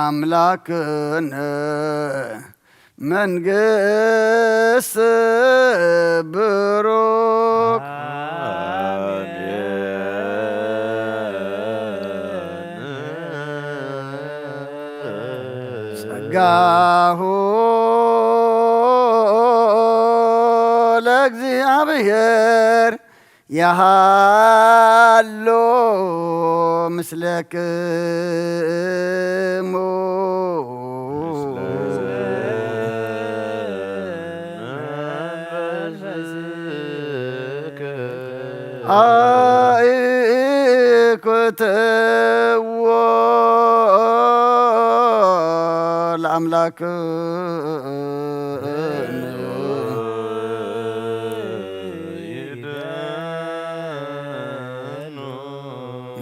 ኣምላክን መንግስት ብሩክ ጸጋሁ ለእግዚኣብሔር የሃሎ ምስለክሙ። ኣይኩትዎ ለኣምላክ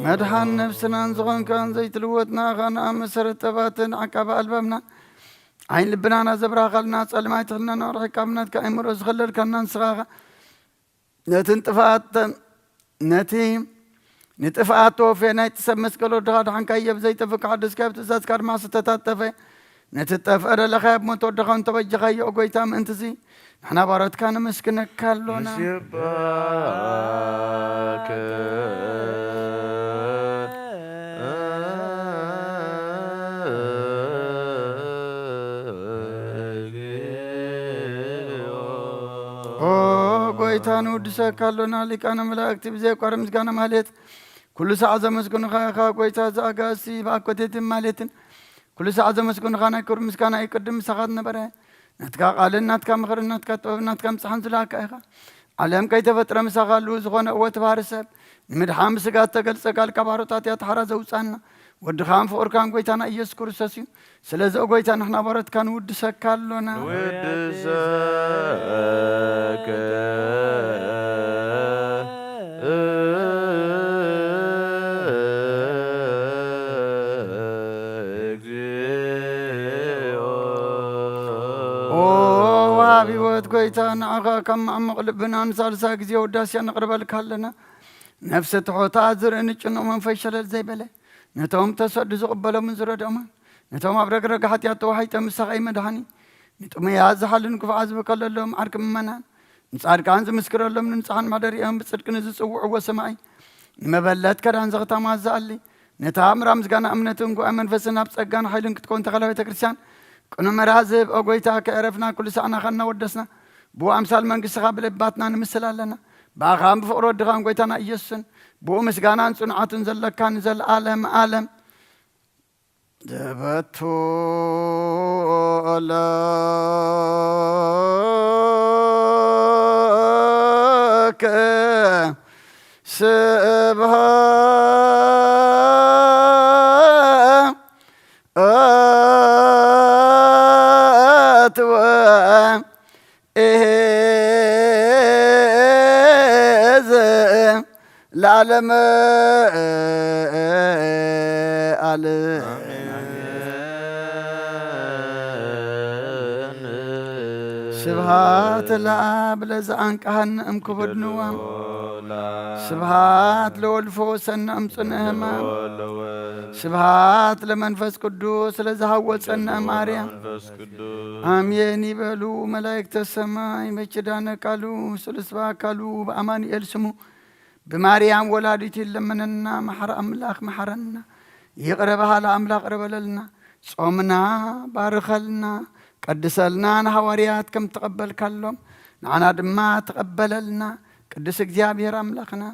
መድሓን ነፍስናን ዝኾንካን ዘይትልወጥ ንኣኻ ንኣመሰረ ጠባትን ዓቃቢ ኣልባብና ዓይን ልብናና ዘብራኻልና ጸልማይ ትሕልናና ርሒቃ ብናትካ ኣእምሮ ዝኸለልካና ንስኻ ኢኻ። ነቲ ንጥፍኣት ነቲ ንጥፍኣት ተወፌ ናይቲ ሰብ መስቀል ወድኻ ድሓንካዮ ብዘይጠፍእ ክሓድስካዮ ብትእዛዝካ ድማ ዝተታጠፈ ነቲ ዝጠፍአ ደለኻዮ ብሞት ወድኻ እንተበጀኻዮ ኦ ጎይታ ምእንትዚ ንሕና ባሮትካ ነመስግነካ ኣሎና። ንስባከ ኦ ጎይታ ንውድሰካ ኣሎና ሊቃነ መላእክቲ ብዘየቋርጥ ምስጋና ማለት ኩሉ ሳዕ ዘመስግኑኻ ኢኻ ጎይታ ዘኣጋእዝቲ ብኣኮቴትን ማሌትን ኩሉ ሳዕ ዘመስግኑኻ ናይ ክብሪ ምስጋና እዩ ቅድም ምሳኻ ዝነበረ ናትካ ቃልን ናትካ ምኽርን ናትካ ጥበብን ናትካ ምጽሓን ዝለኣካ ኢኻ። ዓለም ከይተፈጥረ ምሳኻ ኣሉ ዝኾነ እወ ተባህሪ ሰብ ንምድሓን ብስጋ እተገልጸ ቃል ካብ ሓሮት ሓጢኣት ሓራ ዘውጻና ወድኻን ፍቕርካን ጎይታና ኢየሱስ ክርስቶስ እዩ። ስለዚ ኦ ጎይታ ንሕና ባሮትካ ንውድሰካ ኣሎና። ንውድሰከ እግዚኦ። ኦ ወሃብ ህይወት ጎይታ ንዓኻ ካብ መዓሙቕ ልብና ንሳልሳይ ግዜ ውዳሴ ነቕርበልካ ኣለና። ነፍሲ ትሑታ ዝርኢ ንጭኑቕ መንፈስ ሸለል ዘይበለ ነቶም ተሰዱ ዝቕበሎምን ዝረድኦምን ነቶም ኣብ ረግረግ ሓጢኣት ተዋሒጦም ምሳኻ እዩ መድሓኒ ንጥሙያት ዝሓልን ክፉዓት ዝበቀለሎም ዓርኪ ምእመናን ንጻድቃን ዝምስክረሎም ንንጹሓን ማሕደሪኦም ብጽድቂ ንዝጽውዕዎ ሰማዒ ንመበለት ከዳን ዘኽታማ ዝኣሊ ነታ ምራ ምስጋና እምነትን ጉባኤ መንፈስን ኣብ ጸጋን ሓይልን ክትከውን ተኸላ ቤተ ክርስቲያን ቅኑዕ መርሃ ዝህብ ኦ ጎይታ ከዕረፍና ኩሉ ሳዕ ናኻ እናወደስና ብኡ ኣምሳል መንግስትኻ ብልባትና ንምስል ኣለና። ብኣኻን ብፍቕሪ ወድኻን ጎይታና ኢየሱስን ብኡ ምስጋናን ጽንዓትን ዘለካ ንዘለኣለም ኣለም። ዘበቱ ለከ ስብሃ ኣትወ እሄዘ ለዓለመ ዓለም። ስብሃት ለአብ ለዘአንቀሃነ እምክቡድ ንዋም። ስብሃት ለወልድ ፈወሰነ እምጽንዕ ህማም። ስብሃት ለመንፈስ ቅዱስ ለዘሃወጸነ እም አርያም። አሜን ይበሉ መላእክተ ሰማይ። በኪዳነ ቃሉ ስሉስ በአካሉ በአማኑኤል ስሙ ብማርያም ወላዲት ይለመነና። መሐረ አምላክ መሐረና። ይቅረ በሃለ አምላክ ቅረ በለልና። ጾምና ባርከልና፣ ቀድሰልና። ንሃዋርያት ከም ተቐበልካሎም ንዓና ድማ ተቐበለልና። ቅዱስ እግዚኣብሔር ኣምላኽና፣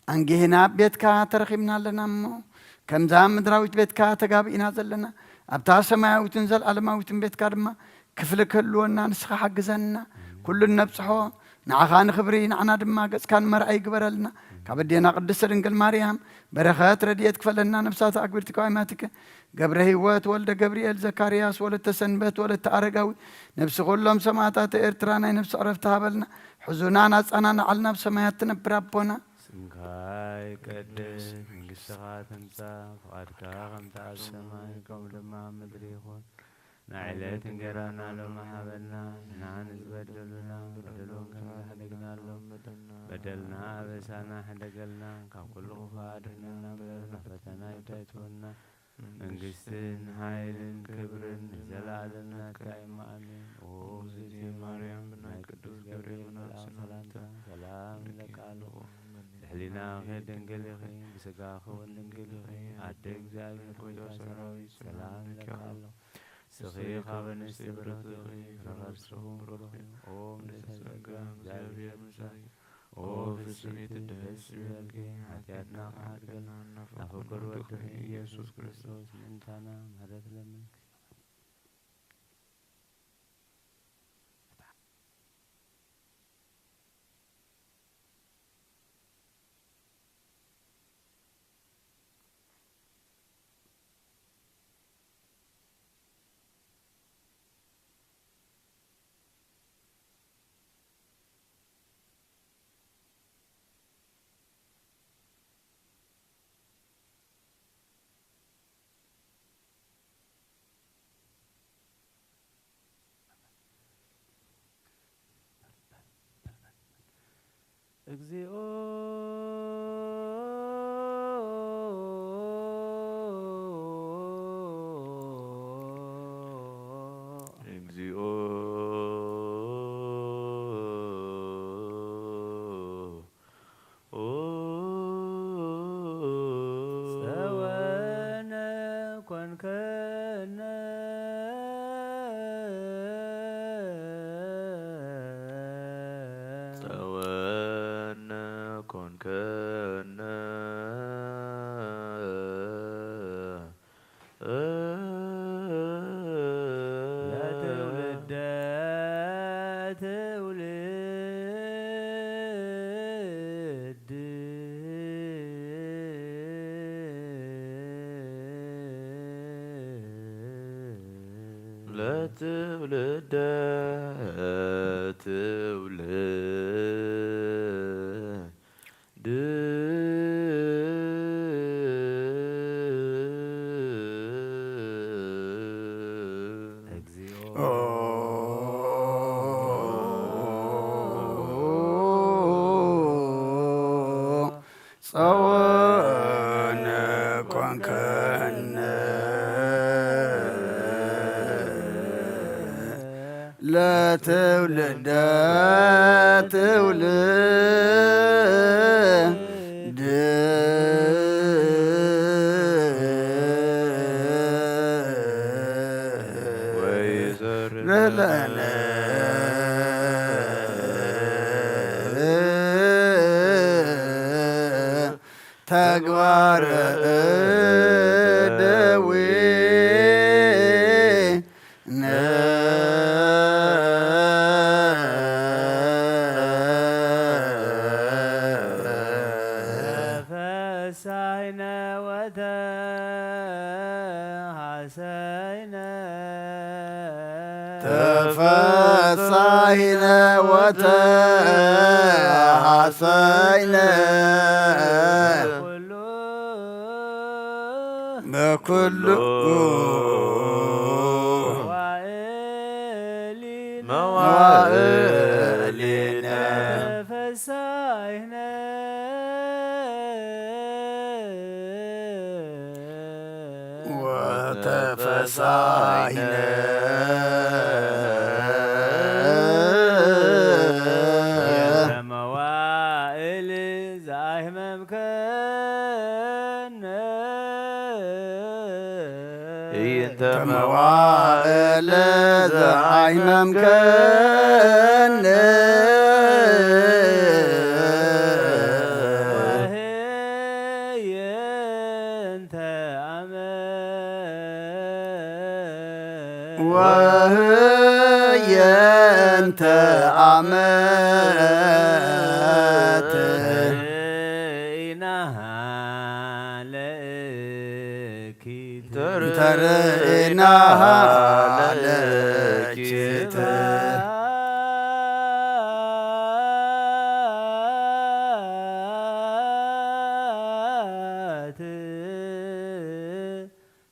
ኣንጊህና ኣብ ቤትካ ተረኺብና ኣለና እሞ፣ ከምዛ ምድራዊት ቤትካ ተጋቢእና ዘለና፣ ኣብታ ሰማያዊትን ዘለዓለማዊትን ቤትካ ድማ ክፍሊ ክህልወና ንስኻ ሓግዘና። ኩሉ እነብጽሖ ንዓኻ ንኽብሪ፣ ንዓና ድማ ገጽካ ንመርኣይ ይግበረልና። ካብ ኣዴና ቅድስት ድንግል ማርያም በረኸት ረድኤት ክፈለና። ነፍሳት ኣግብርቲ ከዋይማትከ ገብረ ህይወት ወልደ ገብርኤል ዘካርያስ ወለተ ሰንበት ወለተ ኣረጋዊ ነፍሲ ኩሎም ሰማዕታት ኤርትራ ናይ ነፍሲ ዕረፍቲ ሃበልና። ሕዙናን ኣጻናንዓልና ኣብ ሰማያት ትነብር ኣቦና። ስምካ ይቀደስ፣ መንግስትኻ ትምጻእ፣ ፍቓድካ ከምቲ ኣብ ሰማይ ከምኡ ድማ ኣብ ምድሪ ይኹን። ንዕለት እንጀራና ሎሚ ሃበና፣ ንሕና ንዝበደሉና በደሎም ከም ዝሕደግናሎም በደልና ኣበሳና ሕደገልና፣ ካብ ኩሉ ክፉእ ኣድሕነና እምበር ናብ ፈተና ኣይተእትወና። መንግስትን ሓይልን ክብርን ንዘለኣለም ናትካ እዩ። ኣሜን። ኦ እግዝእትየ ማርያም፣ ብናይ ቅዱስ ገብርኤል መልኣክ ሰላምታ ሰላም ንለኪ ኣለኹ። ብሕሊናኺ ድንግል ኢኺ፣ ብስጋኺ እውን ድንግል ኢኺ። ኣደ እግዚኣብሔር ጎይታ ሰራዊት ሰላም ንለኪ ኣለኹ። ንስኺ ካብ ኣንስቲ ብርኽቲ ኢኺ፣ ፍረ ከርስኺ እውን ብሩኽ እዩ። ኦ ምልዕተ ጸጋ፣ እግዚኣብሔር ምሳኺ፣ ኦ ፍስሕቲ ደስ ይበልኪ፣ ሓጢኣትና ክሓድገልና ናብ ፍቁር ወድኺ ኢየሱስ ክርስቶስ ምእንታና ምሕረት ለምንኪ። እግዚኦ። እግዚኦ። ኦ። ጸወነ ኮንከነ። ጸወነ ኮንከነ። ለትውልደ ትውልድ። ለትውልደ ትውልድ። ድ። እግዚኦ። ጸወነ ኮንከነ። ለትውልደ ትውልድ። ወይዘርእ ለነ ተግባረ እደዊነ። ተፈሳይነ ወተሃሰይነ። ተፈሳይነ ወተሃሰይነ። ኩሉ በኩሉ መዋዕሊነ። መዋዕሊነ። ተፈሳይነ ወተፈሳይነ። መዋዕል ዘኣህመምከነ። እይንተ መዋዕል ዘኣህመምከነ። ወህየንተ ዓመት። ወህየንተ ዓመት። ርኢናሃ ለእኪት። ተርኢናሃ ለእኪት።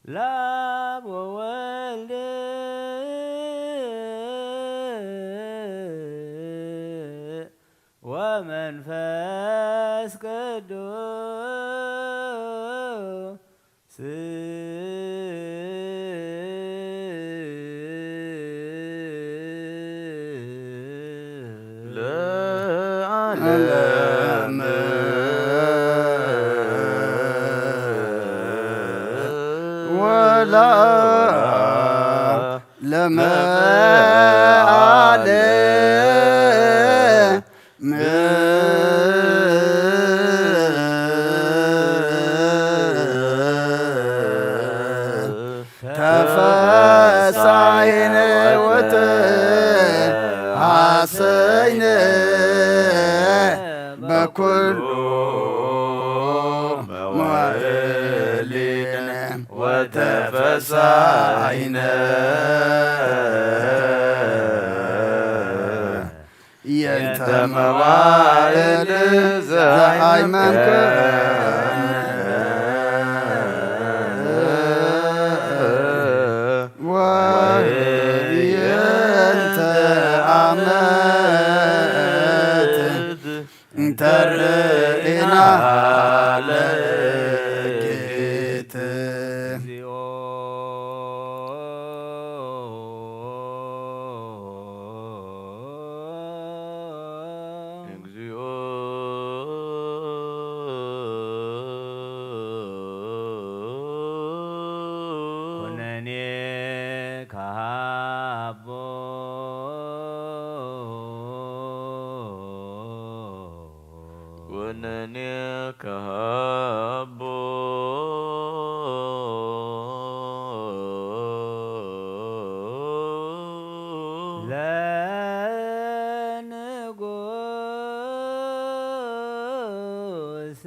ለአብ ወወልድ ወመንፈስ ቅዱስ። ለዓለመ ዓለም ተፈሳሒነ ወተሐሰይነ በኩሉ መዋዕሊነ ወተፈሳሒነ የንተ መዋዕል ዘአይመንከ ወየንተ ዓመት እንተርኢና ለጌት። ኩነኔ ከሃቦ ኩነኔ ከሃቦ ለንጉስ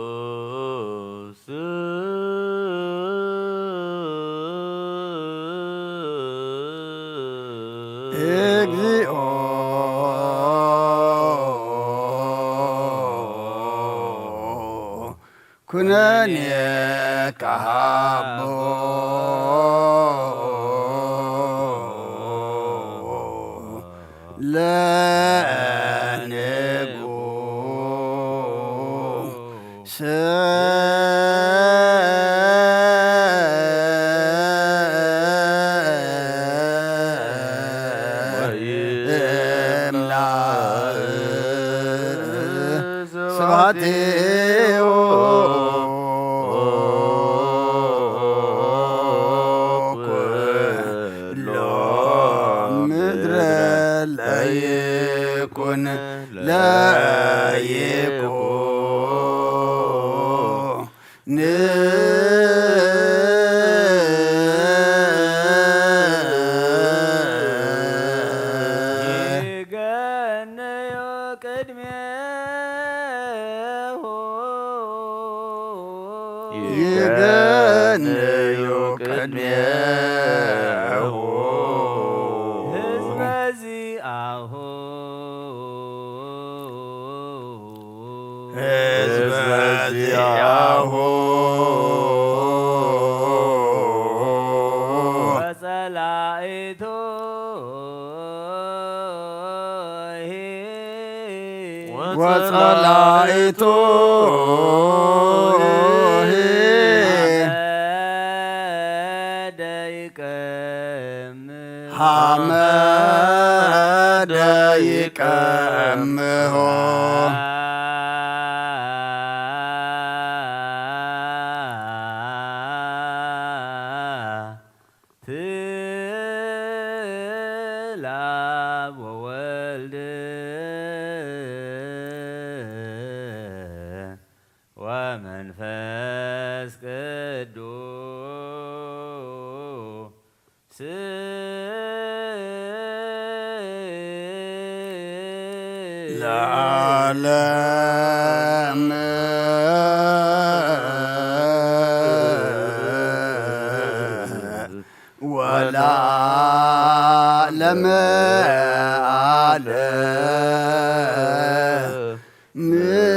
ለንጉስ እግዚኦ ኩነኔ ከሃቦ ለንጉስ ስብሐት ኩሎ ምድረ ለይኩን ለይኩን ይገነዮ ቅድሜሁ ይገነዮ ቅድሜሁ ህዝበ ዚአሁ ህዝበ ዚአሁ ወጸላኢቱ ወጸላኢቱ ሐመደ ይቀምህ ሐመደ ይቀምሆ ትላ ወወልድ ወመንፈስ ቅዱስ ለዓለም ወለዓለመ ዓለም።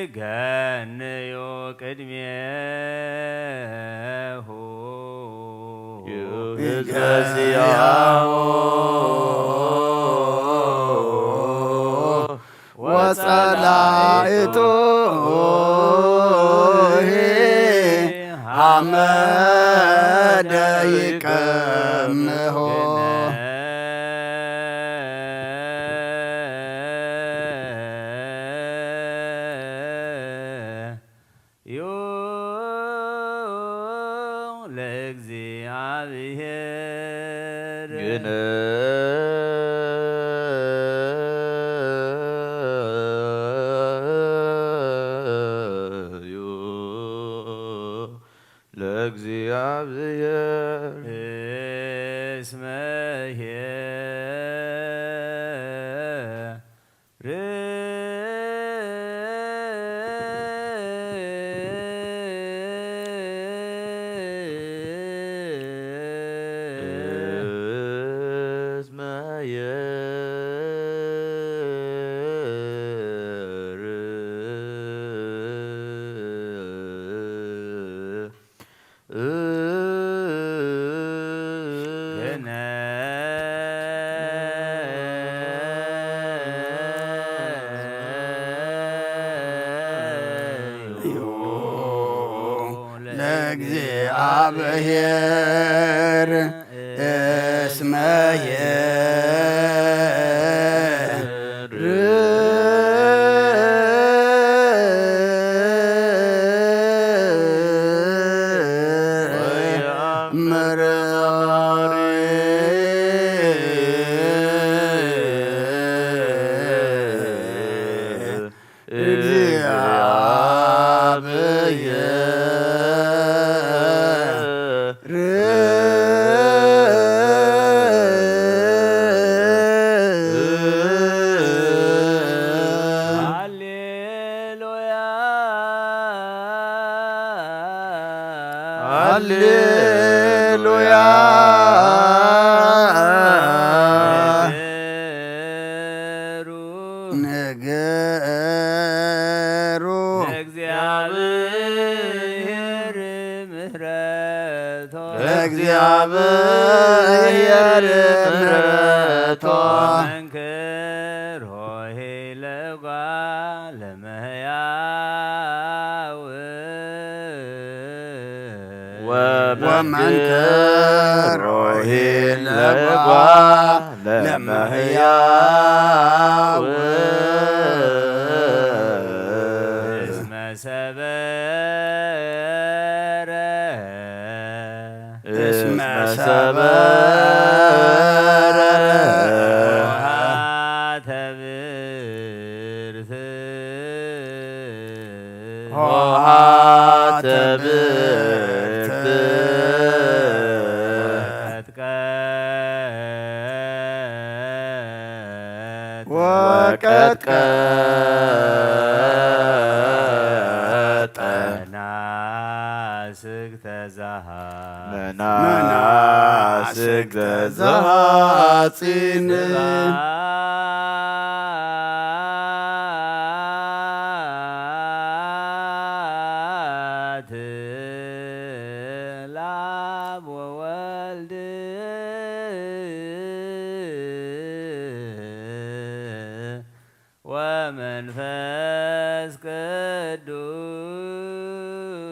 ይገንዩ ቅድሜሁ ይገዝያሁ ወጸላእቱ ግነዩ ለእግዚኣብሔር እስመ ኄር እስመ ኄር ለእግዚኣብሔር እስመ ኄር ወየአምር እግዚአብሔር ሃሌሉያ ሃሌሉያ። ንገሩ ለእግዚኣብሔር ምሕረቶ ለእግዚኣብሔር ምሕረቶ መንክር ሆሄ ለጓለ እመሕያው ወመንክር ሆሄ ለጓለ እመሕያው እስመ ሰበረ እስመ ሰበረ ኆኃተ ብርት ኆኃተ ብርት ወቀጥቀጠ ወቀጥቀጠ መናስግተ ዘሃ መናስግተ ዘሃጺን ስብሐት ለአብ ወወልድ ወመንፈስ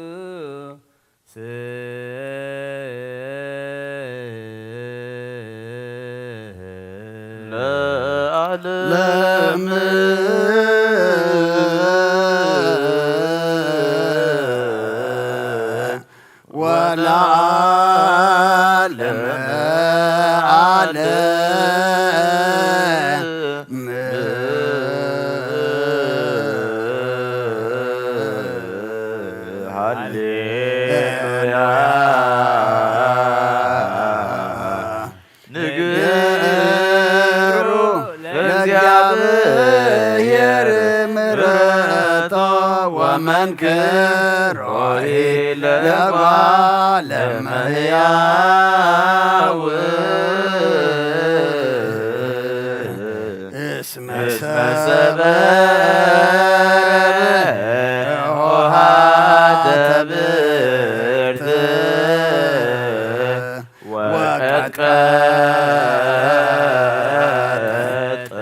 ቅዱስ ለዓለም ወለዓለመ ዓለም። ሃሌሉያ። ንግሩ ለእግዚኣብሔር ምሕረቶ ወመንክሮ ለጓለ እመሕያው እስመ ሰበረ ኆኃተ ብርት ወቀጥቀጠ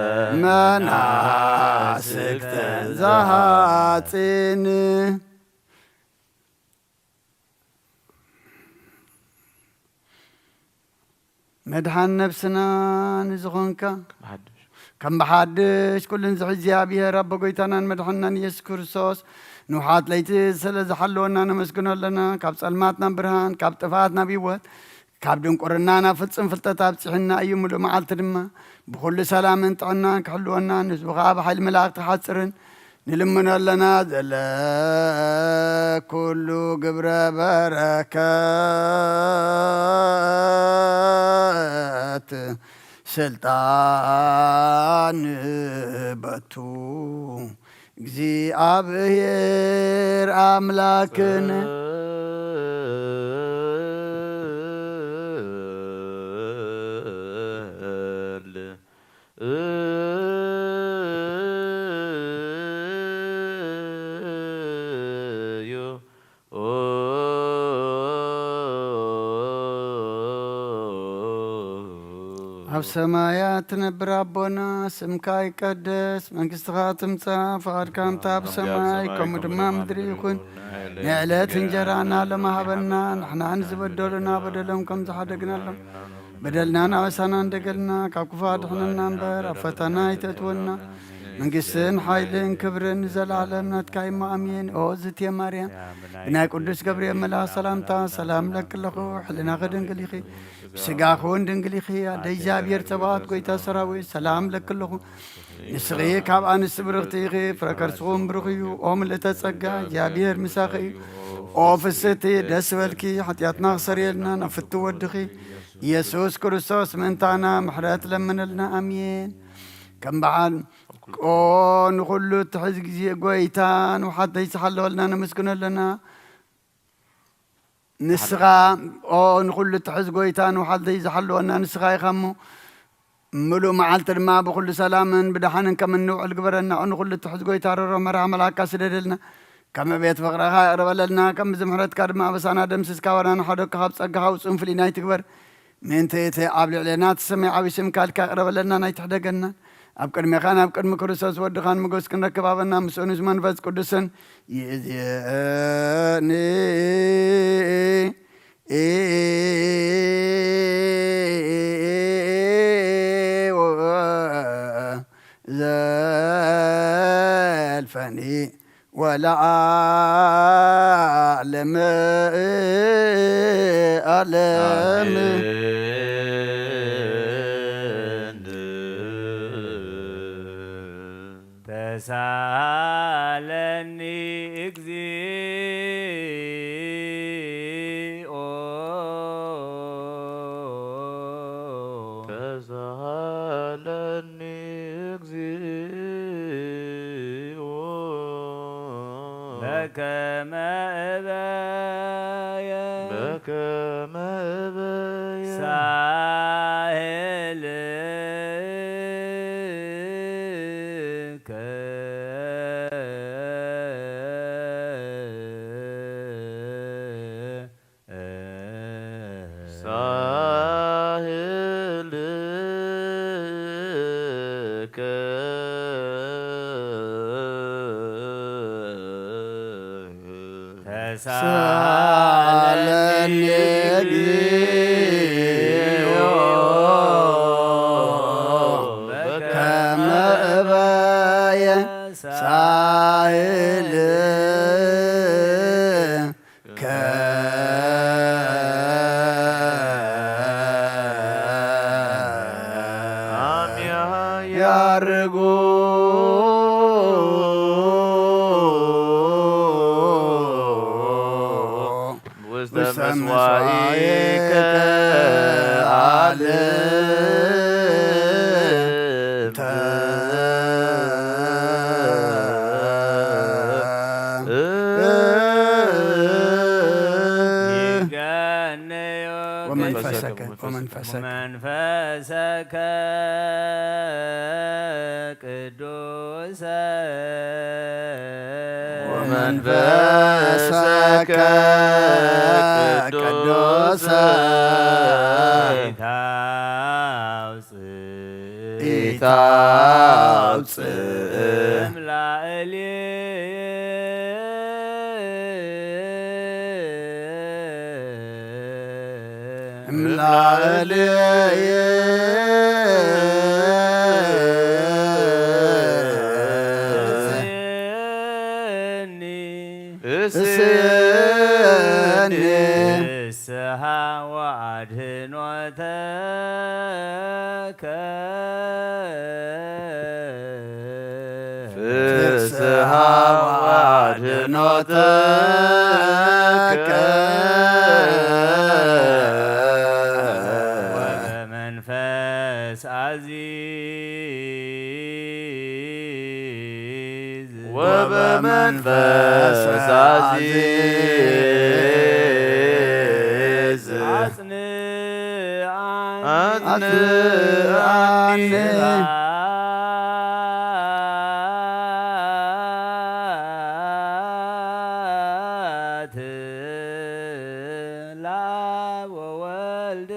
መናስግተ ዘሃጺን። መድኃን ነፍስና ንዝኾንካ ከም ብሓድሽ ኩልን ዝሕ እግዚኣብሔር ኣቦ ጎይታናን መድሓንናን ኢየሱስ ክርስቶስ ንውሓት ለይቲ ስለ ዝሓለወና ነመስግኖ ኣለና። ካብ ጸልማት ናብ ብርሃን፣ ካብ ጥፍኣት ናብ ህይወት፣ ካብ ድንቁርና ናብ ፍጹም ፍልጠት ኣብጺሑና እዩ። ምሉእ መዓልቲ ድማ ብኹሉ ሰላምን ጥዕናን ክሕልወና፣ ንህዝቡ ኸኣ ብሓይሊ መላእኽቲ ክሓጽርን ንልምኖ ኣለና። ዘለ ኩሉ ግብረ በረከት ስልጣን በቱ እግዚኣብሔር ኣምላክን ኣብ ሰማያት ትነብር ኣቦና፣ ስምካ ይቀደስ፣ መንግስትኻ ትምጻእ፣ ፍቓድካ እንተ ኣብ ሰማይ ከምኡ ድማ ምድሪ ይኹን። ንዕለት እንጀራና ሎሚ ሃበና፣ ንሕና ንዝበደሉና በደሎም ከም ዝሓደግናሎም በደልና ናበሳና እንደገልና፣ ካብ ክፉ ኣድሕነና እምበር ኣብ ፈተና ኣይተእትወና። መንግስትን ሓይልን ክብርን ንዘለዓለም ናትካ እሞ ኣሜን። ኦ ዝትየ ማርያም፣ ብናይ ቅዱስ ገብርኤል መልኣኽ ሰላምታ ሰላም ለኪ ኣለኹ። ሕልናኺ ድንግል ኢኺ፣ ብስጋኺ እውን ድንግል ኢኺ። ኣደ እግዚኣብሔር ጸባኦት፣ ጎይታ ሰራዊት፣ ሰላም ለኪ ኣለኹ። ንስኺ ካብ ኣንስቲ ብርኽቲ ኢኺ፣ ፍረ ከርስኹም ብሩኽ እዩ። ኦ ምልእተ ጸጋ፣ እግዚኣብሔር ምሳኺ እዩ። ኦ ፍስቲ፣ ደስ በልኪ፣ ሓጢኣትና ክሰርየልና ናብ ፍትው ወድኺ ኢየሱስ ክርስቶስ ምእንታና ምሕረት ለምንልና። ኣሜን። ከም በዓል ኦ ንኹሉ እትሕዝ ግዜ ጎይታ ንውሓት ዘይዝሓለወልና ነመስግኖ ኣለና። ንስኻ ኦ ንኹሉ እትሕዝ ጎይታ ንውሓት ዘይዝሓለወና ንስኻ ኢኻ እሞ፣ ምሉእ መዓልቲ ድማ ብኹሉ ሰላምን ብደሓንን ከም እንውዕል ግበረና። ኦ ንኹሉ እትሕዝ ጎይታ ርሮ መርሃ መልኣካ ስደደልና። ከም ቤት ፍቕርኻ ይቕረበለልና። ከም ብዚ ምሕረትካ ድማ ኣበሳና ደምስስ፣ ካባና ንሓደግካ ካብ ጸጋኻ ውጹን ፍልይና ይትግበር። ምእንቲ እቲ ኣብ ልዕሌና እቲ ሰማይ ዓቢ ስምካ ኢልካ ይቕረበለና፣ ናይ ትሕደገና። ኣብ ቅድሜኻን ኣብ ቅድሚ ክርስቶስ ወድኻን ሞገስ ክንረክብ ሃበና። ምስኡን ምስ መንፈስ ቅዱስን ይእዜኒ ዘልፈኒ ወለዓለመ ዓለም። ተሳለኒ እግዚኦ። ተሳለኒ እግዚኦ። በከመ እበየ። በከመ እበየ። ሳህል ሳህልከ ተሳለኒ እግዚኦ በከመ እበየ ሳህልከ ያርጉ ውስተ መስዋኢከ አልተ ወመንፈሰከ ወመንፈሰከ መንፈሰከ ቅዱሰ ወመንፈሰከ ቅዱሰ ኢታውፅእ ኢታውፅእ እምላእሌ እምላእሌ እስየኒ እስየኒ ንስሓ ወኣድህን ፍስሃ ወአድኖትከ ወበመንፈስ አዚዝ ወበመንፈስ አዚዝ አጽንዓኒ አጽንዓኒ ስብሐት ለአብ ወወልድ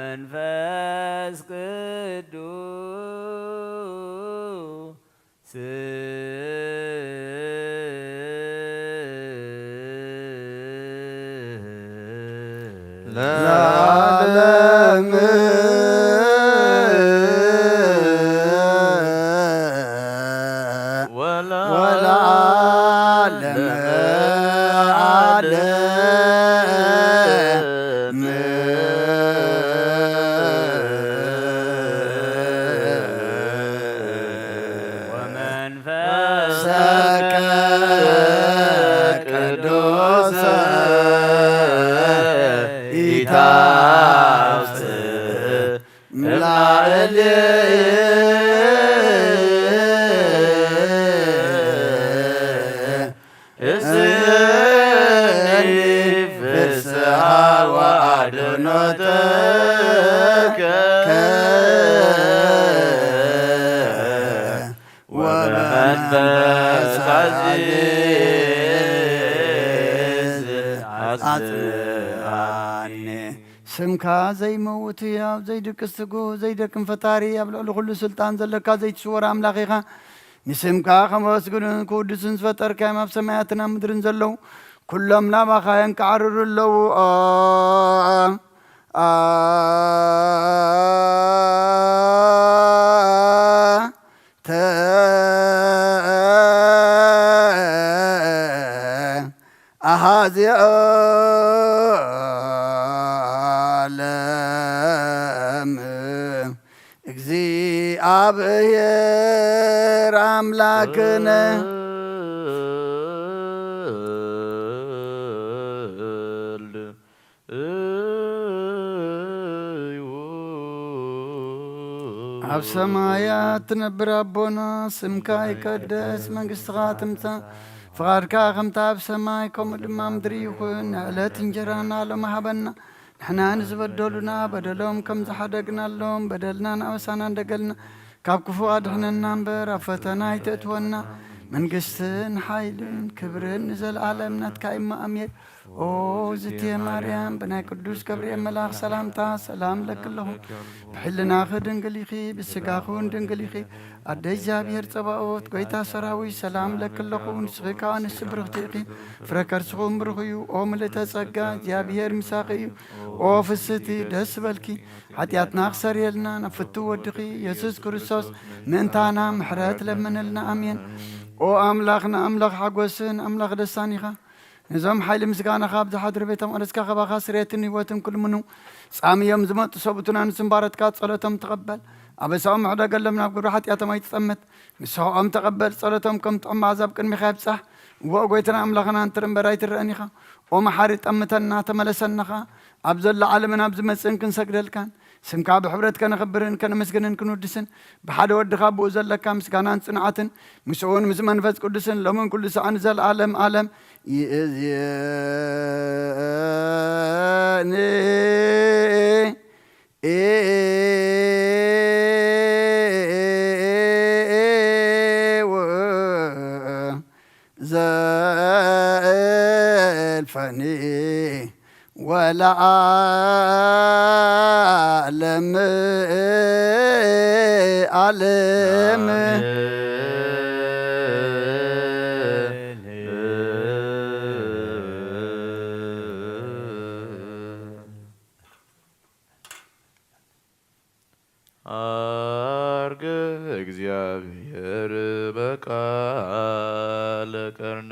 ወመንፈስ ቅዱስ ለዓለም ወለዓለም ዓለም። ወመንፈሰከ ቅዱስ ኢታፍጽእ ላዕሌ እስኒ ፍስሃ ወአድኖተከ ወበመንፈስ አዚዝ አጽንዓኒ። ስምካ ዘይመውት ህያው፣ ዘይድቅስ ትጉህ፣ ዘይደክም ፈጣሪ፣ ኣብ ልዕሊ ኩሉ ስልጣን ዘለካ ዘይትስወር ኣምላኽ ኢኻ። ንስምካ ከመስግኑን ክውድሱን ዝፈጠርካዮም ኣብ ሰማያትን ኣብ ምድርን ዘለዉ ኩሎም ናባኻ የንቃዕርሩ ኣለዉ። ኣ-፣ ኣ-፣ ተ-፣ ኣሃዚ ዓለም እግዚኣብሔር ኣምላክነ። ኣብ ሰማያት ትነብር ኣቦና፣ ስምካ ይቀደስ፣ መንግስትኻ ትምጻእ፣ ፍቓድካ ከምታ ኣብ ሰማይ ከምኡ ድማ ምድሪ ይኹን። ንዕለት እንጀራና ሎም ሃበና። ንሕና ንዝበደሉና በደሎም ከም ዝሓደግናሎም በደልና ናበሳና እንደገልና ካብ ክፉ ኣድሕነና እምበር ኣብ ፈተና ኣይተእትወና። መንግስትን ሓይልን ክብርን ንዘለኣለም ናትካ እሞ ኣሜን። ኦ ዝትየ ማርያም፣ ብናይ ቅዱስ ገብርኤል መልኣኽ ሰላምታ ሰላም እለኪ ኣለኹ። ብሕልናኺ ድንግል ኢኺ፣ ብስጋኺ እውን ድንግል ኢኺ። ኣደ እግዚኣብሔር ጸባኦት፣ ጐይታ ሰራዊት፣ ሰላም እለኪ ኣለኹ። ንስኺ ከኣ ኣንስቲ ብርኽቲ ኢኺ፣ ፍረ ከርስኺ እውን ብሩኽ እዩ። ኦ ምልእተ ጸጋ፣ እግዚኣብሔር ምሳኺ እዩ። ኦ ፍስቲ ደስ በልኪ፣ ሓጢኣትና ክሰርየልና ናብ ፍቱ ወድኺ የሱስ ክርስቶስ ምእንታና ምሕረት ለምንልና። ኣሜን። ኦ ኣምላኽና፣ ኣምላኽ ሓጎስን ኣምላኽ ደስታን ኢኻ። ነዞም ሓይሊ ምስጋናኻ ኣብ ዝሓድሩ ቤተ መቕደስካ ካባኻ ስርየትን ህይወትን ክልምኑ ጻምዮም ዝመጡ ሰብኡትና ንስምባረትካ ጸሎቶም ተቐበል። ኣበሳኦም ሕደገሎም፣ ናብ ግብሪ ሓጢኣቶም ኣይትጠምት። ንስኻኦም ተቐበል፣ ጸሎቶም ከም ጥዑም መኣዛ ኣብ ቅድሚኻ ይብጻሕ። እወ ጐይታና ኣምላኽና እንትርኢ እምበር ኣይትረአን ኢኻ። ኦ መሓሪ፣ ጠምተና፣ ተመለሰና ኸኣ። ኣብ ዘሎ ዓለምን ኣብ ዝመጽእን ክንሰግደልካን ስምካ ብሕብረት ከነኽብርን ከነመስግንን ክንውድስን ብሓደ ወድኻ ብኡ ዘለካ ምስጋናን ጽንዓትን ምስኡን ምስ መንፈስ ቅዱስን ሎምን ኩሉ ሰዓን ንዘለኣለም ዓለም ይእዝየኒ። ዘእልፈኒ ወለዓለም ዓለም። አርገ እግዚአብሔር በቃለ ቀርን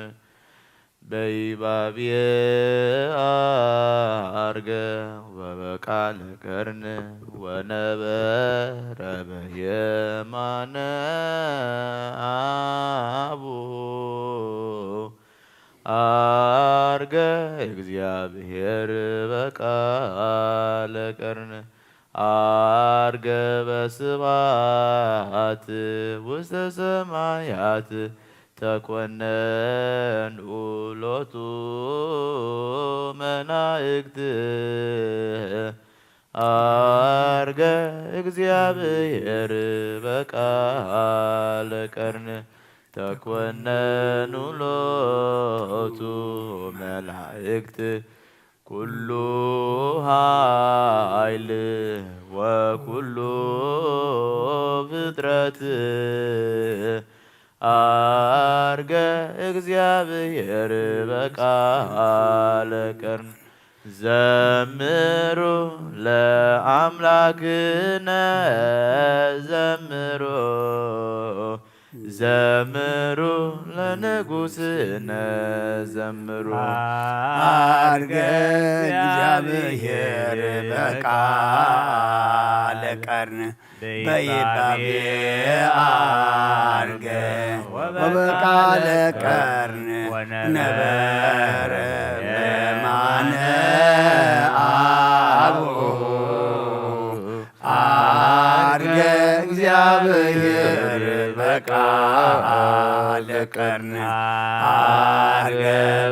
በይባቤ አርገ። ወበቃለ ቀርን ወነበረ በየማነ አቡሁ። አርገ እግዚአብሔር በቃለ ቀርን አርገ በስብሐት ውስተ ሰማያት ተኮነኑ ሎቱ መላእክት። አርገ እግዚአብሔር በቃለ ቀርን ተኮነኑ ሎቱ መላእክት። ኩሉ ኃይል ወኩሉ ፍጥረት አርገ እግዚአብሔር በቃለ ቀርን። ዘምሩ ለአምላክነ ዘምሩ ዘምሩ ለንጉሥነ ዘምሩ። አርገ እግዚአብሔር በቃለ ቀርን በይባቤ አርገ ወበቃለ ቀርን ነበረ በየማነ አቡሁ። አርገ እግዚአብሔር በቃለ ቀርን አርገ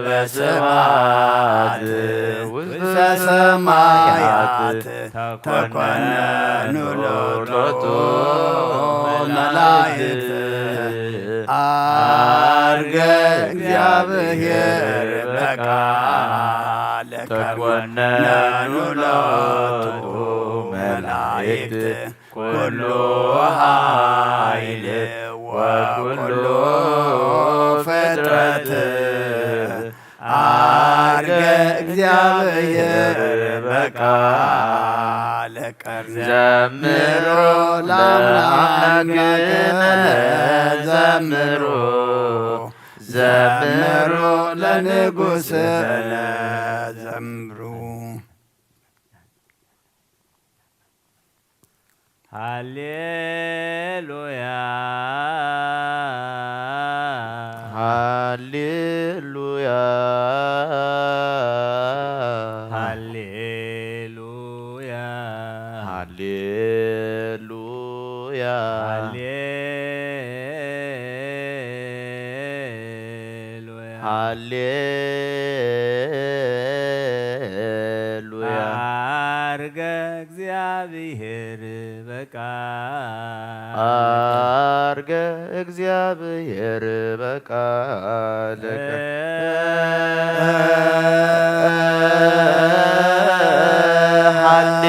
በስብሐት ውስተ ሰማያት ተኮነኑ ሎቱ መላእክት። አርገ እግዚአብሔር በቃለ ተኮነኑ ሎቱ መላእክት። ኩሉ ኃይል ወኩሉ ፍጥረት አርገ እግዚአብሔር በቃለ ቀርን። ዘምሩ ለአምላክነ ዘምሩ ዘምሩ ለንጉሥነ ዘምሩ። ሃሌሉያ ሃሌሉያ ሃሌሉያ ሃሌሉያ ሃሌሉያ ሃሌሉያ። አርገ እግዚአብሔር በቃ አርገ እግዚአብሔር በቃለ ሃሌ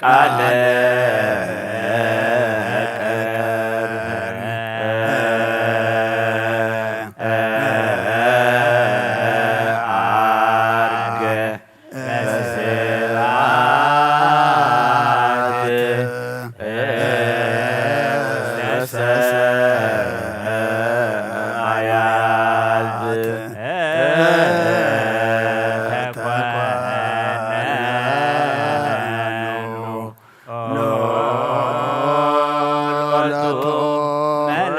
ቃለ ዓርገ በስብሐት ሰማያት ተኮነኑ። ሎቱ መላእክት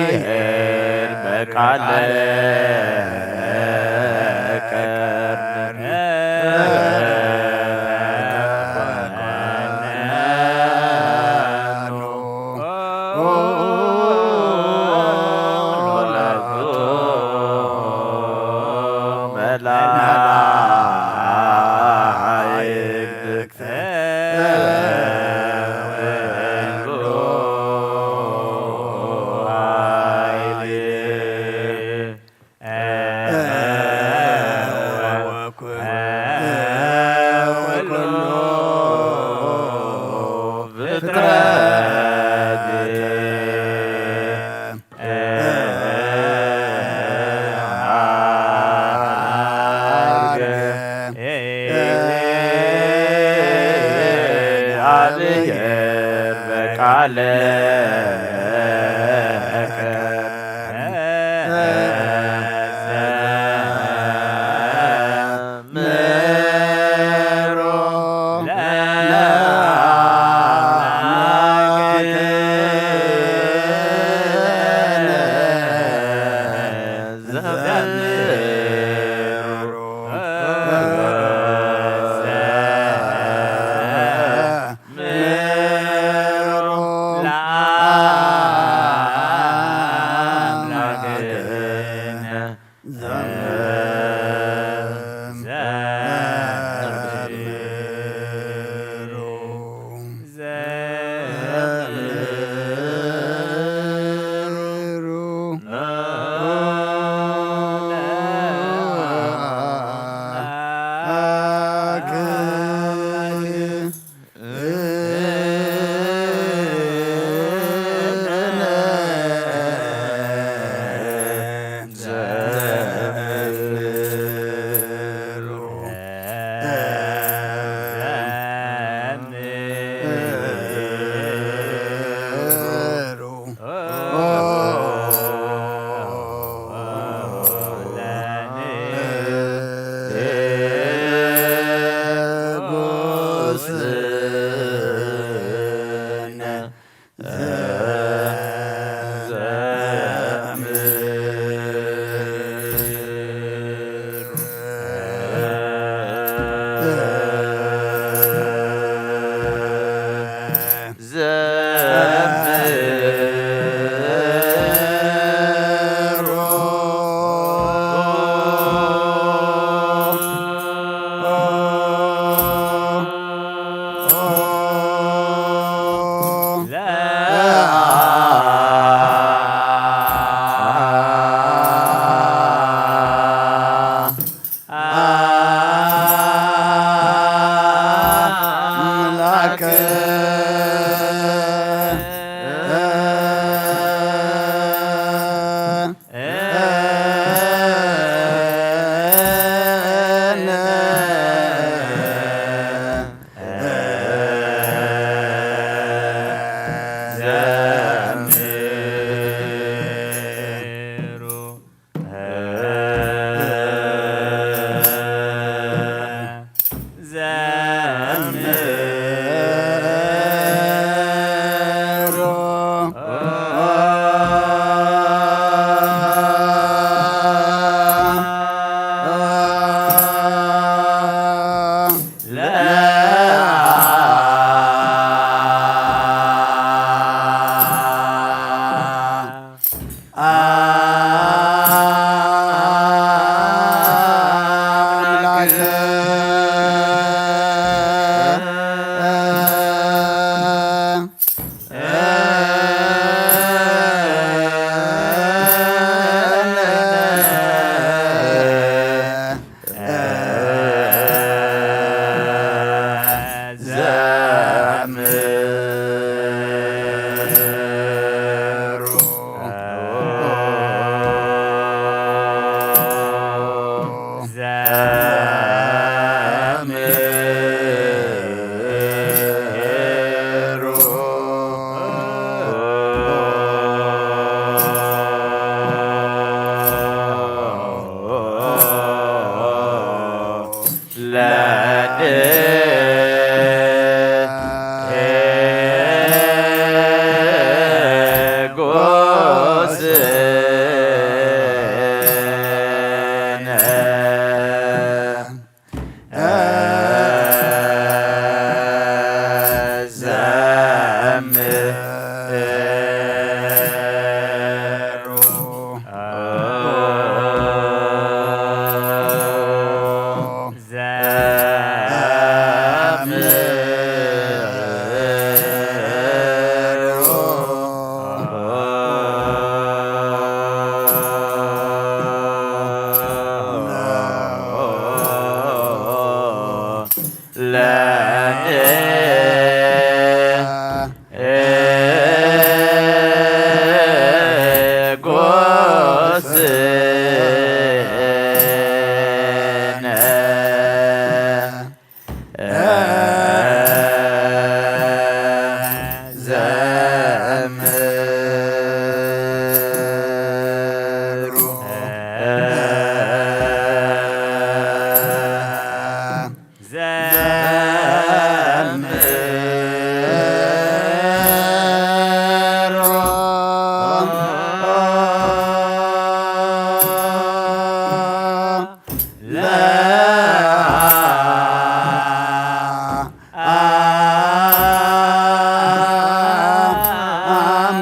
እግዚአብሔር በቃለ ቀርነ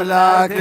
ላክ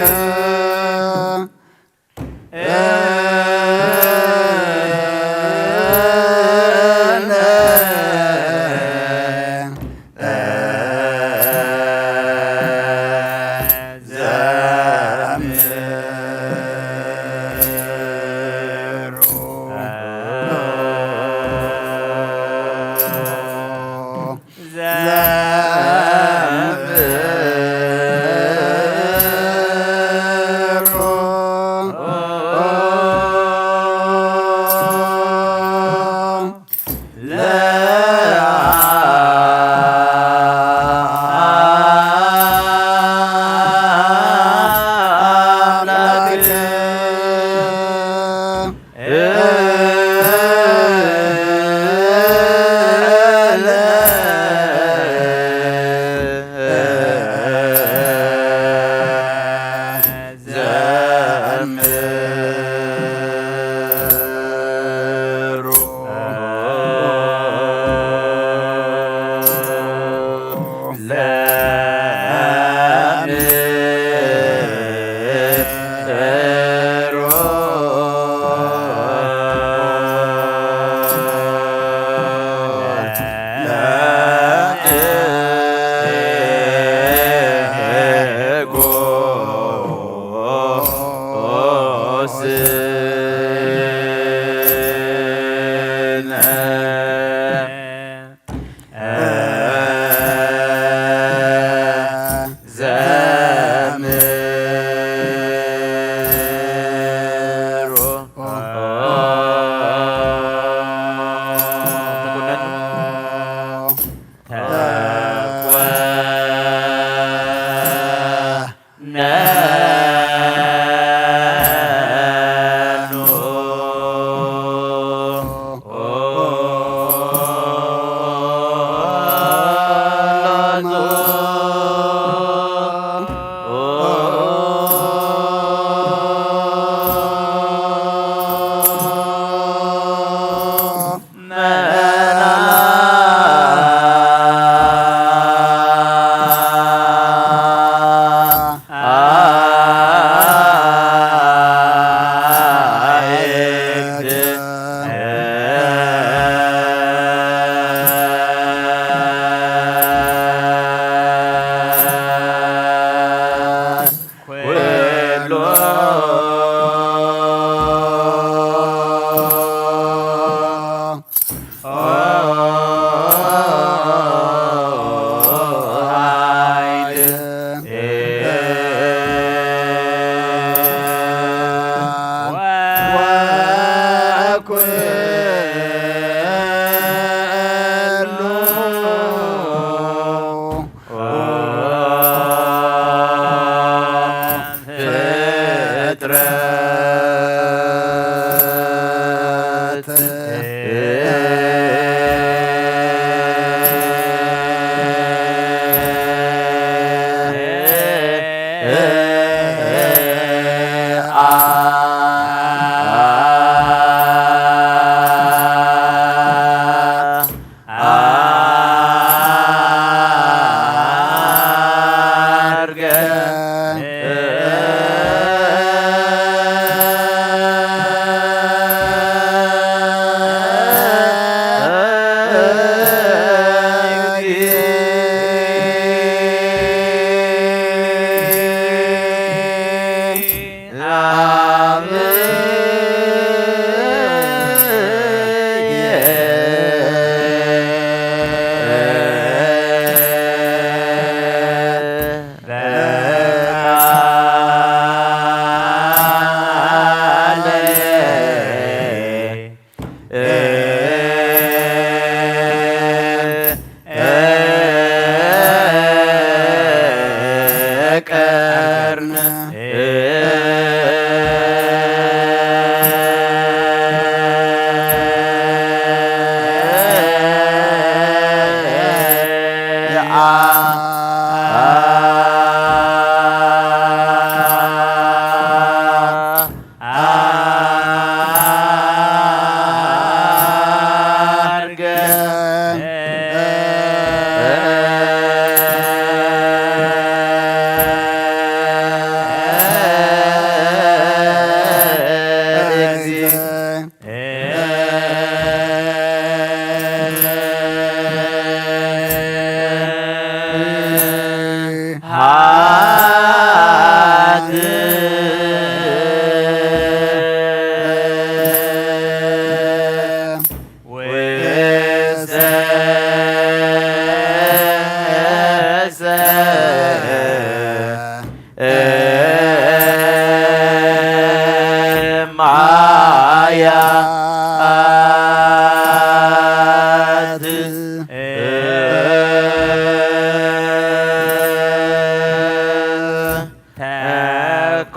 ኮነኑ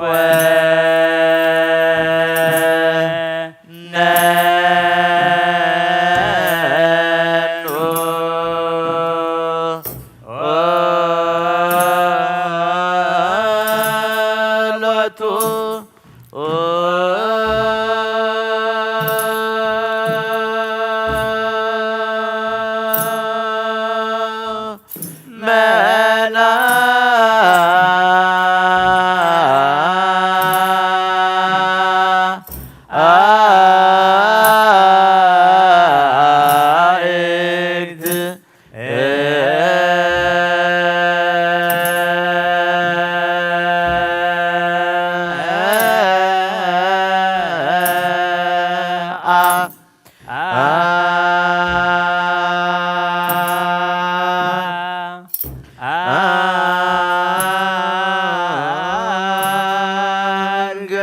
ሎቱ መላእክት አርገ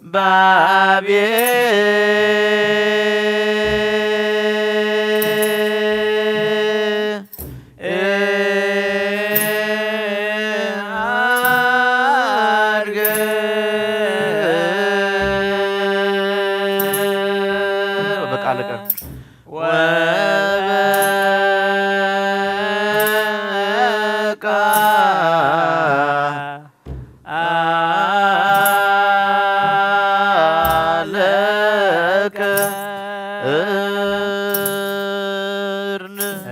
ባቤ አርገ በቃ አለቀ። ወበቃ ለከ እርንእ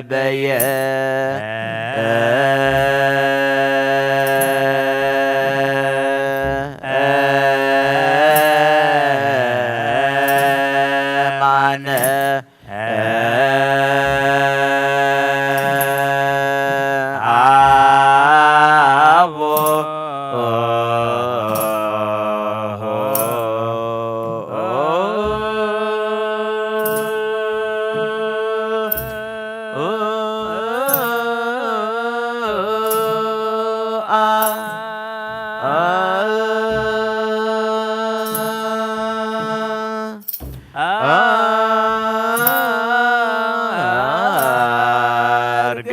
በየ ማነ አቦ አርገ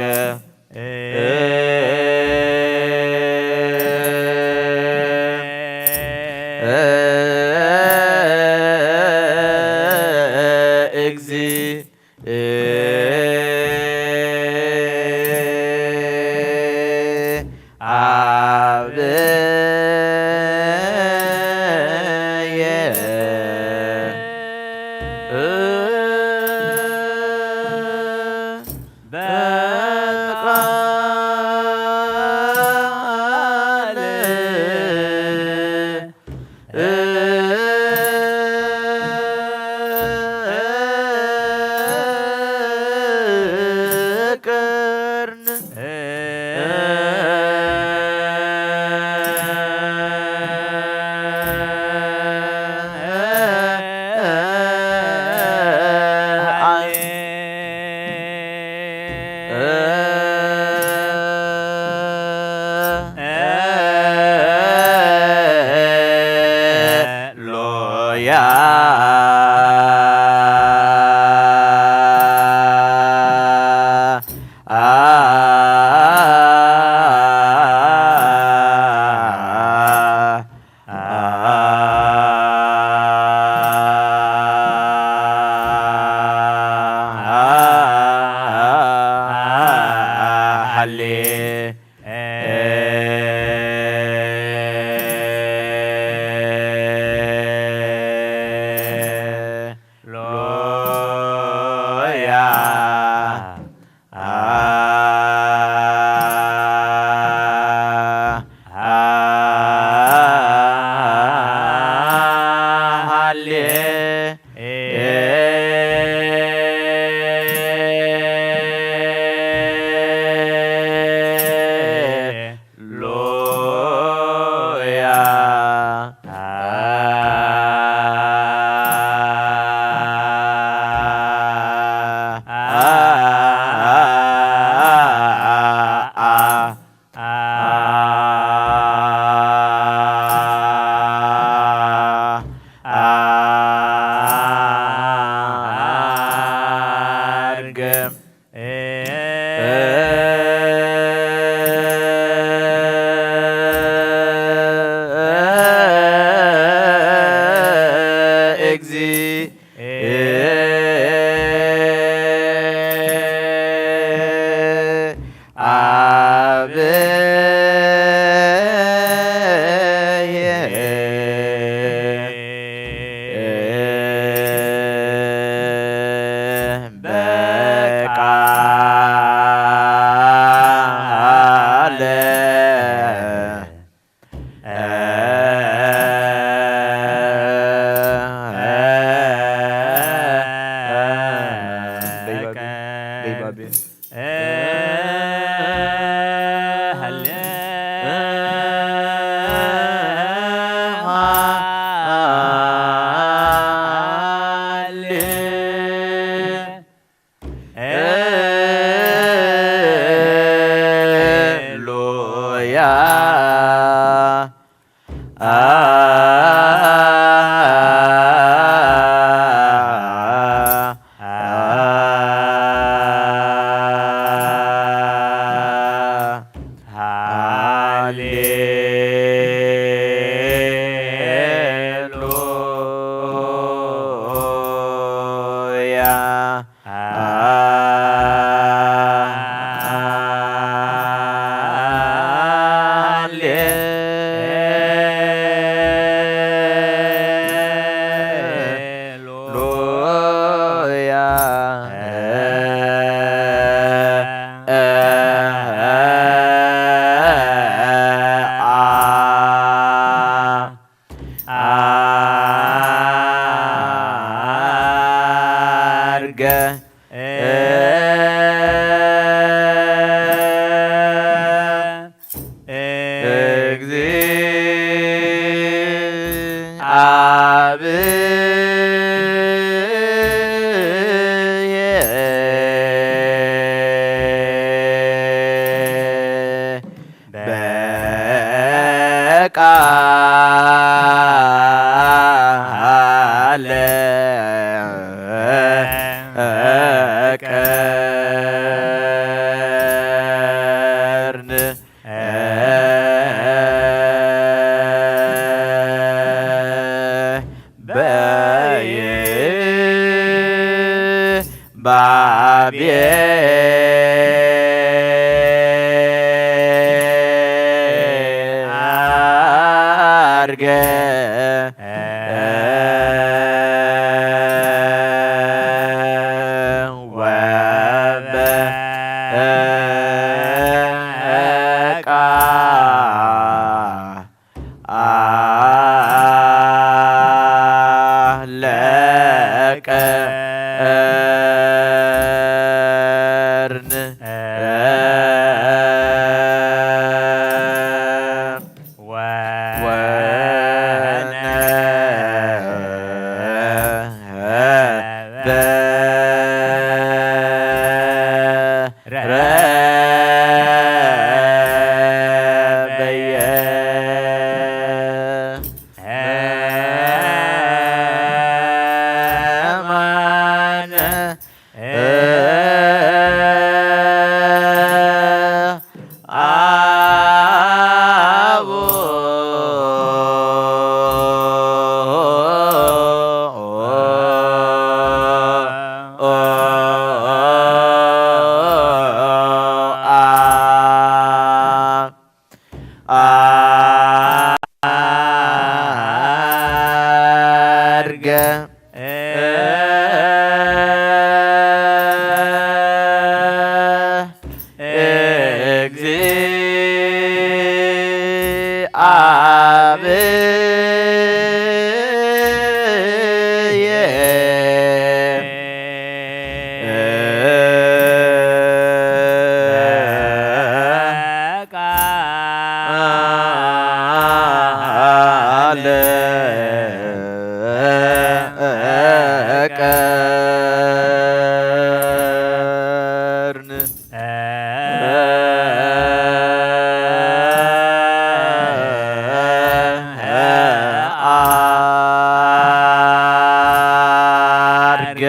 ገ እግዚአብሔር በቃለ ቀርን በይ ባቤ አርገ ወበቃ አለቀ ቀርን ወነ በየ አርገ እግዚአብሔር ቃለ ቀርን አርገ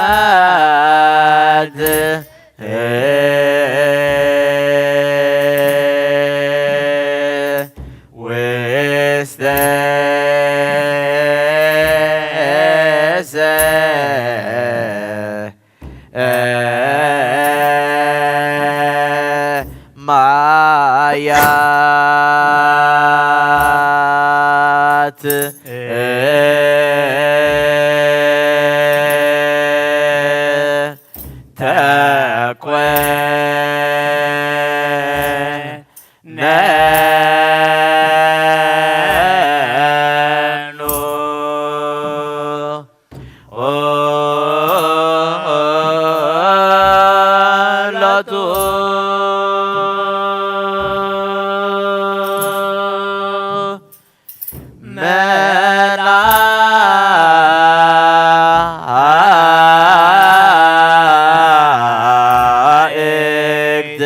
በስብሐት ውስተ ሰማያት ተኮነ ሎቱ መላእክት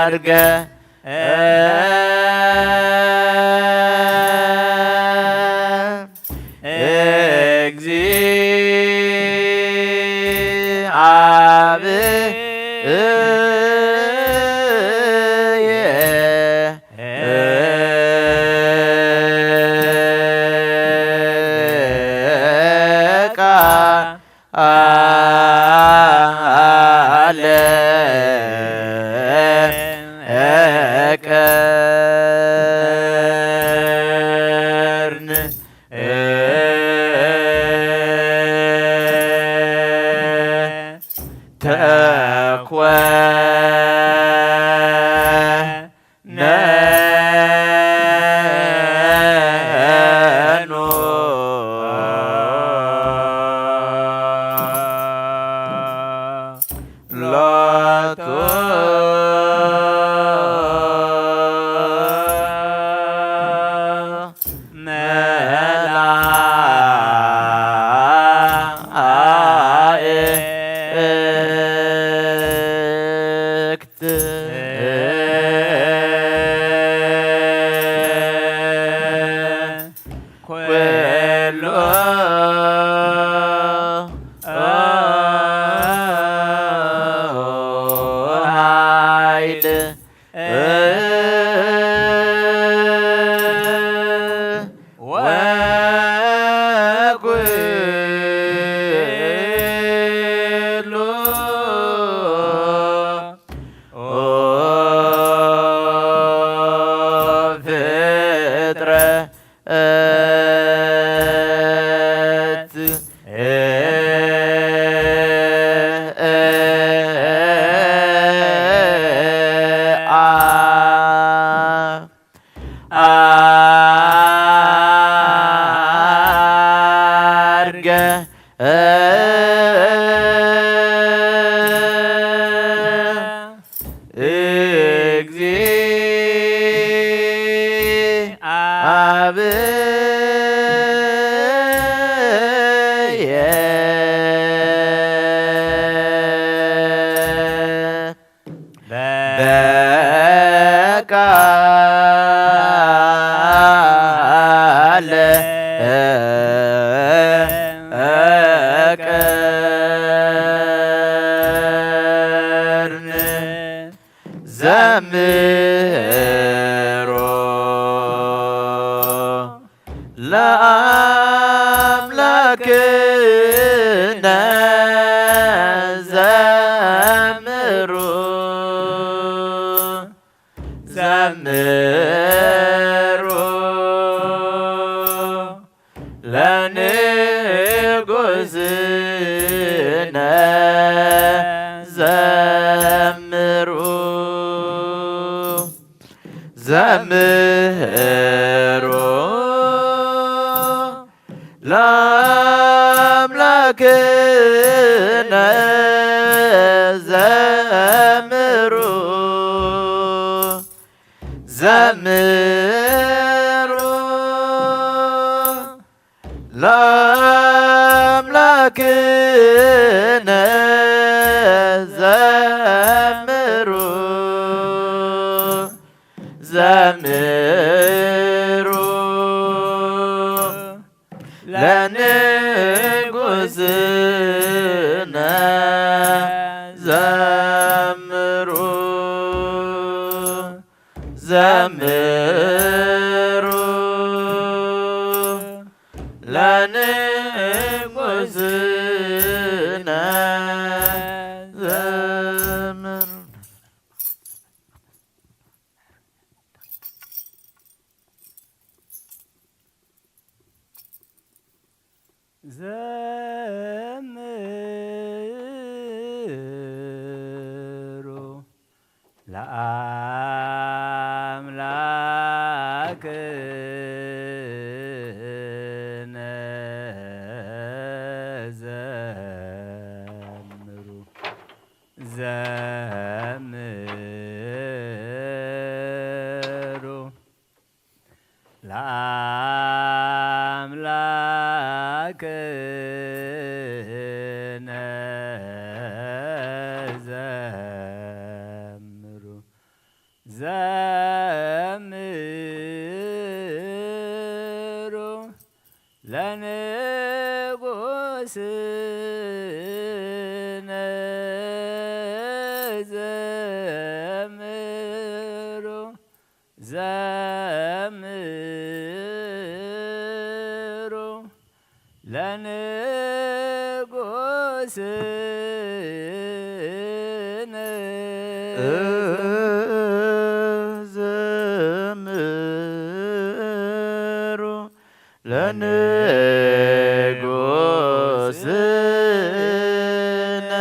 አርገ እግዚአብሔር ቃለ ኮነኑ ሎቱ መላእክት ኩሉ ኃይል ወኩሉ ፍጥረት አርገ እግዚአብሔር በቃለ ቀርን ዘምሮ ለአምላክነ ዘምሩ ዘምሩ ለንጉሥነ ዘምሩ ዘምሩ ለአምላክነ ዘምሩ ዘምሩ ለአምላክነ ዘምሩ ዘምሩ ለንጉሥነ ዘምሩ ዘምሩ ለንጉሥነ ዘምሩ። ዘምሩ ለአምላክነ ዘምሩ ዘምሩ ለአምላክነ ዘምሩ ዘምሩ ለንጉሥነ ዘምሩ ዘምሩ ለንጉሥነ ዘምሩ ለንጉሥነ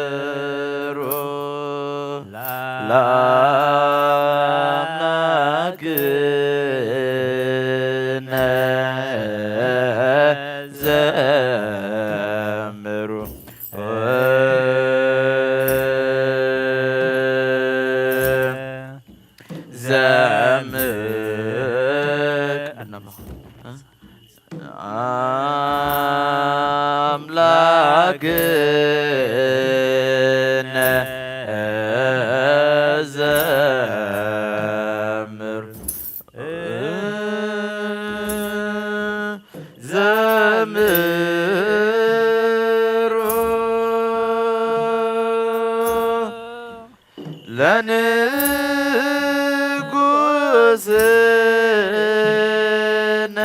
ዘምሩ ለአምላክነ ዘምሩ። ዘምር አምላክነ ዘምር ዘምሩ ለንጉስነ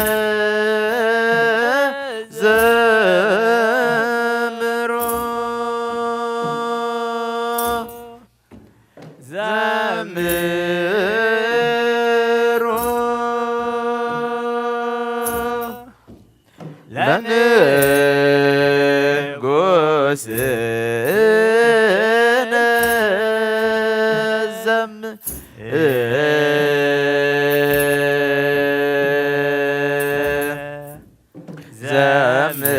ዘምሩ። ዘምሩ ለንጉስነ ዘምር ዘምሩ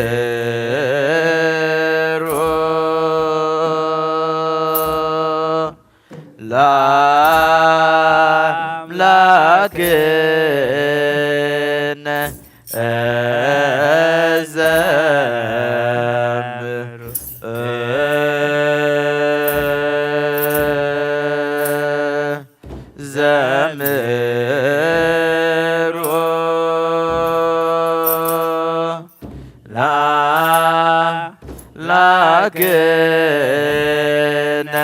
ለአምላክነ ዘምሩ ዘምሩ ለአምላክነ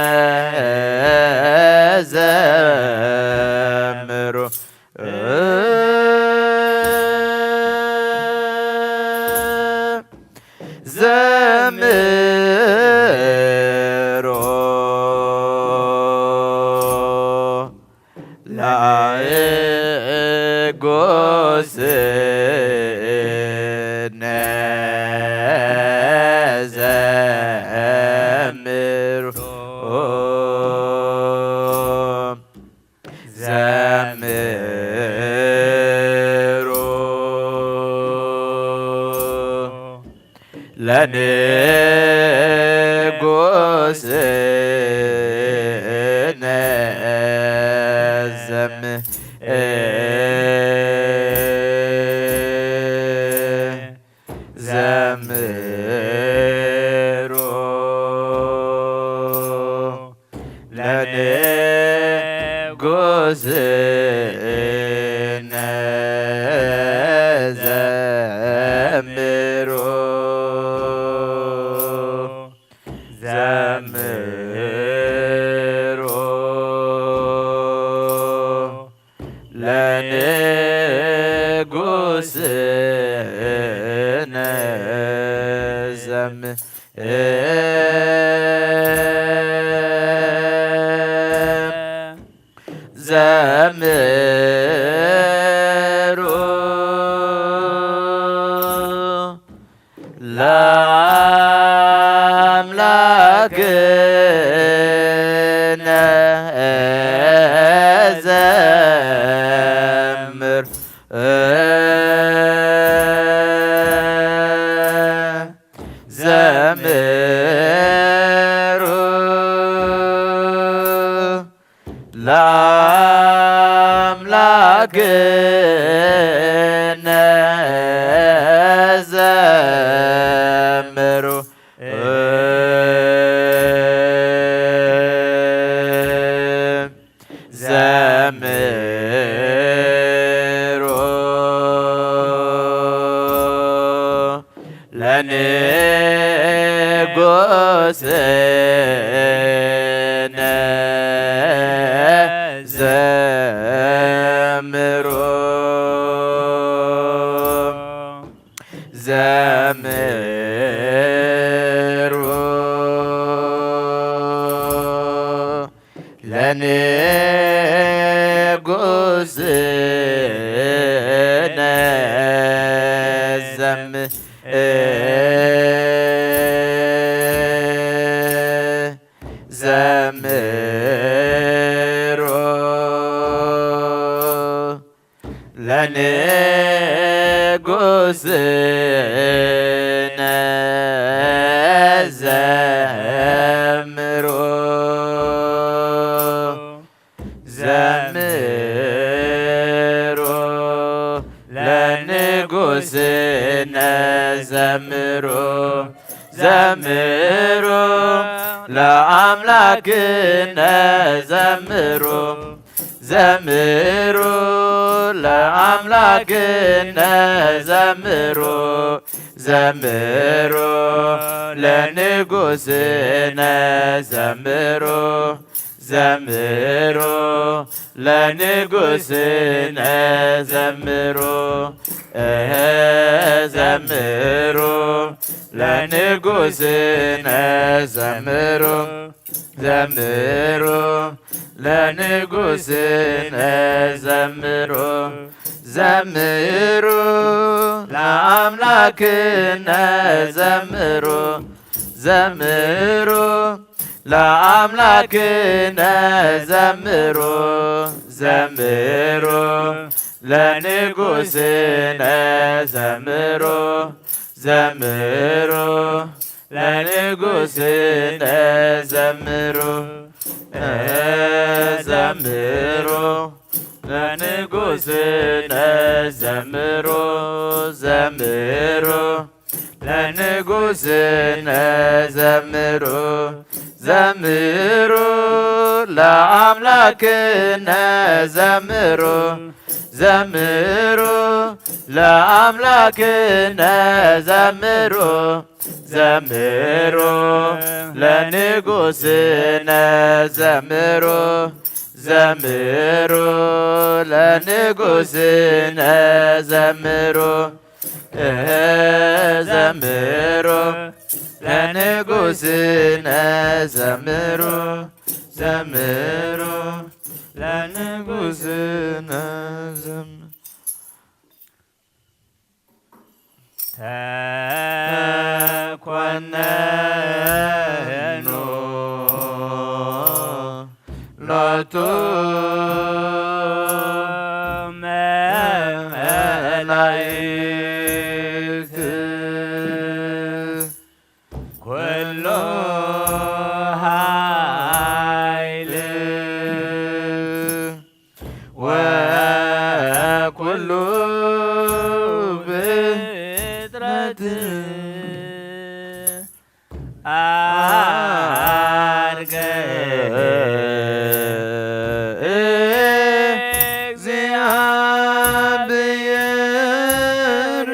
ዘምሩ ዘምሩ ለንጉስነ ዘምሩ ዘምሩ ለንጉስነ ዘምር ዘምሩ ለንጉስነ ዘምሩ ዘምሩ ለንጉስነ ዘምር ዘምሩ ለአምላክነ ዘምር ዘምሩ ለአምላክነ ዘምሩ ዘምሩ ለንጉስነ ዘምሩ ዘምሩ ለንጉስነ ዘምሩ ዘምሩ፣ ዘምሩ ለኣምላክነ፣ ዘምሩ፣ ዘምሩ ለኣምላክነ፣ ዘምሩ፣ ዘምሩ ለንጉስነ፣ ዘምሩ፣ ዘምሩ ለንጉስነ፣ ዘምሩ፣ እህ፣ ዘምሩ ለንጉስነ፣ ዘምሩ፣ ዘምሩ ለንጉስነ፣ ዘምሩ፣ ዘምሩ ለኣምላክነ፣ ዘምሩ፣ ዘምሩ ለኣምላክነ፣ ዘምሩ፣ ዘምሩ ለንጉስነ፣ ዘምሩ፣ ዘምሩ ለንጉስነ፣ ዘምሩ፣ ዘምሩ ለንጉስነ፣ ዘምሩ፣ ዘምሩ ለንጉስነ፣ ዘምሩ፣ ዘምሩ ለኣምላክነ፣ ዘምሩ፣ ዘምሩ ለኣምላክነ፣ ዘምሩ፣ ዘምሩ ለንጉስነ፣ ዘምሩ፣ ዘምሩ ለንጉስነ፣ ዘምሩ፣ እህ፣ ዘምሩ ለንጉስነ፣ ዘምሩ፣ ዘምሩ ለንጉስነ፣ ዘምሩ። ተኮነኑ ሎቱ መላእክት ኩሉ ኃይል ወኩሉ ፍጥረት አርገ እግዚአብሔር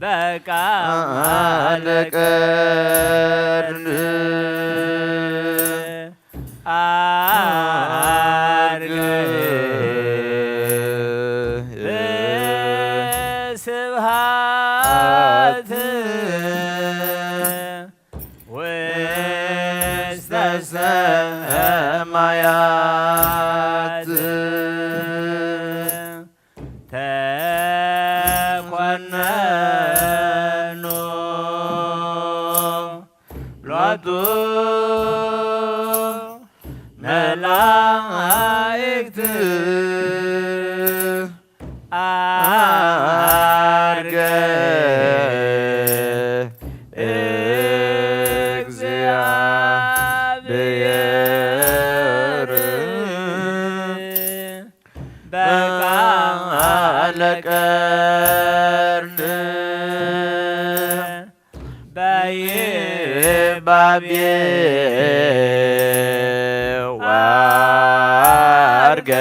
በቃለ ቀርኒ አርገ በስብሐት ውስተ ሰማያት ተኮነኑ ሎቱ መላእክት አርገ እግዚአብሔር በቃለ ቀርን በይባቤ ወዐርገ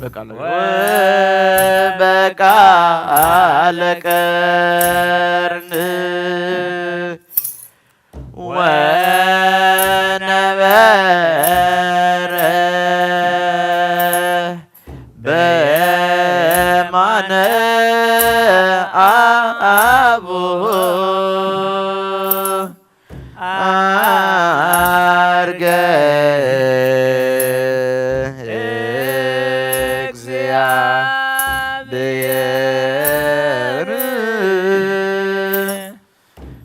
በቃለ ወበቃለ ቀርን ወነበረ በየማነ አቡሁ አርገ እግዚአብሔር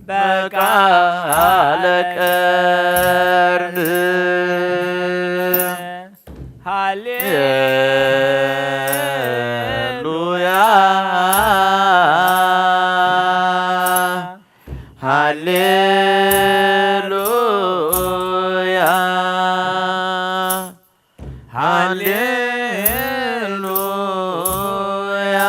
በቃለ ቀርን ሃሌሉያ ሃሌሉያ ሃሌሉያ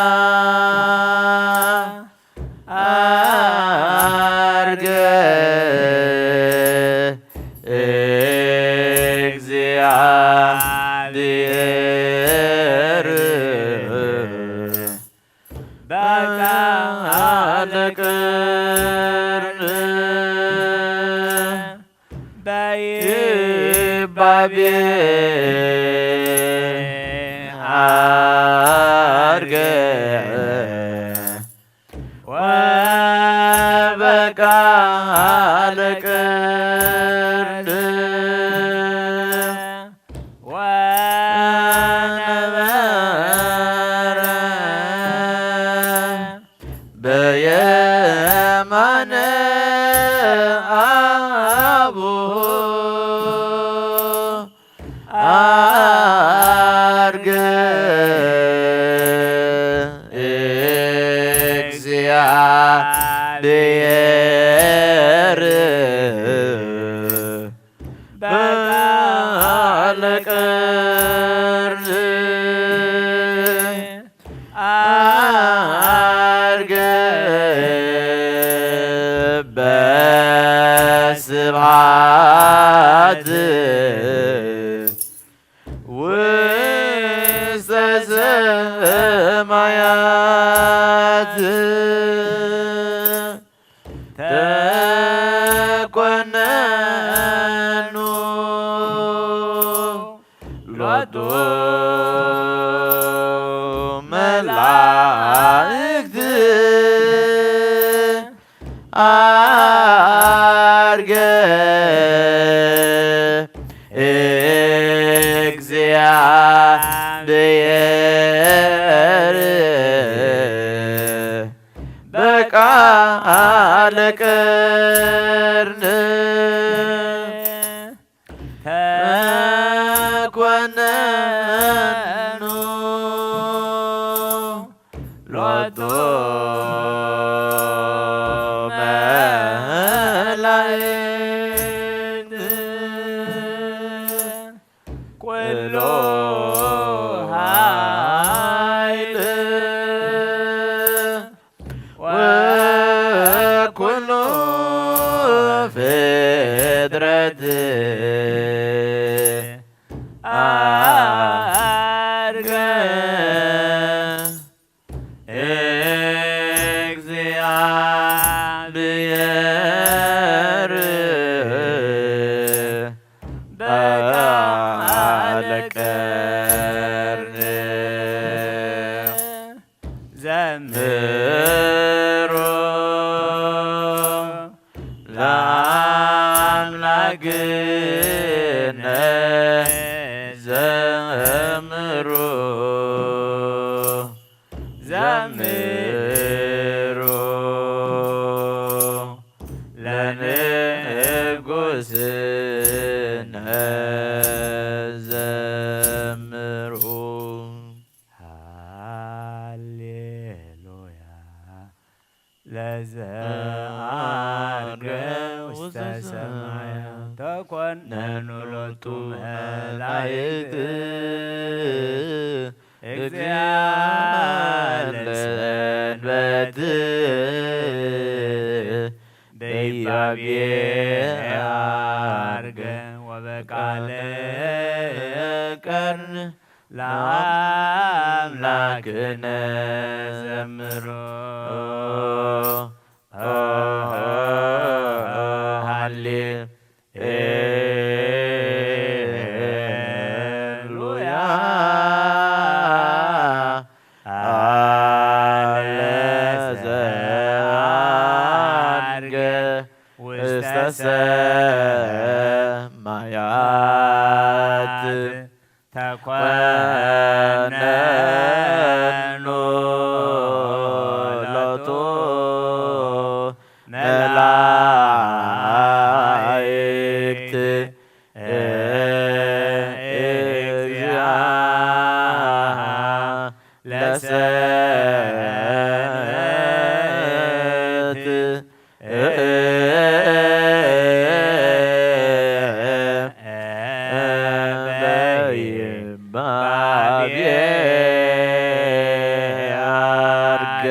በቃለ ቅርን በይባቤ አርገ ወበቃለ ቅርን ወነበረ በየማነ አቡሁ አርገ እግዚአብሔር በቃለ ቅርን አርገ በስብሐት ውስተ ሰማያት ተኮነኑ ሎቱ መላእክት አርገ እግዚአብሔር በቃለ ቅርን ተኮነኑ ሎቱ መላእክት ኩሉ ኃይል ወኩሉ ፍጥረት አርገ እግዚአብሔር በቃለ ቅርን ዘምሩ ለአምላክነ ዘምሩ ዘምሩ ለንጉሥነ ዘምሩ። ሃሌሉያ ለዘዐርገ ውስተ ሰማያት ተኮነኑ ሎቱ መላእክት እግዚአ ለሰንበት በይባቤ አርገ ወበቃለ ቀርን ለአምላክነ ዘምሮ። ሃሌ ሉያ አለ ዘዐርገ ውስተ ሰማያት ተኮነኑ ሎቱ መላእክት እግዚአ ለሰንበት በይባቤ አርገ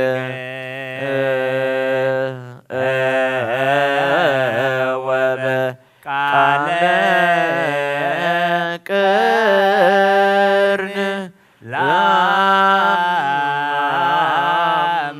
ወበቃለ ቅርን ለአምላክነ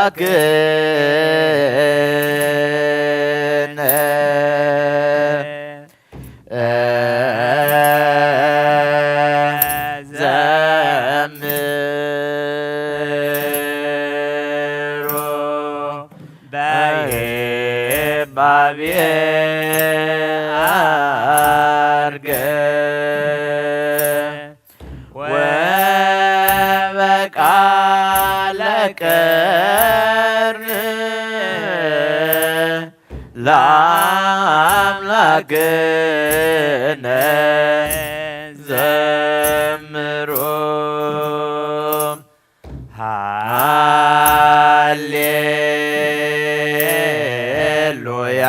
ቀርን ለአምላክነ ዘምሩ በይባቤ አርገ ወበቃለ ቀርን ለአምላክነ ዘምሩ። ሃሌሉያ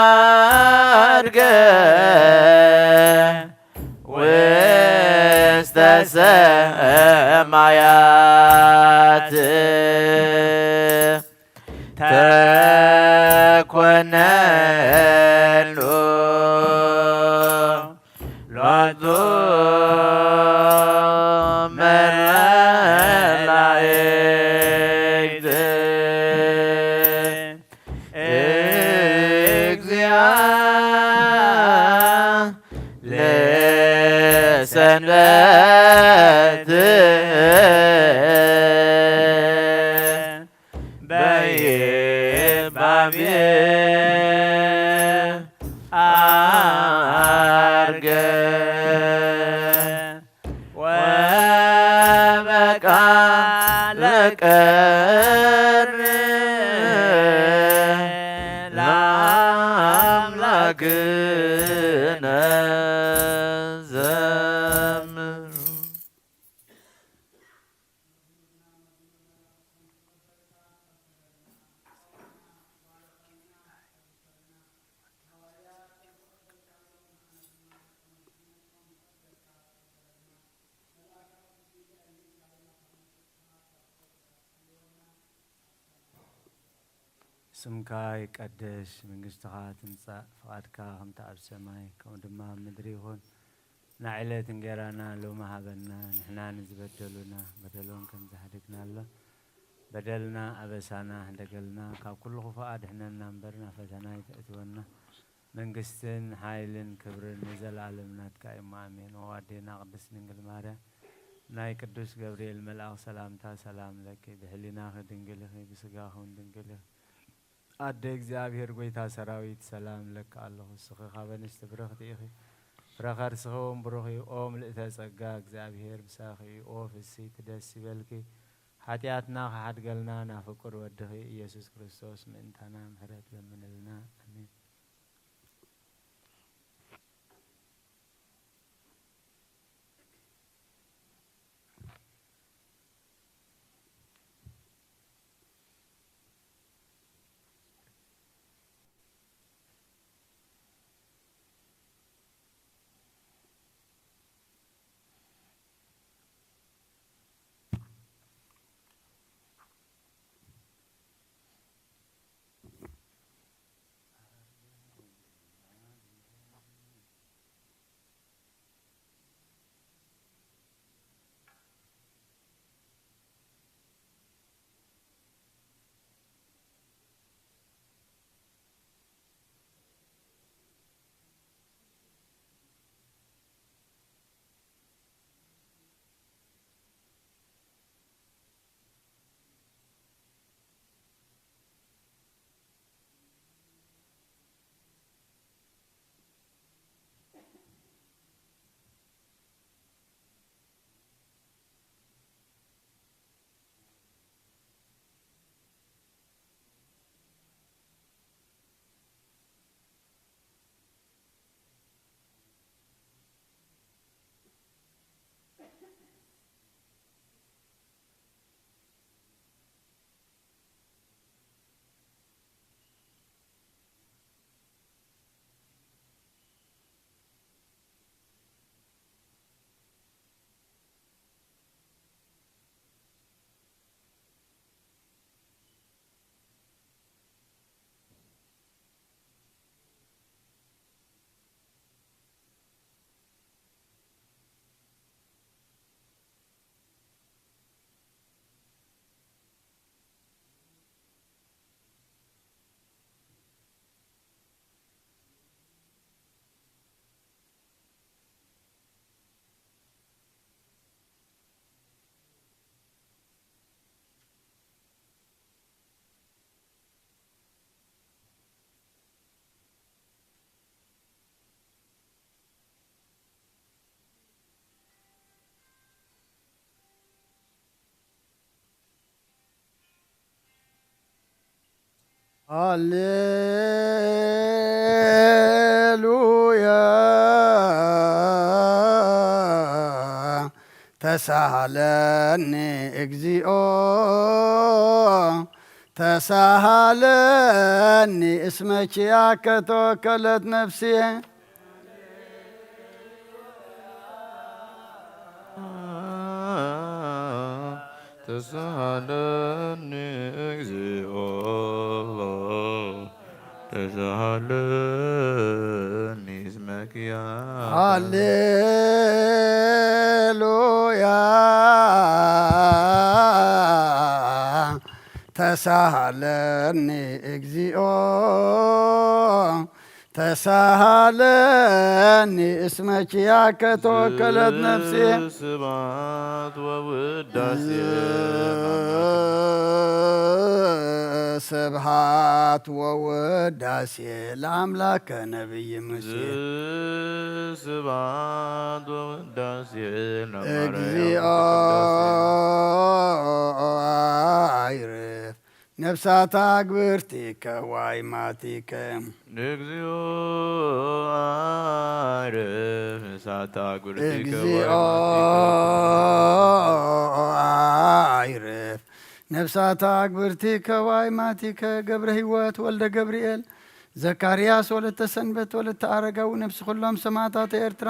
ለዘዐርገ ውስተ ሰማያት ተኮነኑ ሎቱ መላእክት እግዚአ ለሰንበት በይባቤ አርገ ወበቃለ ቀርን ለአምላክነ ዘምሩ። ስምካ ይቀደስ፣ መንግስትኻ ትምጻእ፣ ፍቓድካ ከምቲ ኣብ ሰማይ ከምኡ ድማ ኣብ ምድሪ ይኹን። ናይ ዕለት እንጌራና ሎሚ ሃበና፣ ንሕና ንዝበደሉና በደሎም ከም ዝሃደግናሎም በደልና ኣበሳና ሕደገልና፣ ካብ ኩሉ ክፉእ ኣድሕነና እምበር ናብ ፈተና ኣይተእትወና። መንግስትን ሓይልን ክብርን ንዘለኣለም ናትካ እዩ፣ እሞ ኣሜን። ወኣዴና ቅድስት ድንግል ማርያም፣ ናይ ቅዱስ ገብርኤል መልኣኽ ሰላምታ ሰላም ለኪ፣ ብሕሊናኺ ድንግል ኢኺ፣ ብስጋኺ እውን ድንግል ኢኺ። ኣደ እግዚኣብሔር ጐይታ ሰራዊት፣ ሰላም እለኪ ኣለኹ። እስኺ ካብ ኣንስቲ ብርኽቲ ኢኺ፣ ፍረ ከርስኺ እውን ብሩኽ እዩ። ኦ ምልእተ ጸጋ፣ እግዚኣብሔር ምሳኺ እዩ። ኦ ፍስሕቲ ደስ ይበልኪ፣ ሓጢኣትና ክሓድገልና ናብ ፍቁር ወድኺ ኢየሱስ ክርስቶስ ምእንታና ምሕረት ለምንልና። ኣሜን። ሃሌሉያ። ተሳሃለኒ እግዚኦ፣ ተሳሃለኒ እስመ ኪያከ ተወከለት ነፍስየ። ተሳሃለኒ እግዚኦ፣ ተሳሃለኒ እስመ ኪያ። ሃሌሉያ። ተሳሃለኒ እግዚኦ፣ ተሳሃለኒ እስመ ኪያከ ተወከለት ነፍስየ። ስብሐት ወውዳሴ ለአምላክ። ስብሐት ወውዳሴ ለአምላከ ነቢይ ሙሴ። ስብሐት ወውዳሴ ለማርያም እግዚኦ ቅድስት። አይርፍ ነፍሳታ ግብርቲከ ዋይማቲከ። እግዚኦ አይርፍ ነፍሳታ ግብርቲከ እግዚኦ ዋይማቲከ። አይርፍ ነፍሳታ ግብርቲከ ዋይማቲከ። ገብረ ሕይወት ወልደ ገብርኤል፣ ዘካርያስ ወለተ ሰንበት ወለተ ኣረጋዊ፣ ነፍሲ ኩሎም ሰማዕታት ኤርትራ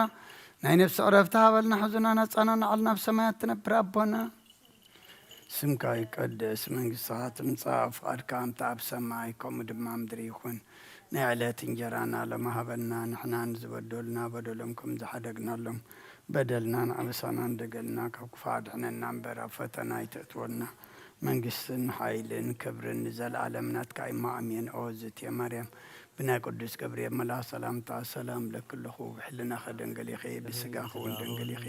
ናይ ነፍሲ ዕረፍቲ ሃበልና። ሕዙናን ኣጻናንዓልና ኣብ ሰማያት ትነብር ኣቦና። ስምካ ይቀደስ፣ መንግስትኻ ትምጻእ፣ ፍቓድካ ከምቲ ኣብ ሰማይ ከምኡ ድማ ምድሪ ይኹን። ናይ ዕለት እንጀራና ሎሚ ሃበና፣ ንሕና ንዝበደሉና በደሎም ከም ዝሓደግናሎም፣ በደልናን ኣበሳናን ደገልና ካብ ክፉእ ኣድሕነና እምበር፣ ኣብ ፈተና ኣይተእትወና። መንግስትን ሓይልን ክብርን ንዘለኣለም ናትካ እዩ። ኣሜን። ኦ ዝትየ ማርያም፣ ብናይ ቅዱስ ገብርኤል መልኣኽ ሰላምታ ሰላም እለኪ ኣለኹ። ብሕልናኺ ድንግል ኢኺ፣ ብስጋኺ እውን ድንግል ኢኺ።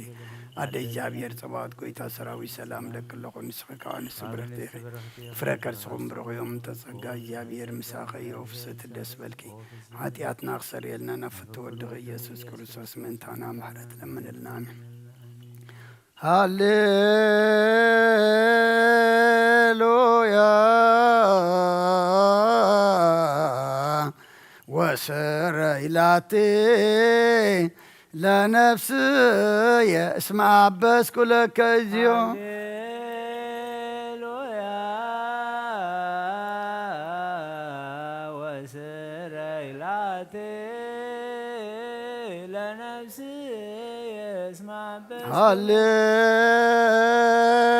ኣደ እግዚኣብሔር ጸባኦት፣ ጎይታ ሰራዊት፣ ሰላም እለኪ ኣለኹ። ንስኺ ከኣ ኣንስቲ ብርኽቲ ኢኺ፣ ፍረ ከርስኹም ብሩኽ እዩ። እመ ጸጋ እግዚኣብሔር ምሳኺ እዩ። ፍስሕቲ ደስ በልኪ፣ ሓጢኣትና ክሰርየልና ናብ ፍትው ወድኺ ኢየሱስ ክርስቶስ ምእንታና ምሕረት ለምንልና። ኣሜን። ሃሌሉያ። ወስረይ ላቲ ለነፍስየ እስመ አበስኩ ለከ እግዚኦ። ሃሌሉያ። ወስረይ ላቲ ለነፍስየ እስመ አበስኩ።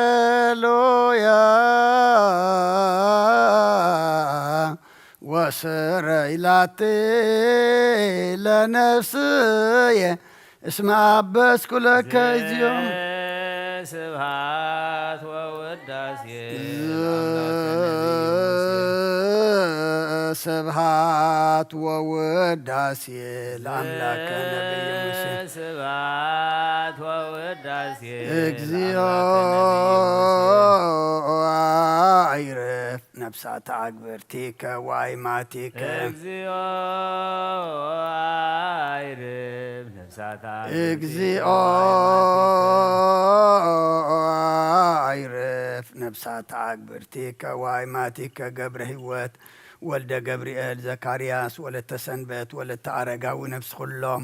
ሃሌሉያ። ወስረይ ላቲ ለነፍስየ እስመ አበስኩ ለከ እግዚኦ። ስብሐት ወውዳሴ ለአምላከ ነቢይ ሙሴ። ስብሐት ወውዳሴ ለአምላከ ነቢይ ሙሴ። ስብሐት ወውዳሴ እግዚኦ ለአምላከ ነቢይ ሙሴ። አይርፍ ነፍሳተ አግብርቲከ ወአይማቲከ። እግዚኦ አይርፍ ነፍሳተ አግብርቲከ እግዚኦ ወአይማቲከ። አይርፍ ነፍሳተ አግብርቲከ ወአይማቲከ። ገብረ ሕይወት ወልደ ገብርኤል፣ ዘካርያስ፣ ወለተ ሰንበት፣ ወለተ ኣረጋዊ፣ ነፍሲ ኩሎም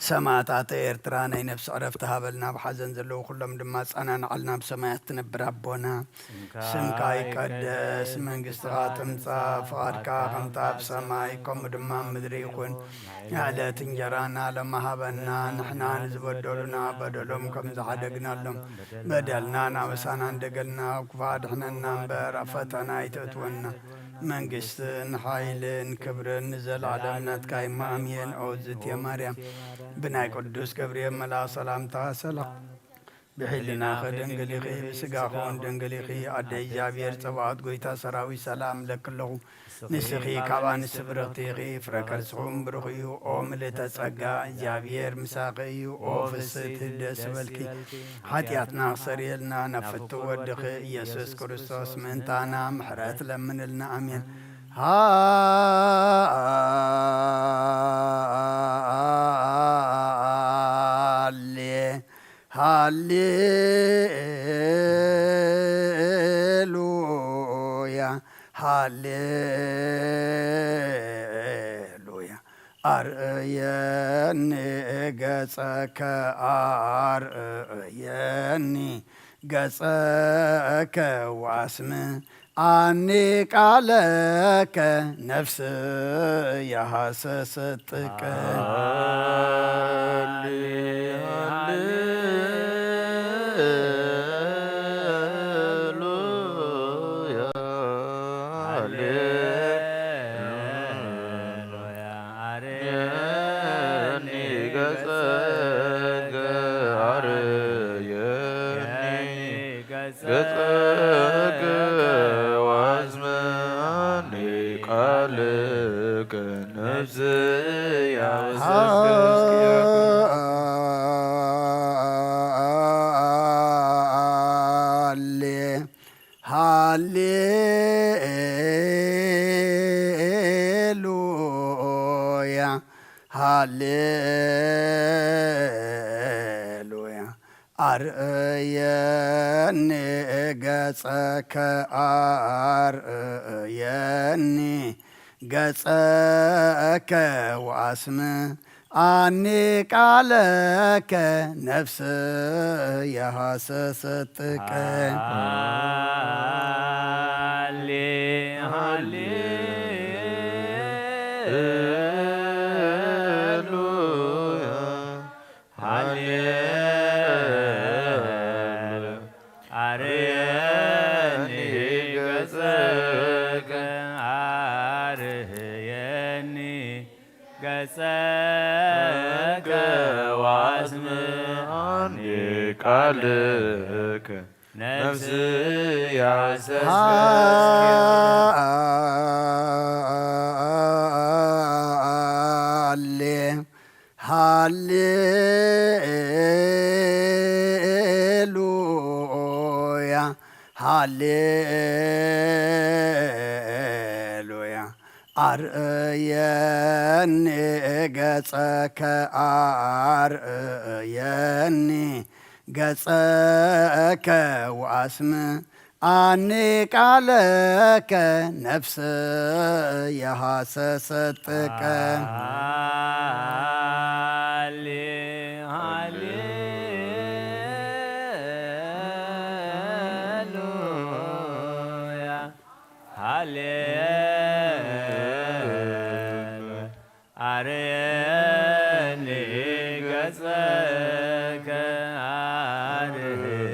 ሰማእታተ ኤርትራ ናይ ነፍሲ ዕረፍቲ ሃበልና። ኣብ ሓዘን ዘለዉ ኩሎም ድማ ኣጸናንዓልና። ኣብ ሰማያት ትነብር ኣቦና፣ ስምካ ይቀደስ፣ መንግስትኻ ትምጻእ፣ ፍቓድካ ከምቲ ኣብ ሰማይ ከምኡ ድማ ኣብ ምድሪ ይኹን። ዕለት እንጀራና ሎሚ ሃበና፣ ንሕና ንዝበደሉና በደሎም ከም ዝሓደግናሎም በደልናን ኣበሳናን ደገልና፣ ኣብ ክፉእ ኣድሕነና እምበር ኣብ ፈተና ኣይተእትወና። መንግስትን ሓይልን ክብርን ንዘለዓለም ናትካ እዩ። ኣሜን። ኦ ዝትየ ማርያም፣ ብናይ ቅዱስ ገብርኤል መልኣኽ ሰላምታ ሰላም። ብሕልናኺ ድንግል ኢኺ፣ ብስጋኺ እውን ድንግል ኢኺ። ኣደ እግዚኣብሔር ጸባኦት፣ ጎይታ ሰራዊት፣ ሰላም እለኪ ኣለኹ። ንስኺ ካብ ኣንስቲ ብርኽቲ ኢኺ፣ ፍረ ከርስኹም ብሩኽ እዩ። ኦ ምልእተ ጸጋ፣ እግዚኣብሔር ምሳኺ እዩ። ኦ ፍስሕቲ፣ ደስ ይበልኪ፣ ሓጢኣትና ክሰርየልና፣ ናብ ፍትው ወድኺ ኢየሱስ ክርስቶስ ምእንታና ምሕረት ለምንልና። ኣሜን። ሃሌ፣ ሃሌሉያ፣ ሃሌ ኣርእየኒ ገጸከ ኣርእየኒ ገጸከ ወኣስምዓኒ ቃለከ ነፍስየ ሃሰሰት ጥቀ። ገጸከ ወአስምዓኒ ቃልከ ነፍስየ ሃሌሉያ፣ ሃሌሉያ። ኣርእየኒ ገጸከ ኣርእየኒ ገጸከ ወኣስምዓኒ ቃለከ ነፍስየ ሃሰሰት ጥቀ። ሃሌ ሃሌሉያ። ሃሌሉያ። ኣርየኒ ገጸከ፣ ኣርየኒ ገጸከ ወአስምዓኒ ቃልከ ነፍስየ ሃሌ ሃሌሉያ፣ ሃሌሉያ። ኣርእየኒ ገጸከ፣ ኣርእየኒ ገጸከ ወኣስምዓኒ ቃለከ ነፍስየ ሃሰሰት ጥቀ። ሃሌ ሃሌሉያ፣ ሃሌ ኣርየኒ ገጸከ፣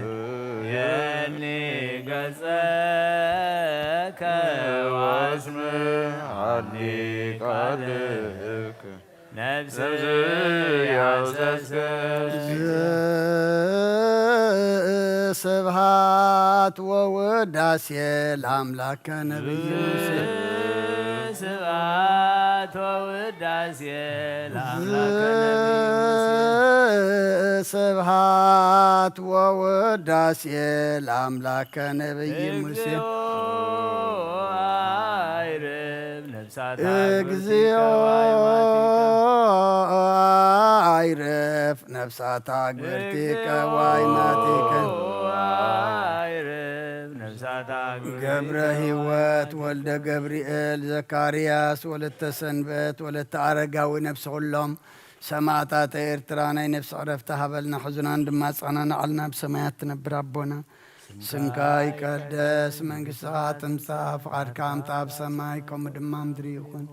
ኣርየኒ ገጸከ ወአስምዓኒ ቃልከ ነፍስየ ሃሰሰት። ስብሐት ወውዳሴ ለአምላከ ነቢይ ሙሴ። ስብሐት ወውዳሴ ለአምላከ ነቢይ ሙሴ። ስብሐት ወውዳሴ ለአምላከ ነቢይ ሙሴ። እግዚኦ አይርፍ ነፍሳት እግዚኦ አይርፍ ነፍሳት አግብርቲከ ወአይማቲከ። ገብረ ሕይወት ወልደ ገብርኤል ዘካርያስ ወለተ ሰንበት ወለተ ኣረጋዊ ነፍሲ ኩሎም ሰማእታተ ኤርትራ ናይ ነፍሲ ዕረፍቲ ሃበልና፣ ሕዙናን ድማ ኣጸናንዓልና። ብሰማያት ትነብር ኣቦና፣ ስምካ ይቀደስ፣ መንግስትኻ ትምጻእ፣ ፍቓድካ ኣምጻእ ኣብ ሰማይ ከምኡ ድማ ምድሪ ይኹን።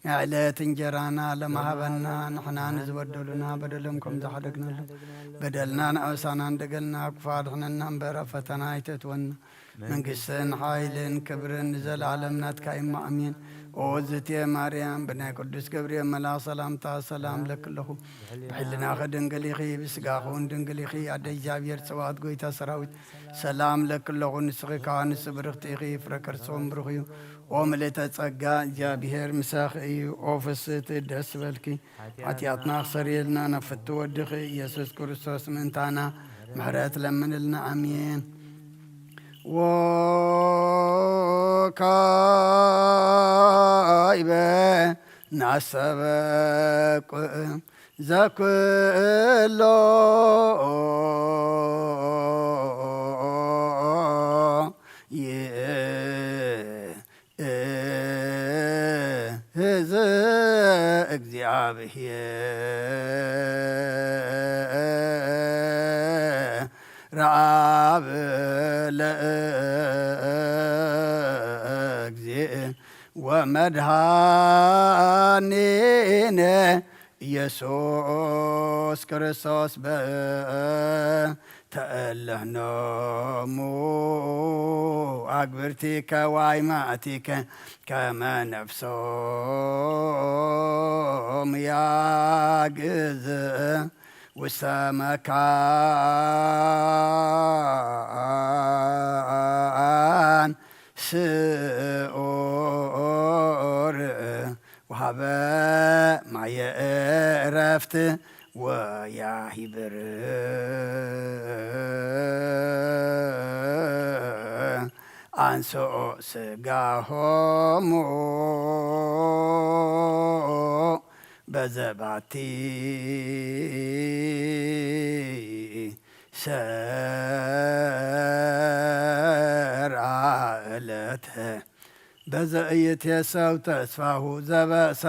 የዕለት እንጀራና ለማሃበና፣ ንሕና ንዝበደሉና በደሎም ከም ዝሓደግናሉ፣ በደልና ንኣበሳና እንደገልና፣ ክፉ ኣድሕነና እምበር ኣብ ፈተና ኣይተእትወና። መንግስትን ሓይልን ክብርን ንዘለዓለም ናትካ እሞ ኣሜን። ኦ ዝትየ ማርያም፣ ብናይ ቅዱስ ገብርኤል መልኣኽ ሰላምታ ሰላም ለኪ ኣለኹ። ብሕልናኺ ድንግል ኢኺ፣ ብስጋኺ እውን ድንግል ኢኺ። ኣደ እግዚኣብሔር ጸባኦት፣ ጎይታ ሰራዊት፣ ሰላም ለኪ ኣለኹ። ንስኺ ከኣ ንሱ ብርኽቲ ኢኺ፣ ፍረ ከርስኹም ብሩኽ እዩ። ኦ ምልእተ ጸጋ፣ እግዚኣብሔር ምሳኺ እዩ። ኦ ፍስህቲ፣ ደስ በልኪ፣ ሓጢኣትና ክሰርየልና ናብ ፍቱ ወድኺ ኢየሱስ ክርስቶስ ምእንታና ምሕረት ለምንልና። ኣሜን። ወካይበ ናሰበቁ ዘኩሎ ይእዝ ለእግዚኣብሔር ኣብ ለእግዚእ ወመድኃኒነ ኢየሱስ ክርስቶስ በተእለህኖሙ ኣግብርቲከ ዋይማእቲከ ከመ ነፍሶም ያግዝ ውስተ መካን ስዑር ወሃበ ማየ ዕረፍት ወያሂብር አንስኦ ስጋሆሙ በዘባቲ ሰርአ ዕለተ በዘኢይትየሰው ተስፋሁ ዘበሰማያት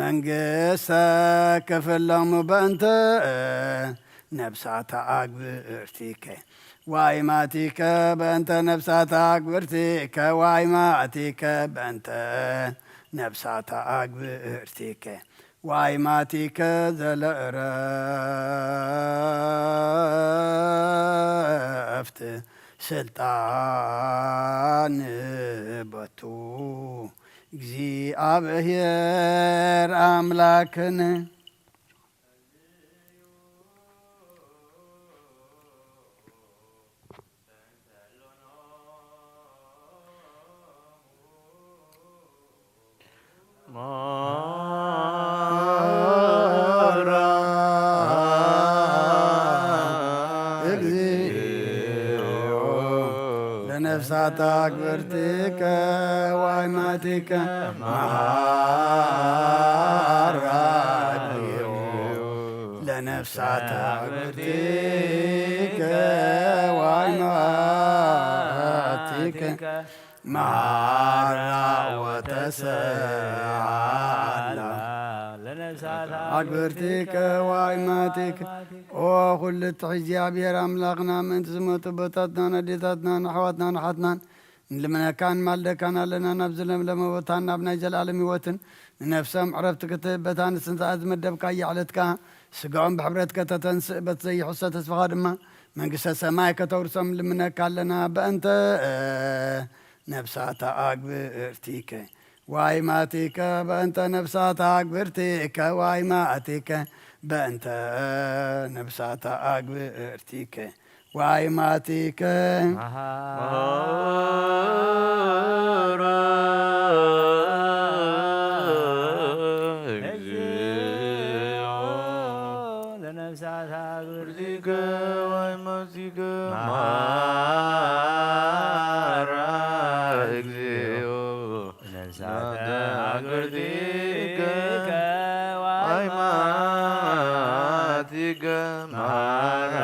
መንግስተ ክፍሎሙ በእንተ ነፍሳተ አግብርቲከ ዋይማቲከ በእንተ ነፍሳተ አግብርቲከ ዋይማቲከ በእንተ ነፍሳተ አግብርቲከ ዋይማቲከ ዘለእረፍት ስልጣን በቱ እግዚኣብሔር አምላክን ለነፍሳት አግብርቲከ ዋይማቲከ መሃራ ለነፍሳት አግብርቲከ ዋይማቲከ መሃራ ወተሰአላ ለነፍሳት አግብርቲከ ዋይማቲከ። ኦ ኩሉ ትሕ እግዚኣብሔር አምላኽና፣ ምእንቲ ዝመጡ ኣቦታትናን ኣዴታትናን ኣሕዋትናን ኣሓትናን ንልምነካን ማልደካን ኣለና። ናብ ዝለምለመ ቦታን ናብ ናይ ዘለኣለም ህይወትን ንነፍሶም ዕረፍቲ ክትህብ በታ ንስንሳ ዝመደብካያ ዕለት ከኣ ስጋኦም ብሕብረት ከተተንስእ በቲ ዘይሕሰ ተስፋኻ ድማ መንግስተ ሰማይ ከተውርሶም ልምነካ ኣለና። በእንተ ነፍሳታ ኣግብእርቲከ ዋይማቲከ በእንተ ነፍሳታ ኣግብርቲከ ዋይማቲከ በእንተ ነፍሳታ ኣግብእርቲከ ዋይማቲከ መሃራ እግዚኦ ለነፍሳት አግብርቲከ ዋይማቲከ መሃራ እግዚኦ ነፍሳተ አግብርቲከ ዋይማቲከ መሃራ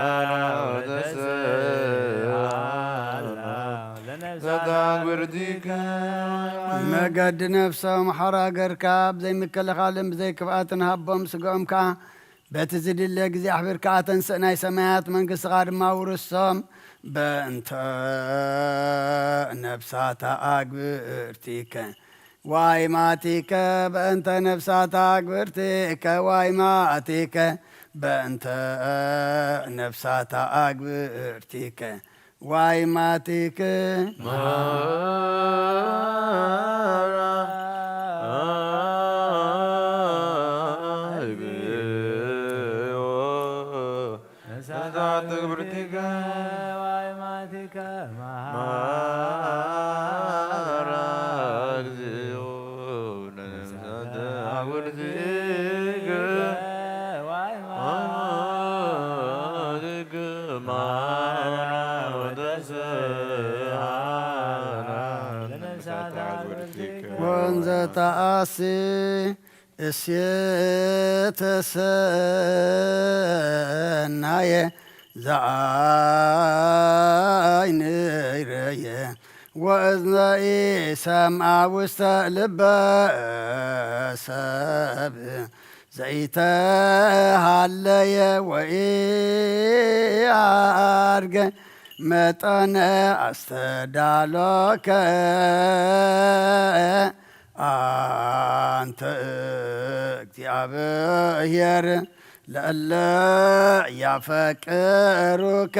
ወተሰአላ ለነፍሳተ አግብርቲከ መገዲ ነፍሶም ሓራ ገርካ ብዘይ ምክልኻልን ብዘይ ክፍኣትን ሃቦም። ስግኦም ከኣ በቲ ዝድለ ግዜ ኣሕቢርካ ኣተንስእ፣ ናይ ሰማያት መንግስትኻ ድማ ውርሶም። በእንተ ነፍሳታ ኣግብእርቲከ ዋይማቲከ በእንተ ነፍሳታ ኣግብእርቲከ ዋይማቲከ በእንተ ነፍሳታ ኣግብእርቲከ ዋይማቲከ መሃራ እግዚኦ ነፍሳት አግብርቲከ ዋይማቲከ መሃራ እግዚኦ ነፍሳት አግብርቲከ ዋይማቲከ መሃራ ወተሰሃላ ለነፍሳት አግብርቲከ ወንዘ ተአሲ እሴተ ሰናየ ዘአይንረየ ወእዝነ ኢሰምዐ ውስተ ልበ ሰብ ዘይተሃለየ ወኢዐርገ መጠነ ኣስተዳሎከ ኣንተ እግዚኣብሔር ለእለ ያፈቅሩከ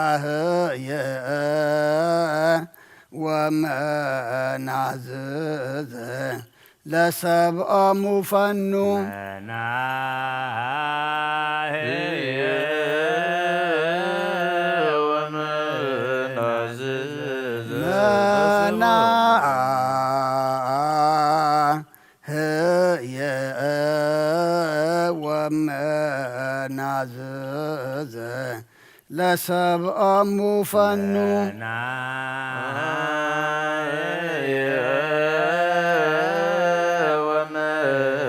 መናህየ ወመናዝዘ ለሰብኦሙ ፈኑ። መናህየ ወመናዝዘ መናህየ ወመናዝዘ ለሰብኦሙ ፈኑ። መናህየ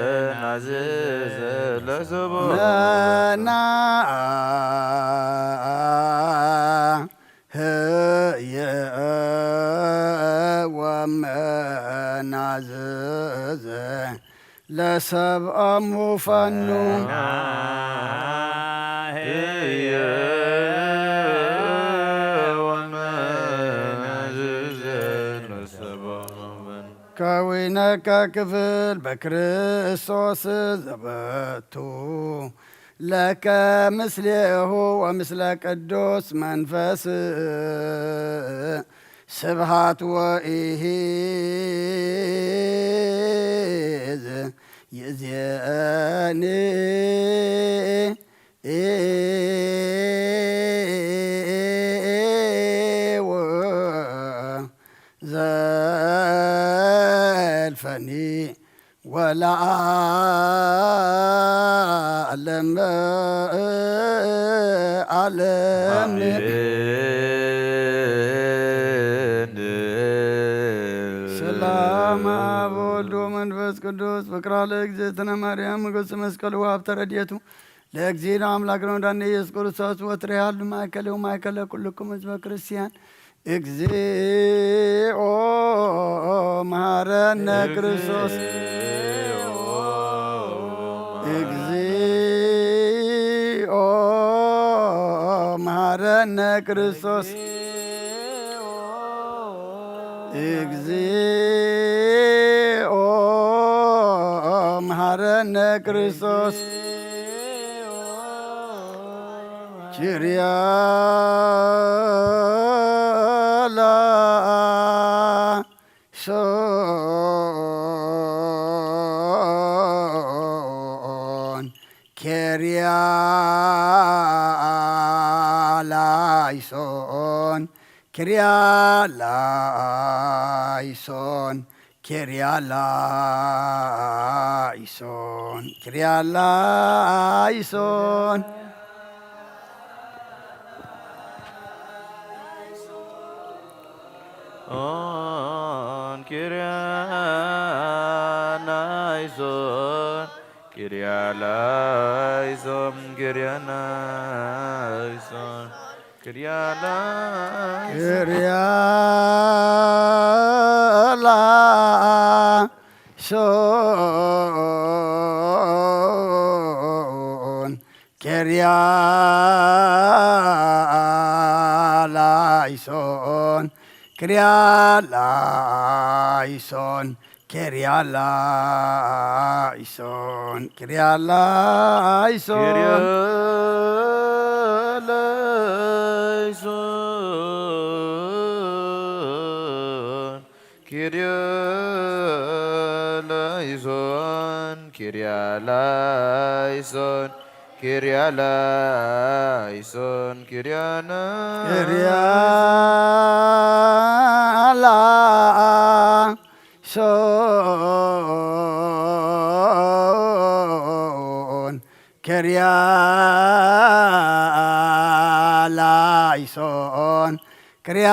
ወመናዝዘ ለሰብኦሙ መናህየ ወመናዝዘ ለሰብኦሙ ፈኑ። መናህየ ወመናዝዘ ለሰብኦሙ ፈኑ። ከዊነከ ክፍል በክርስቶስ ዘበቱ ለከ ምስሌሁ ወምስለ ቅዱስ መንፈስ ስብሃት ወኢሂዝ ይእዜኒ ወዘልፈኒ ወለዓለመ ዓለም። አሜን። ሰላም አብ ወልድ ወመንፈስ ቅዱስ ፍቅራ ለእግዝእትነ ማርያም ሞገስ መስቀሉ ወሀብተ ረድኤቱ ለእግዚእነ አምላክነ ወመድኃኒነ ኢየሱስ ክርስቶስ ወትረ ይሃሉ ማእከለ ወማእከለ ኩልክሙ ህዝበ ክርስቲያን። እግዚኦ መሐረነ ክርስቶስ። እግዚኦ መሐረነ ክርስቶስ። እግዚኦ መሐረነ ክርስቶስ። ኪርያ ላይሶን፣ ኪርያ ላይሶን፣ ኪርያ ላይሶን፣ ኪርያ ላይሶን፣ ኪርያ ላይሶን። ኦን ኪርያ ላይሶን፣ ኪርያ ላይሶን፣ ኪርያ ላይሶን። ኪርያ ላይሶን። ኪርያ ላይሶን፣ ኪርያ ላይሶን፣ ኪርያ ላይሶን፣ ኪርያ ላይሶን፣ ኪርያ ላይሶን። ኪርያ ላይሶን፣ ኪርያ ላይሶን፣ ኪርያ ላይሶን፣ ኪርያ ላይሶን፣ ኪርያ ላይሶን። ኪርያ ላይሶን፣ ኪርያ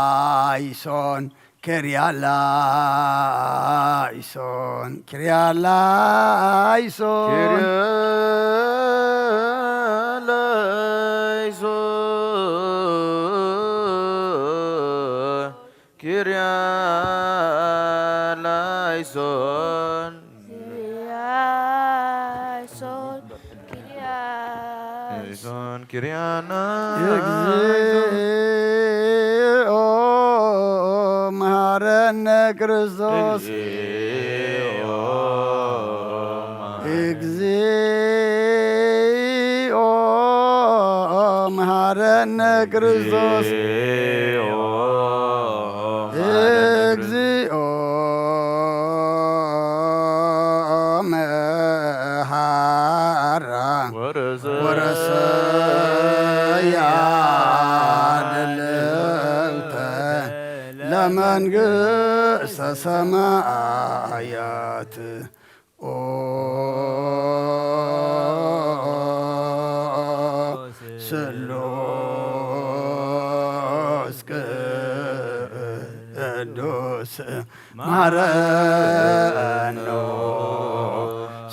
ላይሶን፣ ኪርያ ላይሶን፣ ኪርያ ላይሶን፣ ኪርያ ላይሶን። ኪርያ ላይሶን። ኪርያ ላይሶን። ኪርያ ላይሶን። ኪርያ ላይሶን። ኪርያ ላይሶን። እግዚኦ መሐረነ ክርስቶስ። እግዚኦ መሐረነ። እግዚኦ መሐረነ ክርስቶስ። እግዚኦ መሐራ ወረሰ ያድልውተ ለመንግስተ ሰማያት። ኦ ስሉስ ቅዱስ ማረኖ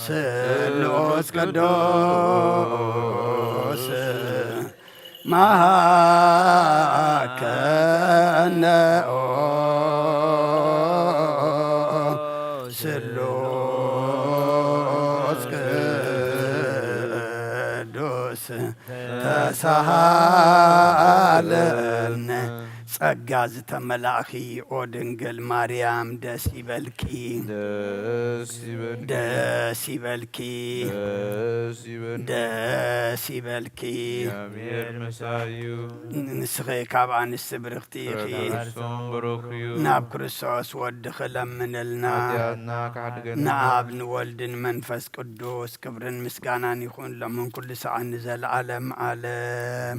ስሉስ ቅዱስ መሐከነ ኦ ስሉስ ቅዱስ ተሳሃለነ። ጸጋ ዝተመላእኺ ኦ ድንግል ማርያም ደስ ይበልኪ። ደስ ይበልኪ። ደስ ይበልኪ። ደስ ይበልኪ። ደስ ይበልኪ። እግዚኣብሔር ምሳዩ። ንስኺ ካብ ኣንስቲ ብርኽቲ ኢኺ። ፍረ ከርሶም ብሩኽ እዩ። ናብ ክርስቶስ ወድኺ ለምንልና። ሓጢኣትና ክሓድገና። ንኣብ ንወልድን መንፈስ ቅዱስ ክብርን ምስጋናን ይኹን ሎምን ኩሉ ሰዓት ንዘለዓለም ዓለም።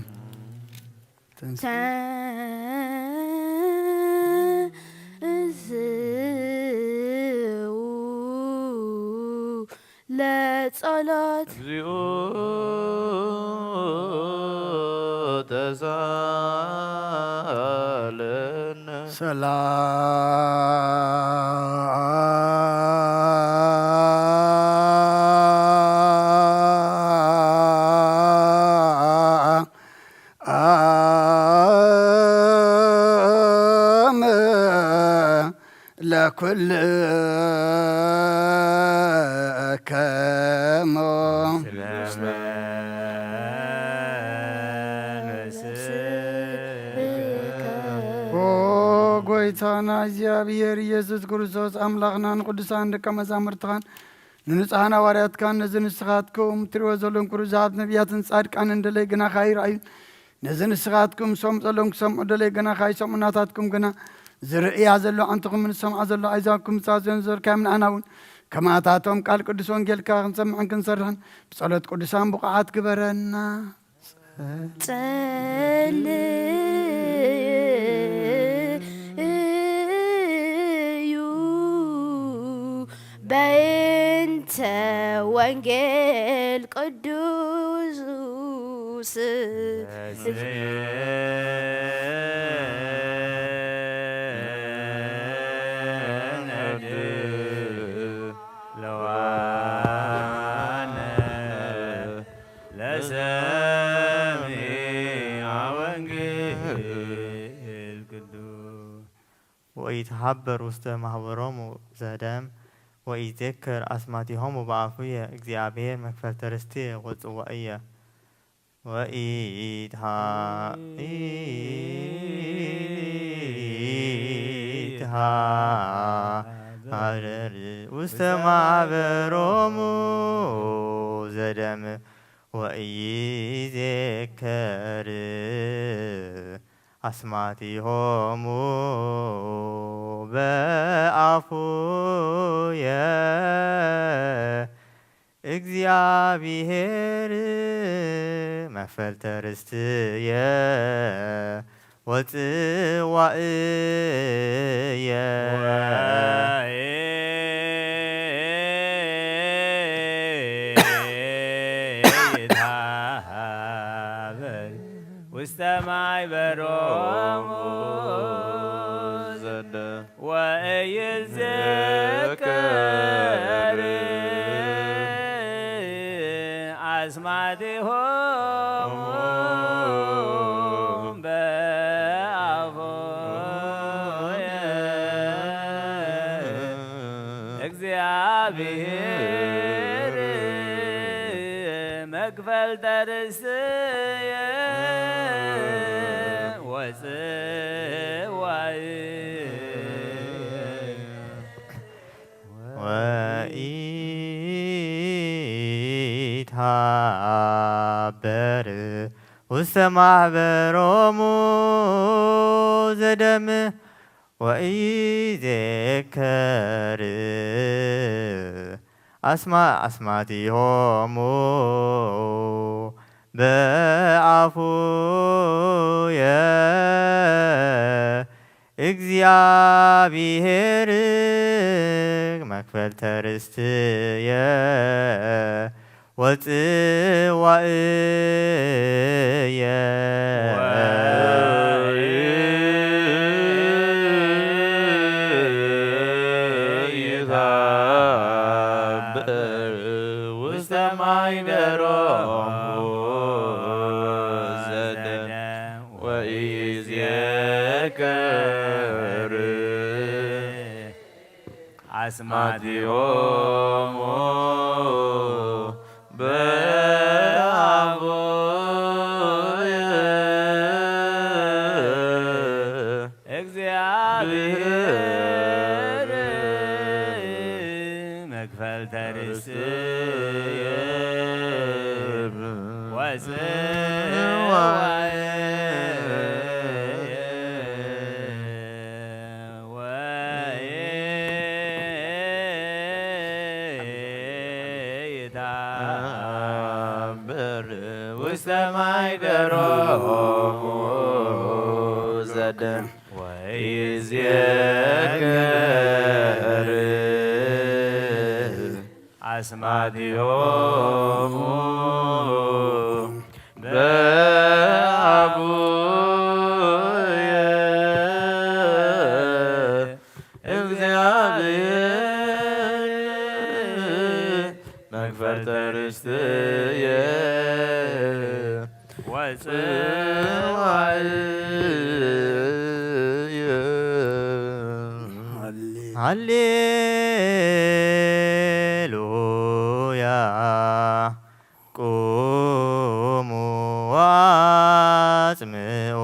ተንሥኡ ለጸሎት። እግዚኦ ተሳለነ። ሰላም አም ለኩልከሞ። ኦ ጎይታና እግዚኣብሔር ኢየሱስ ክርስቶስ ኣምላኽና ንቅዱሳን ደቀ መዛሙርትኻን ንንጹሓን ሃዋርያትካን ነዚ ንስኻትኩም ትሪእዎ ዘለኹም ግሩዛት ነቢያትን ጻድቃንን ደለይ ግናኻ ኣይረኣዩን። ነዚ ንስኻትኩም ሰምዑ ዘለኹም ክሰምዑ ደለይ ግናኻ ኣይሰምዑ። ናታትኩም ግና ዝርእያ ዘሎ ኣዕንትኹምን ዝሰምዓ ዘሎ ኣእዛንኩም ምጻዝዮን ዘርካዮም ንኣና እውን ከማታቶም ቃል ቅዱስ ወንጌልካ ክንሰምዕን ክንሰርሕን ብጸሎት ቅዱሳን ብቑዓት ግበረና። ጸልዩ በእንተ ወንጌል ቅዱስ። ለዋነ ለሰሚዐ ወንጌል ቅዱስ። ወኢትሃበር ውስተ ማህበሮሙ ዘደም ወኢዜክር አስማቲሆሙ በአፉየ። እግዚአብሔር መክፈልተ ርስትየ ወጽዋእየ። ወኢትሃ-፣ ኢትሃበር ውስተ ማህበሮሙ ዘደም ወኢይዜከር አስማቲሆሙ በአፉየ። እግዚአብሔር መክፈልተ ርስትየ ወጽዋእየ። ወይትሃበር ውስተ ማይበሮሙ ዘደ ወኢይዝከር አስማቲሆሙ በአፉ። ብሔር መክፈልተ ርስትየ ወጽዋይ ወኢታበር ውስተ ማሕበሮሙ ዘደም ወኢዜከር ኣስማ ኣስማቲሆሙ በአፉየ እግዚኣብሔር መክፈልተ ርስትየ ወጽዋእየ ወኢይትሃበር ውስተ ማይደሮም ዘደም ወኢይዜከር አስማቲሆሙ በአፉየ እግዚአብሔር መክፈልተ ርስትየ ወጽዋየ ወይታ በር ውስተ ማይደሮሙ ዘደም ወይዜከር አስማቲሆሙ በአፉየ እግዚአብሔር መክፈልተ ርስትየ ወጽዋዕየ። ሃሌሉያ። ቁሙ ወአጽምዑ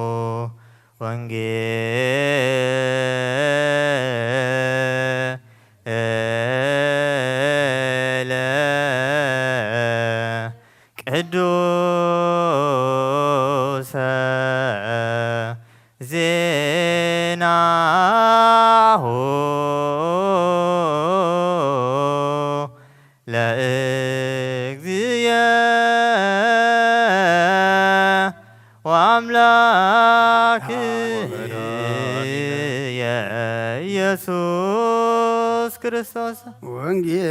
ወንጌለ ቅዱሰ ዜናሁ ለእግዚእየ ወአምላክየ ኢየሱስ ክርስቶስ። ወንጌል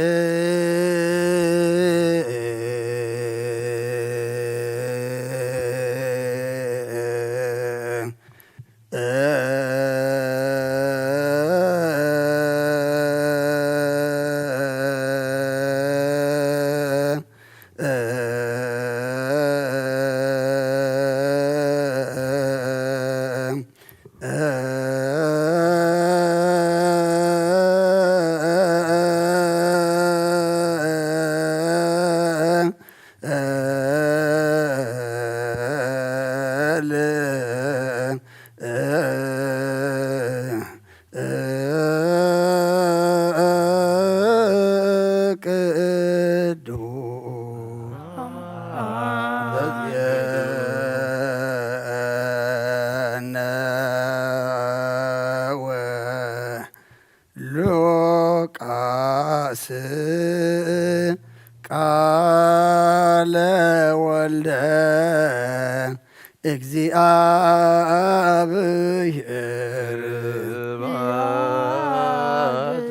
ሉቃስ ቃለ ወልደ እግዚአብሔር ስብሐት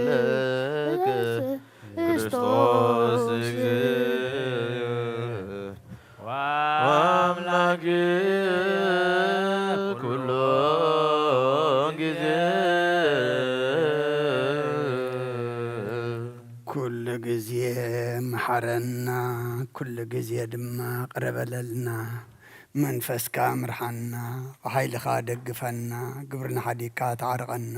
ለከ ክርስቶስ እግዚእ ወአምላክ ኩሎ ጊዜ። ኩሉ ጊዜ መሓረና፣ ኩሉ ጊዜ ድማ ቅረ በለልና። መንፈስካ ምርሓና፣ ብሓይልኻ ደግፈና፣ ግብርና ሓዲግካ ተዓርቐና።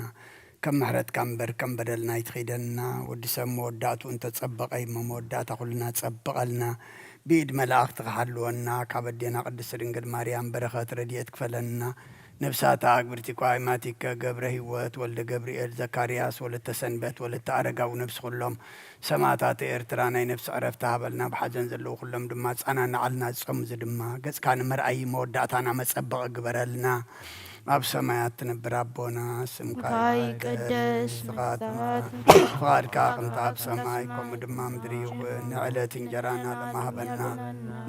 ከም ምሕረትካ እምበር ከም በደልና ኣይትኺደንና። ወዲ ሰብ መወዳእትኡ እንተጸበቐ እሞ መወዳእታ ኩልና ጸብቐልና። ብኢድ መላእኽቲ ክሓልወና፣ ካብ ኣዴና ቅድስት ድንግል ማርያም በረኸት ረድኤት ክፈለና። ነብሳታ ኣግብርቲ ቋይማቲከ ገብረ ህይወት፣ ወልደ ገብርኤል፣ ዘካርያስ፣ ወለተ ሰንበት፣ ወለተ ኣረጋዊ፣ ነብሲ ኩሎም ሰማእታት ኤርትራ፣ ናይ ነብሲ ዕረፍቲ ሃበልና። ብሓዘን ዘለዉ ኩሎም ድማ ጻናናዓልና። ዝጸሙ እዚ ድማ ገጽካ ንመርኣዪ መወዳእታና መጸበቒ ግበረልና። ኣብ ሰማያት ትነብር ኣቦና፣ ስምካ ይትሓደስ፣ ይቀደስ፣ መንግስትኻ ትምጻእ፣ ፍቓድካ ከምቲ ኣብ ሰማይ ከምኡ ድማ ምድሪ ይኹን። ንዕለት እንጀራና ሎሚ ሃበና፣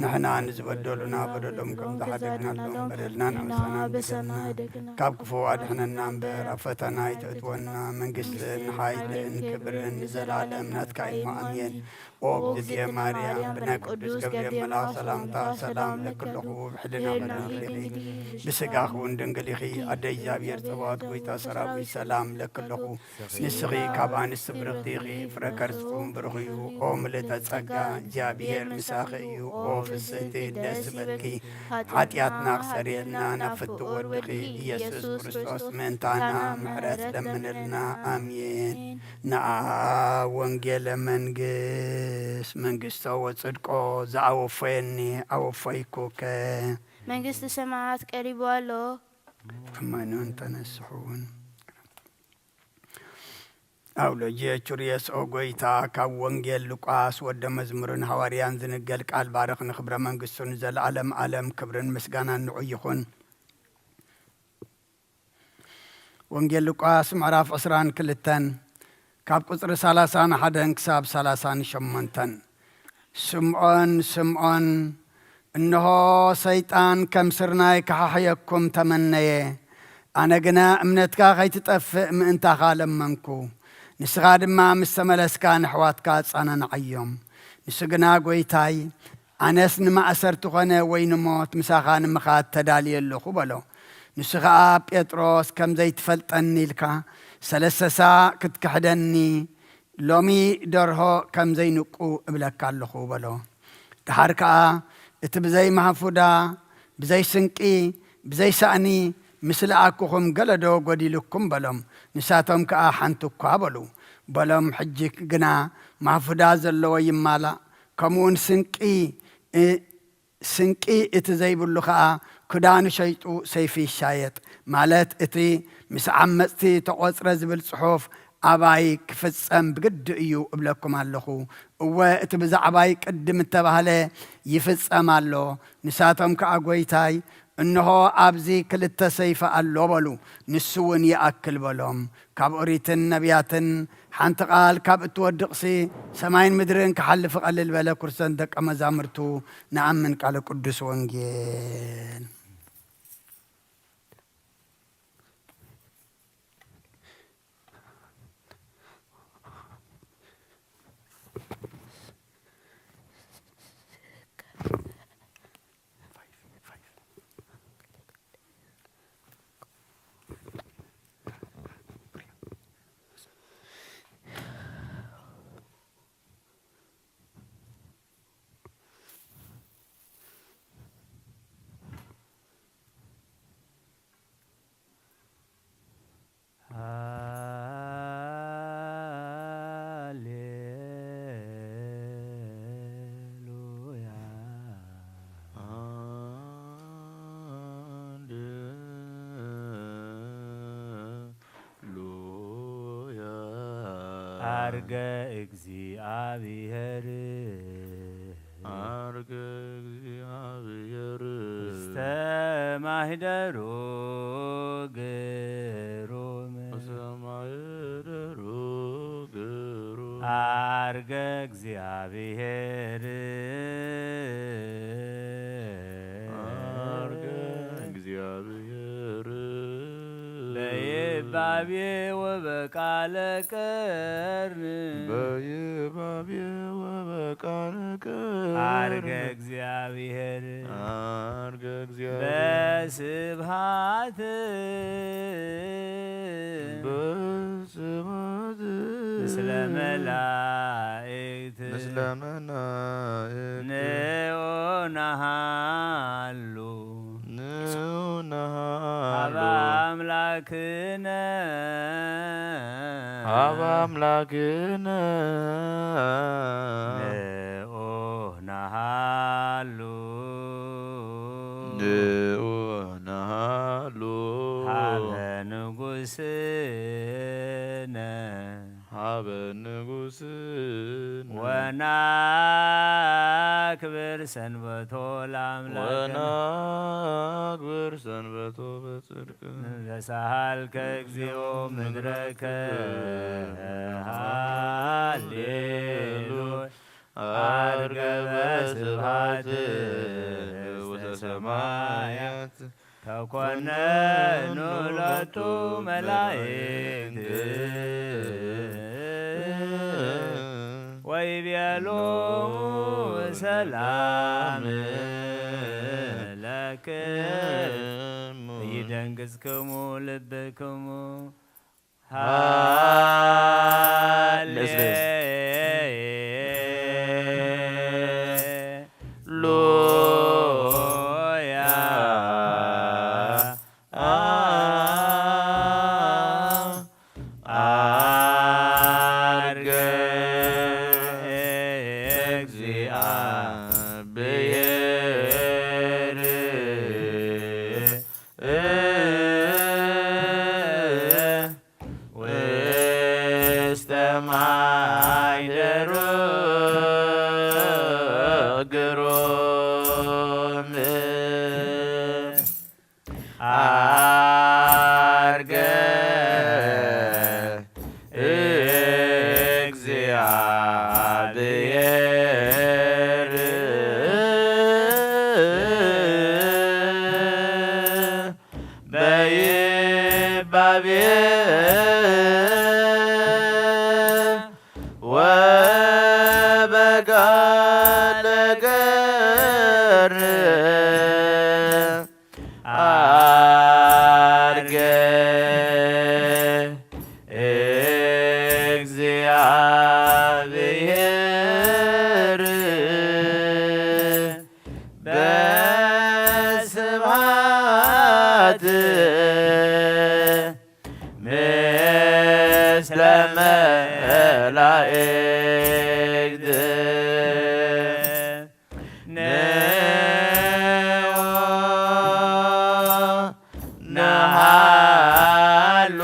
ንሕና ንዝበደሉና በደሎም ከም ዝሓደግናሎም በደልና ንሕና ንሕና በሰማይ ኣበሰና፣ ካብ ክፉ ኣድሕነና እምበር፣ ኣብ ፈተና ኣይተእትወና። መንግስትን ሓይልን ክብርን ንዘለኣለም ናትካ እዩ። ኣሜን። ኦ እግዝእትየ ማርያም፣ ብናይ ቅዱስ ገብርኤል መልኣኽ ሰላምታ ሰላም ለኪ ኣለኹ። ብሕልናኺ ድንግል ኢኺ፣ ብስጋኺ እውን ድንግል ኢኺ። ኣደ እግዚኣብሔር ጸባኦት፣ ጎይታ ሰራዊት፣ ሰላም ለኪ ኣለኹ። ንስኺ ካብ ኣንስቲ ብርኽቲ ኢኺ፣ ፍረ ከርስኹም ብሩኽ እዩ። ኦ ምልእተ ጸጋ፣ እግዚኣብሔር ምሳኺ እዩ። ኦ ፍስሕቲ፣ ደስ ይበልኪ። ሓጢኣትና ክሰርየልና ናብ ፍቱ ወድኺ ኢየሱስ ክርስቶስ ምእንታና ምሕረት ለምንልና። ኣሜን። ንኣ ወንጌለ መንግስት መንግስቶ ወጽድቆ ዘኣወፈየኒ ኣወፈይኩከ። መንግስቲ ሰማያት ቀሪቡ ኣሎ። እመኑን ተነስሑን። ኣውሎጅየ ቹርየስ ኦ ጎይታ፣ ካብ ወንጌል ሉቃስ ወደ መዝሙርን ሃዋርያን ዝንገል ቃል ባርኽ። ንኽብረ መንግስቱ ንዘለዓለም ዓለም ክብርን ምስጋናን ንዑ ይኹን። ወንጌል ሉቃስ ምዕራፍ ዕስራን ክልተን ካብ ቁጽሪ ሰላሳን ሓደን ክሳብ ሰላሳን ሸሞንተን። ስምዖን፣ ስምዖን፣ እንሆ ሰይጣን ከም ስርናይ ክሓሕየኩም ተመነየ፣ ኣነ ግና እምነትካ ከይትጠፍእ ምእንታኻ ለመንኩ። ንስኻ ድማ ምስ ተመለስካ ንኣሕዋትካ ኣጸናንዓዮም። ንሱ ግና፣ ጐይታይ፣ ኣነስ ንማእሰርቲ ኾነ ወይ ንሞት ምሳኻ ንምኻድ ተዳልየ ኣለኹ በሎ። ንሱ ኸኣ፣ ጴጥሮስ፣ ከም ዘይትፈልጠኒ ኢልካ ሰለስተ ሳዕ ክትክሕደኒ ሎሚ ደርሆ ከም ዘይንቁ እብለካ ኣለኹ በሎ። ደሓር ከኣ፣ እቲ ብዘይ ማህፉዳ፣ ብዘይ ስንቂ፣ ብዘይ ሳእኒ ምስ ለኣኩኹም ገለዶ ጐዲሉኩም በሎም። ንሳቶም ከኣ፣ ሓንቲ እኳ በሉ በሎም። ሕጂ ግና ማህፉዳ ዘለዎ ይማላእ፣ ከምኡውን ስንቂ እ-፣ ስንቂ እቲ ዘይብሉ ኸኣ ክዳኑ ሸይጡ ሰይፊ ይሻየጥ፣ ማለት እቲ ምስ ዓመጽቲ ተቖጽረ ዝብል ጽሑፍ ኣባይ ክፍጸም ብግዲ እዩ እብለኩም ኣለኹ። እወ፣ እቲ ብዛዕባይ ቅድም እተባህለ ይፍጸም ኣሎ። ንሳቶም ከኣ፣ ጐይታይ፣ እንሆ ኣብዚ ክልተ ሰይፊ ኣሎ በሉ። ንሱ እውን ይኣክል በሎም። ካብ ኦሪትን ነቢያትን ሓንቲ ቃል ካብ እትወድቕሲ፣ ሰማይን ምድርን ክሓልፍ ቀልል በለ። ክርስቶስን ደቀ መዛሙርቱ ንኣምን። ቃለ ቅዱስ ወንጌል። ሃሌሉያ። ሃሌሉያ። አርገ እግዚአብሔር። አርገ እግዚአብሔር። ውስተ ማህደሩ ግሩም። ውስተ ማህደሩ ግሩም። አርገ እግዚአብሔር። አርገ እግዚአብሔር። በይባቤ ወበቃለ ቀርን። በይባቤ ወበቃለ ቀርን። አርገ እግዚአብሔር። አርገ እግዚአብሔር። በስብሐት። በስብሐት። ምስለ መላእክት። ምስለ መላእክት። ንዑ ነሃሉ። ንዑ ነሃሉ። ሀበ አምላክነ። ሀበ አምላክነ ንዑ ንሃሉ ንዑ ንሃሉ ሀበ ንጉስነ ሀበ ንጉስነ ወናክብር ሰንበቶ ለአምላክነ ወናክብር ሰንበቶ በጽድቅ። እንዘ ሰሃልከ እግዚኦ ምድረከ ሃሌሉያ። አርገበ ስብሐት ውስተ ሰማያት ተኮነኑ ሎቱ መላእክት ወይቤሎሙ ሰላም ለክሙ ይደንግጽክሙ ልብክሙ። ሃሌ ሉያ አርገ እግዚአብሔር ውስተ ማይደሩ ግሩም አርገ እግዚአብሔር በይባቤ ወበጋለ ገር አርገ እግዚአብሔር በስብሐት ምስለ መላእክት ንዑ ንሃሉ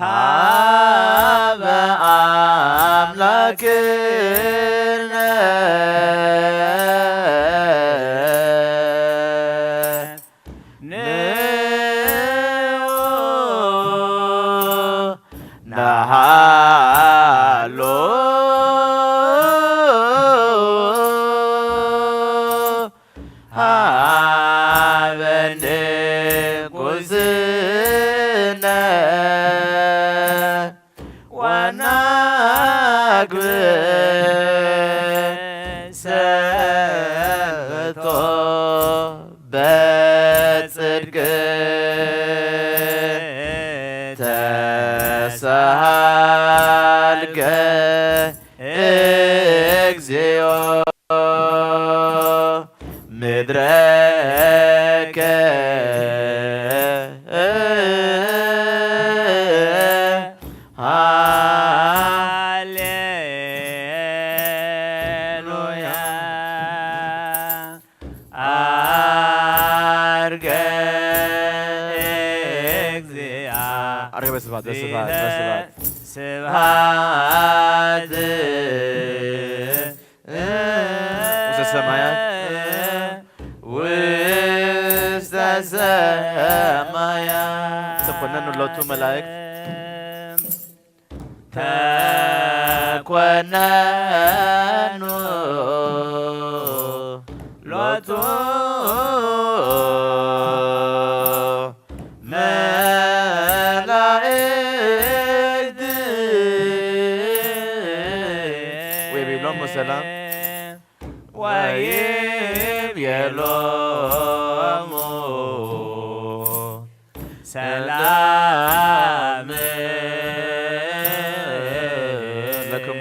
ሀበ አምላክነ ንዑ ንሃሉ ሀበ ንጉስነ ወናግብ ሰንበቶ በጽድቅ ተሰሃልከ እግዚኦ ምድረከ ሃሌሉያ። አርገ እግዚአ አርገ በስብሐት በስብሐት በስብሐት ስብሐት ውስተ ሰማያት ውስተ ሰማያት ተኮነኑ ሎቱ መላእክት ተኮነኑ ሎቱ መላእክት ወይቤሎሙ ሰላም ወይቤሎሙ ሰላም ለክሙ።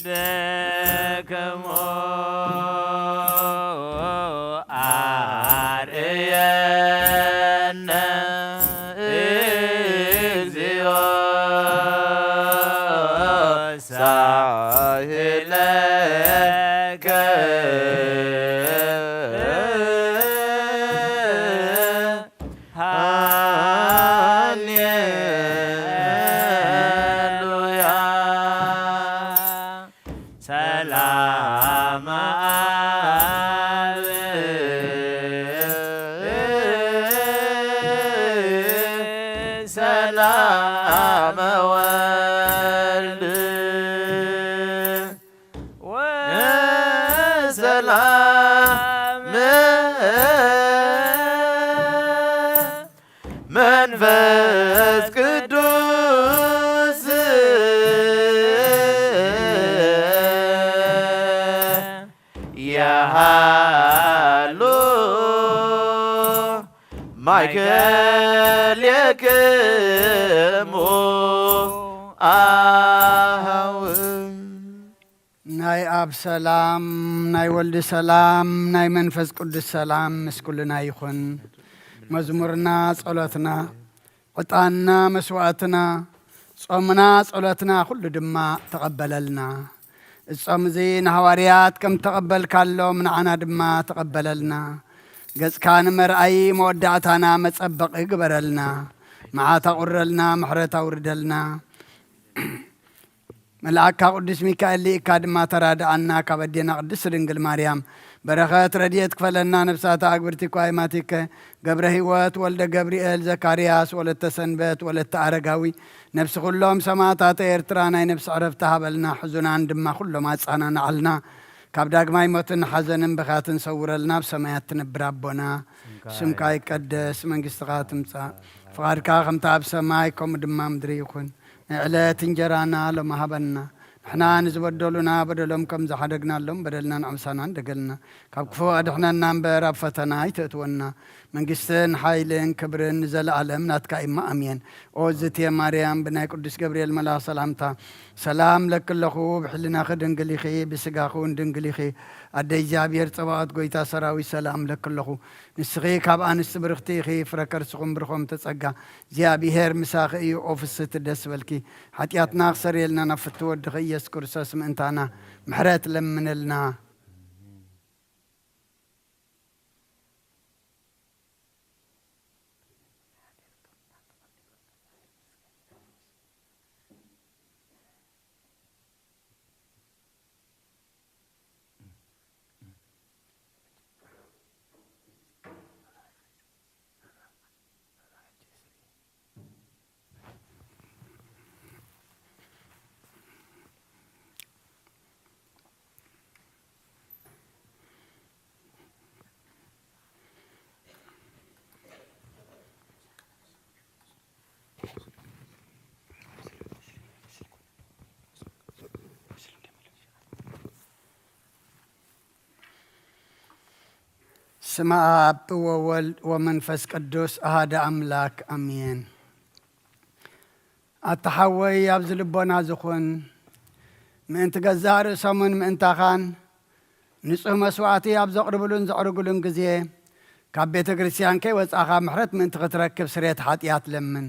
ደክሞ ኣርእየነ እግዚኦ ሳህለከ ሃሌሉያ። ሰላም አብ ሰላም ወልድ ወሰላም መንፈስ ቅዱስ የሃሉ ማእከሌክሙ አሃው። ናይ ኣብ ሰላም፣ ናይ ወልድ ሰላም፣ ናይ መንፈስ ቅዱስ ሰላም ምስ ኩልና ይኹን። መዝሙርና፣ ጸሎትና፣ ዕጣንና፣ መስዋእትና፣ ጾምና፣ ጸሎትና ኩሉ ድማ ተቐበለልና። እዚ ጾም እዚ ንሃዋርያት ከም ተቐበልካሎም ንዓና ድማ ተቐበለልና። ገጽካ ንመርኣዪ መወዳእታና መጸበቒ ግበረልና። መዓት ኣቑረልና፣ ምሕረት ኣውርደልና። መልኣካ ቅዱስ ሚካኤል ልኢካ ድማ ተራድኣና። ካብ ኣዴና ቅድስት ድንግል ማርያም በረኸት ረድኤት ክፈለና። ነፍሳት ኣግብርቲ እኳ ይማቲከ ገብረ ህይወት፣ ወልደ ገብርኤል፣ ዘካርያስ፣ ወለተ ሰንበት፣ ወለተ ኣረጋዊ፣ ነፍሲ ኩሎም ሰማዕታተ ኤርትራ ናይ ነፍሲ ዕረፍቲ ሃበልና። ሕዙናን ድማ ኩሎም ኣጻናንዓልና። ካብ ዳግማይ ሞትን ሓዘንን ብኽያትን ሰውረልና። ኣብ ሰማያት ትነብር ኣቦና፣ ስምካ ይቀደስ፣ መንግስትኻ ትምጻእ፣ ፍቓድካ ከምታ ኣብ ሰማይ ከምኡ ድማ ምድሪ ይኹን። ናይ ዕለት እንጀራና ሎሚ ሃበና። ንሕና ንዝበደሉና በደሎም ከም ዝሓደግናሎም በደልና ንዕምሳና እንደገልና። ካብ ክፉእ ኣድሕነና እምበር ኣብ ፈተና ኣይተእትወና። መንግስትን ሓይልን ክብርን ንዘለኣለም ናትካ እማ ኣሜን። ኦ ዝትየ ማርያም፣ ብናይ ቅዱስ ገብርኤል መልኣኽ ሰላምታ ሰላም ለኪ ኣለኹ፣ ብሕልናኺ ድንግል ኢኺ፣ ብስጋኺ እውን ድንግል ኢኺ። ኣደ እግዚኣብሔር ጸባኦት፣ ጎይታ ሰራዊት፣ ሰላም ለኪ ኣለኹ። ንስኺ ካብ ኣንስቲ ብርኽቲ ኢኺ፣ ፍረ ከርስኹም ብርኾም ተጸጋ። እግዚኣብሔር ምሳኺ እዩ። ኦ ፍስህቲ ደስ በልኪ፣ ሓጢኣትና ክሰርየልና ናብ ፍትው ወድኺ ኢየሱስ ክርስቶስ ምእንታና ምሕረት ለምንልና። ስመ ኣብ ወወልድ ወመንፈስ ቅዱስ ኣሃደ ኣምላክ ኣሜን። ኣታ ሓወይ፣ ኣብዚ ልቦና ዝኹን፣ ምእንቲ ገዛእ ርእሶምን ምእንታኻን ንጹህ መስዋዕቲ ኣብ ዘቕርብሉን ዘዕርግሉን ግዜ፣ ካብ ቤተ ክርስቲያን ከይወጻእኻ ምሕረት ምእንቲ ክትረክብ ስርየት ሓጢኣት ለምን።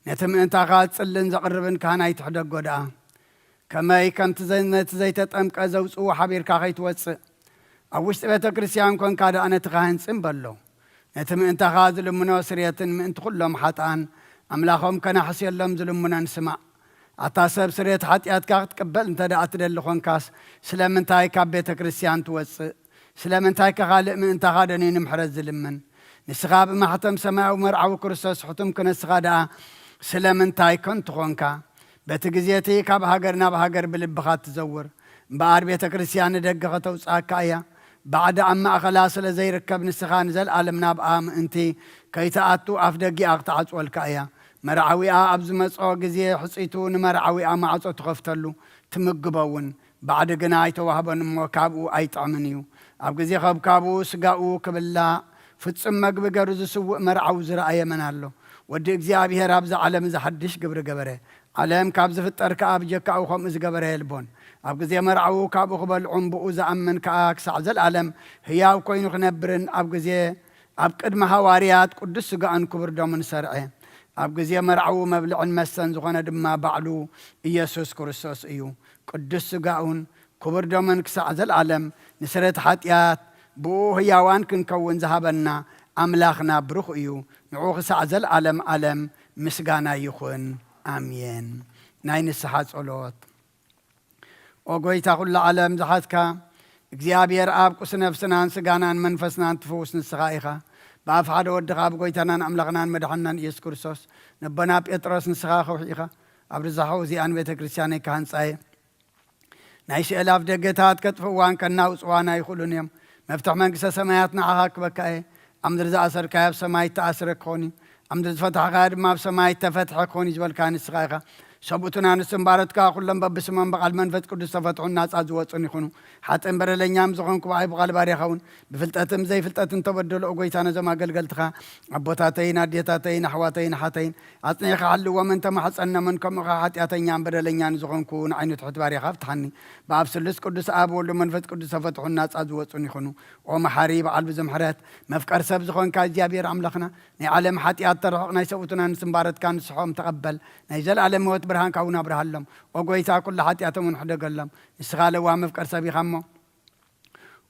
ነቲ ምእንታኻ ዝጽልን ዘቕርብን ካህን ኣይትሕደጎ ደኣ። ከመይ ከምቲ ዘ-፣ ነቲ ዘይተጠምቀ ዘውጽኡ ሓቢርካ ከይትወጽእ፣ ኣብ ውሽጢ ቤተ ክርስቲያን ኮንካ ደኣ ነቲ ካህን ጽን በሎ። ነቲ ምእንታኻ ዝልምኖ ስርየትን ምእንቲ ኩሎም ሓጥኣን ኣምላኾም ከናሕስየሎም ዝልምኖን ስማዕ። ኣታ ሰብ፣ ስርየት ሓጢኣትካ ክትቅበል እንተ ደኣ ትደሊ ኾንካስ፣ ስለምንታይ ካብ ቤተ ክርስቲያን ትወጽእ? ስለምንታይ ከ ካልእ ምእንታኻ ደንዩ ንምሕረት ዝልምን? ንስኻ ብማሕተም ሰማያዊ መርዓዊ ክርስቶስ ሕቱም ክነስኻ ደኣ ስለምንታይ ከንቱ ኾንካ? በቲ ግዜ እቲ ካብ ሃገር ናብ ሃገር ብልብኻ ትዘውር እምበኣር፣ ቤተ ክርስቲያን ንደገ ከተውጽኣካ እያ። ባዕዲ ኣብ ማእከላ ስለ ዘይርከብ፣ ንስኻ ንዘለኣለም ናብኣ ምእንቲ ከይትኣቱ ኣፍ ደጊኣ ክትዓጽወልካ እያ። መርዓዊኣ ኣብ ዝመጽኦ ግዜ፣ ሕጽይቱ ንመርዓዊኣ ማዕጾ ትኸፍተሉ፣ ትምግቦ እውን። ባዕዲ ግና ኣይተዋህቦን እሞ፣ ካብኡ ኣይጥዕምን እዩ። ኣብ ግዜ ከብካቡ ስጋኡ ክብላዕ፣ ፍጹም መግቢ ገሩ ዝስውእ መርዓዊ ዝረኣየ መን ኣሎ? ወዲ እግዚኣብሔር ኣብዚ ዓለም እዚ ሓድሽ ግብሪ ገበረ። ዓለም ካብ ዝፍጠር ከኣ ብጀካኡ ከምኡ ዝገበረ የልቦን። ኣብ ግዜ መርዓኡ ካብኡ ክበልዑን ብኡ ዝኣምን ከኣ ክሳዕ ዘለኣለም ህያው ኮይኑ ክነብርን ኣብ ግዜ ኣብ ቅድሚ ሃዋርያት ቅዱስ ስጋኡን ክቡር ደሙን ሰርዐ። ኣብ ግዜ መርዓኡ መብልዕን መስተን ዝኾነ ድማ ባዕሉ ኢየሱስ ክርስቶስ እዩ። ቅዱስ ስጋኡን ክቡር ደሙን ክሳዕ ዘለኣለም ንስረት ሓጢኣት ብኡ ህያዋን ክንከውን ዝሃበና ኣምላኽና ብሩኽ እዩ። ንዑ ክሳዕ ዘለኣለም ኣለም ምስጋና ይኹን። ኣሜን። ናይ ንስሓ ጸሎት። ኦ ጎይታ ኩሉ ዓለም ዝሓዝካ እግዚኣብሔር ኣብ ቁስ ነፍስናን ስጋናን መንፈስናን ትፍውስ ንስኻ ኢኻ። ብኣፍ ሓደ ወድኻ ብጎይታናን ኣምላኽናን መድሓንናን ኢየሱስ ክርስቶስ ነቦና ጴጥሮስ ንስኻ ከውሒ ኢኻ። ኣብ ርዛሓው እዚኣን ቤተ ክርስቲያነይ ክሃንጻየ ናይ ስዕል ኣፍ ደገታት ከጥፍእዋን ከናውፅዋን ኣይኽእሉን እዮም። መፍትሕ መንግስተ ሰማያት ንዓኻ ክበካ እየ። ኣብ ምድሪ ዝኣሰርካዮ ኣብ ሰማይ ተኣስረ ክኾን እዩ። ኣብ ምድሪ ዝፈታሕካዮ ድማ ኣብ ሰማይ ተፈትሐ ክኾን እዩ ዝበልካ ንስኻ ኢኻ። ሰብኡትን ኣንስትን ባሮትካ ኩሎም በብስሞም ብቓል መንፈስ ቅዱስ ተፈትሑን ናፃ ዝወፁን ይኹኑ። ሓጥእን በደለኛም ዝኾንኩ ብዓይ ብቓል ባርያኻ እውን ብፍልጠትን ዘይፍልጠትን ተበደሉ። ኦ ጎይታ ነዞም ኣገልገልትኻ ኣቦታተይን ኣዴታተይን ኣሕዋተይን ኣሓተይን ኣጽኒዕካ ሓልዎም እንተ ማሕጸኖምን ከምኡ ኸኣ ሓጢኣተኛን በደለኛን ዝኾንኩ ንዓይኑ ትሑት ባርያኻ ፍትሓኒ። ብኣብ ስሉስ ቅዱስ ኣብ ወልዱ መንፈስ ቅዱስ ተፈትሑን ናጻ ዝወጹን ይኹኑ። ኦ መሓሪ በዓል ብዙ ምሕረት መፍቀር ሰብ ዝኾንካ እግዚኣብሔር ኣምላኽና ናይ ዓለም ሓጢኣት ተርሕቕ ናይ ሰብኡትን ኣንስትን ባሮትካ ንስሖም ተቐበል። ናይ ዘለኣለም ህይወት ብርሃንካ እውን ኣብርሃሎም። ኦ ጎይታ ኩሉ ሓጢኣቶም እውን ሕደገሎም። ንስኻ ለዋህ መፍቀር ሰብ ኢኻ እሞ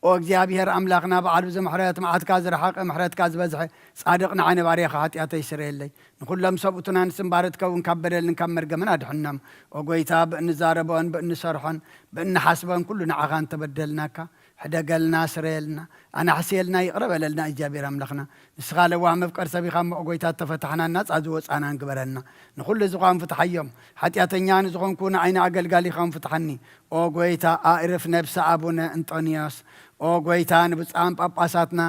ኦ እግዚኣብሔር ኣምላኽና በዓል ብዙ ምሕረት መዓትካ ዝረሓቐ ምሕረትካ ዝበዝሐ ጻድቕ ንዓይ ንባርያኻ ሓጢኣተይ ስረየለይ ንኹሎም ሰብኡትን ኣንስትን ባሮትካ እውን ካብ በደልን ካብ መርገምን ኣድሕኖም። ኦ ጎይታ ብእንዛረቦን ብእንሰርሖን ብእንሓስቦን ኩሉ ንዓኻ እንተበደልናካ ሕደገልና ስረየልና ኣናሕስየልና ይቕረ በለልና እግዚኣብሔር ኣምላኽና። ንስኻ ለዋህ መፍቀር ሰብ ኢኻ እሞ ኦ ጎይታ እተፈታሕናን ናጻ ዝወጻናን ግበረና። ንኹሉ ዝዃን ፍትሓዮም። ሓጢኣተኛ ንዝኾንኩ ንዓይ ንኣገልጋሊኻም ፍትሓኒ። ኦ ጎይታ ኣእርፍ ነብሲ ኣቡነ እንጦንዮስ። ኦ ጎይታ ንብፁዓን ጳጳሳትና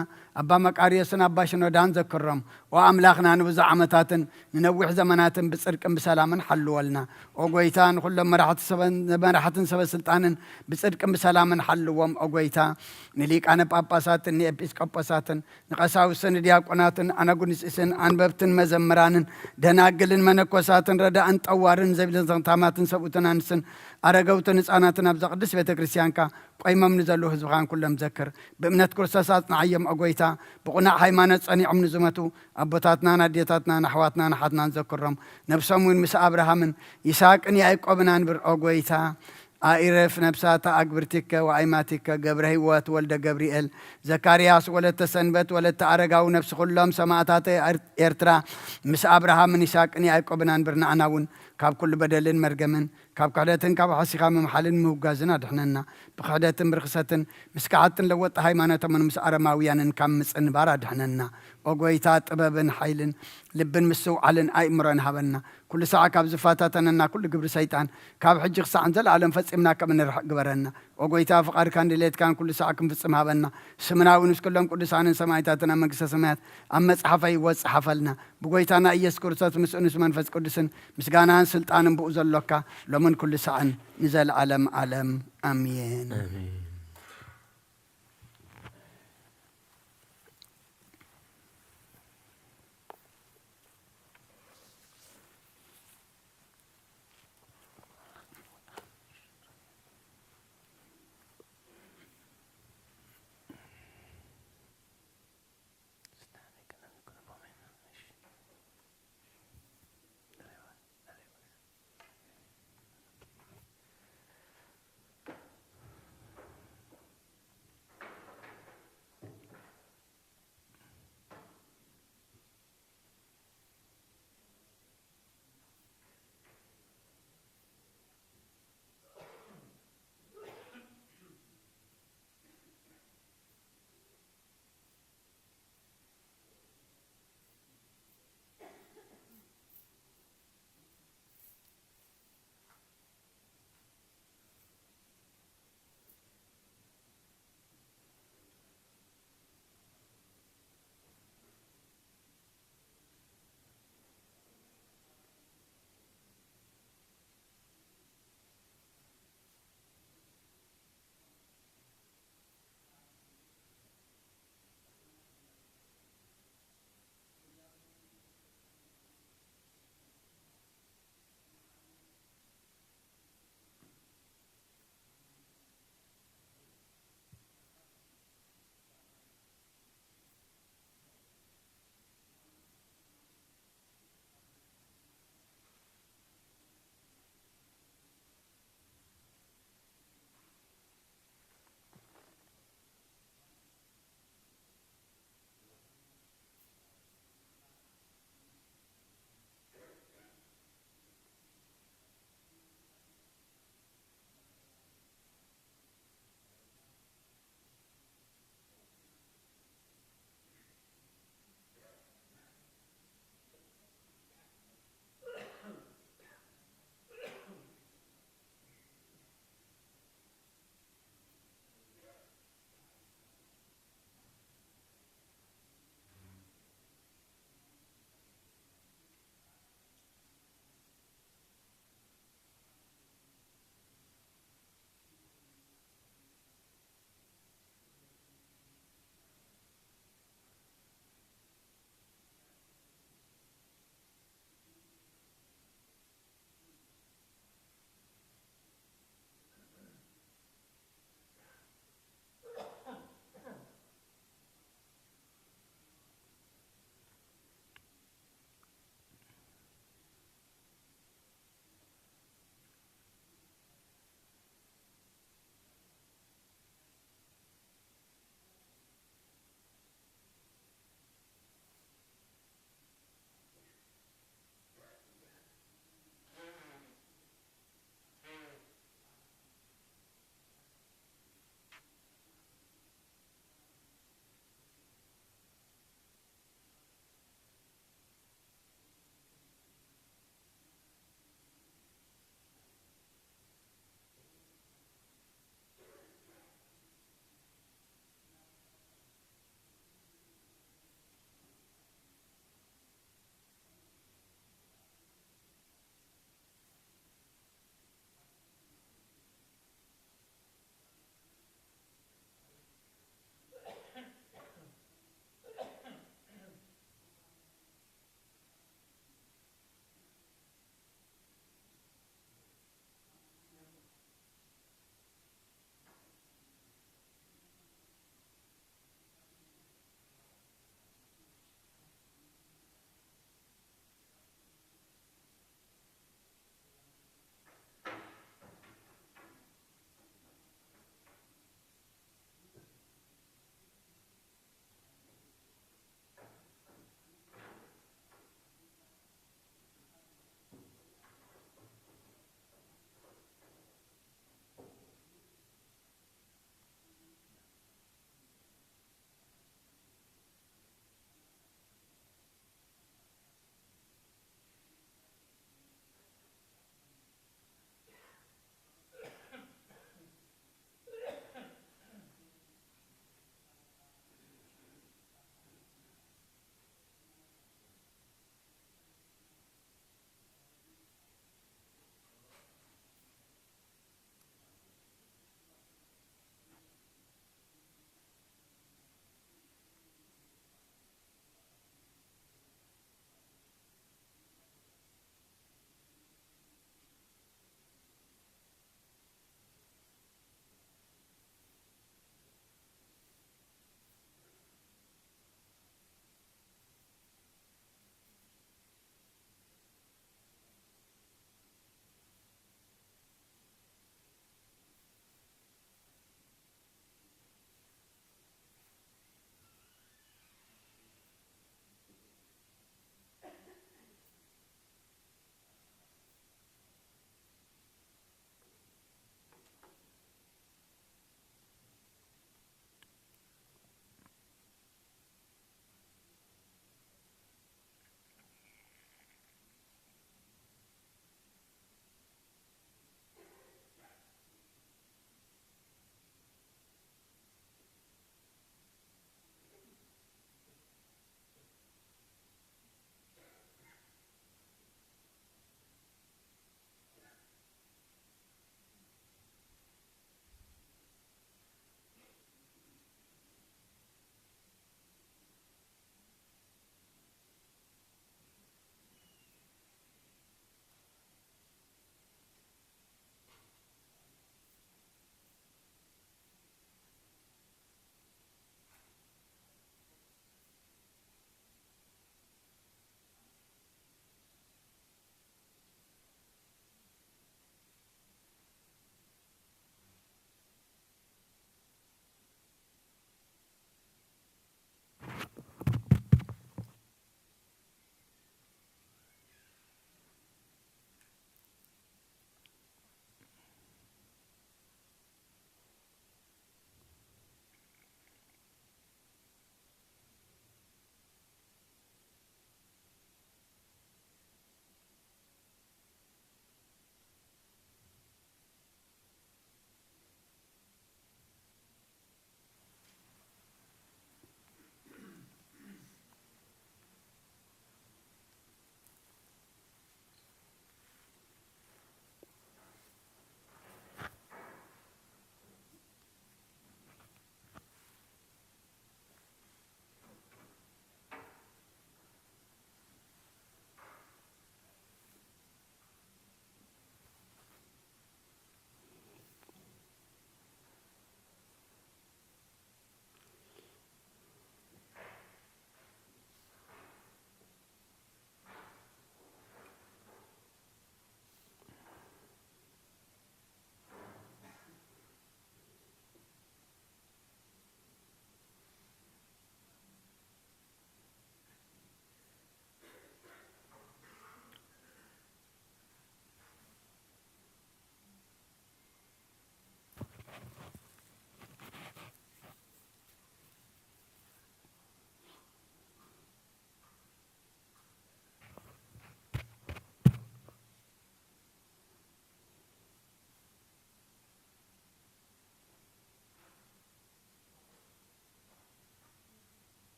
ኣባ መቃርዮስን ኣባ ሽኖዳን ዘክሮም። ኦ ኣምላኽና ንብዙሕ ዓመታትን ንነዊሕ ዘመናትን ብጽድቅን ብሰላምን ሓልወልና። ኦ ጎይታ ንኹሎም መራሕቲ ሰበን መራሕትን ሰበ ስልጣንን ብጽድቅን ብሰላምን ሓልዎም። ኦ ጎይታ ንሊቃነ ጳጳሳትን ንኤጲስቆጶሳትን ንቐሳውስትን ንዲያቆናትን ኣናጉንስስን ኣንበብትን መዘምራንን ደናግልን መነኮሳትን ረዳእን ጠዋርን ዘቢልን ዘኽታማትን ሰብኡትን ኣንስትን ኣረገውትን ህፃናትን ኣብዛ ቅድስት ቤተ ክርስቲያንካ ቆይሞም ንዘለዉ ህዝብኻን ኩሎም ዘክር። ብእምነት ክርስቶስ ኣጽንዓዮም ኦ ጎይታ። ብቑናዕ ሃይማኖት ጸኒዖም ንዝመቱ ኣቦታትናን ኣዴታትናን ኣሕዋትናን ኣሓትናን ዘክሮም። ነብሶም እውን ምስ ኣብርሃምን ይስሐቅን ያዕቆብን ኣንብር ኦ ጎይታ። ኣኢረፍ ነብሳተ ኣግብርቲከ ወኣይማቲከ ገብረ ህይወት ወልደ ገብርኤል ዘካርያስ ወለተ ሰንበት ወለተ ኣረጋዊ ነብሲ ኩሎም ሰማእታተ ኤር- ኤርትራ ምስ ኣብርሃምን ይስሐቅን ያዕቆብን ኣንብር። ንኣና እውን ካብ ኩሉ በደልን መርገምን ካብ ክሕደትን ካብ ሓሲኻ ምምሓልን ምውጋዝን ኣድሕነና። ብክሕደትን ብርኽሰትን ምስ ከሓድትን ለወጥቲ ሃይማኖቶምን ምስ ኣረማውያንን ካብ ምጽንባር ኣድሕነና። ኦ ጎይታ ጥበብን ሓይልን ልብን ምስትውዓልን ኣእምሮን ሃበና። ኩሉ ሳዕ ካብ ዝፈታተነና ኩሉ ግብሪ ሰይጣን ካብ ሕጂ ክሳዕ ንዘለኣለም ፈጺምና ከም እንርሕቕ ግበረና። ኦ ጎይታ ፍቓድካን ድሌትካን ኩሉ ሳዕ ክንፍጽም ሃበና። ስምና እውን ምስ ኩሎም ቅዱሳንን ሰማይታትን ኣብ መንግስተ ሰማያት ኣብ መጽሓፈ ህይወት ጸሓፈልና። ብጎይታና ኢየሱስ ክርስቶስ ምስኡ ምስ መንፈስ ቅዱስን ምስጋናን ስልጣንን ብኡ ዘሎካ ሎምን ኩሉ ሳዕን ንዘለኣለም ኣለም ኣሜን። ኣሜን።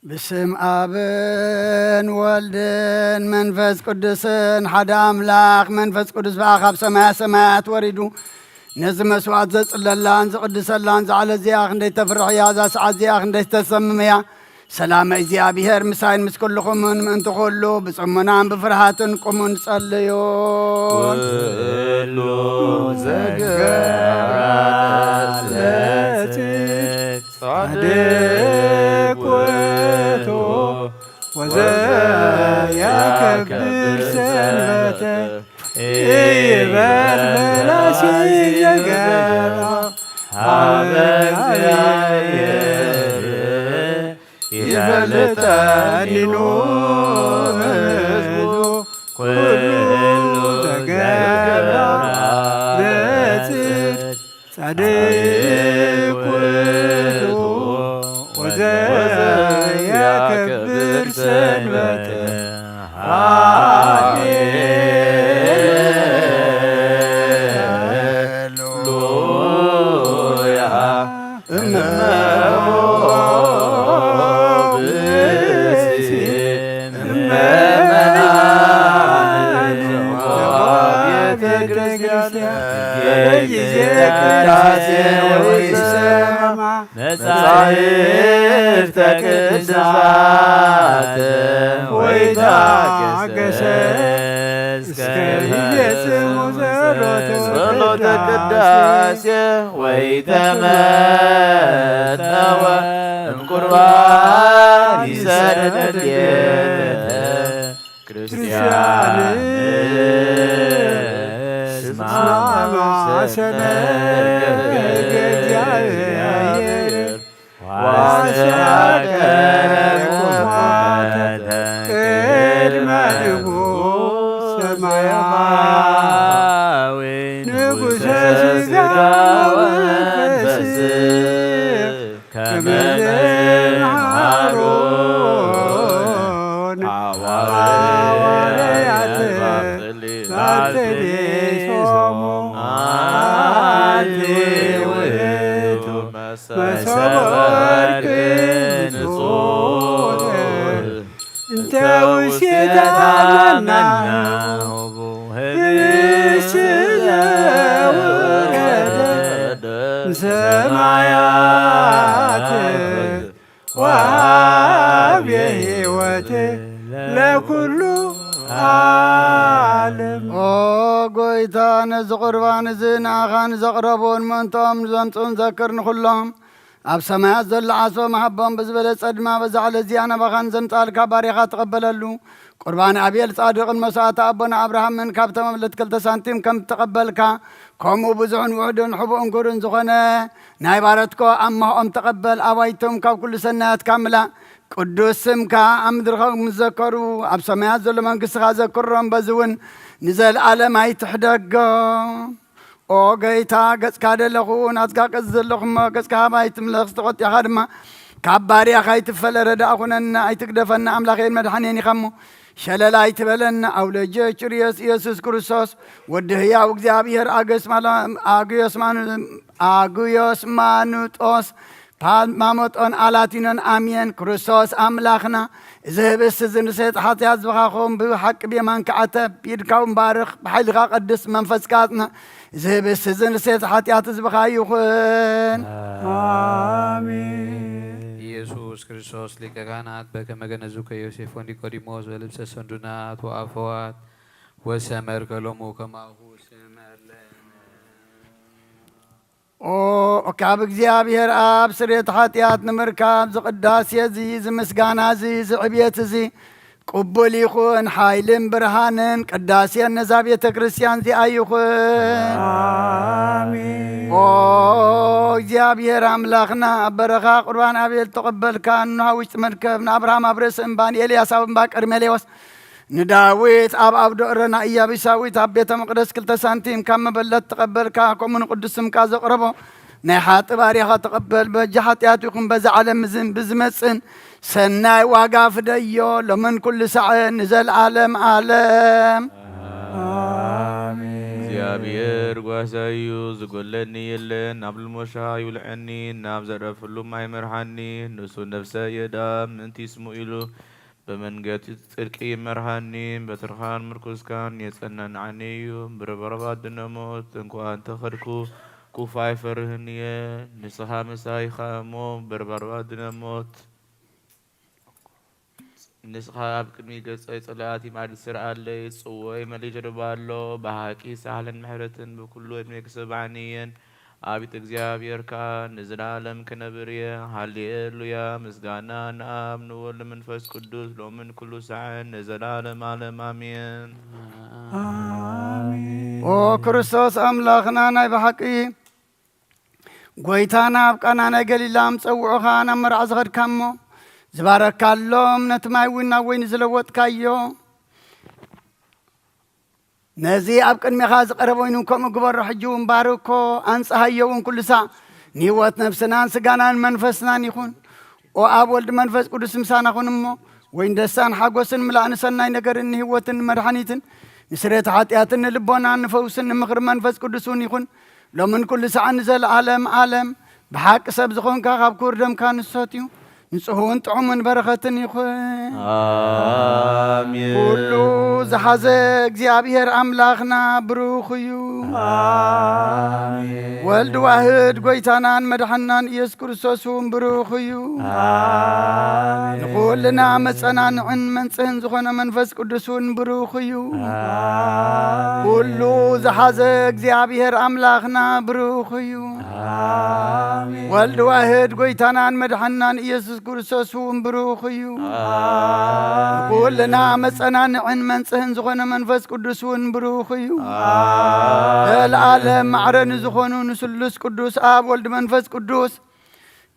ብስም ኣብን ወልድን መንፈስ ቅዱስን ሓደ ኣምላኽ። መንፈስ ቅዱስ ብኣ ካብ ሰማያ ሰማያት ወሪዱ ነዚ መስዋዕት ዘጽለላን ዝቕድሰላን ዝዓለ እዚኣ ክንደይ ተፍርሕ እያ፣ እዛ ሰዓት እዚኣ ክንደይ ተሰምም እያ። ሰላመ እግዚኣብሔር ምሳይን ምስ ኩልኹምን ምእንቲ ኩሉ ብጽሞናን ብፍርሃትን ቁሙን ጸልዩን። ኩሉ ዘገራ ለጽድቅ ጻድቅ ውእቱ ወዘያከብር ሰንበተ ኢይበል በላሲ ዘገራ ሀበ እግዚአብሔር ይፈልጠኒኑ ህዝቡ ኩሉ ዘገራ ለጽድቅ ጻድቅ ውእቱ ወዘያከብር ሰንበተ። ሃሌሉያ። እመሆ ብእሲ እመናን ቤተ ክርስቲያን በጊዜ ቅዳሴ ወይሰማ መጻሕፍተ ቅዱሳት ወይታገሰ እስከ ይፈጽሙ ጸሎተ ጸሎተ ቅዳሴ ወይተመጠወ እምቁርባን ይሰደድ ቤተ ክርስቲያን ስማ ማሰነ እግዚአብሔር ዋስተቀረብ ቁመተ ቅድመ ንጉሥ ሰማያዊ ንጉሠ ሥጋ ወመንፈስ ከመ መሃሮን ሐዋርያት ባርትሌሶሙ አንቲ ውእቱ መሶበ ወርቅ ንጹሕ እንተ ውስቴታ መና ህብስት ዘወረደ እምሰማያት ወሃቤ ሕይወት ለኩሉ ዓለም። ኦ ጎይታ፣ ነዚ ቁርባን እዚ ንኣኻ ንዘቕረቡን ምእንትኦም ዘምጽኡን ዘክር። ንኹሎም ኣብ ሰማያት ዘሎ ዓስቦም ሃቦም፣ ብዝበለጸ ድማ በዛ ዕለት እዚኣ ናባኻ ንዘምጻልካ ባሪኻ ተቐበለሉ። ቁርባን ኣቤል ጻድቕን መስዋእቲ ኣቦና ኣብርሃምን ካብቶም ኣምለት ክልተ ሳንቲም ከም እተቐበልካ፣ ከምኡ ብዙሕን ውሑድን ሕቡእን ግሩን ዝኾነ ናይ ባረትኮ ኣማህኦም ተቐበል። ኣባይቶም ካብ ኩሉ ሰናያትካ ምላእ። ቅዱስ ስምካ ኣብ ምድሪ ከም ዝዘከሩ ኣብ ሰማያት ዘሎ መንግስትኻ ዘክሮም። በዚ እውን ንዘለኣለም ኣይትሕደጎም። ኦ ጎይታ፣ ገጽካ ደለኹ፣ ናትካ ገጽ ዘለኹ እሞ፣ ገጽካ ሃባይ ትምለኽ፣ ዝተቖጢኻ ድማ ካብ ባርያኻ ኣይትፈለ። ረዳእ ኩነና፣ ኣይትግደፈና፣ ኣምላኸይን መድሓኔን ኢኻ እሞ፣ ሸለል ኣይትበለና። ኣውለጀ ችርዮስ ኢየሱስ ክርስቶስ፣ ወዲ ህያው እግዚኣብሔር፣ ኣገስ ማላ-፣ ኣግዮስ ማኑ-፣ ኣግዮስ ማኑጦስ፣ ፓማሞጦን ኣላቲኖን ኣምየን። ክርስቶስ ኣምላኽና፣ እዚ ህብስቲ እዚ ንስርየት ሓጢኣት ህዝብኻ ክኸውን ብሓቂ ብየማንካ ዓተብ፣ ብኢድካ እውን ባርኽ፣ ብሓይልኻ ቀድስ፣ መንፈስካ ኣጽንዕ። እዚ ህብስቲ እዚ ንስርየት ሓጢኣት ህዝብኻ ይኹን። ኣሜን። ኢየሱስ ክርስቶስ ሊቀ ካህናት በከመ ገነዝከ ዮሴፎ ኒቆዲሞስ በልብሰ ሰንዱናት ወአፈዋት ወሰመርከ ሎሙ ከማሁ ስመር ለነ። ኦ፣ ካብ እግዚኣብሔር ኣብ ስርየት ሓጢኣት ንምርካብ ዝቅዳሴ እዚ፣ ዝምስጋና እዚ፣ ዝዕብየት እዚ ቅቡል ይኹን። ሓይልን ብርሃንን ቅዳሴን ነዛ ቤተ ክርስቲያን እዚኣ ይኹን። ኣሜን። ኦ እግዚኣብሔር ኣምላኽና፣ ኣብ በረኻ ቁርባን ኣቤል ተቐበልካ፣ ንኖሃ ውሽጢ መርከብ፣ ንኣብርሃም ኣብ ርእሲ እምባ፣ ንኤልያስ ኣብ እምባ ቀርሜሌዎስ፣ ንዳዊት ኣብ ኣብ ዶእረና ኢያቢሳዊት ኣብ ቤተ መቕደስ ክልተ ሳንቲም ካብ መበለት ተቐበልካ፣ ከምኡ ንቅዱስ ስምካ ዘቕረቦ ናይ ሓጢ ባርያኻ ተቐበል። በጃ ሓጢኣት ይኹን በዛ ዓለም ዝን-፣ ብዝመጽን ሰናይ ዋጋ ፍደዮ፣ ሎምን ኩሉ ሳዕን ንዘለዓለም ዓለም። ኣሜን። እግዚኣብሔር ጓሳይ እዩ፣ ዝጎለኒ የለን። ናብ ልሞሻ ይውልዐኒ፣ ናብ ዘረፍሉ ማይ መርሓኒ። ንሱ ነፍሰ የዳ ምእንቲ ስሙ ኢሉ፣ ብመንገዲ ጽድቂ ይመርሃኒ። በትርኻን ምርኩስካን የጸናንዓኒ እዩ። ብረባርባት ድነ ሞት እንኳ እንተኸድኩ፣ ኩፋ ኣይፈርህን እየ። ንስኻ ምሳይ ኢኻ እሞ፣ ብረባርባት ድነ ሞት ንስኻ ኣብ ቅድሚ ገጸይ ጸላእቲ ማዕድ ትስርዓለይ። ጽዋይ መሊኡ ይደርባ ኣሎ። ብሓቂ ሳህልን ምሕረትን ብኩሉ ዕድመ ክሰብዓኒ እየን። ኣብ ቤት እግዚኣብሔር ከኣ ንዘለኣለም ክነብር እየ። ሃሌሉያ! ምስጋና ንኣብ ንወልድ መንፈስ ቅዱስ ሎምን ኩሉ ሳዕን ንዘለኣለም ኣለም ኣሜን። ኣሜን። ኦ ክርስቶስ ኣምላኽና ናይ ብሓቂ ጎይታና ኣብ ቃና ናይ ገሊላ ምስ ጸውዑኻ ናብ መርዓ ዝኸድካ እሞ ዝባረካሎም ነቲ ማይ እውን ናብ ወይኒ ዝለወጥካዮ ነዚ ኣብ ቅድሜኻ ዝቐረበ ወይኑ ከምኡ ግበሮ። ሕጂ እውን ባርኮ፣ ኣንጽሃዮ እውን ኩሉ ሳዕ ንህይወት ነፍስናን ስጋናን መንፈስናን ይኹን። ኦ ኣብ ወልድ መንፈስ ቅዱስ ምሳና ኩን እሞ፣ ወይን ደስታን ሓጎስን ምላእን ሰናይ ነገርን ንህይወትን ንመድሓኒትን ንስርየት ሓጢኣትን ንልቦናን ንፈውስን ንምኽሪ መንፈስ ቅዱስ እውን ይኹን። ሎምን ኩሉ ሳዕን ንዘለኣለም ኣለም። ብሓቂ ሰብ ዝኾንካ ካብ ክቡር ደምካ ንሰትዩ። ንጹህን ጥዑምን በረኸትን ይኹን። ኣሜን። ኩሉ ዝሓዘ እግዚኣብሔር ኣምላኽና ብሩኽ እዩ። ኣሜን። ወልድ ዋህድ ጎይታናን መድሓናን ኢየሱስ ክርስቶስ እውን ብሩኽ እዩ። ኣሜን። ንኹልና መጸናንዕን መንጽህን ዝኾነ መንፈስ ቅዱስ እውን ብሩኽ እዩ። ኣሜን። ኩሉ ዝሓዘ እግዚኣብሔር ኣምላኽና ብሩኽ እዩ። ኣሜን። ወልድ ዋህድ ጎይታናን መድሓናን ኢየሱስ ክርስቶስ እውን ብሩኽ እዩ። ኣሜን። ኩልና መጸናንዕን መንጽህን ዝኾነ መንፈስ ቅዱስ እውን ብሩኽ እዩ። ኣሜን። ዘለኣለም ማዕረ ንዝኾኑ ንስሉስ ቅዱስ ኣብ ወልድ መንፈስ ቅዱስ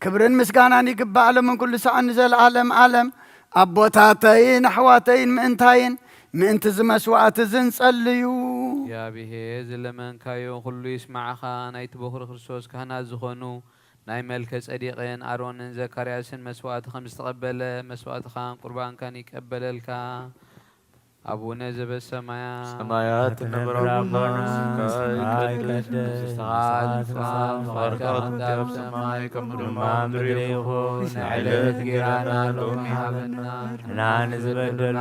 ክብርን ምስጋናን ይግባእ፣ ሎምን ኩሉ ሰዓን ንዘለኣለም ኣለም። ኣቦታተይን ኣሕዋተይን ምእንታይን ምእንቲ እዚ መስዋዕቲ እዚ ንጸልዩ። እግዚኣብሔር ዝለመንካዮ ኩሉ ይስማዕኻ። ናይቲ በኹሪ ክርስቶስ ካህናት ዝኾኑ ናይ መልከ ጸዲቅን ኣሮንን ዘካርያስን መስዋዕቲ ከም ዝተቐበለ መስዋዕትኻን ቁርባንካን ይቀበለልካ። ኣቡነ ዘበሰማያት ሰማያት ትነብር ኣቦና፣ ስምካ ይቀደስ፣ መንግስትኻ ትምጻእ፣ ፍቓድካ ከምቲ ኣብ ሰማይ ከምኡ ድማ ኣብ ምድሪ ይኹን። ናይ ዕለት እንጌራና ሎሚ ሃበና፣ ንሕና ንዝበደሉና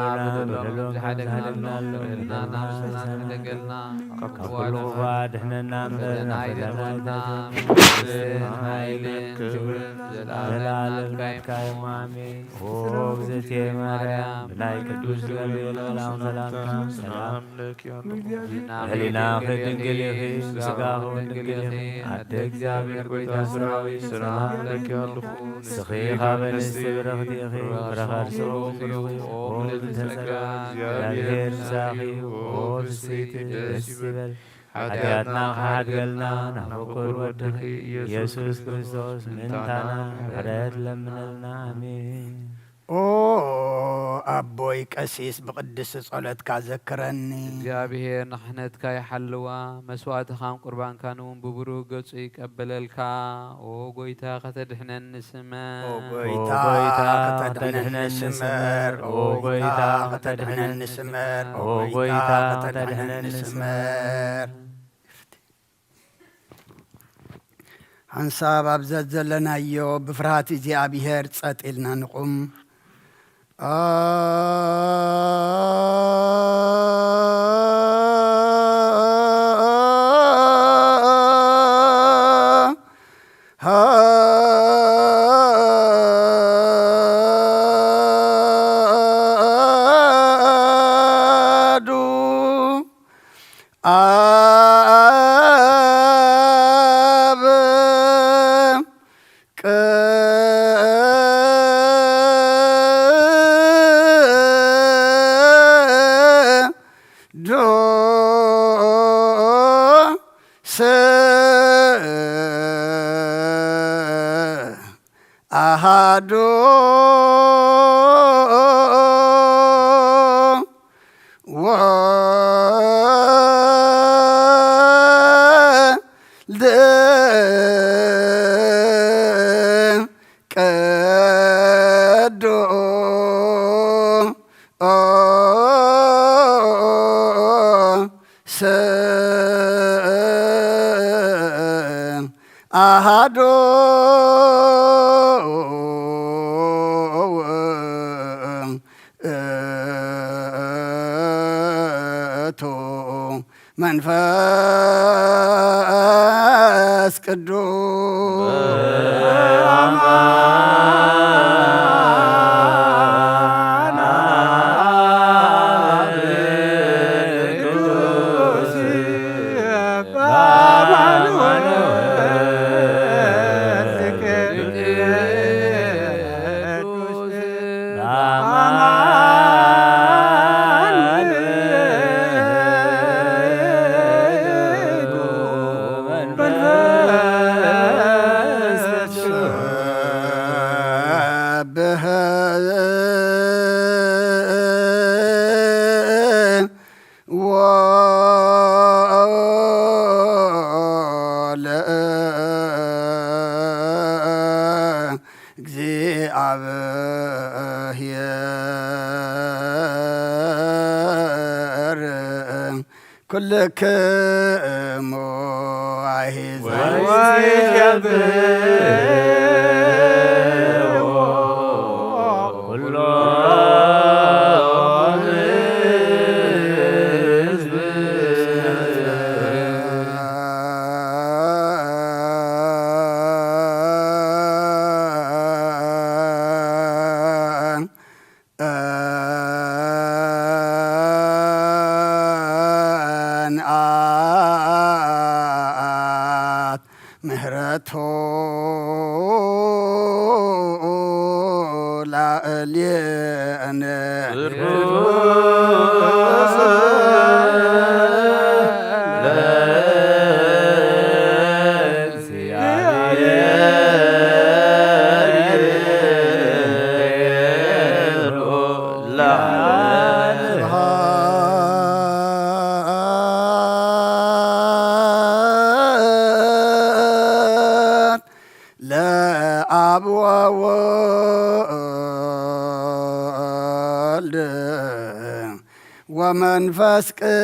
በደሎም ዝሓደግናሎም፣ በደልና ንስና ከይተገልና፣ ካብ ኩሉ ክፉእ ኣድሕነና እምበር፣ ፈተና ኣይተእትወና፣ መንግስትን ሓይልን ክብርን ዘለዓለም ናትካ እዩ። ኣሜን። ኦ እግዝእትየ ማርያም፣ ብናይ ቅዱስ ገብርኤል መልኣክ ሰላምታ ሰላም ለኪ ኣለኹ። ህሊናኺ ድንግል ኢኺ፣ ስጋኺ እውን ድንግል ኢኺ። ኣደ እግዚኣብሔር ጎይታ ሰራዊት ሰላም ለኪ ኣለኹ። ንስኺ ካብ ኣንስቲ ብርኽቲ ኢኺ፣ ፍረ ከርስኺ እውን ብሩኽ እዩ። ኦ ምልዕቲ ጸጋ፣ እግዚኣብሔር ምሳኺ እዩ። ኦ ፍስሕቲ ደስ ይበል፣ ሓጢኣትና ክሓድገልና ናብ ፍቁር ወድኺ ኢየሱስ ክርስቶስ ምእንታና ምሕረት ለምነልና። ኣሜን። ኦ ኣቦይ ቀሲስ፣ ብቅድስቲ ጸሎትካ ዘክረኒ። እግዚኣብሔር ንክሕነትካ ይሓልዋ፣ መስዋእትኻን ቁርባንካን እውን ብብሩህ ገጹ ይቀበለልካ። ኦ ጎይታ ከተድሕነኒ ስመር። ኦ ጎይታ ከተድሕነኒ ስመር። ኦ ጎይታ ከተድሕነኒ ስመር። ኦ ጎይታ ከተድሕነኒ ስመር። ሓንሳብ ኣብ ዘዘለናዮ ብፍርሃት እግዚኣብሔር ጸጥ ኢልና ንቑም። ኣሐዱ ኣብ ቅዱስ ኣሃዱ ወልድ ቅዱስ ኣሃዱ ውእቱ መንፈስ ቅዱስ። ኩልክሙ ኣሂዛብ ምህረቱ ላዕሌነ ለአብ ወወልድ ወመንፈስ ቅዱስ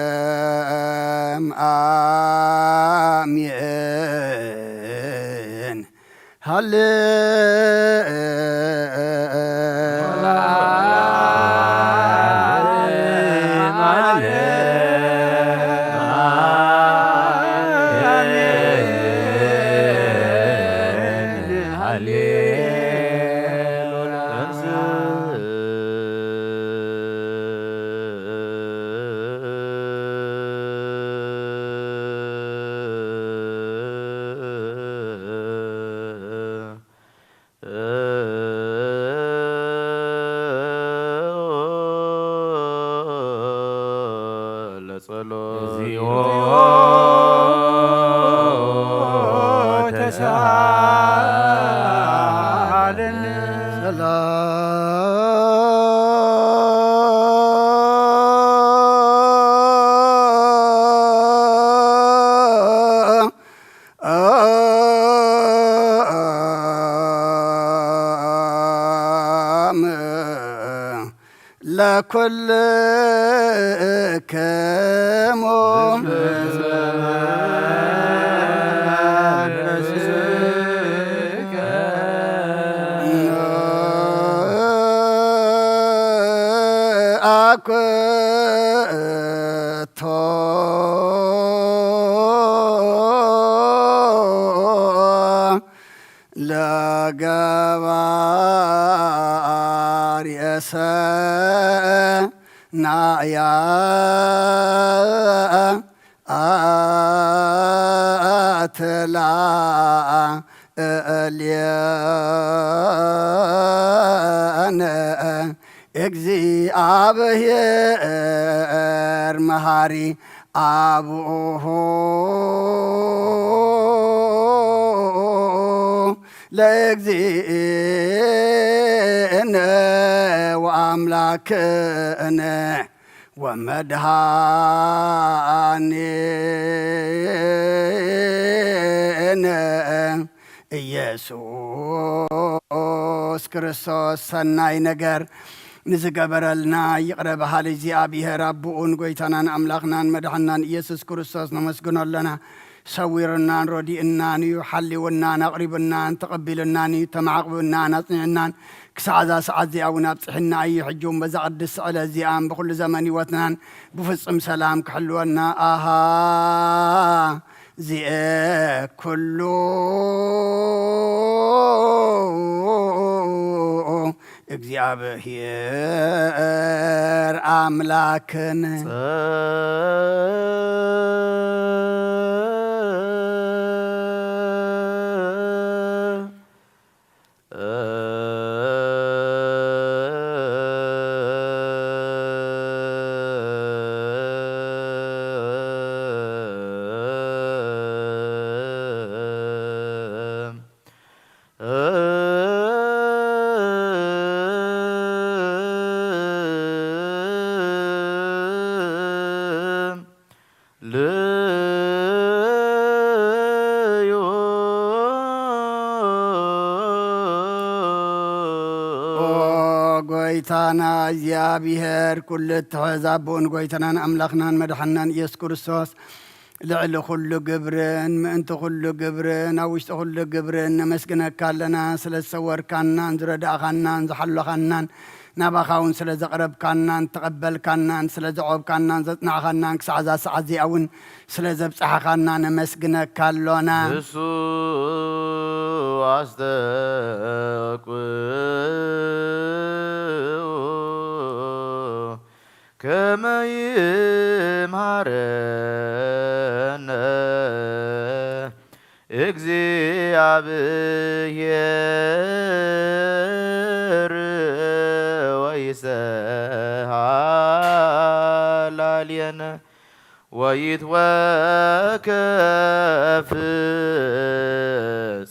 ለመዓለም አሜን። ሃሌ ለጸሎት። እግዚኦ ተሳሃለነ። ሰላም ለኩልክሙ። አኩቶ ለገባርየ ሰናያ ኣትላ እልየነ እግዚኣብሔር መሃሪ ኣቡሁ ለእግዚእነ ወኣምላክነ ወመድሃኒነ ኢየሱስ ክርስቶስ ሰናይ ነገር ንዝገበረልና ይቕረ በሃሊ እግዚኣብሔር ኣቦኡን ጎይታናን ኣምላኽናን መድሓናን ኢየሱስ ክርስቶስ ነመስግኖ ኣለና። ሰዊሩናን ረዲኡናን እዩ፣ ሓሊውናን ኣቕሪቡናን ተቐቢሉናን እዩ፣ ተማዕቑቡናን ኣጽኒዑናን ክሳዕ እዛ ሰዓት እዚኣ እውን ኣብጽሕና እዩ። ሕጂ እውን በዛ ቅድስቲ ዕለት እዚኣን ብኹሉ ዘመን ህይወትናን ብፍጹም ሰላም ክሕልወና ኣሃ ዚኤ ኩሉ እግዚኣብሔር ኣምላክን። ልዩ ኦ ጎይታና እግዚኣብሔር፣ ኩሉ እትሕዝ ኣቦን ጎይታናን ኣምላኽናን መድሓናን ኢየሱስ ክርስቶስ፣ ልዕሊ ኩሉ ግብርን ምእንቲ ኩሉ ግብርን ኣብ ውሽጢ ኩሉ ግብርን ነመስግነካ ኣለና። ስለ ዝሰወርካናን ዝረዳእኻናን ዝሓለኻናን ናባኻ እውን ስለ ዘቕረብካናን ተቐበልካናን ስለ ዘዕቆብካናን ዘጽናዕኻናን ክሳዕ እዛ ሰዓት እዚኣ እውን ስለ ዘብጻሕኻና ነመስግነካ ኣሎና። ንሱ ኣስተውቅዑ ከመ ይምሃረነ እግዚኣብሔር ወይሰሃላልየነ ወይትወከፍ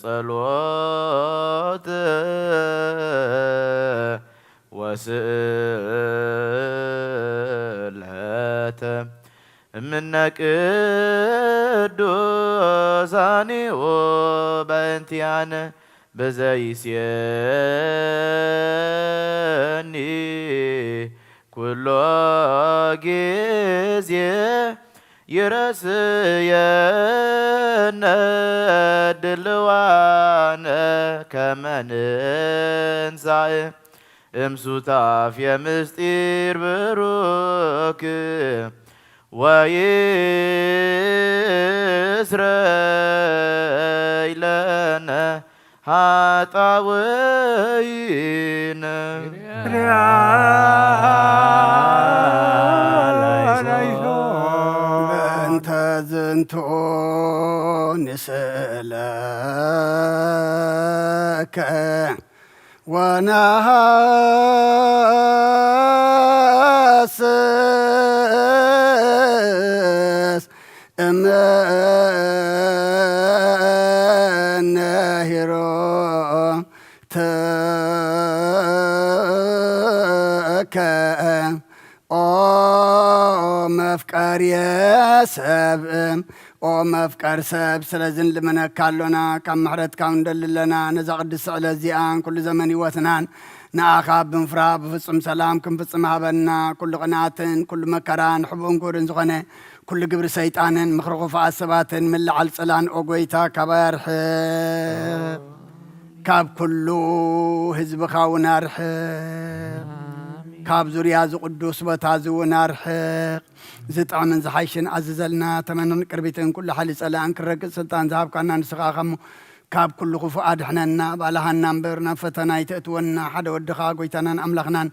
ጸሎት ወስእለተ እምነ ቅዱሳኒሁ በእንቲኣነ ብዘይሴኒ ኩሎ ጊዜ ይረስየነ ድልዋነ ከመ ንንሳእ እምሱታፌ ምስጢር ብሩክ ወይስረይ ለነ ኃጣውኢነ። በእንተ ዝንቱ ንስእለከ ወነሃስስ እምነ ኄሮትከ ኦ መፍቀርየ ሰብ፣ ኦ መፍቀር ሰብ፣ ስለዚ ንልመነካ ኣሎና፣ ካብ ምሕረትካ ንደሊ ኣለና። ነዛ ቅድስቲ ዕለት እዚኣን ኩሉ ዘመን ህይወትናን ንኣኻ ብምፍራ ብፍጹም ሰላም ክንፍጽም ሃበና። ኩሉ ቅንኣትን ኩሉ መከራን ሕቡእን ክቡርን ዝኾነ ኩሉ ግብሪ ሰይጣንን ምኽሪ ኽፉኣት ሰባትን ምልዓል ጽላን ኦ ጐይታ ካባይ ኣርሕቕ። ካብ ኩሉ ህዝብኻ እውን ኣርሕቕ። ካብ ዙርያ እዚ ቅዱስ ቦታ እዚ እውን ኣርሕቕ። ዝጥዕምን ዝሓይሽን ኣዝዘልና። ተመንን ቅርቢትን ኩሉ ሓይሊ ጸላእን ክረግጽ ስልጣን ዝሃብካና ንስኻ ኢኻ እሞ፣ ካብ ኩሉ ክፉእ ኣድሕነና፣ ኣባልሃና እምበር ናብ ፈተና ኣይተእትወና። ሓደ ወድኻ ጎይታናን ኣምላኽናን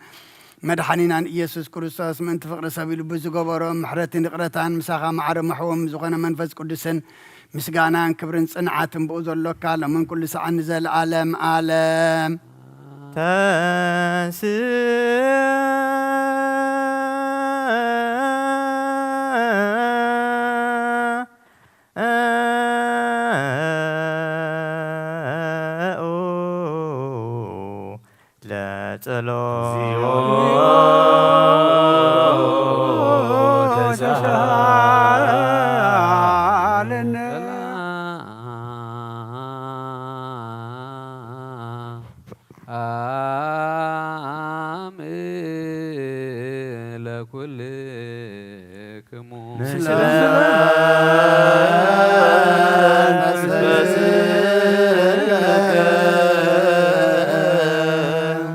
መድሓኒናን ኢየሱስ ክርስቶስ ምእንቲ ፍቕሪ ሰብ ኢሉ ብዝገበሮ ምሕረትን ይቕረታን፣ ምሳኻ ማዕረ መሕወም ዝኾነ መንፈስ ቅዱስን ምስጋናን ክብርን ጽንዓትን ብኡ ዘሎካ ሎምን ኩሉ ሰዓት ንዘለኣለም ኣለም። ተንስ ለጸሎት። አም ለኩልክሙ። ምስለ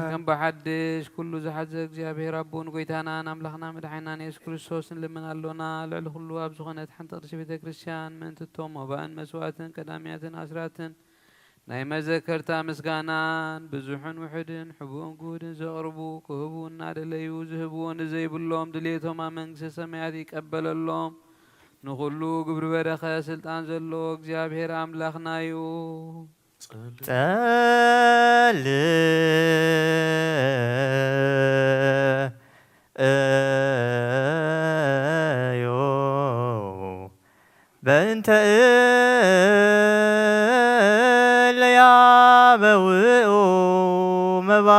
ከም ብሓድሽ ኩሉ ዝሓዘ እግዚኣብሔር ኣቦን ጎይታናን ኣምላኽና መድሓኒናን የሱስ ክርስቶስ ንልምን ኣሎና። ልዕሊ ኩሉ ኣብ ዝኾነት ሓንቲ ቅድስቲ ቤተ ክርስቲያን ምእንቲ እቶም መባእን መስዋእትን ቀዳምያትን ኣስራትን ናይ መዘከርታ ምስጋናን ብዙሕን ውሑድን ሕቡእን ግሁድን ዘቕርቡ ክህቡ እናደለዩ ዝህብዎ ንዘይብሎም ድሌቶም ኣብ መንግስተ ሰማያት ይቀበለሎም። ንኹሉ ግብሪ በረኸ ስልጣን ዘለዎ እግዚኣብሔር ኣምላኽና እዩ። ጸል እዩ በእንተ እለ ያበውኡ መባ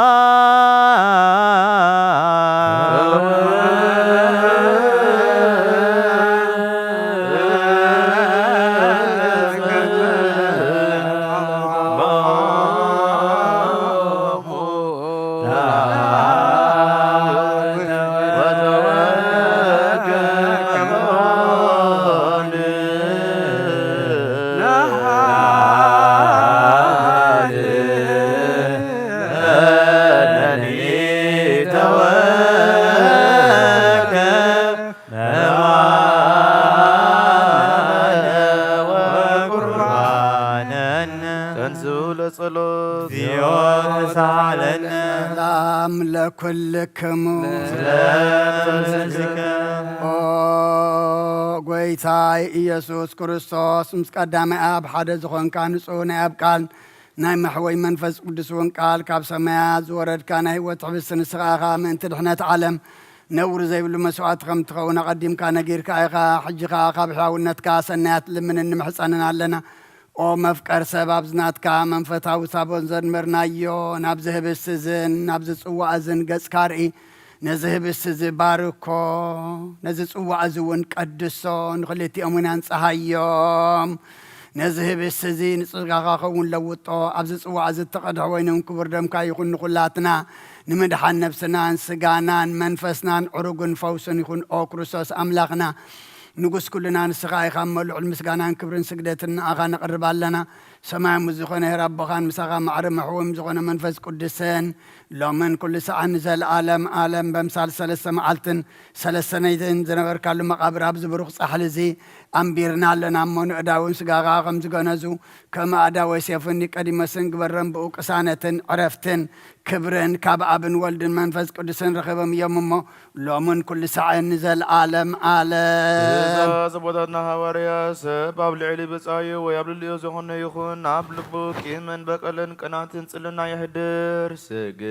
ተንሱ ለጸሎት። እግዚኦ ተሳሃለነ። ሰላም ለኩልክሙ። ስለ መንፈስከ። ኦ ጎይታይ ኢየሱስ ክርስቶስ፣ ምስ ቀዳማይ ኣብ ሓደ ዝኾንካ ንጹህ ናይ ኣብ ቃል ናይ መሕወይ መንፈስ ቅዱስ እውን ቃል ካብ ሰማያት ዝወረድካ ናይ ህይወት ሕብስቲ ንስኻ ኢኻ። ምእንቲ ድሕነት ዓለም ነውሪ ዘይብሉ መስዋእቲ ከም ትኸውን ኣቐዲምካ ነጊርካ ኢኻ። ሕጂ ኸኣ ካብ ሕያውነትካ ሰናያት ልምንን ንምሕጸንን ኣለና። ኦ መፍቀር ሰብ፣ ኣብዚ ናትካ መንፈሳዊ ሳቦን ዘንበርናዮ፣ ናብዚ ህብስቲ እዝን ናብዚ ጽዋእ እዝን ገጽካ ርኢ። ነዚ ህብስቲ እዚ ባርኮ፣ ነዚ ጽዋእ እዚ እውን ቀድሶ፣ ንኽልቲኦም እውን ኣንጽሃዮም። ነዚ ህብስቲ እዚ ንጽጋኻ ኸውን ለውጦ፣ ኣብዚ ጽዋእ እዚ እተቐድሐ ወይንን ክቡር ደምካ ይኹን ንኹላትና፣ ንምድሓን ነብስናን ስጋናን መንፈስናን ዕሩግን ፈውስን ይኹን። ኦ ክርስቶስ ኣምላኽና፣ ንጉስ ኩልና ንስኻ ኢኻ እሞ፣ ልዑል ምስጋናን ክብርን ስግደትን ንኣኻ ነቕርብ ኣለና። ሰማያዊ ዝኾነ ኄር ኣቦኻን ምሳኻ ማዕረ መሕወም ዝኾነ መንፈስ ቅዱስን ሎምን ኩሉ ሰዓን ንዘለኣለም ኣለም በምሳል ሰለስተ መዓልትን ሰለስተ ነይትን ዝነበርካሉ መቓብር ኣብዚ ብሩኽ ጻሕሊ እዚ ኣንቢርና ኣለና እሞ፣ ንእዳውን ስጋኻ ከም ዝገነዙ ከም ኣእዳወ ዮሴፍን ኒቆዲሞስን ግበረን ብኡ ቅሳነትን ዕረፍትን ክብርን ካብ ኣብን ወልድን መንፈስ ቅዱስን ረኺቦም እዮም እሞ፣ ሎምን ኩሉ ሳዕን ንዘለኣለም ኣለም። ትእዛዝ ኣቦታትና ሃዋርያ፣ ሰብ ኣብ ልዕሊ ብጻዩ ወይ ኣብ ልልዮ ዝኾነ ይኹን ኣብ ልቡ ቂምን በቀልን ቅናትን ጽልና የሕድር። ስግዱ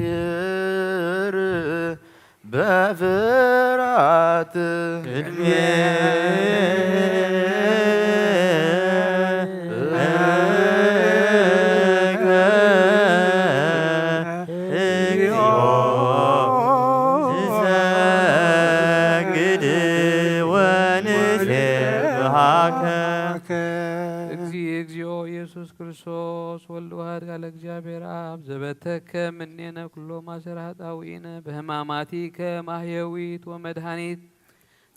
ለእግዚኣብሔር በፍርሃት ቅድሜ ንሰግድ ወንሴብሃከ። እግዚእ እግዚኦ ኢየሱስ ክርስቶስ ወልድ ዋህድ ቃለ እግዚኣብሔር ኣብ ዘበተከ ምኔነ ኩሎ ማሰረ ኃጣውኢነ በህማማቲከ ማህየዊት ወመድኃኒት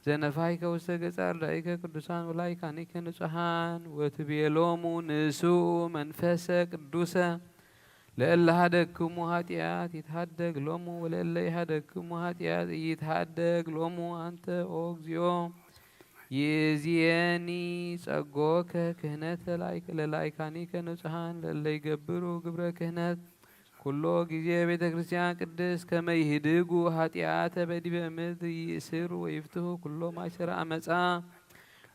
ዘነፋይከ ውስተ ገጸ አርዳኢከ ቅዱሳን ወላይካኒከ ንጹሓን ወትቤሎሙ ንስኡ መንፈሰ ቅዱሰ ለእለ ሀደግክሙ ኃጢአት ይትሃደግ ሎሙ ወለእለ ኢሃደግክሙ ኃጢአት ኢይትሃደግ ሎሙ። አንተ ኦ እግዚኦ ይእዜኒ ጸጎከ ክህነተ ለላይካኒከ ንጹሓን ለእለ ይገብሩ ግብረ ክህነት ኩሎ ጊዜ ቤተ ክርስቲያን ቅድስት ከመ ይህድጉ ኃጢአተ በዲበ ምድር ይእስሩ ወይፍትሁ ኩሎ ማእሰረ አመፃ።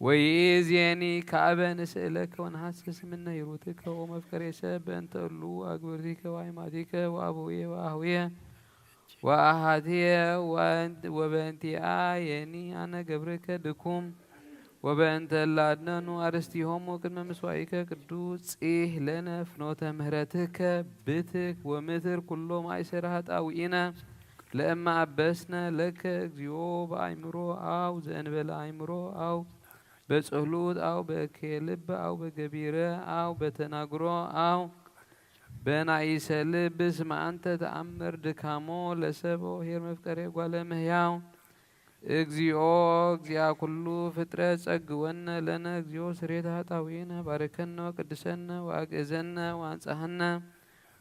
ወይእዜኒ ከአበ ንስእለከ ወንሐስስ እምነ ሂሩትከ ወመፍቀሬ ሰብ በእንተ እሉ አግብርቲከ ወአይማቲከ ወአቡየ ወአህውየ ወአሃትየ ወበእንቲአ የኒ አነ ገብርከ ድኩም ወበእንተ ላድነኑ አርስቲሆሙ ቅድመ ምስዋኢከ ቅዱስ ጺህ ለነ ፍኖተ ምህረትከ ብትክ ወምትር ኩሎ ማእሰረ ኃጣውኢነ ለእመ አበስነ ለከ እግዚኦ በአእምሮ አው ዘእንበለ አእምሮ አው በጽህሉት አው በእከየ ልብ አው በገቢረ አው በተናግሮ አው በናኢሰ ልብ። እስመ አንተ ተአምር ድካሞ ለሰብ ኦ ኄር መፍቀሬ ጓለ እመሕያው። እግዚኦ እግዚአ ኩሉ ፍጥረት ጸግወነ ለነ እግዚኦ ስሬተ ኃጣውኢነ ባርከነ ወቅድሰነ ወአግእዘነ ወአንጻሃነ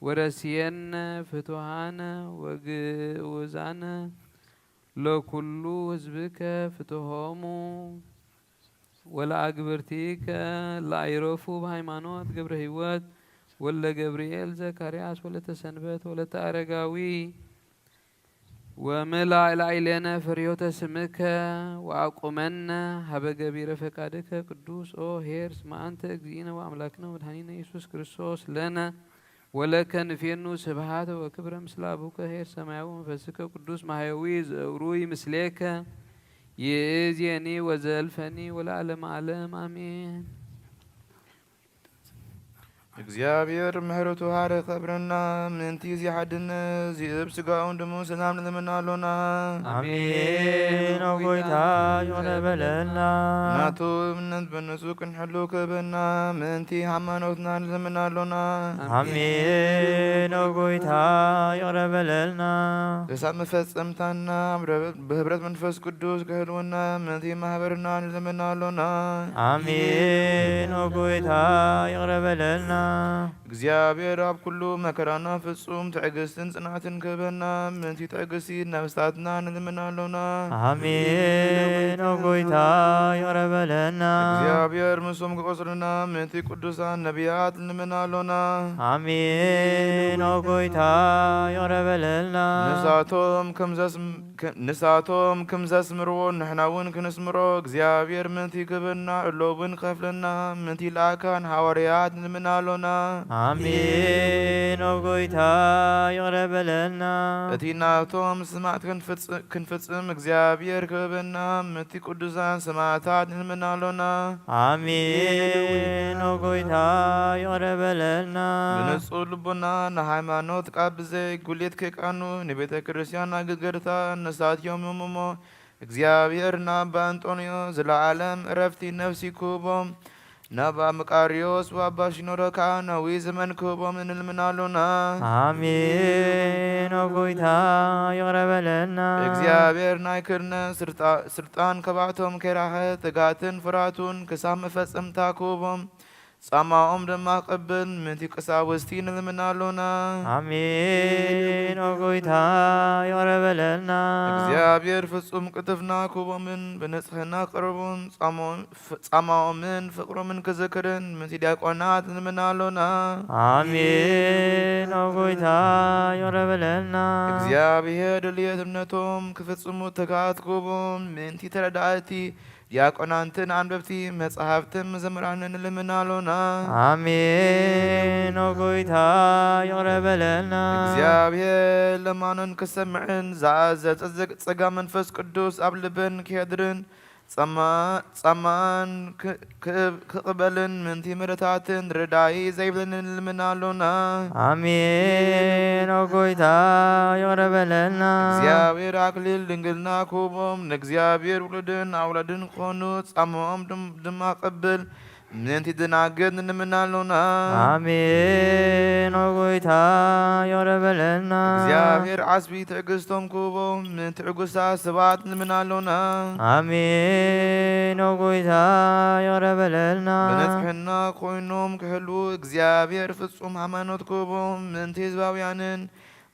ወረስየነ ፍቱሃነ ወግኡዛነ ለኩሉ ህዝብከ ፍትሆሙ ወለአግብርቲከ ለአይረፉ በሃይማኖት ገብረ ሕይወት ወልደ ገብርኤል ዘካርያስ ወለተ ሰንበት ወለተ አረጋዊ ወምላእ ላዕሌነ ፍርዮተ ስምከ ወአቁመነ ሀበ ገቢረ ፈቃድከ ቅዱስ ኦ ኄር። እስመ አንተ እግዚእነ ወአምላክነ ወመድኃኒነ ኢየሱስ ክርስቶስ ለነ ወለከ ንፌኑ ስብሐተ ወክብረ ምስለ አቡከ ኄር ሰማያዊ መንፈስከ ቅዱስ ማሕየዊ ዘእሩይ ምስሌከ ይእዜኒ ወዘልፈኒ ወለዓለመ ዓለም አሜን። እግዚኣብሔር ምሕረቱ ሀረ ከብረና ምእንቲ እዚ ሓድነት ዚእብ ስጋውን ደሙ ሰላም ንለምን ኣሎና። አሜን። ኦ ጎይታ ይቕረ በለልና። ናቱ እምነት በንጹ ክንሕሉ ክህበና ምእንቲ ሃይማኖትና ንለምን ኣሎና። አሜን። ኦ ጎይታ ይቕረ በለልና። ክሳብ መፈጸምታና ብህብረት መንፈስ ቅዱስ ከህልወና ምእንቲ ማህበርና ንለምን ኣሎና። አሜን። ኦ ጎይታ ይቕረ በለልና። እግዚኣብሔር ኣብ ኩሉ መከራና ፍጹም ትዕግስትን ጽንዓትን ክህበና ምእንቲ ትዕግስቲ ነፍስታትና ንልምን ኣሎና። አሜን። ኦ ጎይታ ይቕረ በለና። እግዚኣብሔር ምስኦም ክቆጽሉና ምእንቲ ቅዱሳን ነቢያት ንልምን ኣሎና። አሜን። ኦ ጎይታ ይቕረ በለልና። ንሳቶም ከም ዘስም-፣ ከ-፣ ንሳቶም ከም ዘስምርዎ ንሕና እውን ክንስምሮ እግዚኣብሔር ምእንቲ ክብርና ዕሎውን ከፍለና ምእንቲ ልኣካን ሃዋርያት ንልምን ኣሎና። አሜን። ኦ ጎይታ ይቕረ በለልና። እቲ ናቶም ስማዕት ክንፍጽ-፣ ክንፍጽም እግዚኣብሔር ክህበና ምእንቲ ቅዱሳን ሰማዕታት ንልምን ኣሎና። አሜን። ኦ ጎይታ ይቕረ በለልና። ብንጹህ ልቦና ንሃይማኖት ቃል ብዘይ ጉሌት ከይቃኑ ንቤተ ክርስቲያን ኣገልገልታ ንሳትዮም እዮም እሞ፣ እግዚኣብሔር ንኣባ እንጦንዮስ ዘለዓለም ዕረፍቲ ነፍሲ ክህቦም፣ ንኣባ መቃርዮስ ወኣባ ሺኖዳ ከኣ ነዊህ ዘመን ክህቦም ንልምን ኣሎና። አሜን። ኦ ጎይታ ይቕረ በለልና። እግዚኣብሔር ናይ ክህነት ስልጣ-፣ ስልጣን ከባእቶም ከይራኸ ትጋትን ፍርሃቱን ክሳብ መፈጸምታ ክህቦም፣ ጻማኦም ድማ ክቕብል ምእንቲ ቀሳውስቲ ንልምን ኣሎና። አሜን። ኦ ጎይታ ይቕረ በለልና። እግዚኣብሔር ፍጹም ቅልጥፍና ክህቦምን ብንጽህና ክቕርቡን ጻሞ-፣ ፍ-፣ ጻማኦምን ፍቕሮምን ክዝክርን ምእንቲ ዲያቆናት ንልምን ኣሎና። አሜን። ኦ ጎይታ ይቕረ በለልና። እግዚኣብሔር ድልየት እምነቶም ክፍጽሙ ትግሃት ክህቦም ምእንቲ ተረዳእቲ ዲያቆናትን ኣንበብቲ መጻሕፍትን መዘምራንን ንልምን ኣሎና። አሜን። ኦ ጎይታ ይቕረ በለልና። እግዚኣብሔር ለማኖን ክሰምዕን ዝኣዘዘ ጸጋ መንፈስ ቅዱስ ኣብ ልበን ክየድርን ጸማ-፣ ጸማን ክ-፣ ክእብ-፣ ክቕበልን ምእንቲ ምሕረታትን ርዳኢ ዘይብለንን ንልምን ኣሎና። አሜን። ኦ ጎይታ ይቕረ በለልና። እግዚኣብሔር ኣክሊል ድንግልና ክህቦም ንእግዚኣብሔር ውሉድን ኣውላድን ክኾኑ ጻምኦም ድም-፣ ድማ ቅብል ምእንቲ ደናግል ንልምን ኣሎና። ኣሜን። ኦ ጎይታ ይቕረ በለልና። እግዚኣብሔር ዓስቢ ትዕግስቶም ክህቦም፣ ምእንቲ ዕጉሳት ሰባት ንልምን ኣሎና። ኣሜን። ኦ ጎይታ ይቕረ በለልና። ብንጽሕና ኮይኖም ክሕልዉ እግዚኣብሔር ፍጹም ሃይማኖት ክህቦም፣ ምእንቲ ህዝባውያንን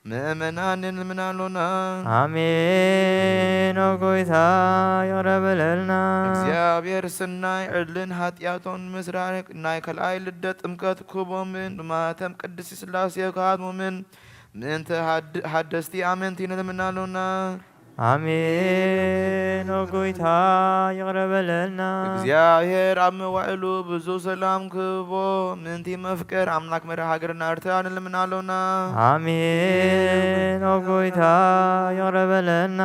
ምእመናንን ንልምን ኣሎና። ኣሜን። ኦ ጎይታ ይቕረ በለልና። እግዚኣብሔር ስናይ ዕድልን ኃጢኣቶም ምስራይ ናይ ካልኣይ ልደት ጥምቀት ክህቦምን ብማተም ቅድስቲ ሥላሴ ክሃድሞምን ምእንቲ ሃድ-፣ ሃደስቲ ኣመንቲ ንልምን ኣሎና። ኣሜን። ኦ ጎይታ ይቕረ በለልና። እግዚኣብሔር ኣብ መዋዕሉ ብዙ ሰላም ክህቦ ምእንቲ መፍቀር ኣምላክ መርሒ ሃገርና ኤርትራ ንልምን ኣሎና። ኣሜን። ኦ ጎይታ ይቕረ በለልና።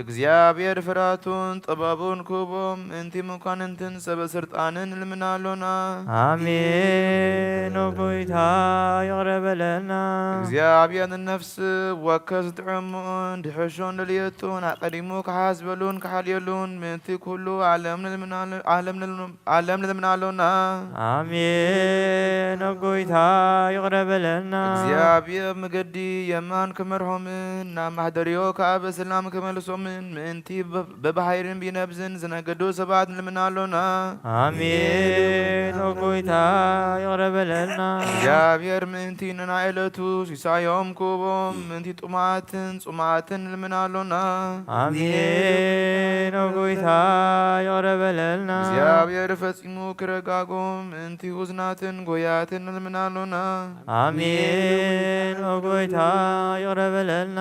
እግዚኣብሔር ፍርሃቱን ጥበቡን ክህቦም ምእንቲ መኳንንትን ሰበ ስልጣንን ንልምን ኣሎና። ኣሜን። ኦ ጎይታ ይቕረ በለልና። እግዚኣብሔር ንነፍስ ወከፍ ዝጥዕምኡን ድሕሾን ደልየቱን ኣቐዲሙ ክሓስበሉን ክሓልየሉን ምእንቲ ኩሉ ዓለም ንልምና-፣ ዓለም ንልም-፣ ዓለም ንልምና ኣሎና። ኣሜን። ኦ ጎይታ ይቕረ በለልና። እግዚኣብሔር መገዲ የማን ክመርሖምን ናብ ማሕደርዮ ከኣ ብሰላም ክመልሶምን ምእንቲ በ-፣ በባሕርን ብነብዝን ዝነገዱ ሰባት ንልምና ኣሎና። ኣሜን። ኦ ጎይታ ይቕረ በለልና። እግዚኣብሔር ምእንቲ ንናይ ዕለቱ ሲሳዮም ክህቦም ምእንቲ ጥሙያትን ጽሙኣትን ንልምን ኣሎና። ኣሜን። ኦ ጎይታ ይቕረ በለልና። እግዚኣብሔር ፈጺሙ ክረጋጎም ምእንቲ ሁዝናትን ጎያትን ንልምን ኣሎና። ኣሜን። ኦ ጎይታ ይቕረ በለልና።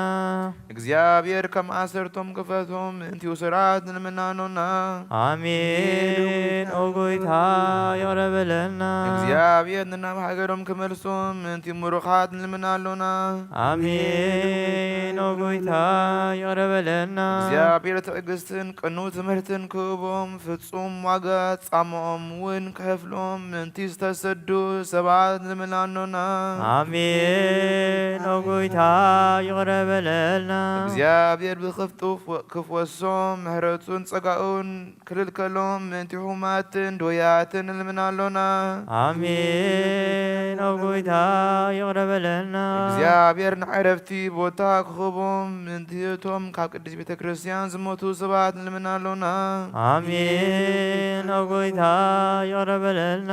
እግዚኣብሔር ከም ኣሰርቶም ክፈቶም ምእንቲ ውሱራት ንልምን ኣሎና። ኣሜን። ኦ ጎይታ ይቕረ በለልና። እግዚኣብሔር ንናብ ሃገሮም ክመልሶም ምእንቲ ምሩኻት ንልምን ኣሎና። ኣሜን። ኦ ጎይታ ይቕረ በለልና። እግዚኣብሔር ትዕግስትን ቅኑዕ ትምህርትን ክህቦም ፍጹም ዋጋ ጻምኦም እውን ክኸፍሎም ምእንቲ ዝተሰዱ ሰባት ንልምን ኣሎና። ኣሜን። ኦ ጎይታ ይቕረ በለልና። እግዚኣብሔር ብክፍጡፍ ወ-፣ ክፍወሶም ምሕረቱን ጸጋኡን ክልልከሎም ምእንቲ ሕሙማትን ድውያትን ንልምን ኣሎና። ኣሜን። ኦ ጎይታ ይቕረ በለልና። እግዚኣብሔር ንዕረፍቲ ቦታ ክህቦም ምእንቲ እቶም ካብ ቅድስት ቤተ ክርስቲያን ዝሞቱ ሰባት ንልምን ኣሎና። ኣሜን። ኦ ጎይታ ይቕረ በለልና።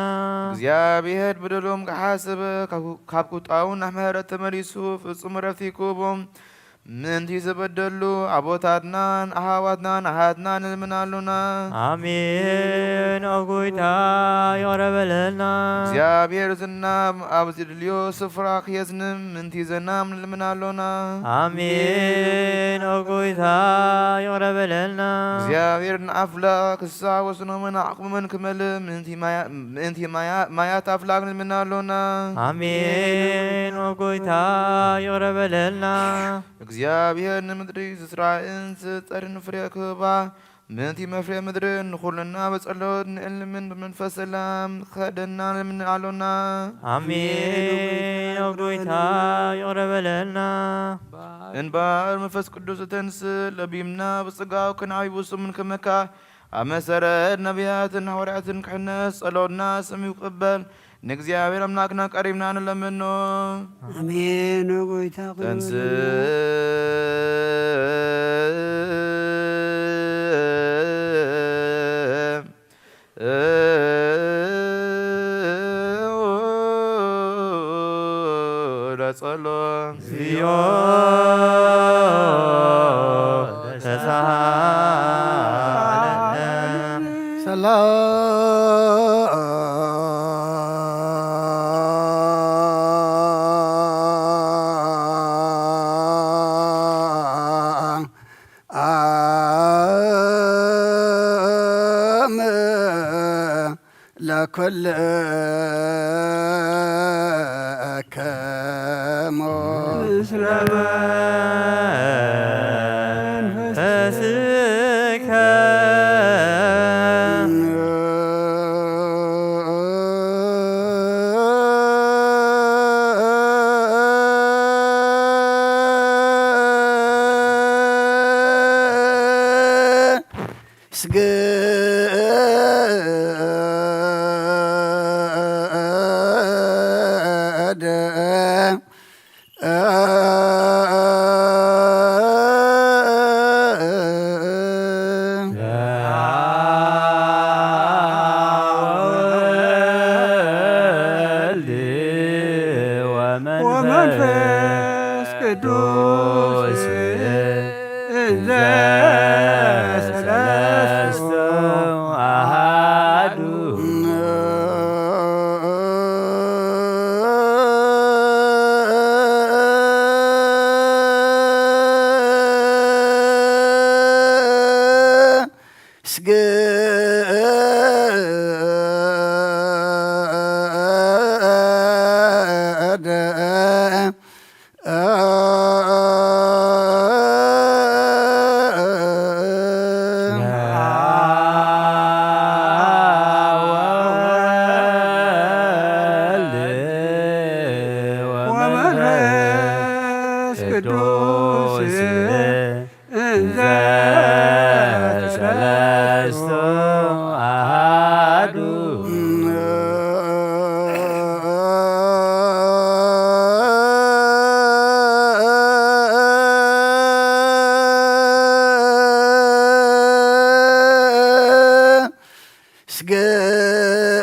እግዚኣብሔር በደሎም ክሓሰበ ካብ፣ ካብ ቁጣውን ምሕረት ተመሊሱ ፍጹም ዕረፍቲ ክህቦም ምእንቲ ዝበደሉ ኣቦታትናን ኣሓዋትናን ኣሓትናን ንልምን ኣሎና። ኣሜን። ኦ ጎይታ ይቕረ በለልና። እግዚኣብሔር ዝናም ኣብ ዝድልዮ ስፍራ ክየዝንም ምእንቲ ዘናም ንልምን ኣሎና። ኣሜን። ኦ ጎይታ ይቕረ በለልና። እግዚኣብሔር ንኣፍላክ ክሳ ወስኖምን ዓቕሞምን ክመልእ ምእንቲ ማያ-፣ ምእንቲ ማያ-፣ ማያት ኣፍላክ ንልምን ኣሎና። ኣሜን። ኦ ጎይታ ይቕረ በለልና። እግዚኣብሔር ንምድሪ ዝስራእን ዝጸርን ፍሬ ክህባ ምእንቲ መፍሬ ምድርን ንኹልና ብጸሎት ንእልምን ብመንፈስ ሰላም ክኸደና ንልምን ኣሎና። ኣሜን። ኦ ጎይታ ይቕረ በለልና። እንባር መንፈስ ቅዱስ እተንስእ ለቢምና ብጽጋው ክንዓቢ ብስሙን ክመካ ኣብ መሰረት ነቢያትን ሃዋርያትን ክሕነስ ጸሎትና ስም ይቅበል። ንእግዚኣብሔር ኣምላክና ቀሪብና ንለምኖ። ኣሜን። ጎይታ ተንስ ለጸሎ እዮ ተሳሃለነ ሰላም ለኩልክሙ ምስለ መንፈስከ ስግድ ወወልድ ወመንፈስ ቅዱስ እንዘ ሰለስቱ አሃዱ። ስግድ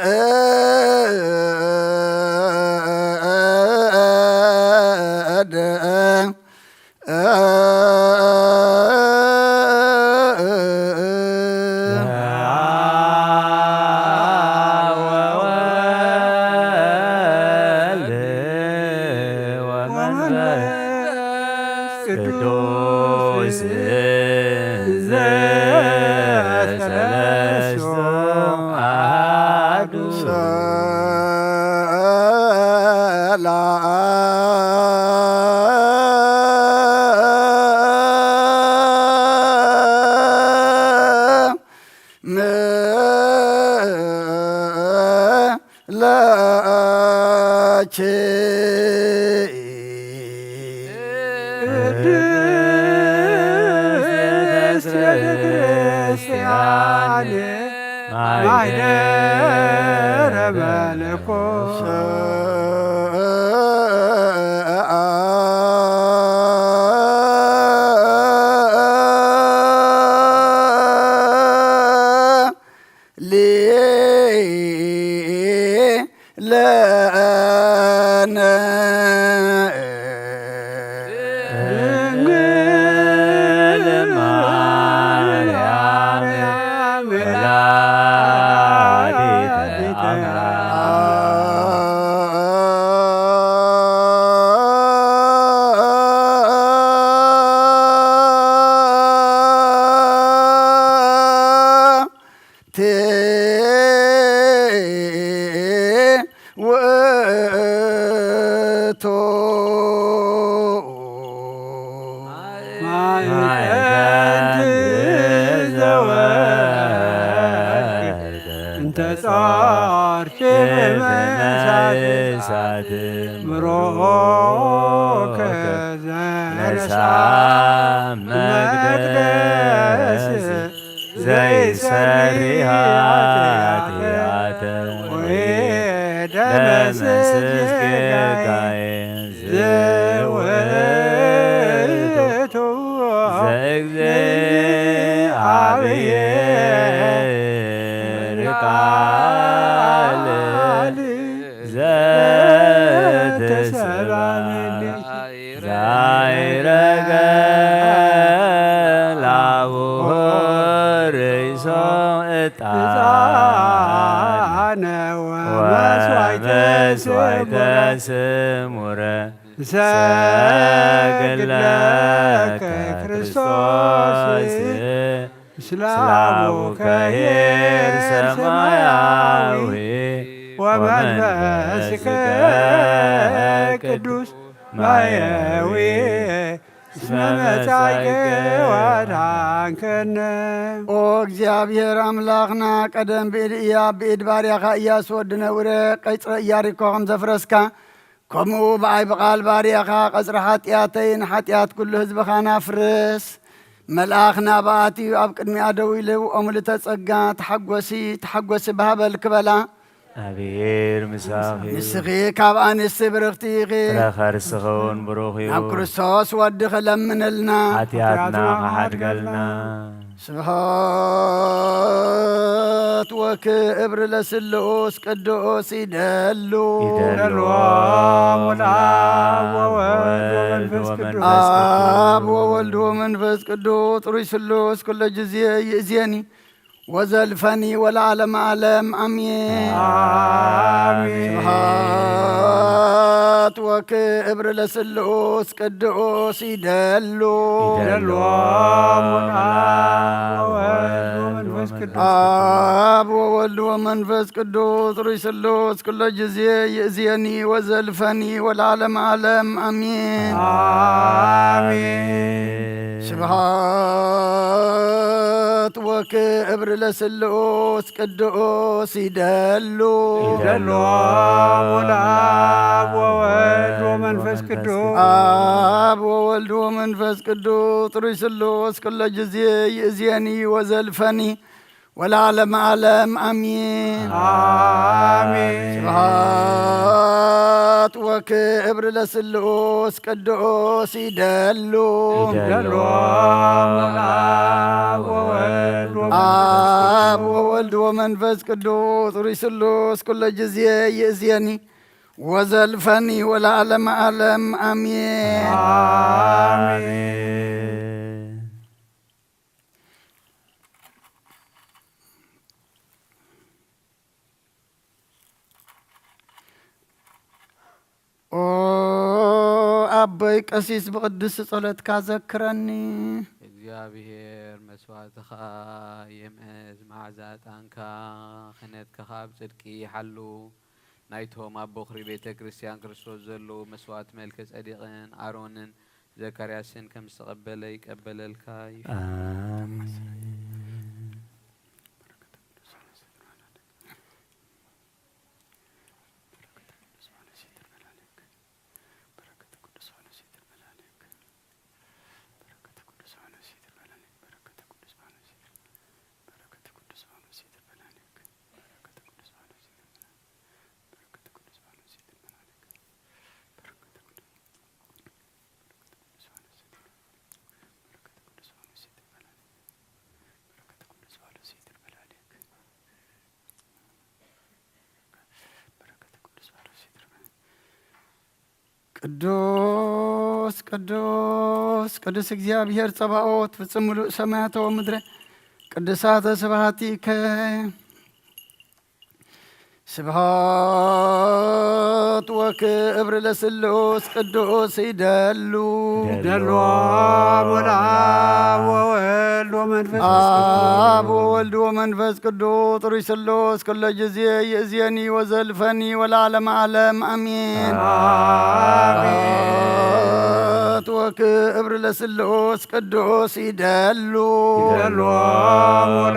ቅዱስ ዘተለስቶ አሐዱ ሰላም ለኪ ቅድስት ቤተክርስቲያን ማይደረ መለኮት። ለነ ድንግል ማርያም ወላዲተ አምላክ። ቴ ውእቱ ማዕከንት ዘወርድ እንተ ጾርኪ ብመሳት ምሮከ ዘነሳ መቅደስ ዘይሰሪ ኃጢአተ ወይደመስስ ጌጋዬ ዘውእቱ ዘእግዚአብሔር ቃል ዘተሰባ ምንዲ ዛይረገ ላቡ ርእሶ ዕጣነ ወመስዋዕተ ስሙረ ሰግድ ለከ ክርስቶስ። ስላቡ ከሄር ሰማያዊ ወመንፈስከ ቅዱስ ማየዊ እስመ መጻእከ ወአድኃንከነ። ኦ እግዚኣብሔር ኣምላኽና፣ ቀደም ብኢድ ኢያብ ብኢድ ባርያኻ ኢያሱ ወዲ ነውረ ቀጽረ ኢያሪኮ ከም ዘፍረስካ፣ ከምኡ ብኣይ ብቓል ባርያኻ ቀጽሪ ሓጢኣተይን ሓጢኣት ኩሉ ህዝብኻን ኣፍርስ። መልኣኽ ናብኣ ኣትዩ ኣብ ቅድሚኣ ደው ኢሉ፣ "ኦ ምልእተ ጸጋ፣ ተሓጐሲ፣ ተሓጐሲ፣ ብሃበልኪ" በላ። ኣቤር ምሳኺ እዩ። ንስኺ ካብ ኣንስቲ ብርኽቲ ኢኺ። ፍረ ከርስኺ እውን ብሩኽ እዩ። ናብ ክርስቶስ ወድኺ ለምንልና። ሓጢኣትና ሓጢኣትና ክሓድገልና። ስብሐት ወክብር ለስሉስ ቅዱስ ይደሉ። ይደሉ። ለአብ ወወልድ ወመንፈስ ቅዱስ። አብ ወወልድ ወመንፈስ ቅዱስ ጥሩይ ስሉስ ኩለ ጊዜ ይእዜኒ ወዘልፈኒ ወለዓለመ ዓለም አሜን። አሜን። ስብሐት ወክብር ለስሉስ ቅዱስ ይደሉ። ይደሉ። ለአብ ወወልድ ወመንፈስ ኣብ ወወልድ ወመንፈስ ቅዱስ ሩይ ስሉስ ኩሎ ጊዜ ይእዝየኒ ወዘልፈኒ ወለዓለም ዓለም ኣሜን። ኣሜን። ስብሐት ወክብር ለስሉስ ቅዱስ ይደሉ። ይደሉ ለአብ ወወልድ ወመንፈስ ቅዱስ። ኣብ ወወልድ ወመንፈስ ቅዱስ ሩይ ስሉስ ኩሎ ጊዜ ይእዝየኒ ወዘልፈኒ ወለዓለም ዓለም ኣሜን። ኣሜን። ስብሐት ወክብር ለስሉስ ቅዱስ ይደሉ። ይደሉ ለአብ ወወልድ ወመንፈስ ኣብ ወወልድ ወመንፈስ ቅዱስ ሩይ ስሉስ ኩሎ ጊዜ ይእዝየኒ ወዘልፈኒ ወለዓለም ዓለም ኣሜን። ኣሜን። ኦ ኣቦይ ቀሲስ ብቕድስቲ ጸሎትካ ዘክረኒ። እግዚኣብሔር መስዋእትኻ የምእዝ፣ መዓዛ ዕጣንካ ክህነትካ ኣብ ጽድቂ ይሓሉ። ናይቶም ኣብ በኹሪ ቤተ ክርስቲያን ክርስቶስ ዘለዉ መስዋእቲ መልከ ጸዲቕን ኣሮንን ዘካርያስን ከም ዝተቐበለ ይቀበለልካ ይፍቀድ። ኣሜን። ቅዱስ ቅዱስ ቅዱስ እግዚኣብሔር ጸባኦት ፍጽም ምሉእ ሰማያተ ወምድረ ቅዱሳተ ስብሐቲከ። ስብሐት ወክብር ለስሉስ ቅዱስ ይደሉ። ይደሉ ለአብ ወወልድ ወመንፈስ ቅዱስ። ኣብ ወወልድ ወመንፈስ ቅዱስ ጥሩይ ስሉስ ኩሎ ጊዜ ይእዝየኒ ወዘልፈኒ ወለዓለመ ዓለም ኣሜን። ኣሜን። ስብሐት ወክብር ለስሉስ ቅዱስ ይደሉ። ይደሉ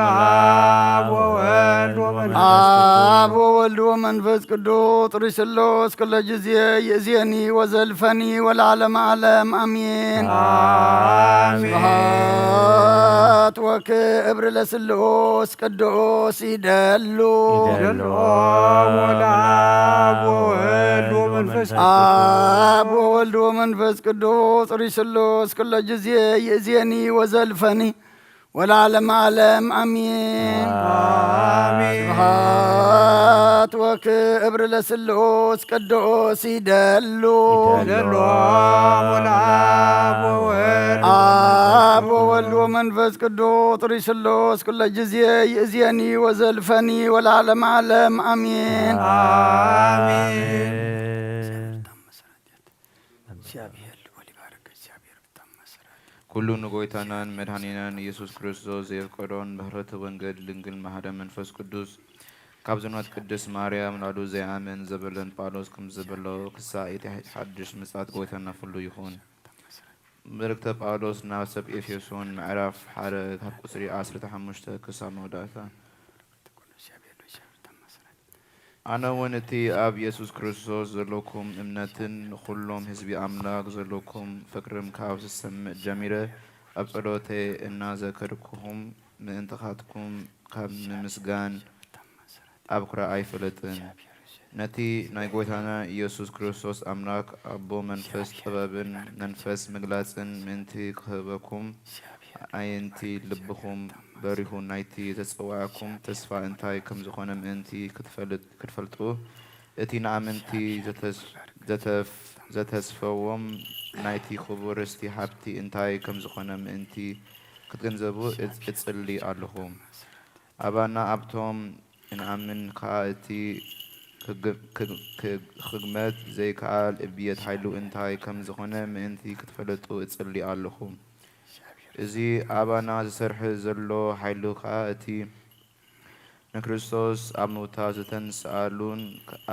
ለአብ ወወልድ ወመንፈስ ቅዱስ። ኣብ ወወልድ ወመንፈስ ቅዱስ ጥሩይ ስሉስ ኩሎ ጊዜ ይእዝየኒ ወዘልፈኒ ወለዓለመ ዓለም ኣሜን። ኣሜን። ስብሐት ወክብር ለስሉስ ቅዱስ ይደሉ። ይደሉ ለአብ ወወልድ ወመንፈስ ቅዱስ። ኣብ ወወልድ ወመንፈስ ቅዱስ ጥሩይ ስሉስ ኩሎ ጊዜ ይእዝየኒ ወዘልፈኒ ወለዓለመ ዓለም ኣሜን። ኣሜን። ስብሐት ወክብር ለስሉስ ቅዱስ ይደሉ። ይደሉ ለአብ ወወልድ። ኣብ ወወልድ ወመንፈስ ቅዱስ ጥሩይ ስሉስ ኩሎ ጊዜ ይእዝየኒ ወዘልፈኒ ወለዓለመ ዓለም ኣሜን። ኣሜን። ኩሉ ንጎይታናን መድኃኒናን ኢየሱስ ክርስቶስ ዘየፍቀዶን ባህረተ ወንጌል ድንግል ማርያም መንፈስ ቅዱስ ካብ ዝኖት ቅድስት ማርያም ናዱ ዘይኣምን ዘበለን ጳውሎስ ከም ዝበሎ ክሳእ እቲ ሓድሽ ምጽኣት ጎይታና ፍሉ ይኹን። መልእክተ ጳውሎስ ናብ ሰብ ኤፌሶን ምዕራፍ ሓደ ካብ ቁጽሪ ዓሰርተ ሓሙሽተ ክሳብ መወዳእታ። ኣነ እውን እቲ ኣብ ኢየሱስ ክርስቶስ ዘለኩም እምነትን ንኹሎም ህዝቢ ኣምላክ ዘለኩም ፍቅርም ካብ ዝሰምዕ ጀሚረ ኣብ ጸሎተይ እናዘከርኩኹም ምእንትኻትኩም ካብ ምምስጋን ኣብኩረ ኣይፈልጥን። ነቲ ናይ ጎይታና ኢየሱስ ክርስቶስ ኣምላክ ኣቦ መንፈስ ጥበብን መንፈስ ምግላጽን ምእንቲ ክህበኩም ኣዒንቲ ልብኹም በሪሁ ናይቲ ዘጸውዓኩም ተስፋ እንታይ ከም ዝኾነ ምእንቲ ክትፈልጥ-፣ ክትፈልጡ እቲ ንኣመንቲ ዘተስ-፣ ዘተፍ-፣ ዘተስፈዎም ናይቲ ክቡር ርስቲ ሃብቲ እንታይ ከም ዝኾነ ምእንቲ ክትግንዘቡ እጽ-፣ እጽሊ ኣለኹ። ኣባና ኣብቶም እንኣምን ከኣ እቲ ክግ-፣ ክግ-፣ ክግ-፣ ክግመት ዘይከኣል እብየት ሓይሉ እንታይ ከም ዝኾነ ምእንቲ ክትፈለጡ እጽሊ ኣለኹ። እዚ ኣባና ዝሰርሕ ዘሎ ሓይሉ ኸኣ እቲ ንክርስቶስ ኣብ ምውታው ዝተንስኣሉን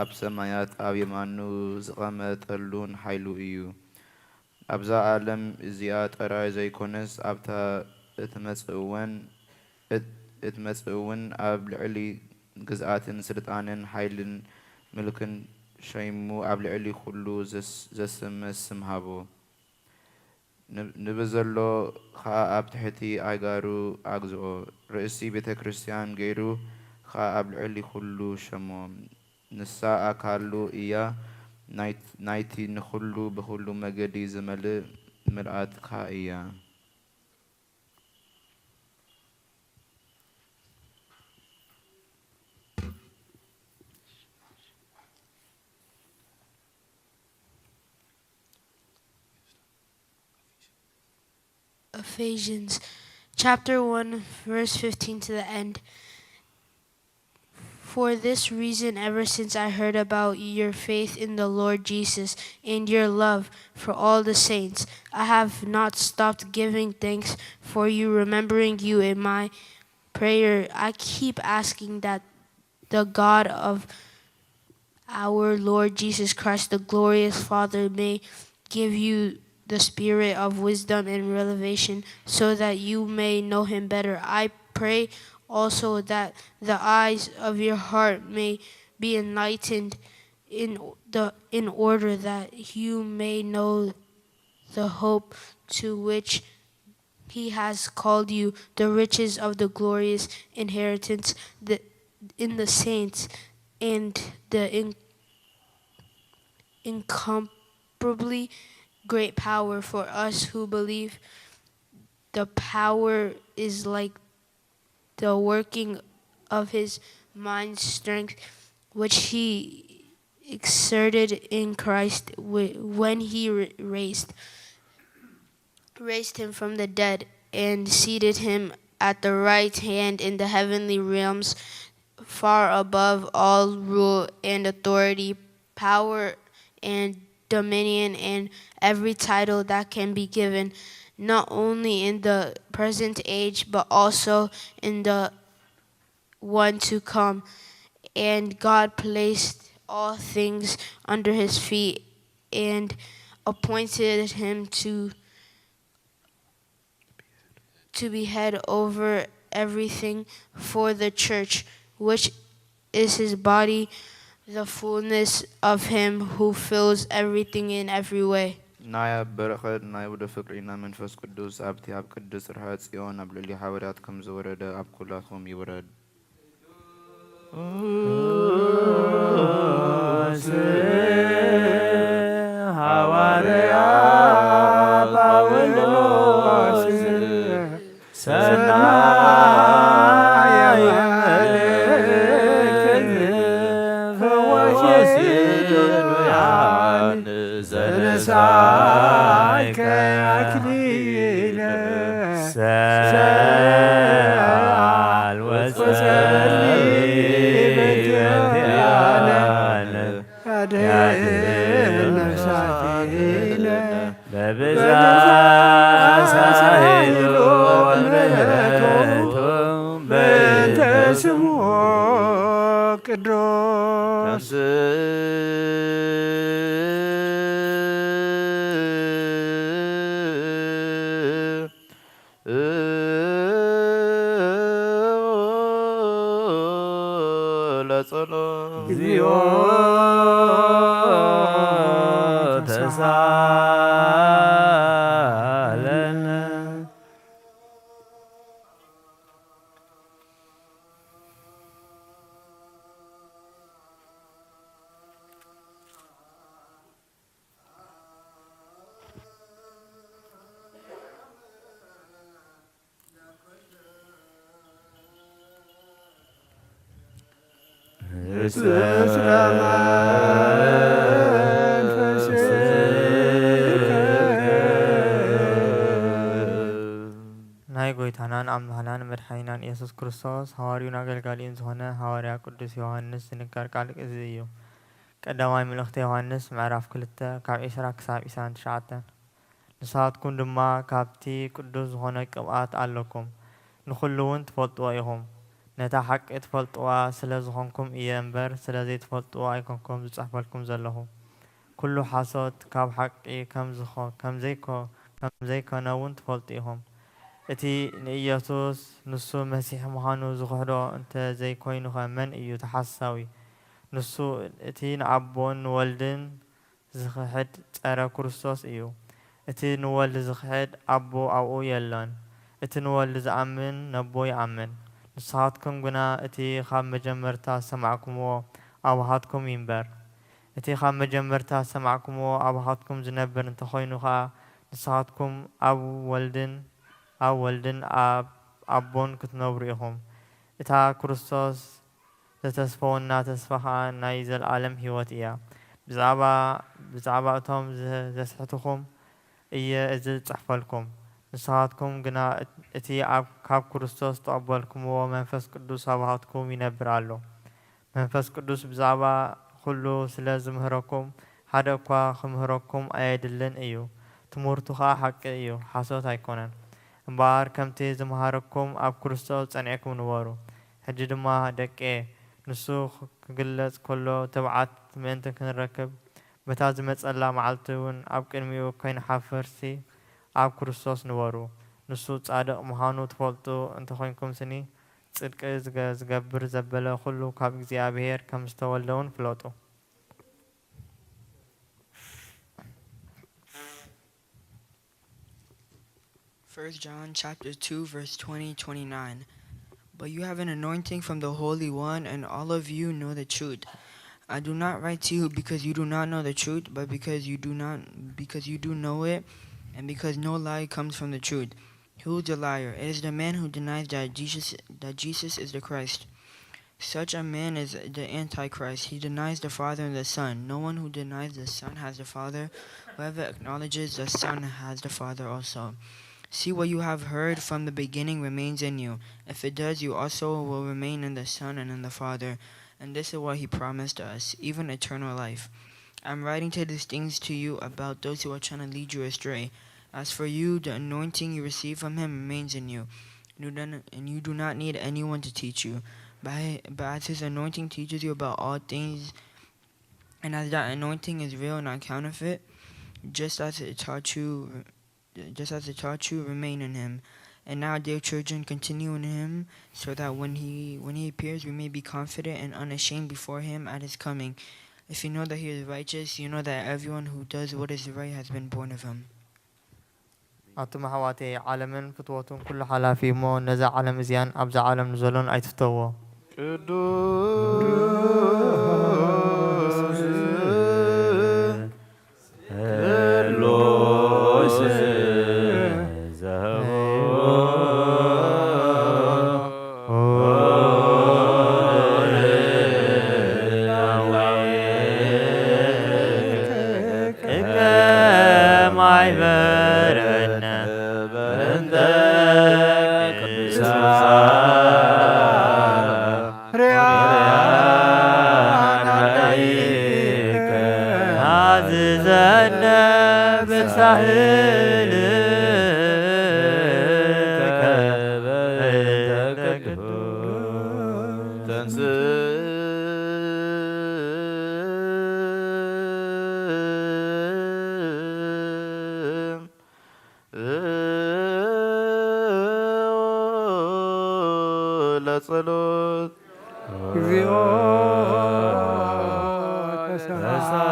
ኣብ ሰማያት ኣብ የማኑ ዝቐመጠሉን ሓይሉ እዩ። ኣብዛ ዓለም እዚኣ ጥራይ ዘይኮነስ፣ ኣብታ እትመጽእ እዋን፣ እት-፣ እትመጽእ እውን ኣብ ልዕሊ ግዝኣትን ስልጣንን ሓይልን ምልክን ሸይሙ ኣብ ልዕሊ ኩሉ ዘስ-፣ ዘስመ ስም ሃቦ። ን-፣ ንብዘሎ ኸኣ ኣብ ትሕቲ ኣእጋሩ ኣግዝኦ። ርእሲ ቤተ ክርስቲያን ገይሩ ኸኣ ኣብ ልዕሊ ኩሉ ሸሞ። ንሳ ኣካሉ እያ፣ ናይ-፣ ናይቲ ንኹሉ ብኹሉ መገዲ ዝመልእ ምልኣት ከኣ እያ። Ephesians chapter one, verse fifteen to the end. For this reason, ever since I heard about your faith in the Lord Jesus and your love for all the saints, I have not stopped giving thanks for you, remembering you in my prayer. I keep asking that the God of our Lord Jesus Christ, the glorious Father, may give you the spirit of wisdom and revelation so that you may know him better. I pray also that the eyes of your heart may be enlightened in the in order that you may know the hope to which he has called you, the riches of the glorious inheritance the, in the saints, and the in, incomparably great power for us who believe. The power is like the working of his mind's strength, which he exerted in Christ when he raised raised him from the dead and seated him at the right hand in the heavenly realms, far above all rule and authority, power and dominion, and every title that can be given, not only in the present age, but also in the one to come. And God placed all things under his feet and appointed him to to be head over everything for the church, which is his body, the fullness of him who fills everything in every way. ናይ ኣብ በረኸት ናይ ውደ ፍቅሪ ናይ መንፈስ ቅዱስ ኣብቲ ኣብ ቅድስት ጽርሐ ጽዮን ኣብ ልዕሊ ሓዋርያት ከም ዝወረደ ኣብ ኩላትኩም ይውረድ። ሃዋርያ ጳውሎስ ሰናይ መልእክት ፈዋሽ ድውያን ዘነሳይከ ኣክሊለ ሰኣል ወጸሊ በእንቲኣነ ያድህን ነፍሳቲነ በብዝሓ ሳህሉ ወምሕረቱ በእንተ ስሙ ቅዱስ። ለጸሎት እግዚኦ ተሳለነ። ናይ ጐይታናን ኣምላኽናን መድሓኒናን ኢየሱስ ክርስቶስ ሃዋርዩን ኣገልጋሊኡን ዝኾነ ሃዋርያ ቅዱስ ዮሃንስ ዝንገር ቃል እዚ እዩ። ቀዳማይ መልእኽተ ዮሃንስ ምዕራፍ ክልተ ካብ ዒስራ ክሳብ ዒስራን ትሽዓተን። ንስኻትኩም ድማ ካብቲ ቅዱስ ዝኾነ ቅብኣት ኣለኩም፣ ንኹሉ እውን ትፈልጥዎ ኢኹም። ነታ ሓቂ ትፈልጥዋ ስለ ዝኾንኩም እየ እምበር፣ ስለ ዘይትፈልጥዋ ኣይኮንኩም ዝጽሕፈልኩም ዘለኹ። ኩሉ ሓሶት ካብ ሓቂ ከም ዝኾ-፣ ከም ዘይኮ-፣ ከም ዘይኮነ እውን ትፈልጡ ኢኹም። እቲ ንኢየሱስ ንሱ መሲሕ ምዃኑ ዝኽሕዶ እንተ ዘይኮይኑኸ መን እዩ እቲ ሓሳዊ? ንሱ እቲ ንኣቦን ንወልድን ዝኽሕድ ጸረ ክርስቶስ እዩ። እቲ ንወልድ ዝኽሕድ ኣቦ ኣብኡ የሎን። እቲ ንወልድ ዝኣምን ነቦ ይኣምን። ንስኻትኩም ግና እቲ ካብ መጀመርታ ዝሰማዕኩምዎ ኣብኻትኩም ይንበር። እቲ ካብ መጀመርታ ዝሰማዕኩምዎ ኣብኻትኩም ዝነብር እንተኾይኑ ኸኣ፣ ንስኻትኩም ኣብ ወልድን፣ ኣብ ወልድን ኣብ ኣቦን ክትነብሩ ኢኹም። እታ ክርስቶስ ዘተስፈወና ተስፋ ኸኣ ናይ ዘለኣለም ህይወት እያ። ብዛዕባ፣ ብዛዕባ እቶም ዘ-፣ ዘስሕትኹም እየ እዚ ዝጽሕፈልኩም። ንስኻትኩም ግና እት-፣ እቲ ኣብ፣ ካብ ክርስቶስ ዝተቐበልኩምዎ መንፈስ ቅዱስ ኣብኻትኩም ይነብር ኣሎ። መንፈስ ቅዱስ ብዛዕባ ኩሉ ስለ ዝምህረኩም፣ ሓደ እኳ ክምህረኩም ኣየድልን እዩ። ትምህርቱ ኸኣ ሓቂ እዩ፣ ሓሶት ኣይኮነን። እምበኣር ከምቲ ዝመሃረኩም ኣብ ክርስቶስ ጸኒዕኩም ንበሩ። ሕጂ ድማ ደቄ፣ ንሱ ክግለጽ ከሎ ትብዓት ምእንቲ ክንረክብ፣ በታ ዝመጸላ መዓልቲ እውን ኣብ ቅድሚኡ ከይንሓፍርሲ ኣብ ክርስቶስ ንበሩ። ንሱ ጻድቕ ምዃኑ ትፈልጡ እንተኾይንኩምስኒ፣ ጽድቂ ዝገ-፣ ዝገብር ዘበለ ኩሉ ካብ እግዚኣብሔር ከም ዝተወልደ እውን ፍለጡ። First John chapter two, verse twenty, twenty-nine. But you have an anointing from the Holy One, and all of you know the truth. I do not write to you because you do not know the truth, but because you do not, because you do know it, and because no lie comes from the truth. Who is the liar? It is the man who denies that Jesus, that Jesus is the Christ. Such a man is the Antichrist. He denies the Father and the Son. No one who denies the Son has the Father. Whoever acknowledges the Son has the Father also. See, what you have heard from the beginning remains in you. If it does, you also will remain in the Son and in the Father. And this is what he promised us, even eternal life. I'm writing to these things to you about those who are trying to lead you astray. As for you, the anointing you received from him remains in you. You don't, and you do not need anyone to teach you. But, but as his anointing teaches you about all things, and as that anointing is real, not counterfeit, just as it taught you, just as it taught you, remain in him. And now, dear children, continue in him, so that when he, when he appears, we may be confident and unashamed before him at his coming. If you know that he is righteous, you know that everyone who does what is right has been born of him. ኣቱም ኣሕዋተይ፣ ዓለምን ፍትወቱን ኩሉ ሓላፊ እዩ እሞ፣ ነዛ ዓለም እዚኣን ኣብዛ ዓለም ንዘሎን ኣይትፍተውዎ። ቅዱስ ቅዱስ ዘህቦ ከማይበረነ በእንተ ቅዱሳን ታዝዘነ ብሳህልከ በእንተ ቅዱስ ተንስ ለጸሎት። እግዚኦ ተሳሃለነ።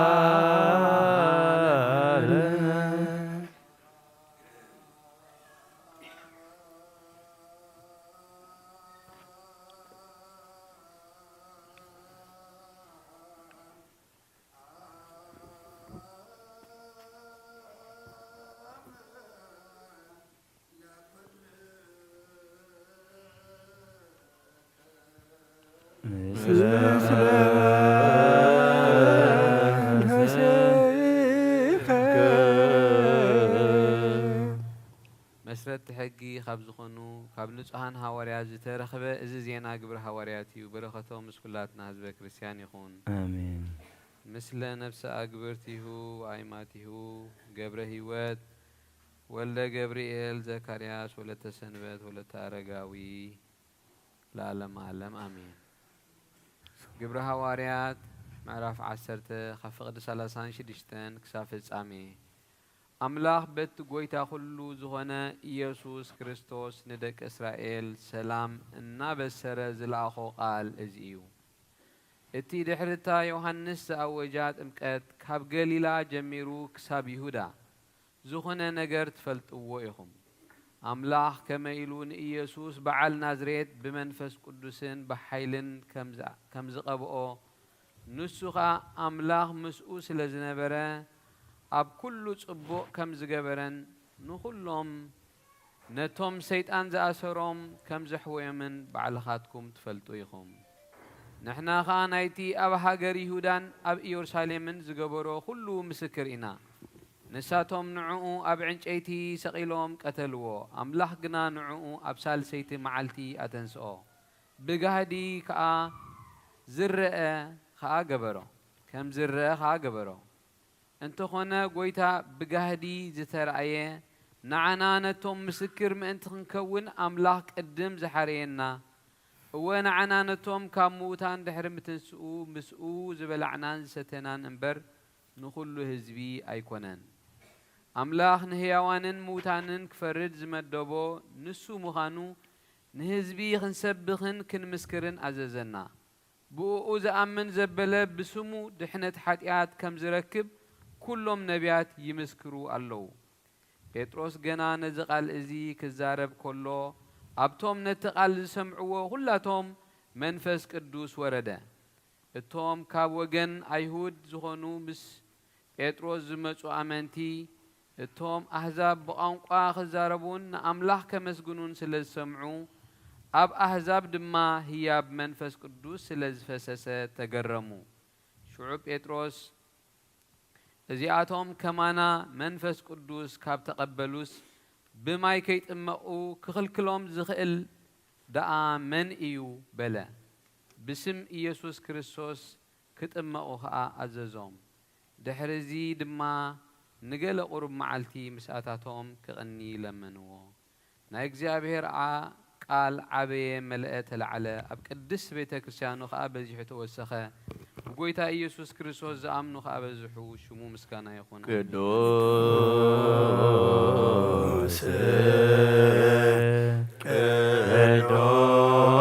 መስረቲ ሕጊ ካብ ዝኾኑ ካብ ንጹሃን ሃዋርያት ዝተረኽበ እዚ ዜና ግብረ ሃዋርያት እዩ። በረኸቶም ምስ ኩላትና ህዝበ ክርስቲያን ይኹን። ኣሜን። ምስለ ነፍሰ ኣግብርቲሁ ወኣይማቲሁ ገብረ ህይወት ወልደ ገብርኤል፣ ዘካርያስ፣ ወለተ ሰንበት፣ ወለተ ኣረጋዊ፣ ለዓለመ ዓለም ኣሜን። ግብረ ሃዋርያት ምዕራፍ ዓሰርተ ካብ ፍቕዲ ሰላሳን ሽዱሽተን ክሳብ ፍጻሜ። ኣምላኽ በቲ ጐይታ ኹሉ ዝኾነ ኢየሱስ ክርስቶስ ንደቂ እስራኤል ሰላም እናበሰረ ዝለኣኾ ቃል እዚ እዩ። እቲ ድሕሪ እታ ዮሃንስ ዝኣወጃ ጥምቀት ካብ ገሊላ ጀሚሩ ክሳብ ይሁዳ ዝኾነ ነገር ትፈልጥዎ ኢኹም። ኣምላኽ ከመይ ኢሉ ንኢየሱስ በዓል ናዝሬት ብመንፈስ ቅዱስን ብሓይልን ከም ዝኣ-፣ ከም ዝቐብኦ፣ ንሱ ኸኣ ኣምላኽ ምስኡ ስለ ዝነበረ፣ ኣብ ኩሉ ጽቡቕ ከም ዝገበረን ንኹሎም ነቶም ሰይጣን ዝኣሰሮም ከም ዘሕወዮምን ባዕልኻትኩም ትፈልጡ ኢኹም። ንሕና ኸኣ ናይቲ ኣብ ሃገር ይሁዳን ኣብ ኢየሩሳሌምን ዝገበሮ ኹሉ ምስክር ኢና። ንሳቶም ንዕኡ ኣብ ዕንጨይቲ ሰቒሎም ቀተልዎ፣ ኣምላኽ ግና ንዕኡ ኣብ ሳልሰይቲ መዓልቲ ኣተንስኦ። ብጋህዲ ከኣ ዝረአ ኸኣ ገበሮ፣ ከም ዝረአ ኸኣ ገበሮ። እንተኾነ ጐይታ ብጋህዲ ዝተራእየ፣ ንዓና ነቶም ምስክር ምእንቲ ክንከውን ኣምላኽ ቅድም ዝሓረየና። እወ፣ ንዓና ነቶም ካብ ምዉታን ድሕሪ ምትንስኡ ምስኡ ዝበላዕናን ዝሰተናን እምበር፣ ንኹሉ ህዝቢ ኣይኮነን። ኣምላኽ ንህያዋንን ምዉታንን ክፈርድ ዝመደቦ ንሱ ምዃኑ ንህዝቢ ክንሰብኽን ክንምስክርን ኣዘዘና። ብእኡ ዝኣምን ዘበለ ብስሙ ድሕነት ሓጢኣት ከም ዝረክብ ኩሎም ነቢያት ይምስክሩ ኣለዉ። ጴጥሮስ ገና ነዚ ቃል እዚ ክዛረብ ከሎ፣ ኣብቶም ነቲ ቃል ዝሰምዕዎ ኹላቶም መንፈስ ቅዱስ ወረደ። እቶም ካብ ወገን ኣይሁድ ዝኾኑ ምስ ጴጥሮስ ዝመጹ ኣመንቲ፣ እቶም ኣህዛብ ብቋንቋ ክዛረቡን ንኣምላኽ ከመስግኑን ስለ ዝሰምዑ፣ ኣብ ኣህዛብ ድማ ህያብ መንፈስ ቅዱስ ስለ ዝፈሰሰ ተገረሙ። ሽዑ ጴጥሮስ፣ "እዚኣቶም ከማና መንፈስ ቅዱስ ካብ ተቐበሉስ፣ ብማይ ከይጥመቑ ክኽልክሎም ዝኽእል ደኣ መን እዩ?" በለ። ብስም ኢየሱስ ክርስቶስ ክጥመቑ ኸኣ ኣዘዞም። ድሕርዚ ድማ ንገለ ቁሩብ መዓልቲ ምስኣታቶም ክቕኒ ለመንዎ። ናይ እግዚኣብሔር ዓ-፣ ቃል ዓበየ፣ መለአ፣ ተላዕለ፣ ኣብ ቅድስት ቤተ ክርስቲያኑ ኸኣ በዚሑ ተወሰኸ። ብጐይታ ኢየሱስ ክርስቶስ ዝኣምኑ ኸኣ በዝሑ። ሽሙ ምስጋና ይኹን። ኣሜን። ቅዱስ፣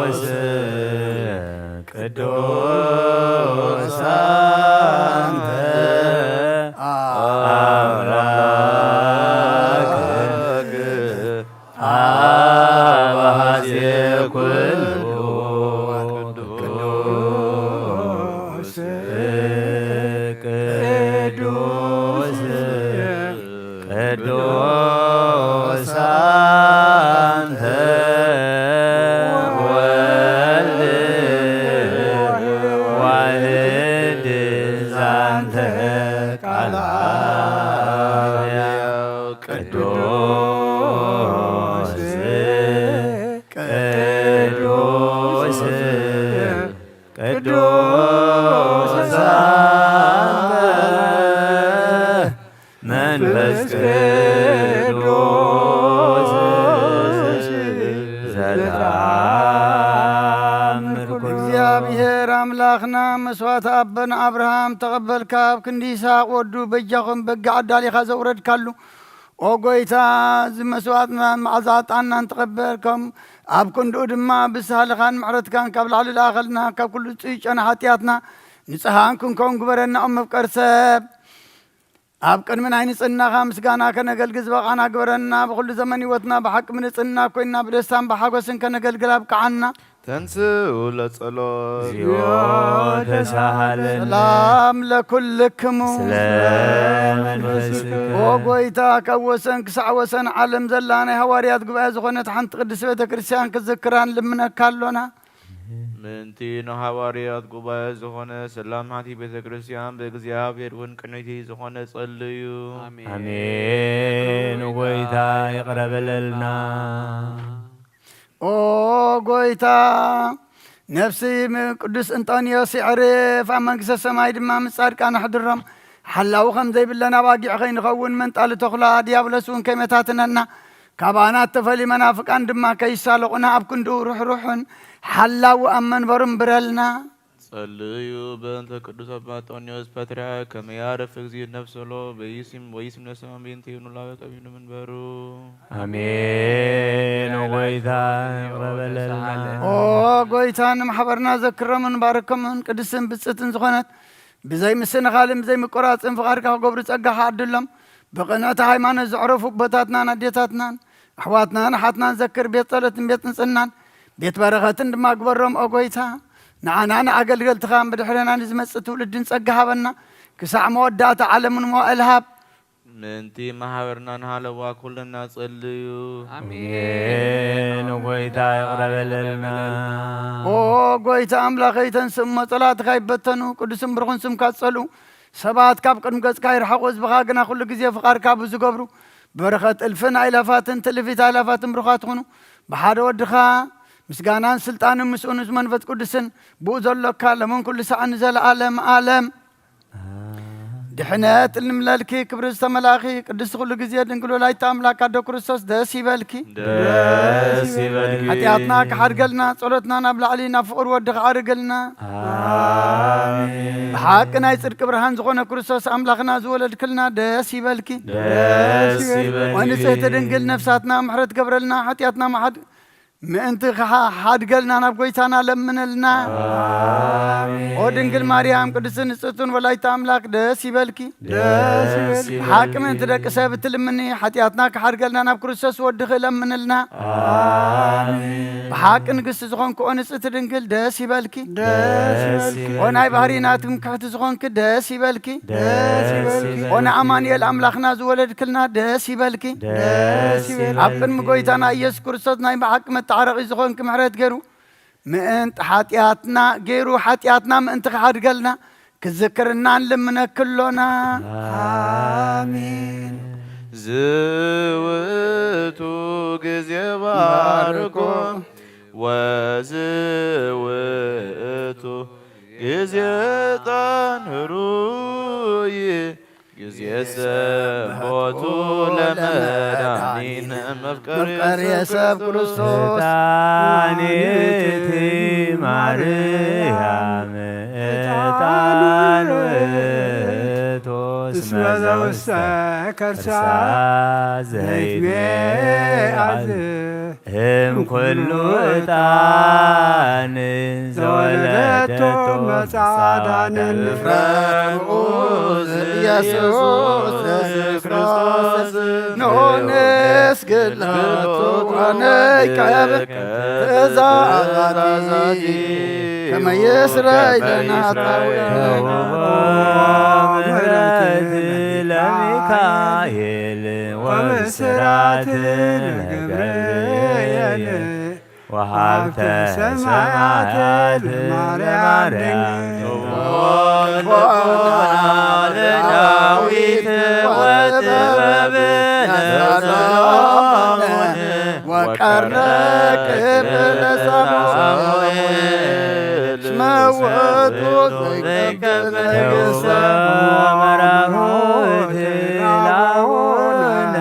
ቅዱስ፣ ቅዱስ ኣንተ ኣምላክ፣ ኣባዜ ኩሉ ቅዱስ፣ ቅዱስ፣ ቅዱስ ኣንተ ወልድ ዋሕድ ዛንተ ቃል ቅዱስ፣ ቅዱስ፣ ቅዱስ ኣንተ መንፈስ ቅዱስ ዘተኣምር ኩሉ። እግዚኣብሔር ኣምላኽና መስዋዕቲ ኣቦና ኣብርሃም ተቐበልካ፣ ኣብ ክንዲ ይስሐቅ ወዱ በጃኹም በጊዕ ኣዳሊኻ ዘውረድካሉ። ኦ ጐይታ፣ እዚ መስዋዕትና መዓዛ ዕጣንና እንተቐበልኩም፣ ኣብ ክንድኡ ድማ ብሳህልኻን ምሕረትካን ካብ ላዕሊ ለኣኸልና፣ ካብ ኩሉ ጽዩፍ ጨና ሓጢኣትና ንጽሃን ክንከውን ግበረና። ኦ መፍቀር ሰብ፣ ኣብ ቅድሚ ናይ ንጽህናኻ ምስጋና ከነገልግል ዝበቓዕና ግበረና። ብኹሉ ዘመን ህይወትና ብሓቂ ብንጽህና ኮይንና ብደስታን ብሓጎስን ከነገልግል ኣብቅዓና። ተንስኡ ለጸሎት። እግዚኦ ተሳሃለነ። ሰላም ለኩልክሙ። ስለ መንፈስከ። ኦ ጐይታ፣ ካብ ወሰን ክሳዕ ወሰን ዓለም ዘላ ናይ ሃዋርያት ጉባኤ ዝኾነት ሓንቲ ቅድስት ቤተ ክርስቲያን ክዝክራ ንልምነካ ኣሎና። ምእንቲ ንሃዋርያት ጉባኤ ዝኾነ ሰላም ሓንቲ ቤተ ክርስቲያን ብእግዚኣብሔር እውን ቅንይቲ ዝኾነ ጸልዩ። ኣሜን። ኣሜን። ጐይታ ይቕረ በለልና። ኦ ጐይታ፣ ነፍሲ ቅዱስ እንጦንዮስ የዕርፍ፣ ኣብ መንግስተ ሰማይ ድማ ምስ ጻድቃን ኣሕድሮም። ሓላዊ ከም ዘይብለን ኣባጊዕ ከይንኸውን፣ መንጣሊ ተኹላ ዲያብሎስ እውን ከይመታትነና፣ ካባና እተፈልዩ መናፍቃን ድማ ከይሳለቑና፣ ኣብ ክንድኡ ርሕሩሕን ሓላዊ ኣብ መንበሩ እምብረልና። ጸልዩ በእንተ ቅዱስ ኣባ ኣንጦንዮስ ፓትርያርክ ከመ ያዕርፍ እግዚእ ነፍሰ ሎ በይሲም ወይሲም ነፍሰ በእንተ ይብኑ ላበ ቀቢሉ መንበሩ። ኣሜን። ኦ ጎይታ፣ ይቕረ በለልና። ኦ ጎይታ፣ ንማሕበርና ዘክሮምን ባርኮምን ቅድስትን ብጽትን ዝኾነት ብዘይ ምስንኻልን ብዘይ ምቁራጽን ፍቓድካ ክገብሩ ጸጋኻ ዓድሎም። ብቕንዕቲ ሃይማኖት ዘዕረፉ ኣቦታትናን ኣዴታትናን ኣሕዋትናን ኣሓትናን ዘክር። ቤት ጸሎትን ቤት ንጽህናን ቤት በረኸትን ድማ ግበሮም። ኦ ጎይታ፣ ንዓናን ኣገልገልትኻን ብድሕረና ንዝመጽእ ትውልድን ጸጋ ሃበና። ክሳዕ መወዳእታ ዓለምን መዋእል ሃብ። ምእንቲ ማሕበርና ንሃለዋ ኩልና ጸልዩ። ኣሜን። ጎይታ ይቕረ በለልና። ኦ ጎይታ ኣምላኸይ፣ ተንስእ እሞ ጸላእትኻ ይበተኑ፣ ቅዱስን ብሩኽን ስምካ ጸልኡ። ሰባት ካብ ቅድሚ ገጽካ ይርሓቑ፣ ህዝብኻ ግና ኩሉ ግዜ ፍቓድካ ብዝገብሩ፣ በረኸት እልፍን ኣእላፋትን ትልፊት ኣእላፋትን ብሩኻት ኩኑ። ብሓደ ወድኻ ምስጋናን ስልጣንን ምስኡ ንስ መንፈስ ቅዱስን ብኡ ዘሎካ፣ ለምን ኩሉ ሰዓት ንዘለኣለም ኣለም። ድሕነት እልምለልኪ፣ ክብሪ ዝተመላእኺ፣ ቅድስቲ ኩሉ ግዜ ድንግል ወላዲተ ኣምላክ ኣዶ ክርስቶስ ደስ ይበልኪ። ደስ ይበልኪ። ሓጢኣትና ክሓድገልና፣ ጸሎትና ናብ ላዕሊ ናብ ፍቕሪ ወዲ ክዓርግልና። ኣሜን። ብሓቂ ናይ ጽድቂ ብርሃን ዝኾነ ክርስቶስ ኣምላኽና ዝወለድክልና ደስ ይበልኪ። ደስ ይበልኪ። ወንጽህቲ ድንግል ነፍሳትና ምሕረት ገብረልና፣ ሓጢኣትና ምሓድ-፣ ምእንቲ ክሓ-፣ ሓድገልና ናብ ጎይታና ለምነልና። ኣሜን። ኦ ድንግል ማርያም ቅድስትን ንጽህትን ወላዲተ ኣምላክ ደስ ይበልኪ። ደስ ይበልኪ። ብሓቂ ምእንቲ ደቂ ሰብ እትልምኒ፣ ሓጢኣትና ክሓድገልና ናብ ክርስቶስ ወድኺ ለምንልና። ኣሜን። ብሓቂ ንግስቲ ዝኾንኪ ኦ ንጽህቲ ድንግል ደስ ይበልኪ። ደስ ይበልኪ። ኦ ናይ ባህሪ ናትኪ ምክሕቲ ዝኾንኪ ደስ ይበልኪ። ደስ ይበልኪ። ኦ ንኣማኑኤል ኣምላኽና ዝወለድክልና ደስ ይበልኪ። ደስ ይበልኪ። ኣብ ቅድሚ ጎይታና ኢየሱስ ክርስቶስ ናይ ብሓቂ መተዓረቒ ዝኾንኪ ምሕረት ገይሩ ምእንቲ ሓጢኣትና ገይሩ፣ ሓጢኣትና ምእንቲ ክሓድገልና ክዝክርና ንልምነኪ ኣሎና። ኣሜን። ዝውእቱ ግዜ ባርኮ፣ ወዝውእቱ ግዜ ዕጣን ህሩይ፣ ግዜ ሰንበቱ ለመድኃኒነ መፍቀሬ ሰብ ክርስቶስ። ዕጣን እቲ ማርያም ዕጣን ውእቱ እስመ ዘውስተ ከርሳ ዘይትሜ ኣዝ እም ኩሉ ዕጣን ዘወለደቶ መጻዳንን ፍረቁ ኢየሱስ ክርስቶስ ንስግድ ሎቱ ወነይቀብ ትእዛዛቲ ከመ ይስረይ ለነ ኃጣውእ። ምሕረት ለሚካኤል ወብስራት ለገብርኤል ወሃብተ ሰማያት ለማርያም ድንግል። ልቦና ለዳዊት ወጥበብ ለሰሎሞን ወቀርነ ክብር ለሳሙኤል። እስመ ውእቱ ዘይገብር መንግሥተ መራሁት ለአቡነ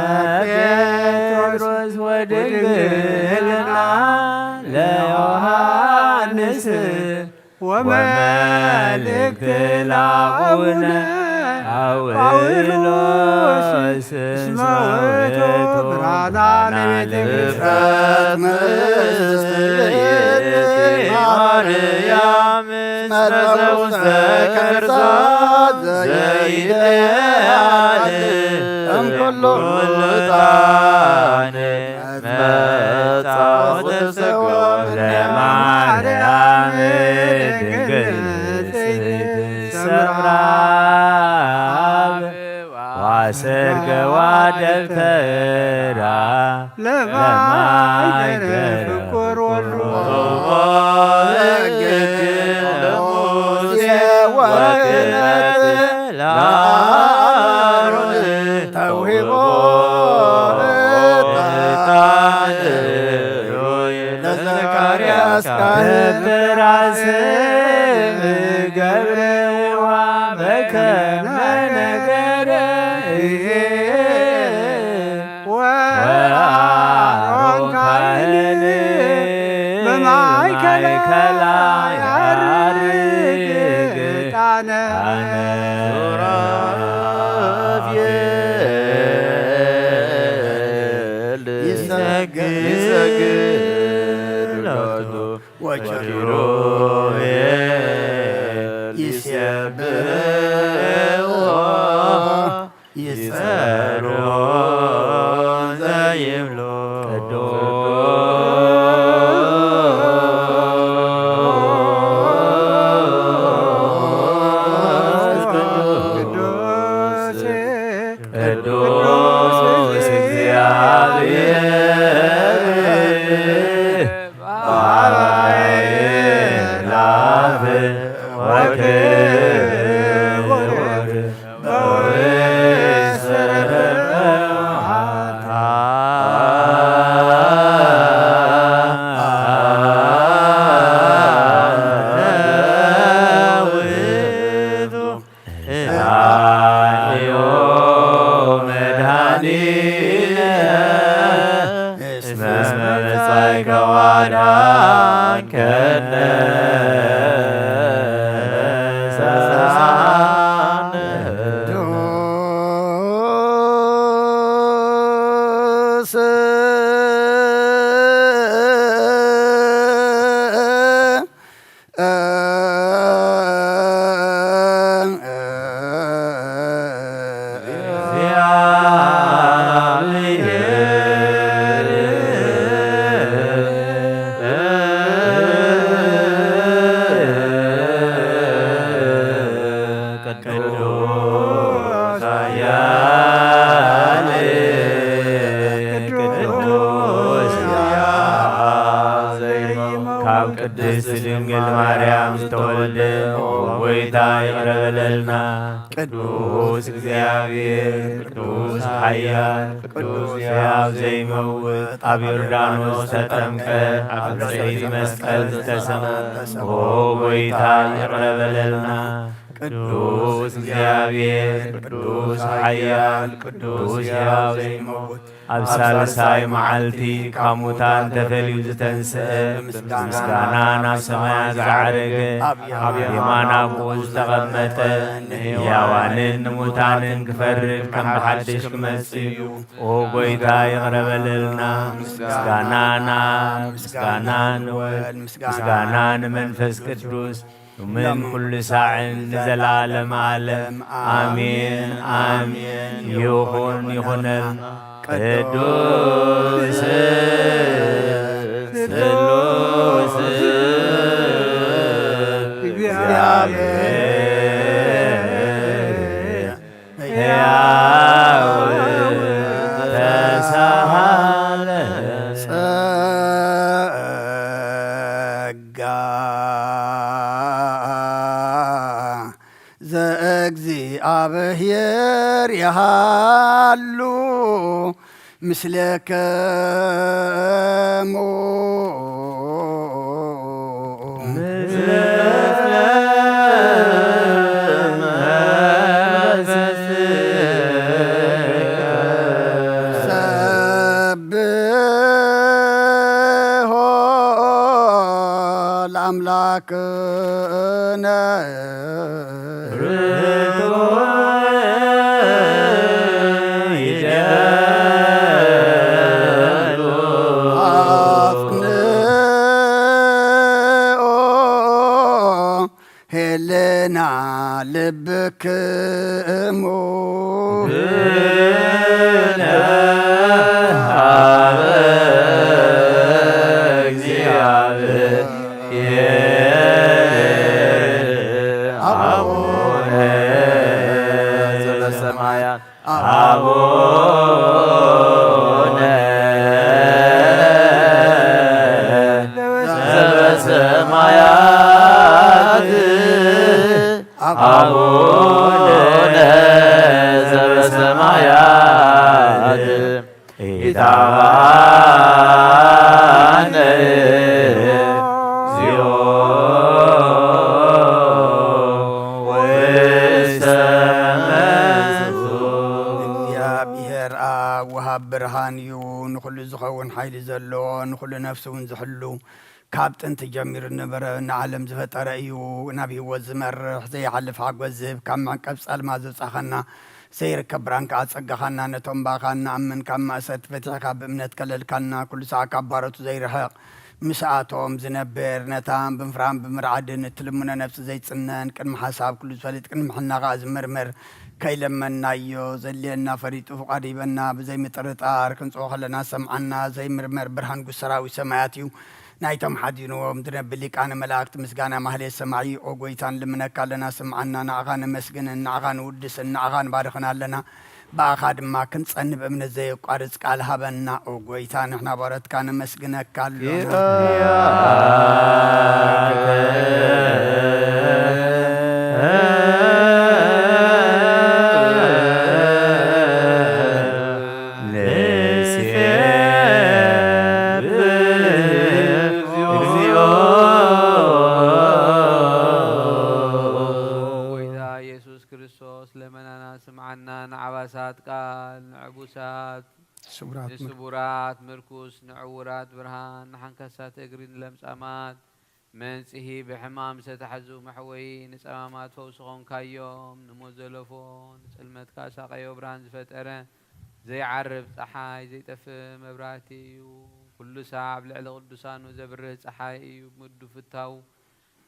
ጴጥሮስ ወድንግልና ለዮሐንስ ወመልእክት ለአቡነ ጳውሎስ እስመ ውእቱ ብርሃና ለቤተ ክርስቲያን። ማርያም እስመ ዘውስተ ከርሳ ዘይትሃድእ እምኩሉ ዕጣን መጻ ወተሰቅሎ ለማርያም ድንግል ንጽሕት ሰምራ ዋሰርገዋ ደብተራ ለማይገር ፍቁር ወልዱ ሕግ ለሙሴ ወክህነት ለአሮን ተውሂቦ ዕጣን ለዘካርያስ ካህን። በራስ ገብርዋ በከመ ከላይ ያርግ ቃነ ሱራፌል ይሰግድ ሎቱ ወኪሩቤል ይሴብሕዎ ይጸርዎ ዘይብሉ ቅዱስ ቅዱስ ቅዱስ እግዚአብሔር በአርያም ወክብር ቅዱስ ኃያል ቅዱስ ያብ ዘይመውት ካብ ቅድስት ድንግል ማርያም ዝተወልደ ጎይታ ይቕረ በለልና። ቅዱስ እግዚኣብሔር ቅዱስ ኃያል ቅዱስ ያብ ዘይመውት ኣብ ዮርዳኖስ ተጠምቀ ኣብ ዕፀይቲ መስቀል ዝተሰመ ኦ ጎይታ ይቕረ በለልና። ቅዱስ እግዚኣብሔር ቅዱስ ኃያል ቅዱስ ሕያው ዘይመውት ኣብ ሳልሳይ መዓልቲ ካብ ሙታን ተፈልዩ ዝተንስአ ምስጋና ናብ ሰማያት ዝዓረገ ኣብ የማን ኣቦኡ ዝተቐመጠ ንሕያዋንን ንሙታንን ክፈርድ ከም ብሓድሽ ክመጽእ እዩ። ኦ ጎይታ ይቕረ በለልና። ምስጋና ናብ ምስጋና ንወልድ ምስጋና ንመንፈስ ቅዱስ ሎምን ኩሉ ሳዕን ንዘለዓለም ዓለም ኣሜን ኣሜን ይኹን ይኹነን። ቅዱስ ስሉስ እግዚኣብሔር ሕያው ተሳሃለ ጸጋ ዘእግዚኣብሔር ይሃሉ ምስሌክሙ። ሰብሖ ለአምላክነ ርቱዕ ይደሉ አጽንኦ ሄለና ልብክሙ ብነ ሀበ እግዚአብሔር አቡነ ዘበሰማያት አቡነ ዘበሰማያት አቡነ ዘበሰማያት ኢታብአነ እግዚኦ ውስተ መንሱት። እግዚኣብሔር ኣብ ወሃብ ብርሃን እዩ፣ ንኹሉ ዝኸውን ሓይሊ ዘለዎ፣ ንኹሉ ነፍሲ እውን ዝሕሉ፣ ካብ ጥንቲ ጀሚሩ ዝነበረ ንዓለም ዝፈጠረ እዩ። ናብ ህይወት ዝመርሕ ዘይሓልፍ ሓጎስ ዝህብ፣ ካብ መዕቀብ ጸልማ ዘውጻኻና፣ ዘይርከብ ብርሃን ከኣ ጸጋኻና፣ ነቶም ብኣኻ እንኣምን ካብ ማእሰርቲ ፈቲሕካ ብእምነት ከለልካና፣ ኩሉ ሳዕ ካብ ባሮቱ ዘይርሕቕ ምስኣቶም ዝነብር፣ ነታ ብምፍራህን ብምርዓድን እትልምኖ ነፍሲ ዘይጽነን፣ ቅድሚ ሓሳብ ኩሉ ዝፈልጥ፣ ቅድሚ ሕልና ከኣ ዝምርምር፣ ከይለመንናዮ ዘድልየና ፈሊጡ ፍቓዱ ሂበና፣ ብዘይምጥርጣር ክንጽኦ ከለና ዝሰምዓና ዘይምርመር ብርሃን ጉስ ሰራዊት ሰማያት እዩ። ናይቶም ሓዚንዎም ዝነብር ሊቃነ መላእክት ምስጋና ማህሌት ሰማዒ። ኦ ጎይታ ንልምነካ ኣለና፣ ስምዓና፣ ንዓኻ ነመስግንን ንዓኻ ንውድስን ንዓኻ ንባርኽን ኣለና። ብኣኻ ድማ ክንጸንብ እምነት ዘየቋርጽ ቃል ሃበና። ኦ ጎይታ ንሕና ባሮትካ ነመስግነካ ኣሎና። ጎይታ ኢየሱስ ክርስቶስ ለመናና ስምዓና፣ ንዓባሳት ቃል፣ ንዕጉሳት፣ ስቡራት ምር- ንስቡራት ምርኩስ፣ ንዕውራት ብርሃን፣ ንሓንካሳት እግሪ፣ ንለምጻማት መንጽሂ፣ ብሕማም ዝተታሕዙ መሕወዪ፣ ንጸማማት ፈውሲ ኾንካዮም፣ ንሞት ዘለፎ፣ ንጽልመት ከኣ ሳቐዮ ብርሃን ዝፈጠረ፣ ዘይዓርብ ጸሓይ፣ ዘይጠፍእ መብራህቲ እዩ። ኩሉ ሳዕ ኣብ ልዕሊ ቅዱሳኑ ዘብርህ ጸሓይ እዩ። ምዱ ፍታው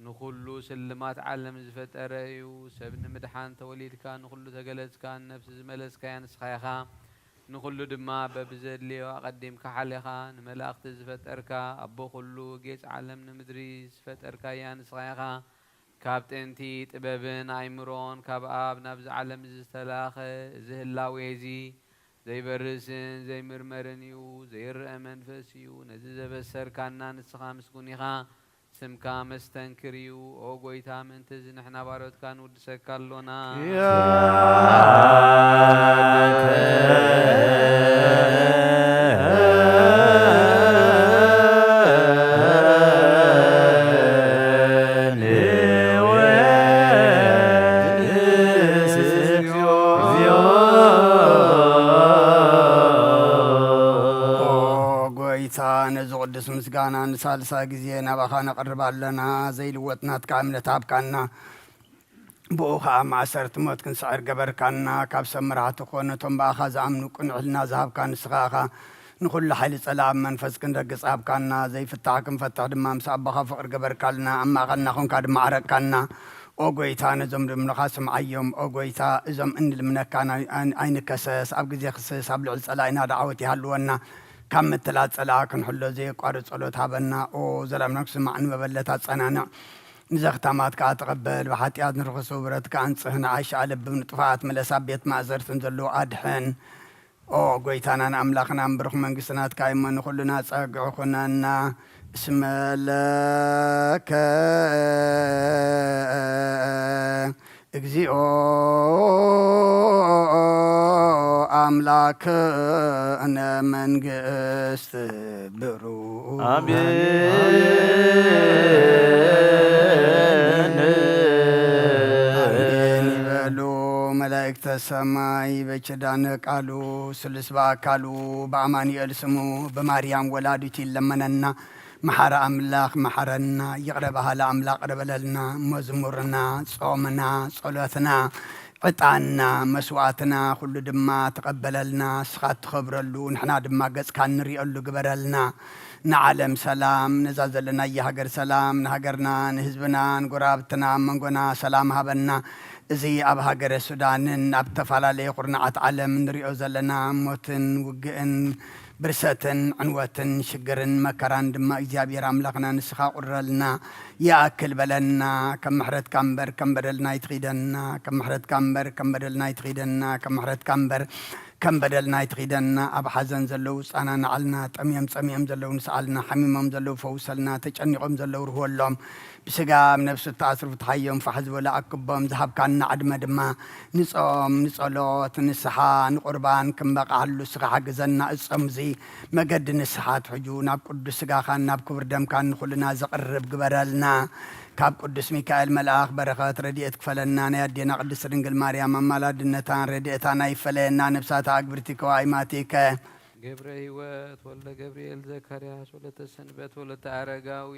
ንኹሉ ስልማት ዓለም ዝፈጠረ እዩ። ሰብ ንምድሓን ተወሊድካ፣ ንኹሉ ተገለጽካ፣ ንነፍሲ ዝመለስካያ ንስኻ ኢኻ። ንኹሉ ድማ በብዘድልዮ ኣቐዲምካ ሓሌኻ። ንመላእኽቲ ዝፈጠርካ፣ ኣቦ ኩሉ ጌጽ ዓለም ንምድሪ ዝፈጠርካያ ንስኻ ኢኻ። ካብ ጥንቲ ጥበብን ኣእምሮን ካብ ኣብ ናብዚ ዓለም እዚ ዝተላኸ፣ እዚ ህላዌ እዚ ዘይበርስን ዘይምርመርን እዩ፣ ዘይረአ መንፈስ እዩ። ነዚ ዘበሰርካና ንስኻ ምስጉን ኢኻ። ስምካ መስተንክር እዩ። ኦ ጎይታ፣ ምእንቲ እዚ ንሕና ባሮትካ ንውድሰካ ኣሎና። ኦ ጎይታ፣ ነዚ ቅዱስ ምስጋና ንሳልሳይ ግዜ ናባኻ ነቕርብ ኣለና። ዘይልወጥ ናትካ እምነት ሃብካና። ብኡ ኸኣ ማእሰርቲ ሞት ክንስዕር ገበርካና። ካብ ሰብ መራሕቲ ኮነ፣ ነቶም ብኣኻ ዝኣምኑ ቅኑዕ ሕልና ዝሃብካ ንስኻ ኢኻ። ንኹሉ ሓይሊ ጸላእ ኣብ መንፈስ ክንረግጽ ሃብካና። ዘይፍታሕ ክንፈትሕ ድማ ምስ ኣቦኻ ፍቕሪ ገበርካልና። ኣብ ማእከልና ኾንካ ድማ ዓረቅካና። ኦ ጎይታ፣ ነዞም ልምኖኻ ስምዓዮም። ኦ ጎይታ፣ እዞም እንልምነካ ናይ-፣ ኣን-፣ ኣይንከሰስ። ኣብ ግዜ ክስስ ኣብ ልዕሊ ጸላኢና ደዓወት ይሃልወና። ካብ ምትላል ጸላኣ ክንሕሎ ዘየቋርጽ ጸሎት ሃበና። ኦ ዘላምና ክስማዕ ንመበለት ኣጸናንዕ። ንዘኽታማት ከኣ ተቐበል። ብሓጢኣት ንርኽሱ ብረትካ ኣንጽህ። ንዓሻ ልብም ንጥፋኣት ምለስ። ኣብ ቤት ማእሰርትን ዘለዉ ኣድሕን። ኦ ጎይታናን ኣምላኽናን ብሩኽ መንግስቲ ናትካ እሞ ንኹልና ጸግዒ ኩነና። እስመ ለከ እግዚኦ ኣምላክነ መንግስት ብሩ። ኣሜን። ኣሜን ይበሉ መላእክተ ሰማይ። በኪዳነ ቃሉ ስሉስ በአካሉ በአማኑኤል ስሙ በማርያም ወላዲቱ ይለመነና። መሓሪ ኣምላኽ መሓረና፣ ይቕረ በሃሊ ኣምላኽ ይቕረ በለልና። መዝሙርና፣ ጾምና፣ ጸሎትና፣ ዕጣንና፣ መስዋእትና፣ ኩሉ ድማ ተቐበለልና። ንስኻ እትኸብረሉ፣ ንሕና ድማ ገጽካ እንሪኦሉ ግበረልና። ንዓለም ሰላም፣ ነዛ ዘለናያ ሃገር ሰላም፣ ንሃገርና፣ ንህዝብና፣ ንጎረባብትና፣ ኣብ መንጎና ሰላም ሃበና። እዚ ኣብ ሃገረ ሱዳንን ኣብ ዝተፈላለየ ኩርናዓት ዓለም እንሪኦ ዘለና ሞትን ውግእን ብርሰትን ዕንወትን ሽግርን መከራን ድማ እግዚኣብሔር ኣምላኽና ንስኻ ቁረልና፣ ይኣክል በለና። ከም ምሕረትካ እምበር ከም በደልና ኣይትኺደና፣ ከም ምሕረትካ እምበር ከም በደልና ኣይትኺደና፣ ከም ምሕረትካ እምበር ከም በደልና ኣይትኺደና። ኣብ ሓዘን ዘለዉ ጻናናዓልና፣ ጠምዮም ጸሚኦም ዘለዉ ንስኣልና፣ ሓሚሞም ዘለዉ ፈውሰልና፣ ተጨኒቖም ዘለዉ ርህወሎም። ብስጋ ኣብ ነፍሲ እተኣስሩ ፍትሓዮም፣ ፋሕ ዝበሉ ኣክቦም፣ ዝሃብካና ዕድመ ድማ ንጾም፣ ንጸሎት፣ ንስሓ፣ ንቁርባን ክንበቕዓሉ ንስኻ ሓግዘና። እዚ ጾም እዚ መገዲ ንስሓ ኣትሕጁ ናብ ቅዱስ ስጋኻን ናብ ክቡር ደምካን ንኹልና ዘቕርብ ግበረልና። ካብ ቅዱስ ሚካኤል መልኣኽ በረኸት ረድኤት ክፈለና። ናይ ኣዴና ቅድስት ድንግል ማርያም ኣማላድነታን ረድኤታን ኣይፈለየና። ነብሳታ ኣግብርቲ ከዋይማቲከ ገብረ ህይወት ወልደ ገብርኤል ዘካርያስ ወለተ ሰንበት ወለተ ኣረጋዊ።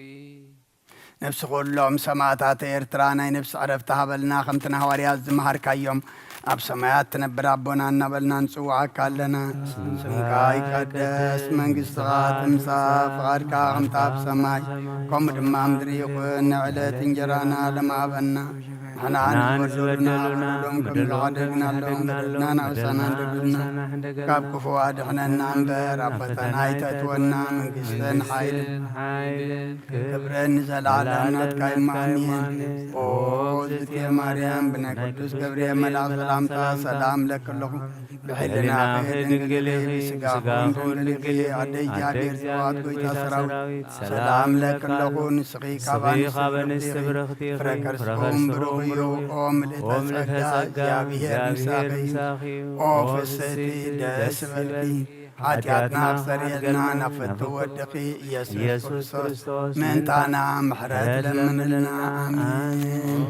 ነፍሲ ኩሎም ሰማእታት ኤርትራ ናይ ነፍሲ ዕረፍቲ ሃበልና፣ ከምቲ ንሃዋርያት ዝመሃርካዮም፣ ኣብ ሰማያት ትነብር ኣቦና እናበልና ንጽውዓካ ኣለና። ስምካ ይቀደስ፣ መንግስትኻ ትምጻእ፣ ፍቓድካ ከምቲ ኣብ ሰማይ ከምኡ ድማ ኣብ ምድሪ ይኹን። ንዕለት እንጀራና ሎም ሃበና። ንሕና ንዝበደሉና ንበድለሎም ከም ዝዓደግናሎም፣ በደልናን ኣበሳናን ደብርና፣ ካብ ክፉእ ኣድሕነና እምበር፣ ኣብ ፈተና ኣይተእትወና። መንግስትን ሓይልን ክብርን ንዘለዓለም ናትካ እዩ። ኣሜን። ኦ ዝትየ ማርያም፣ ብናይ ቅዱስ ገብርኤል መልኣክ ሰላምታ ሰላም እለኪ ኣለኹ። ብሕልናኺ ድንግል ኢኺ፣ ብስጋኺ እውን ድንግል ኢኺ። ኣደ እግዚኣብሔር፣ ጸባኦት ጎይታ ሰራዊት፣ ሰላም እለኪ ኣለኹ። ንስኺ ካብ ኣንስቲ ብርኽቲ ኢኺ፣ ፍረ ከርስኺ እውን ብሩኽ እዩ። ኦ ምልእተ ጸጋ፣ እግዚኣብሔር ምሳኺ እዩ። ኦ ፍስሕቲ፣ ደስ ይበልኪ። ሓጢኣትና ክሰርየልና ናብ ፍትው ወድኺ ኢየሱስ ክርስቶስ ምእንታና ምሕረት ለምንልና። ኣሜን።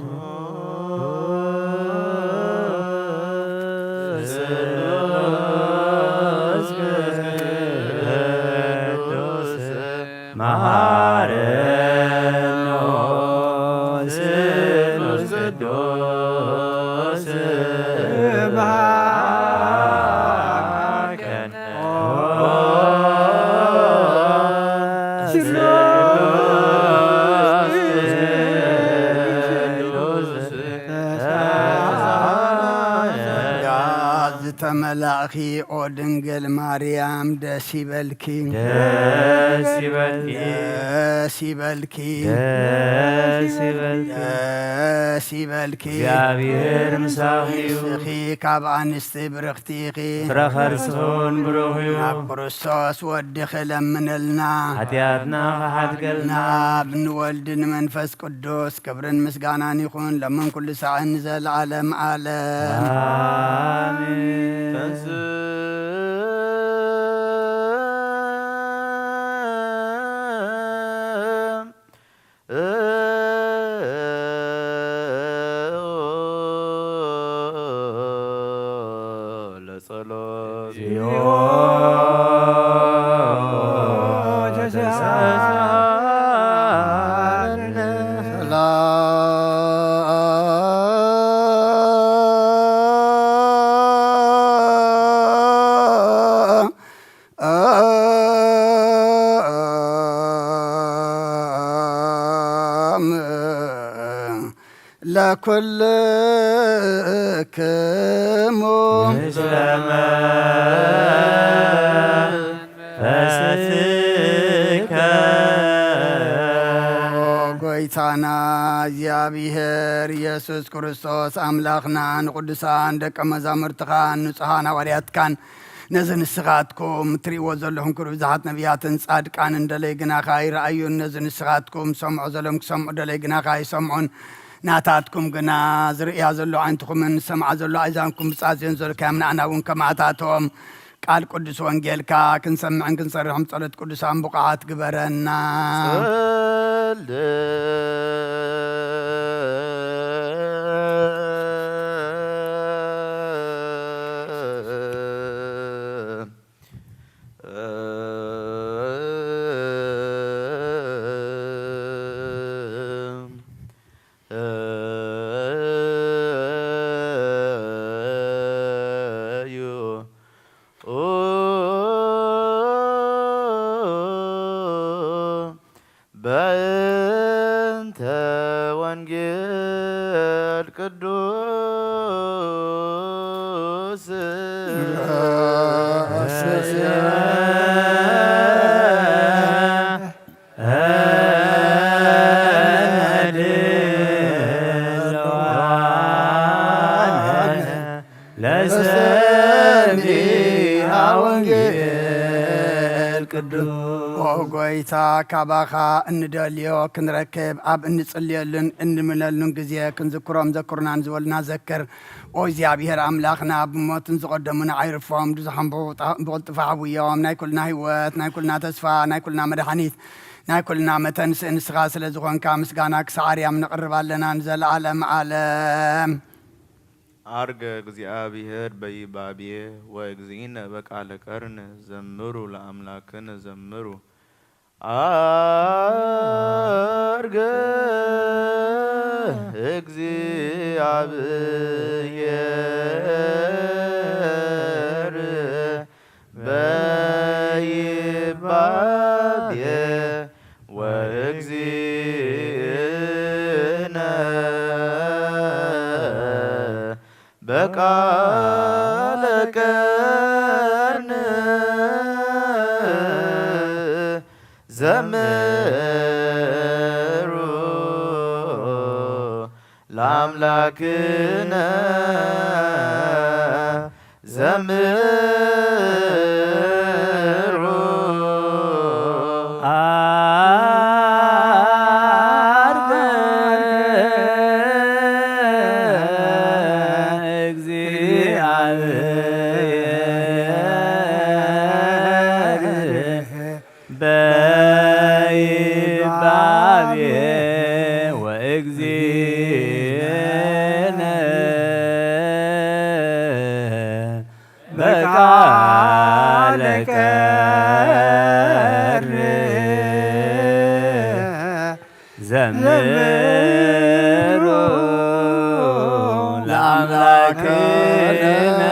ያ ዝተመላእኺ ኦ ድንግል ማርያም፣ ደስ ይበልኪ። ደስ ይበልኪ። ደስ ይበልኪ። ደስ ይበልኪ። ደስ ይበልኪ። እግዚኣብሔር ምሳኺ እዩ። ንስኺ ካብ ኣንስቲ ብርኽቲ ኢኺ። ፍረ ከርስኺ እውን ብሩኽ እዩ። ናብ ክርስቶስ ወድኺ ለምንልና። ሓጢኣትና ክሓድገልና። ናብ ንወልድ ንመንፈስ ቅዱስ ክብርን ምስጋናን ይኹን፣ ሎምን ኩሉ ሳዕን ንዘለዓለም ዓለም። ኣሜን። ለጸሎት ለኩልክሙ ምስለ መንፈስከ። ጎይታና እግዚኣብሔር ኢየሱስ ክርስቶስ ኣምላኽና፣ ንቅዱሳን ደቀ መዛሙርትኻን ንጹሓን ሃዋርያትካን፣ ነዚ ንስኻትኩም ትርእይዎ ዘለኹም ክብሪ ብዙሓት ነቢያትን ጻድቃንን ደለይ ግናኻ ይረኣዩን፣ ነዚ ንስኻትኩም ሰምዖ ዘሎም ክሰምዑ ደለይ ግናኻ ይሰምዑን፣ ናታትኩም ግና ዝርእያ ዘሎ ዓይንትኹምን ዝሰምዓ ዘሎ ኣእዛንኩም ብጻዝዮን ዘልካዮም ንኣና እውን ከማእታቶም። ቃል ቅዱስ ወንጌልካ ክንሰምዕን ክንሰርሕን ጸሎት ቅዱሳን ብቑዓት ግበረና። በእንተ ወንጌል ቅዱስ ለሰሚዐ ወንጌል ቅዱስ። ኦ ጎይታ፣ ካባኻ እንደልዮ ክንረክብ፣ ኣብ እንጽልየሉን እንልምነሉን ግዜ ክንዝክሮም ዘክሩናን ዝበሉና ዘክር። ኦ እግዚኣብሔር ኣምላኽና፣ ብሞትን ዝቐደሙና ኣይርፎም፣ ብዙሓን ብቑጣ-፣ ብቕልጡፋ ሓውዮም። ናይ ኩልና ህይወት፣ ናይ ኩልና ተስፋ፣ ናይ ኩልና መድሓኒት፣ ናይ ኩልና መተንስእ ንስኻ ስለ ዝኾንካ ምስጋና ክሳዕ ኣርያም ነቕርብ ኣለና ንዘለዓለም ዓለም። አርገ እግዚአብሔር በይባቤ ወእግዚእነ በቃለ ቀርን ዘምሩ ለአምላክን ዘምሩ። አርገ እግዚአብሔር በይባቤ ወእግዚእነ በቃለ ቀርን ዘምሩ ለአምላክነ ዘምሩ። አርገ እግዚአብሔር በይባቤ ወእግዚእነ በቃለ ቀር ዘምሩ ለአምላክነ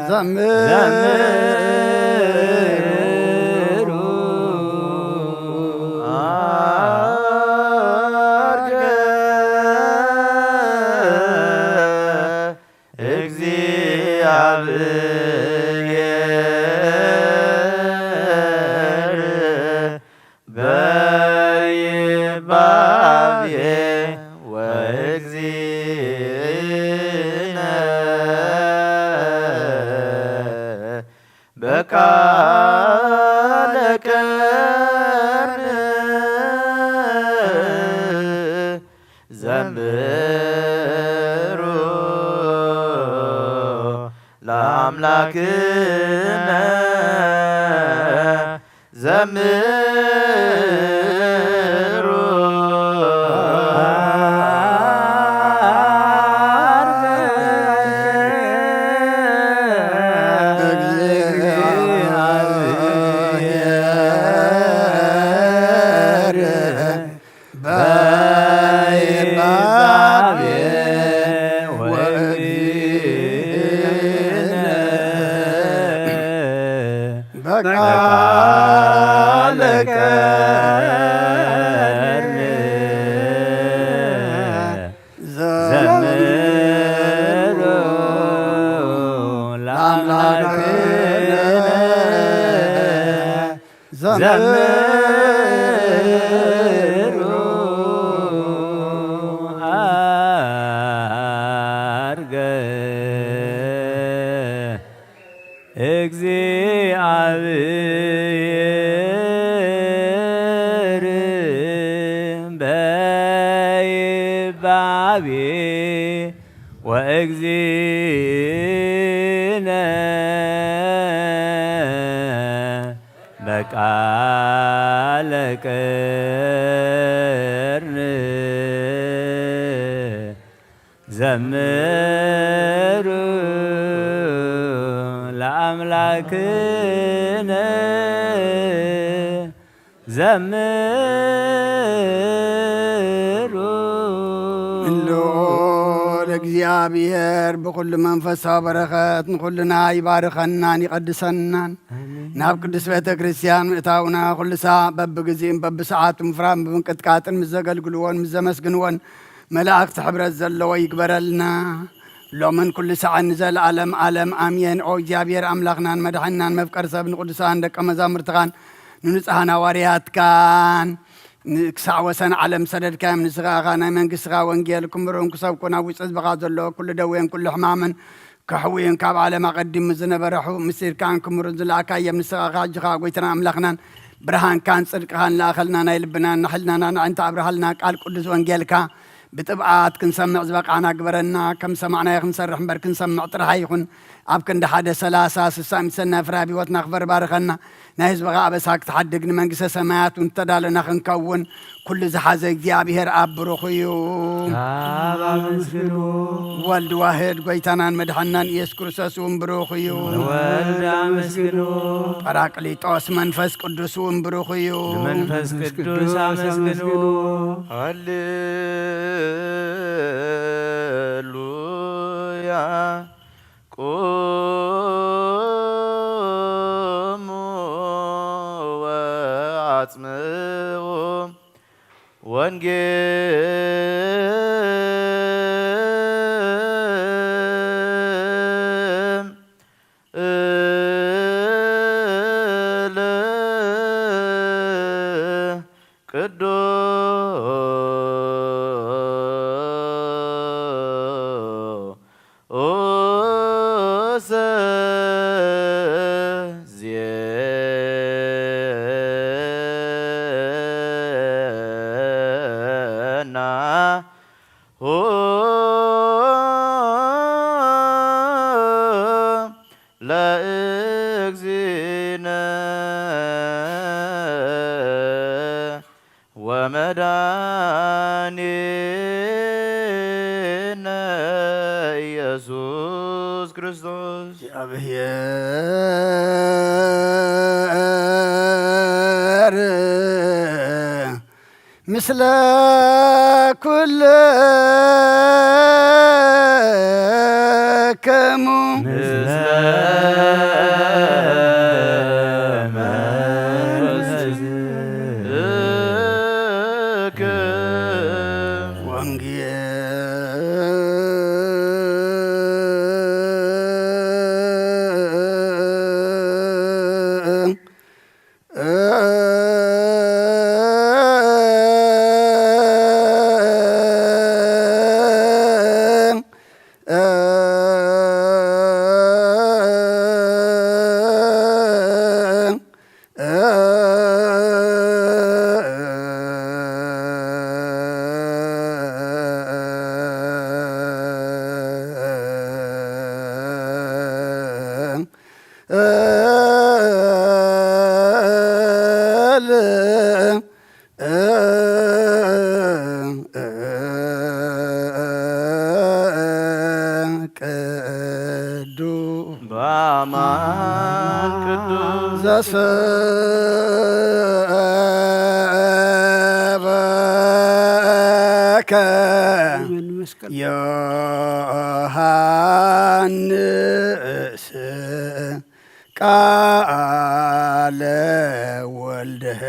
ዘምሩ። አርገ እግዚአብሔር በይባቤ ወእግዚእነ በቃለ ቀር ዘምሩ ለአምላክነ ዘምሩ። በይባቤ ወእግዚእነ በቃለ ቀር ዘምሩ ለአምላክነ ዘምሩ። አርገ እግዚአብሔር በይባቤ ወእግዚእነ በቃለ ቀር ዘምሩ ለአምላክነ ዘምሩ። ልዑል እግዚኣብሔር ብኹሉ መንፈሳዊ በረኸት ንኹልና ይባርከናን ይቐድሰናን። ኣሜን። ናብ ቅድስት ቤተ ክርስቲያን ምእታውና ኩሉ ሳዕ በብግዚኡን በብሰዓቱ ምፍራም ብምንቅጥቃጥን ምስ ዘገልግልዎን ምስ ዘመስግንዎን መላእክቲ ሕብረት ዘለዎ ይግበረልና። ሎምን ኩሉ ሳዕን ንዘለዓለም ዓለም ኣሜን። ኦ እግዚኣብሔር ኣምላኽናን መድሓንናን መፍቀር ሰብ ንቅዱሳን ደቀ መዛሙርትኻን ንንጹሓን ሃዋርያትካን ን-፣ ክሳዕ ወሰን ዓለም ሰደድካዮም። ንስኻ ኸኣ ናይ መንግስትኻ ወንጌል ክምህሩን ክሰብኩን ኣብ ውሽጢ ህዝብኻ ዘሎ ኩሉ ደዌን ኩሉ ሕማምን ከሕውዩን ካብ ዓለም ኣቐዲሙ ዝነበረ ሕቡእ ምስጢርካን ክምህሩን ዝለኣካዮም። ንስኻ ኸኣ ሕጂ ኸኣ ጐይታና ኣምላኽናን ብርሃንካን ጽድቅኻን ለኣኸልና። ናይ ልብናን ንሕልናናን ኣዕንታ ኣብርሃልና። ቃል ቅዱስ ወንጌልካ ብጥብዓት ክንሰምዕ ዝበቃዕና ግበረና። ከም ሰማዕናዮ ክንሰርሕ እምበር ክንሰምዕ ጥራሕ ኣይኹን። ኣብ ክንዲ ሓደ ሰላሳ ስሳ ሚእቲ ሰናይ ፍረ ኣብ ህይወትና ክፈሪ ባርኸና። ናይ ህዝብኻ ኣበሳ ክትሓድግ፣ ንመንግስተ ሰማያት እውን ዝተዳለና ክንከውን፣ ኩሉ ዝሓዘ እግዚኣብሔር ኣብ ብሩኽ እዩ። ኣብ ኣመስግኑ። ወልድ ዋህድ ጎይታናን መድሓናን ኢየሱስ ክርስቶስ እውን ብሩኽ እዩ። ወልድ ኣመስግኑ። ጳራቅሊጦስ መንፈስ ቅዱስ እውን ብሩኽ እዩ። መንፈስ ቅዱስ ኣመስግኑ። ሃሌሉያ። ቁሙ ወአጽምዑ ወንጌል ቅዱስ ዜና ሁ ለእግዚእነ ወመድኃኒነ ኢየሱስ ክርስቶስ። እግዚአብሔር ምስለ ኩልክሙ። ምስለ መንፈስከ። ወንጌል ቅዱስ በአማን ቅዱስ ዘሰበከ ዮሐንስ ቃለ ወልድህ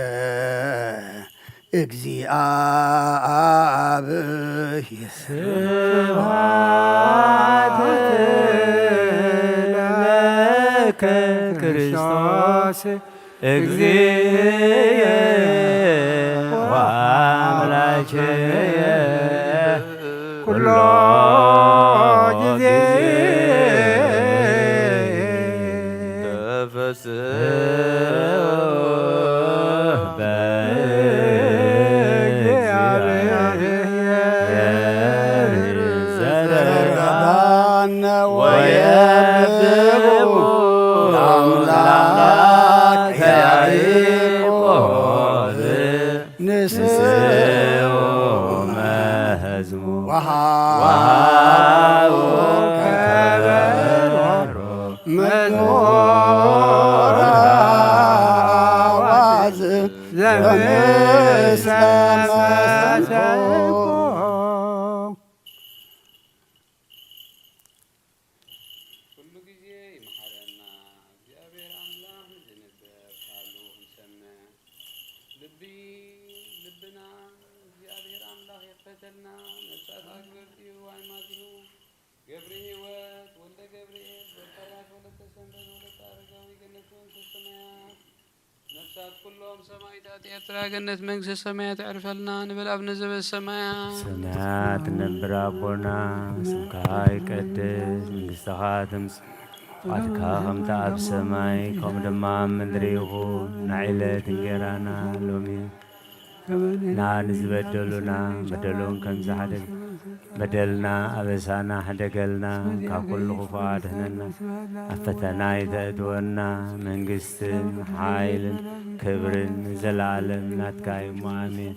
እግዚአብሔር። ስብሐት ለከ ክርስቶስ እግዚእ ወአምላኬ ኩሎ ጊዜ ተፈስሑ በእግዚአብሔር ዘረባነ ወየብቡ ለአምላክ ያዕቆብ። ንስኡ መዝሙር ወሃቡ ከበሮ መዝሙር አዋዝ ዘምስለ መሰንቆ። ኩሉ ግዜ ይምሓረና እግዚኣብሔር ኣምላኽ፣ ንዝንበብ ቃሉ ክንሰምዕ ልቢ ልብና እግዚኣብሔር ኣምላኽ ይኽፈተልና። ነፍሳት ኣክብርቲ ዋይ ማቲሁ ገብሪ ህይወት ወልደ ገብርኤል ዘካርያስ ወለተ ሰንበት ወለተ ኣረጋዊ ገነት መንግስተ ሰማያት። ነፍሳት ኩሎም ሰማዕታት ኤርትራ ገነት መንግስተ ሰማያት የዕርፈልና ንበል። አቡነ ዘበሰማያት። ሰማያት እነብር አቦና፣ ስምካ ይቀደስ፣ መንግስትኻ ትምጻእ፣ ፍቃድካ ከምቲ ኣብ ሰማይ ከምኡ ድማ ኣብ ምድሪ ይኹን። ናይ ዕለት እንጌራና ሎሚ ንሃበና፣ ንዝበደሉና በደሎም ከም ዝሓደግ በደልና ኣበሳና ሕደገልና፣ ካብ ኩሉ ክፉእ ኣድሕነና፣ ኣብ ፈተና ኣይተእትወና፣ መንግስትን ሓይልን ክብርን ንዘለኣለም ናትካ እዩ እሞ፣ ኣሜን።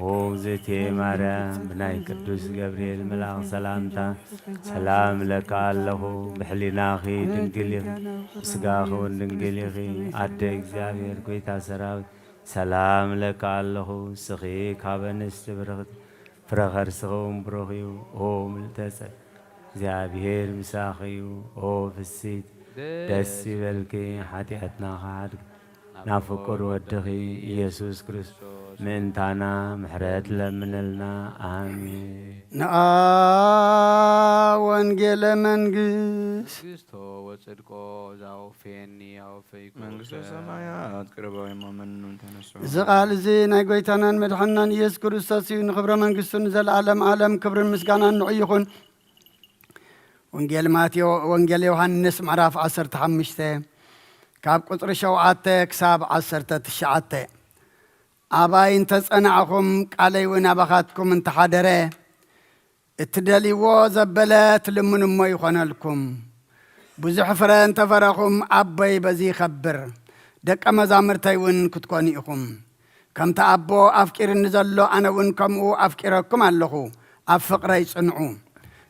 ኦ እግዝእትየ ማርያም፣ ብናይ ቅዱስ ገብርኤል መልኣኽ ሰላምታ ሰላም እለካ ኣለኹ። ብሕሊናኺ ድንግል ኢኺ፣ ብስጋኺ እውን ድንግል ኢኺ። ኣደ እግዚኣብሔር፣ ጎይታ ሰራዊት፣ ሰላም እለካ ኣለኹ። ንስኺ ካብ ኣንስቲ ብርኽቲ፣ ፍረ ከርስኺ እውን ብሩኽ እዩ። ኦ ምልዕተ ጸጋ፣ እግዚኣብሔር ምሳኺ እዩ። ኦ ፍስሕቲ፣ ደስ ይበልኪ፣ ሓጢኣትና ክሓድግ ናብ ፍቁር ወድኺ ኢየሱስ ክርስቶስ ምእንታና ምሕረት ለምንልና። ኣሜን። ንኣ ወንጌለ መንግስት። መንግስቶ ወጽድቆ ዛውፌኒ ኣውፈይኩ መንግስተ ሰማያት ቅርበ እሞ መኑ ተነስሑ። እዚ ቃል እዚ ናይ ጎይታናን መድሓንናን ኢየሱስ ክርስቶስ እዩ። ንኽብረ መንግስቱ ንዘለዓለም ዓለም ክብርን ምስጋናን ንዑ ይኹን። ወንጌል ማቴዎ-፣ ወንጌል ዮሃንስ ምዕራፍ ዓሰርተ ሓሙሽተ ካብ ቁጽሪ ሸውዓተ ክሳብ ዓሰርተ ትሽዓተ። ኣባይ እንተ ጸናዕኹም፣ ቃለይ እውን ኣባኻትኩም እንተ ሓደረ፣ እትደልይዎ ዘበለ ትልምኑ እሞ ይኾነልኩም። ብዙሕ ፍረ እንተ ፈረኹም፣ ኣቦይ በዚ ይኸብር፣ ደቀ መዛሙርተይ እውን ክትኮኑ ኢኹም። ከምቲ ኣቦ ኣፍቂርኒ ዘሎ፣ ኣነ እውን ከምኡ ኣፍቂረኩም ኣለኹ። ኣብ ፍቕረይ ጽንዑ።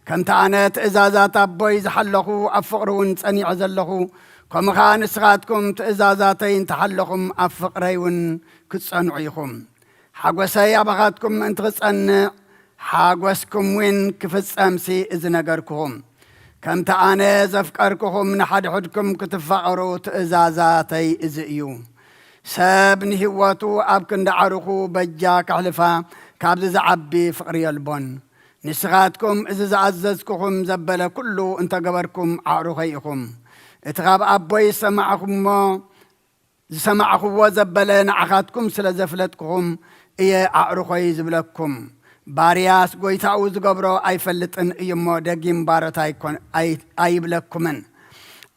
ከምቲ ኣነ ትእዛዛት ኣቦይ ዝሓለኹ፣ ኣብ ፍቕሪ እውን ጸኒዐ ዘለኹ፣ ከምኡ ኸኣ ንስኻትኩም ትእዛዛተይ እንተሓለኹም፣ ኣብ ፍቕረይ እውን ክትጸንዑ ኢኹም። ሓጎሰይ ኣባኻትኩም ምእንቲ ክጸንዕ፣ ሓጎስኩም እውን ክፍጸምሲ እዚ ነገርኩኹም። ከምቲ ኣነ ዘፍቀርኩኹም፣ ንሓድሕድኩም ክትፋቐሩ ትእዛዛተይ እዚ እዩ። ሰብ ንህይወቱ ኣብ ክንዲ ዓርኹ በጃ ከሕልፋ ካብዚ ዝዓቢ ፍቕሪ የልቦን። ንስኻትኩም እዚ ዝኣዘዝኩኹም ዘበለ ኩሉ እንተገበርኩም፣ ኣዕሩኸይ ኢኹም። እቲ ካብ ኣቦይ ዝሰማዕኹሞ፣ ዝሰማዕኹዎ ዘበለ ንዓኻትኩም ስለ ዘፍለጥኩኹም እየ ኣዕሩኾይ ዝብለኩም። ባርያስ ጐይታኡ ዝገብሮ ኣይፈልጥን እዩ እሞ፣ ደጊም ባሮት ኣይኮን-፣ ኣይ-፣ ኣይብለኩምን።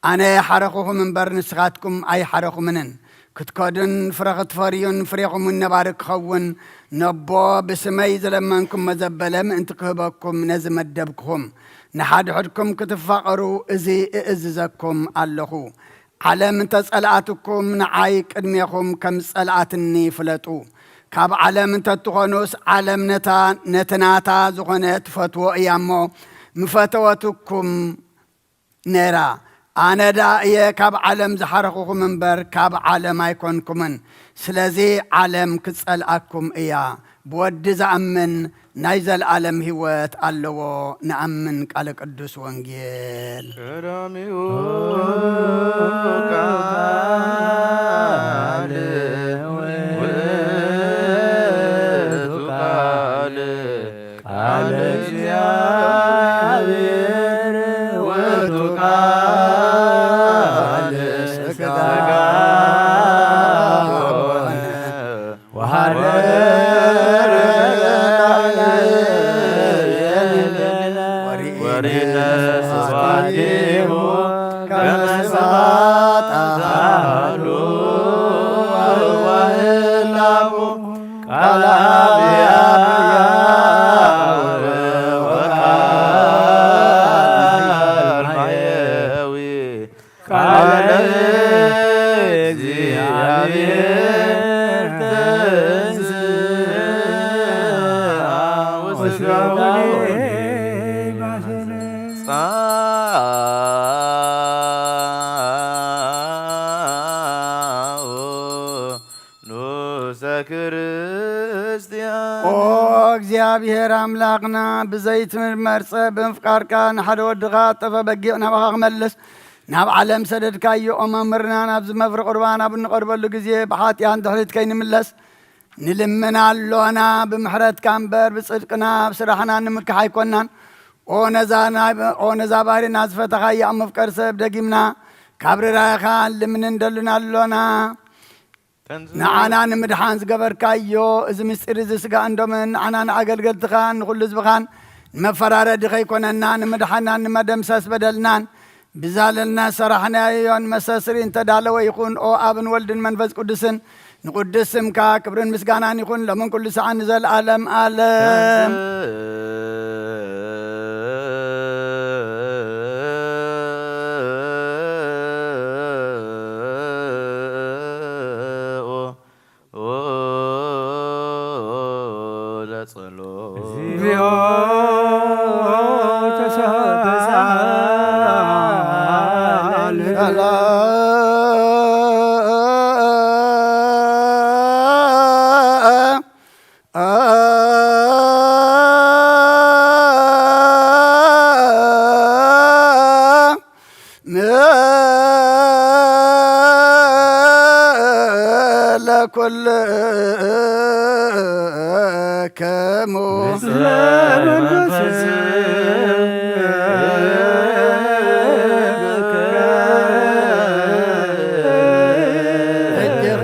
ኣነ ሓረኹኹም እምበር፣ ንስኻትኩም ኣይሓረኹምንን። ክትከዱን ፍረ ክትፈርዩን፣ ፍሬኹም እውን ነባሪ ክኸውን፣ ነቦ ብስመይ ዝለመንኩሞ ዘበለ ምእንቲ ክህበኩም ነዚ መደብኩኹም። ንሓድሕድኩም ክትፋቐሩ እዚ እእዝዘኩም ኣለኹ። ዓለም እንተ ጸልኣትኩም፣ ንዓይ ቅድሜኹም ከም ዝጸልኣትኒ ፍለጡ። ካብ ዓለም እንተ ትኾኑስ፣ ዓለም ነታ፣ ነቲ ናታ ዝኾነ ትፈትዎ እያ እሞ፣ ምፈተወትኩም ነይራ። ኣነ ደኣ እየ ካብ ዓለም ዝሓረኹኹም እምበር፣ ካብ ዓለም ኣይኮንኩምን። ስለዚ ዓለም ክትጸልኣኩም እያ። ብወዲ ዝኣምን ናይ ዘለኣለም ህይወት ኣለዎ። ንኣምን ቃለ ቅዱስ ወንጌል። ቀዳሚኡ ቃል ውእቱ ቃል፣ ቃል እግዚኣብሔር ውእቱ ቃል ሥጋ ሆነ። ወሐደረ ላዕሌነ ወርኢነ ስብሐቲሁ ከመ ስብሐት አሐዱ ወወህላሙ ቃለ አብ ያህዌ ወቃል ማየዊ ቃለ እግዚአብሔር ተንሥአ ወሥጋ ንኡሰ ክርስቲያን። ኦ እግዚኣብሔር ኣምላኽና፣ ብዘይትምርመር ጸብ ብምፍቃርካ ንሓደ ወድኻ ጠፈ በጊዕ ናባኻ ክመልስ፣ ናብ ዓለም ሰደድካዮ። ኦ መምህርና፣ ናብዚ መፍሪ ቁርባን ኣብ እንቐርበሉ ግዜ ብሓጢኣት ድሕሪት ከይንምለስ ንልምን ኣሎና። ብምሕረትካ እምበር ብጽድቅና ኣብ ስራሕና ንምክሕ ኣይኮናን። ኦ ነዛ ናይ፣ ኦ ነዛ ባህሪና ዝፈተኻያ ኣብ ምፍቀር ሰብ ደጊምና ካብ ርራይኻ ልምን እንደልን ኣሎና። ንዓና ንምድሓን ዝገበርካዮ እዚ ምስጢር እዚ ስጋ እንዶምን ንዓና ንኣገልገልትኻን ንኹሉ ህዝብኻን ንመፈራረዲ ከይኮነና ንምድሓናን ንመደምሰስ በደልናን ብዛለልና ሰራሕናዮን መሰስሪ እንተዳለወ ይኹን። ኦ ኣብን ወልድን መንፈስ ቅዱስን ንቅዱስ ስምካ ክብርን ምስጋናን ይኹን ሎምን ኩሉ ሰዓት ንዘለኣለም ኣለም። እግዚኦ ተሳል። ለኩልክሙ። እጅኻ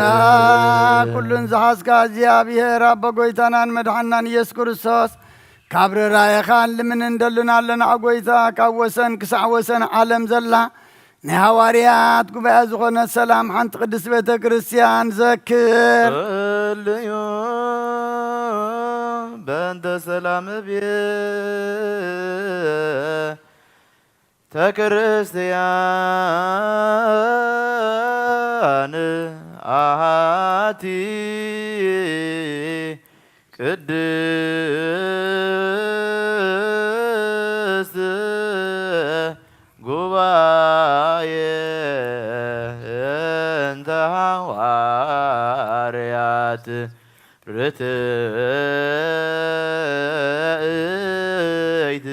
ኩሉን ዝሓዝካ እግዚኣብሔር ኣቦ ጎይታናን መድሓናን ኢየሱስ ክርስቶስ፣ ካብ ርራየኻን ልምን እንደሉን ኣለና። ኦ ጎይታ፣ ካብ ወሰን ክሳዕ ወሰን ዓለም ዘላ ናይ ሃዋርያት ጉባኤ ዝኾነት ሰላም ሓንቲ ቅድስት ቤተ ክርስቲያን ዘክር። ጸልዩ በእንተ ሰላም ቤተ ክርስቲያን ኣሃቲ ቅድስት ጉባኤ እንተ ሃዋርያት ርትዕት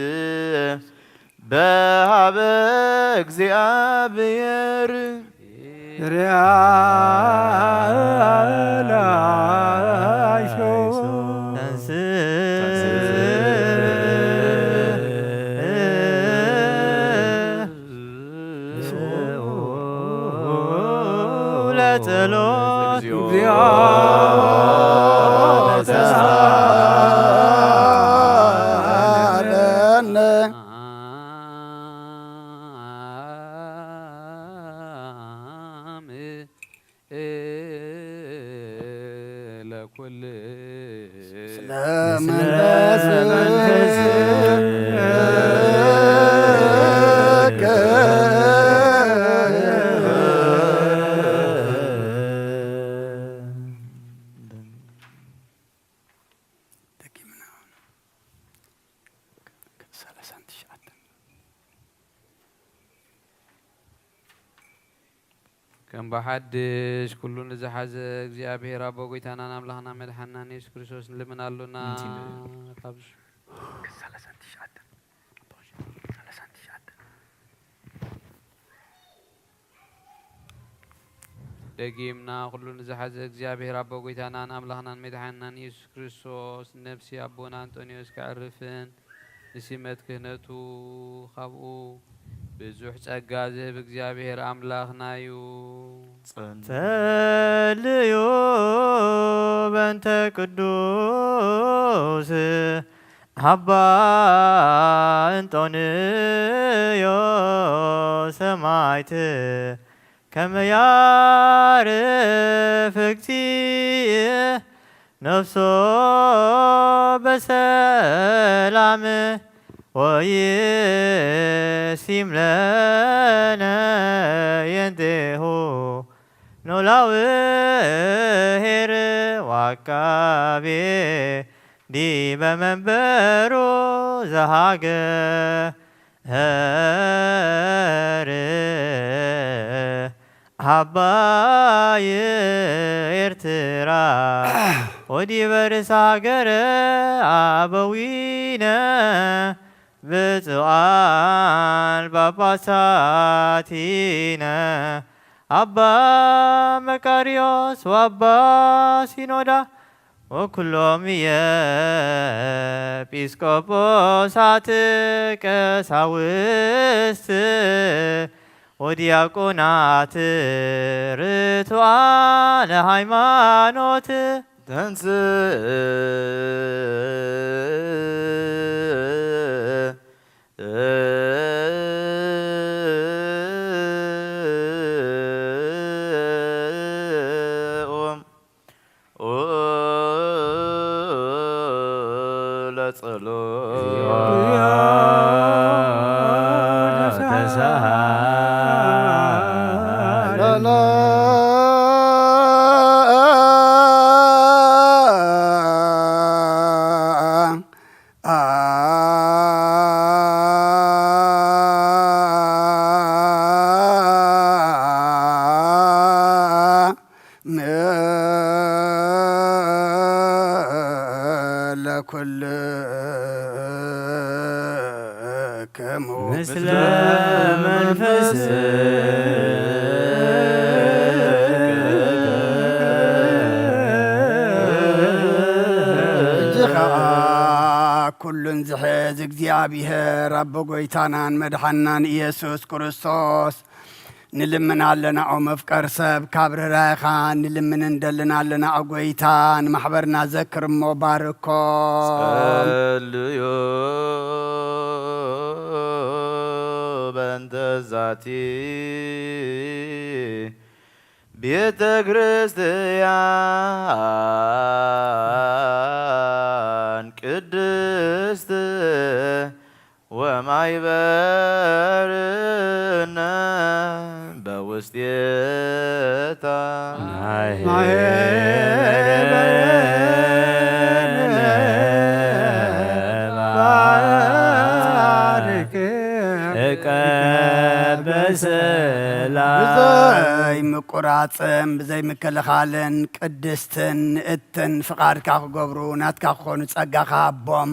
በሃበ እግዚኣብሔር። ርያ ላይሶ። ለጸሎት። እግዚኦ። ለኩል። ስለ መንፈስከ። ደጊምና ሰላሳን ትሽዓተን። ከም ብሓድሽ ኩሉ ንዝሓዘ እግዚኣብሔር ኣቦ ጎይታናን ኣምላኽና መድሓናን የሱስ ክርስቶስ ንልምን ኣሎና። ካብ ደጊምና ኩሉ ንዝሓዘ እግዚኣብሔር ኣቦ ጎይታናን ኣምላኽናን መድሓናን የሱስ ክርስቶስ ነፍሲ ኣቦና ኣንጦንዮስ ከዕርፍን ንሲመት ክህነቱ ካብኡ ብዙሕ ጸጋ ዝህብ እግዚኣብሔር ኣምላኽና እዩ። ጸልዩ በእንተ ቅዱስ ኣባ እንጦንዮስ ሰማዕት ከመ ያዕርፍ እግዚእ ነፍሶ በሰላም ወይሲም ለነ የንቴሁ ኖላዊ ኄር ወዐቃቤ ዲበ መንበሩ ዘሃገ ኄር አባይ ኤርትራ ወዲበ ርእሰ ሃገረ አበዊነ ብፁዓን ጳጳሳቲነ አባ መቃርዮስ ወአባ ሲኖዳ ወኩሎም የጲስቆጶሳት ቀሳውስት ወዲያቆናት ርቱዓነ ሃይማኖት። ተንሥእ ለጸሎት። ለኩልክሙ ምስለ መንፈስ እጅኻ ኩሉን ዝሕዝ እግዚኣብሔር ኣቦ ጎይታናን መድሓናን ኢየሱስ ክርስቶስ ንልምን ኣለና። ኦ መፍቀር ሰብ፣ ካብ ርህራሄኻ ንልምን እንደልን ኣለና። ኦ ጎይታ፣ ንማሕበርና ዘክር እሞ ባርኮ። ጸልዩ በእንተ ዛቲ ቤተ ክርስቲያን ቅድስት ወማይበርነ በውስጤታ ማሄበርነ ባርክ እቀ በሰላም። ብዘይ ምቁራጽን ብዘይ ምክልኻልን ቅድስትን ንእትን ፍቓድካ ክገብሩ ናትካ ክኾኑ ጸጋኻ ሃቦም።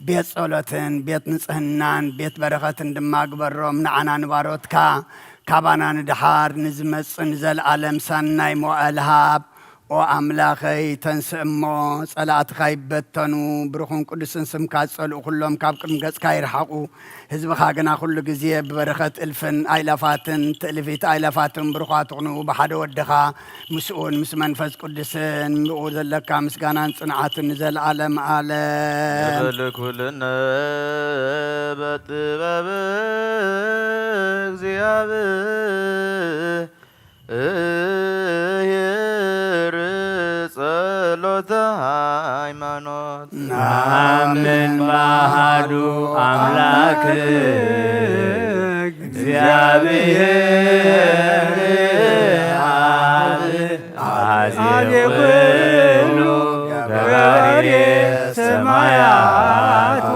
ቤት ጸሎትን ቤት ንጽህናን ቤት በረኸትን ድማ ግበሮም። ንዓና ንባሮትካ ካባና ንድሓር ንዝመጽእ ንዘለኣለም ሰናይ መዋእል ሃብ። ኦ ኣምላኸይ፣ ተንስእ እሞ ጸላእትኻ ይበተኑ፣ ብሩኽን ቅዱስን ስምካ ዝጸልኡ ኩሎም ካብ ቅድሚ ገጽካ ይርሓቑ። ህዝብኻ ግና ኩሉ ግዜ ብበረኸት እልፍን ኣይላፋትን ትእልፊት ኣይላፋትን ብሩኻት ትኹኑ፣ ብሓደ ወድኻ ምስኡን ምስ መንፈስ ቅዱስን ብኡ ዘለካ ምስጋናን ጽንዓትን ንዘለኣለም ዓለም። ንኽእል ኩልነ በጥበብ እግዚኣብሔር ጸሎተ ሃይማኖት። ናምን ባሃዱ ኣምላክ እግዚኣብሔር ኣብ ኣዜ ኩሉ ገባሬ ሰማያት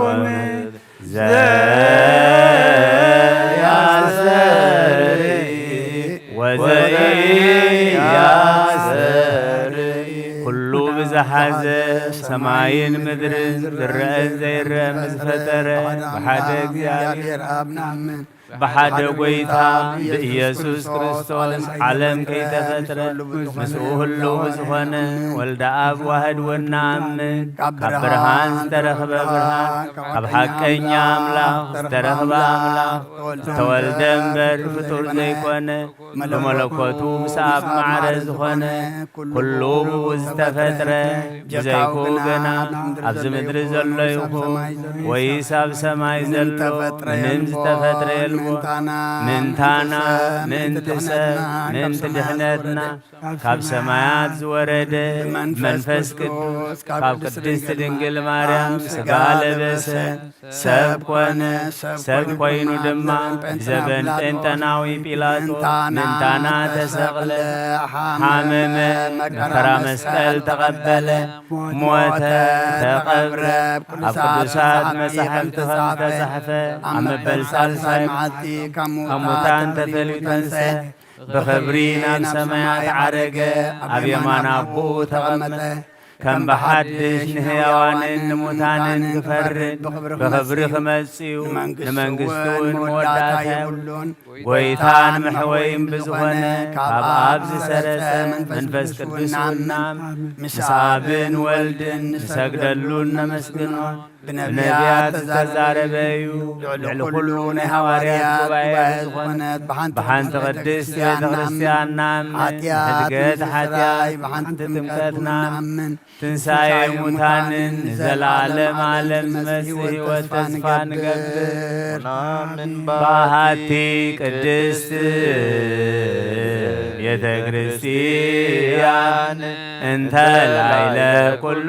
ወምድር ዘያስተርኢ ወዘኢያስተርኢ ኩሉ ብዝሓዘ ሰማይን ምድርን ዝረአን ዘይረአን ብዝፈጠረ ብሓደ እግዚኣብሔር ኣብ ንኣምን። ብሓደ ጎይታ ብኢየሱስ ክርስቶስ ዓለም ከይተፈጥረ ምስኡ ህልው ብዝኾነ ወልደ ኣብ ዋህድ ወናምን ካብ ብርሃን ዝተረኽበ ብርሃን ካብ ሓቀኛ ኣምላኽ ዝተረኽበ ኣምላኽ ዝተወልደ እምበር ፍጡር ዘይኮነ ብመለኮቱ ምስ ኣብ ማዕረ ዝኾነ ኩሉ ብኡ ዝተፈጥረ ብዘይክኡ ግና ኣብዚ ምድሪ ዘሎ ይኹን ወይስ ኣብ ሰማይ ዘሎ ምንም ዝተፈጥረ የልቦን። ምእንታና፣ ምእንቲ ሰብ፣ ምእንቲ ድሕነትና ካብ ሰማያት ዝወረደ መንፈስ ቅዱስ ካብ ቅድስት ድንግል ማርያም ስጋ ለበሰ። ሰብ ኮነ፣ ሰብ ኮይኑ ድማ ብዘበን ጴንጠናዊ ጲላጦስ ምእንታና ተሰቕለ፣ ሓመመ፣ መከራ መስቀል ተቐበለ፣ ሞተ፣ ተቐብረ፣ ኣብ ቅዱሳት መጻሕፍቲ ከም ዝተጻሕፈ ኣብ መበል ሳልሳይ መዓልቲ ካብ ሙታን ተፈልዩ ተንስአ፣ ብኽብሪ ናብ ሰማያት ዓረገ፣ ኣብ የማን ኣቦኡ ተቐመጠ። ከም ብሓድሽ ንህያዋንን ንሙታንን ክፈርድ ብኽብሪ ክመጽእ እዩ። ንመንግስቱ እውን መወዳእታ የብሉን። ጎይታን መሕወይን ብዝኾነ ካብ ኣብ ዝሰረጸ መንፈስ ቅዱስ እናምን ምስ ኣብን ወልድን ንሰግደሉን ነመስግኖን። ብነቢያት ዝተዛረበ እዩ። ልዕሊ ኩሉ ናይ ሃዋርያት ጉባኤ ዝኾነት ብሓንቲ ቅድስት ቤተ ክርስቲያን ናምን ንሕድገት ሓጢኣት ብሓንቲ ጥምቀት ናምን ትንሳኤ ሙታንን ንዘለዓለም ዓለም ዝመጽእ ህይወት ተስፋ ንገብር። ናምን ባሃቲ ቅድስት ቤተ ክርስቲያን እንተ ላይለ ኩሉ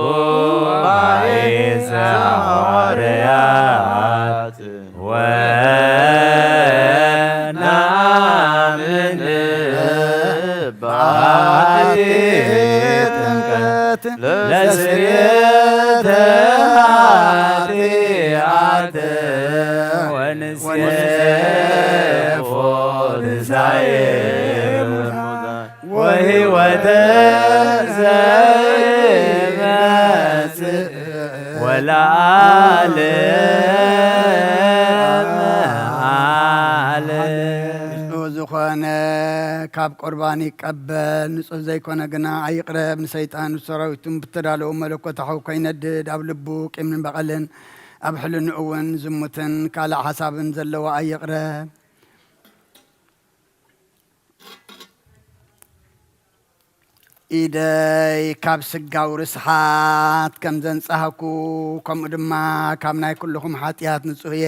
ጉባኤ ዘሐዋርያት ወናምን ባቲ ለስርየተ ኃጢአት ወንሴፎ ትንሣኤ ወሕይወተ ዘይመጽእ ወለዓለመ ዓለም። ንጹህ ዝኾነ ካብ ቁርባን ይቀበል፣ ንጹህ ዘይኮነ ግና ኣይቕረብ። ንሰይጣን ሰራዊቱን ብተዳለዉ መለኮታዊ ከይነድድ፣ ኣብ ልቡ ቂምን በቐልን ኣብ ሕልንኡ እውን ዝሙትን ካልእ ሓሳብን ዘለዎ ኣይቕረብ። ኢደይ ካብ ስጋዊ ርስሓት ከም ዘንጻህኩ፣ ከምኡ ድማ ካብ ናይ ኩልኹም ሓጢኣት ንጹህ እየ።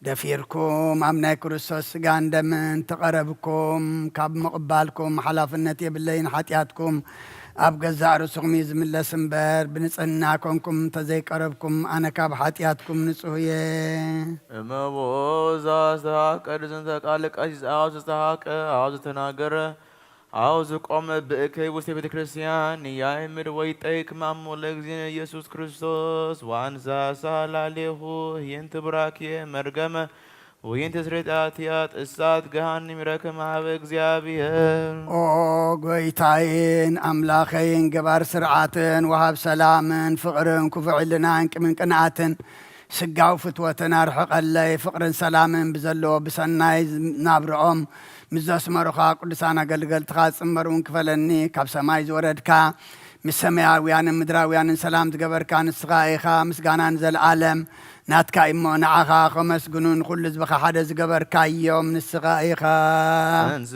ደፊርኩም ኣብ ናይ ክርስቶስ ስጋን ደምን ተቐረብኩም፣ ካብ ምቕባልኩም ሓላፍነት የብለይን። ሓጢኣትኩም ኣብ ገዛእ ርእስኹም እዩ ዝምለስ እምበር፣ ብንጽህና ኮንኩም እንተዘይቀረብኩም፣ ኣነ ካብ ሓጢኣትኩም ንጹህ እየ። እመቦ ዘስተሐቅር ዝንተ ቃል ቀሲስ አው ዝተሐቀ አው ዝተናገረ አው ዝቆመ ብእከይ ውስተ ቤተ ክርስቲያን ያእምር ወይጠይቅ ማሞ ለእግዚእነ ኢየሱስ ክርስቶስ ወአንሳ ሳላሌሁ ይንት ብራኬ መርገመ ወይንት ስሬት አትያት እሳት ገሃንም ይረክም ሀበ እግዚአብሔር። ኦ ጎይታዬን ኣምላኸይን ገባር ስርዓትን ወሃብ ሰላምን ፍቕርን ክፉእ ዕልናን ቂምን ቅንኣትን ስጋዊ ፍትወትን ኣርሕቐለይ። ፍቕርን ሰላምን ብዘለዎ ብሰናይ ናብርኦም ምስ ዘስመሩኻ ቅዱሳን ኣገልገልትኻ ጽመር እውን ክፈለኒ። ካብ ሰማይ ዝወረድካ ምስ ሰማያውያንን ምድራውያንን ሰላም ዝገበርካ ንስኻ ኢኻ። ምስጋና ንዘለኣለም ናትካ እሞ ንዓኻ ከመስግኑ ንኹሉ ህዝብኻ ሓደ ዝገበርካዮም ንስኻ ኢኻ። እንስ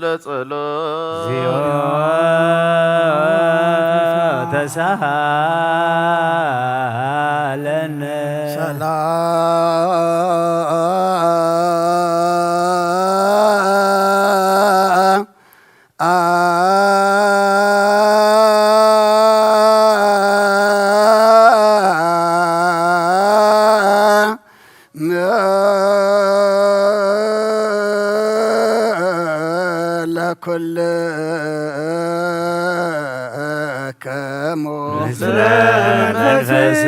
ለጸሎት እግዚኦ ተሳሃለነ። ሰላም ለኩልክሙ። ስለ መንፈስ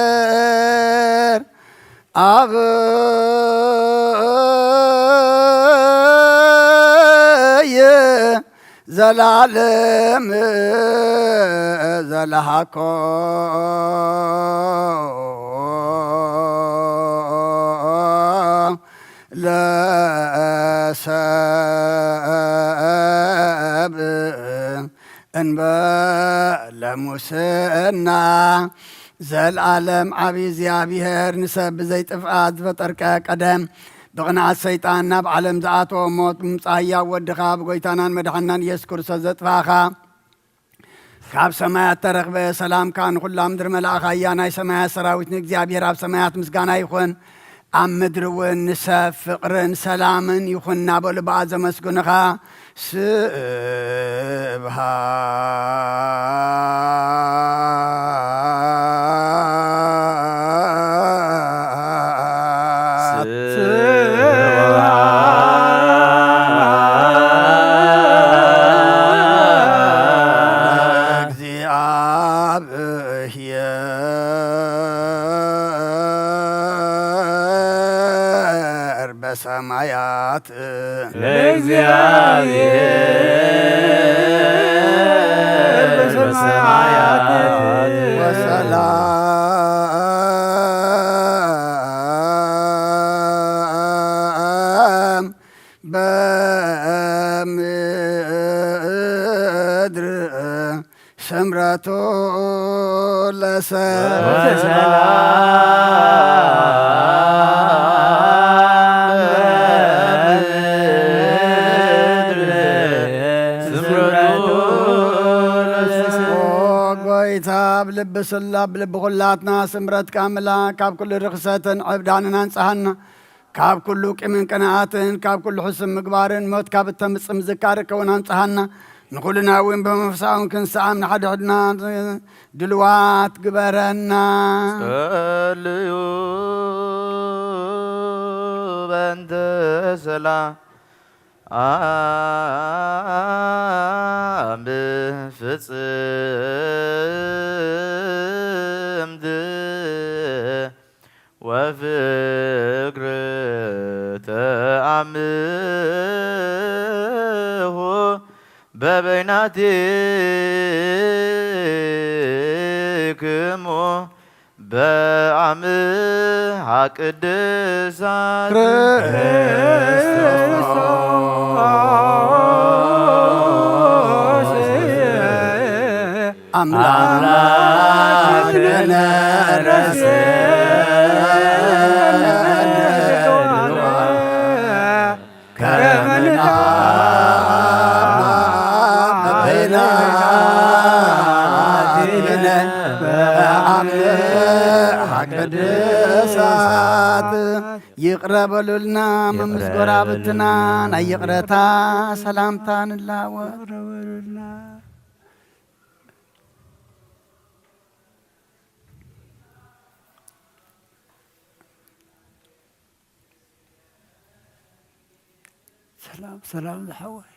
እግዚአብሔር አብየ ዘላለም ዘለሃኮ ለሰብ እንበለ ሙስና። ዘልኣለም ዓቢ እግዚኣብሔር ንሰብ ብዘይ ጥፍኣት ዝፈጠርከ ቀደም ብቕንዓት ሰይጣን ናብ ዓለም ዝኣተወ ሞት ብምጻእ ህያው ወድኻ ብጎይታናን መድሓናን ኢየሱስ ክርስቶስ ዘጥፋእኻ ካብ ሰማያት ተረኽበ። ሰላምካ ንኹላ ምድሪ መላእኻ እያ። ናይ ሰማያት ሰራዊት ንእግዚኣብሔር ኣብ ሰማያት ምስጋና ይኹን፣ ኣብ ምድሪ እውን ንሰብ ፍቕርን ሰላምን ይኹን እናበሉ ብኣ ዘመስግኑኻ። ስብሐት። ስብሐት። ለእግዚአብሔር በሰማያት ለእግዚአብሔር በሰማያት ወሰላም በምድር ስምረቱ ለሰብ ወሰላም በምድር ስምረቱ ለሰብ። ኦ ጎይታ፣ ኣብ ልቢ ስላ ብልቢ ኩላትና ስምረትካ ምላ ካብ ኩሉ ርኽሰትን ዕብዳንን ኣንጽሃና። ካብ ኩሉ ቂምን ቅንኣትን፣ ካብ ኩሉ ሕሱም ምግባርን ሞት ካብ እተምጽእ ምዝካር ከውን ኣንጽሃና። ንኹልና እውን ብመንፈሳውን ክንሰኣም ንሓድሕድና ድልዋት ግበረና። ጸልዩ በእንተ ሰላም ፍጽምት ወፍቅርተ አምሁ በበይናቲክሙ በአምሃ ቅድሳት ክርስቶስ አምላክነ ረስነ ከመ ንትአመ በበይናቲነ በአምሃ ቅድሳት። ይቕረ በሉልና። ይቕረ መምስ ጎራብትና በሉልና። ናይ ይቕረታ ሰላምታ ንላወ። ሰላም ሰላም ዝሓወይ።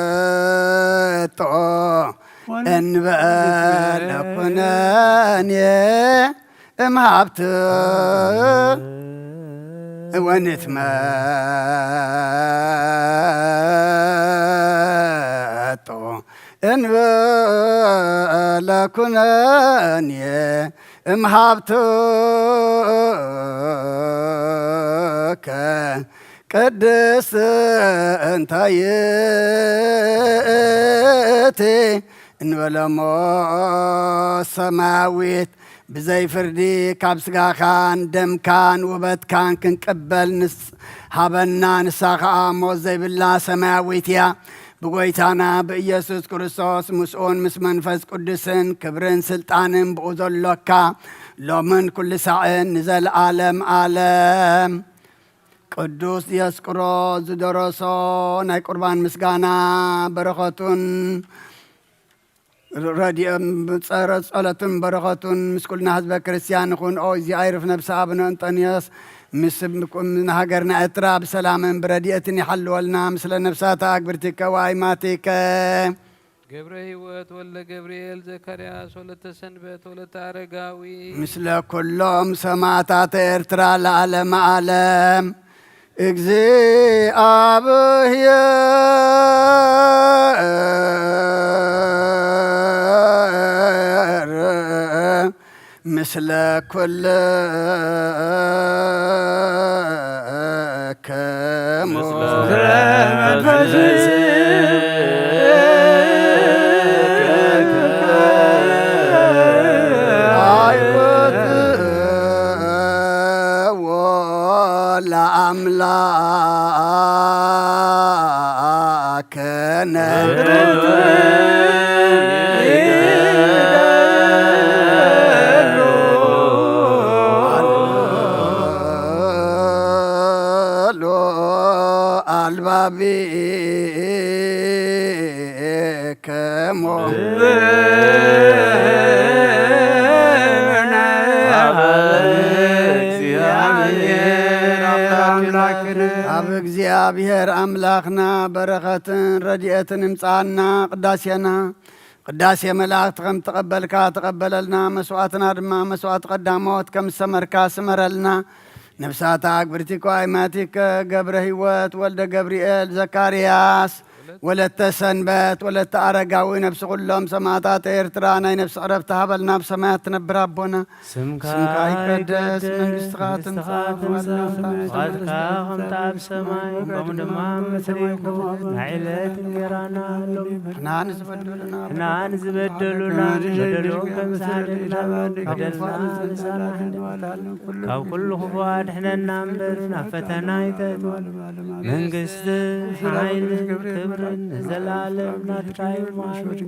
ወንትመጦ እንበለ ኩነኔ እምሃብት ወንትመጦ እንበለ ኩነኔ እምሃብትከ ቅድስት እንተ ይእቲ እንበለሞ ሰማያዊት ብዘይ ፍርዲ ካብ ስጋኻን ደምካን ውበትካን ክንቅበል ንስ-፣ ሃበና። ንሳ ኸኣ ሞት ዘይብላ ሰማያዊት እያ። ብጎይታና ብኢየሱስ ክርስቶስ ምስኡን ምስ መንፈስ ቅዱስን ክብርን ስልጣንን ብኡ ዘሎካ ሎምን ኩሉ ሳዕን ንዘለዓለም ዓለም። ቅዱስ ዲዮስቆሮስ ዝደረሶ ናይ ቁርባን ምስጋና በረኸቱን ረድኤ-፣ ጸረ-፣ ጸሎትን በረኸቱን ምስ ኩልና ህዝበ ክርስቲያን ይኹን። ኦ እግዚኣብሔር፣ ነፍሲ ኣቡነ እንጦንዮስ ምስ ንሃገርና ኤርትራ ብሰላምን ብረድኤትን ይሓልወልና። ምስለ ነፍሳታ ኣግብርቲከ ወኣይማቲከ። ገብረ ሕይወት ወልደ ገብርኤል ዘካርያስ ወለተ ሰንበት ወለተ ኣረጋዊ። ምስለ ኩሎም ሰማዕታት ኤርትራ ለዓለመ ዓለም። እግዚኣብሔር ምስለ ኩልክሙ። ለአምላክነ አልባቢክሙ። ኣብ እግዚኣብሔር ኣምላኽና በረኸትን ረድኤትን እምጽኣና። ቅዳሴና ቅዳሴ መላእክት ከም ተቐበልካ ተቐበለልና፣ መስዋዕትና ድማ መስዋዕት ቀዳሞት ከም ዝሰመርካ ስመረልና። ነፍሳታ ኣግብርቲኮ ኣይማቲከ ገብረ ሕይወት ወልደ ገብርኤል ዘካርያስ ወለተ ሰንበት፣ ወለተ ኣረጋዊ፣ ነብሲ ኩሎም ሰማዕታት ኤርትራ ናይ ነብሲ ዕረፍቲ ሃበልና። ኣብ ሰማያት ትነብር ኣቦና፣ ስምካ ስምካ ይቀደስ፣ ይቀደስ፣ መንግስትኻ መንግስትኻ ትምጻእ፣ ትምጻእ፣ ፍቓድካ ፍቓድካ ከም ትምጻእ፣ ከም ትምጻእ፣ ኣብ ሰማይ፣ ከምኡ ድማ ኣብ ምድሪ ይኹን። ናይ ዕለት እንጀራና ሎሚ ንሕና ንዝበደሉና ንሕና ንዝበደሉና በደሎም ከም ዝሓደግና በደልና ንሳና ካብ ኩሉ ክፉ ኣድሕነና እምበር ናብ ፈተና ኣይተእትወና። መንግስቲ፣ ሓይሊ፣ ክብርን ንዘለኣለም ናትካ እዩ። እሞ ኣሜን።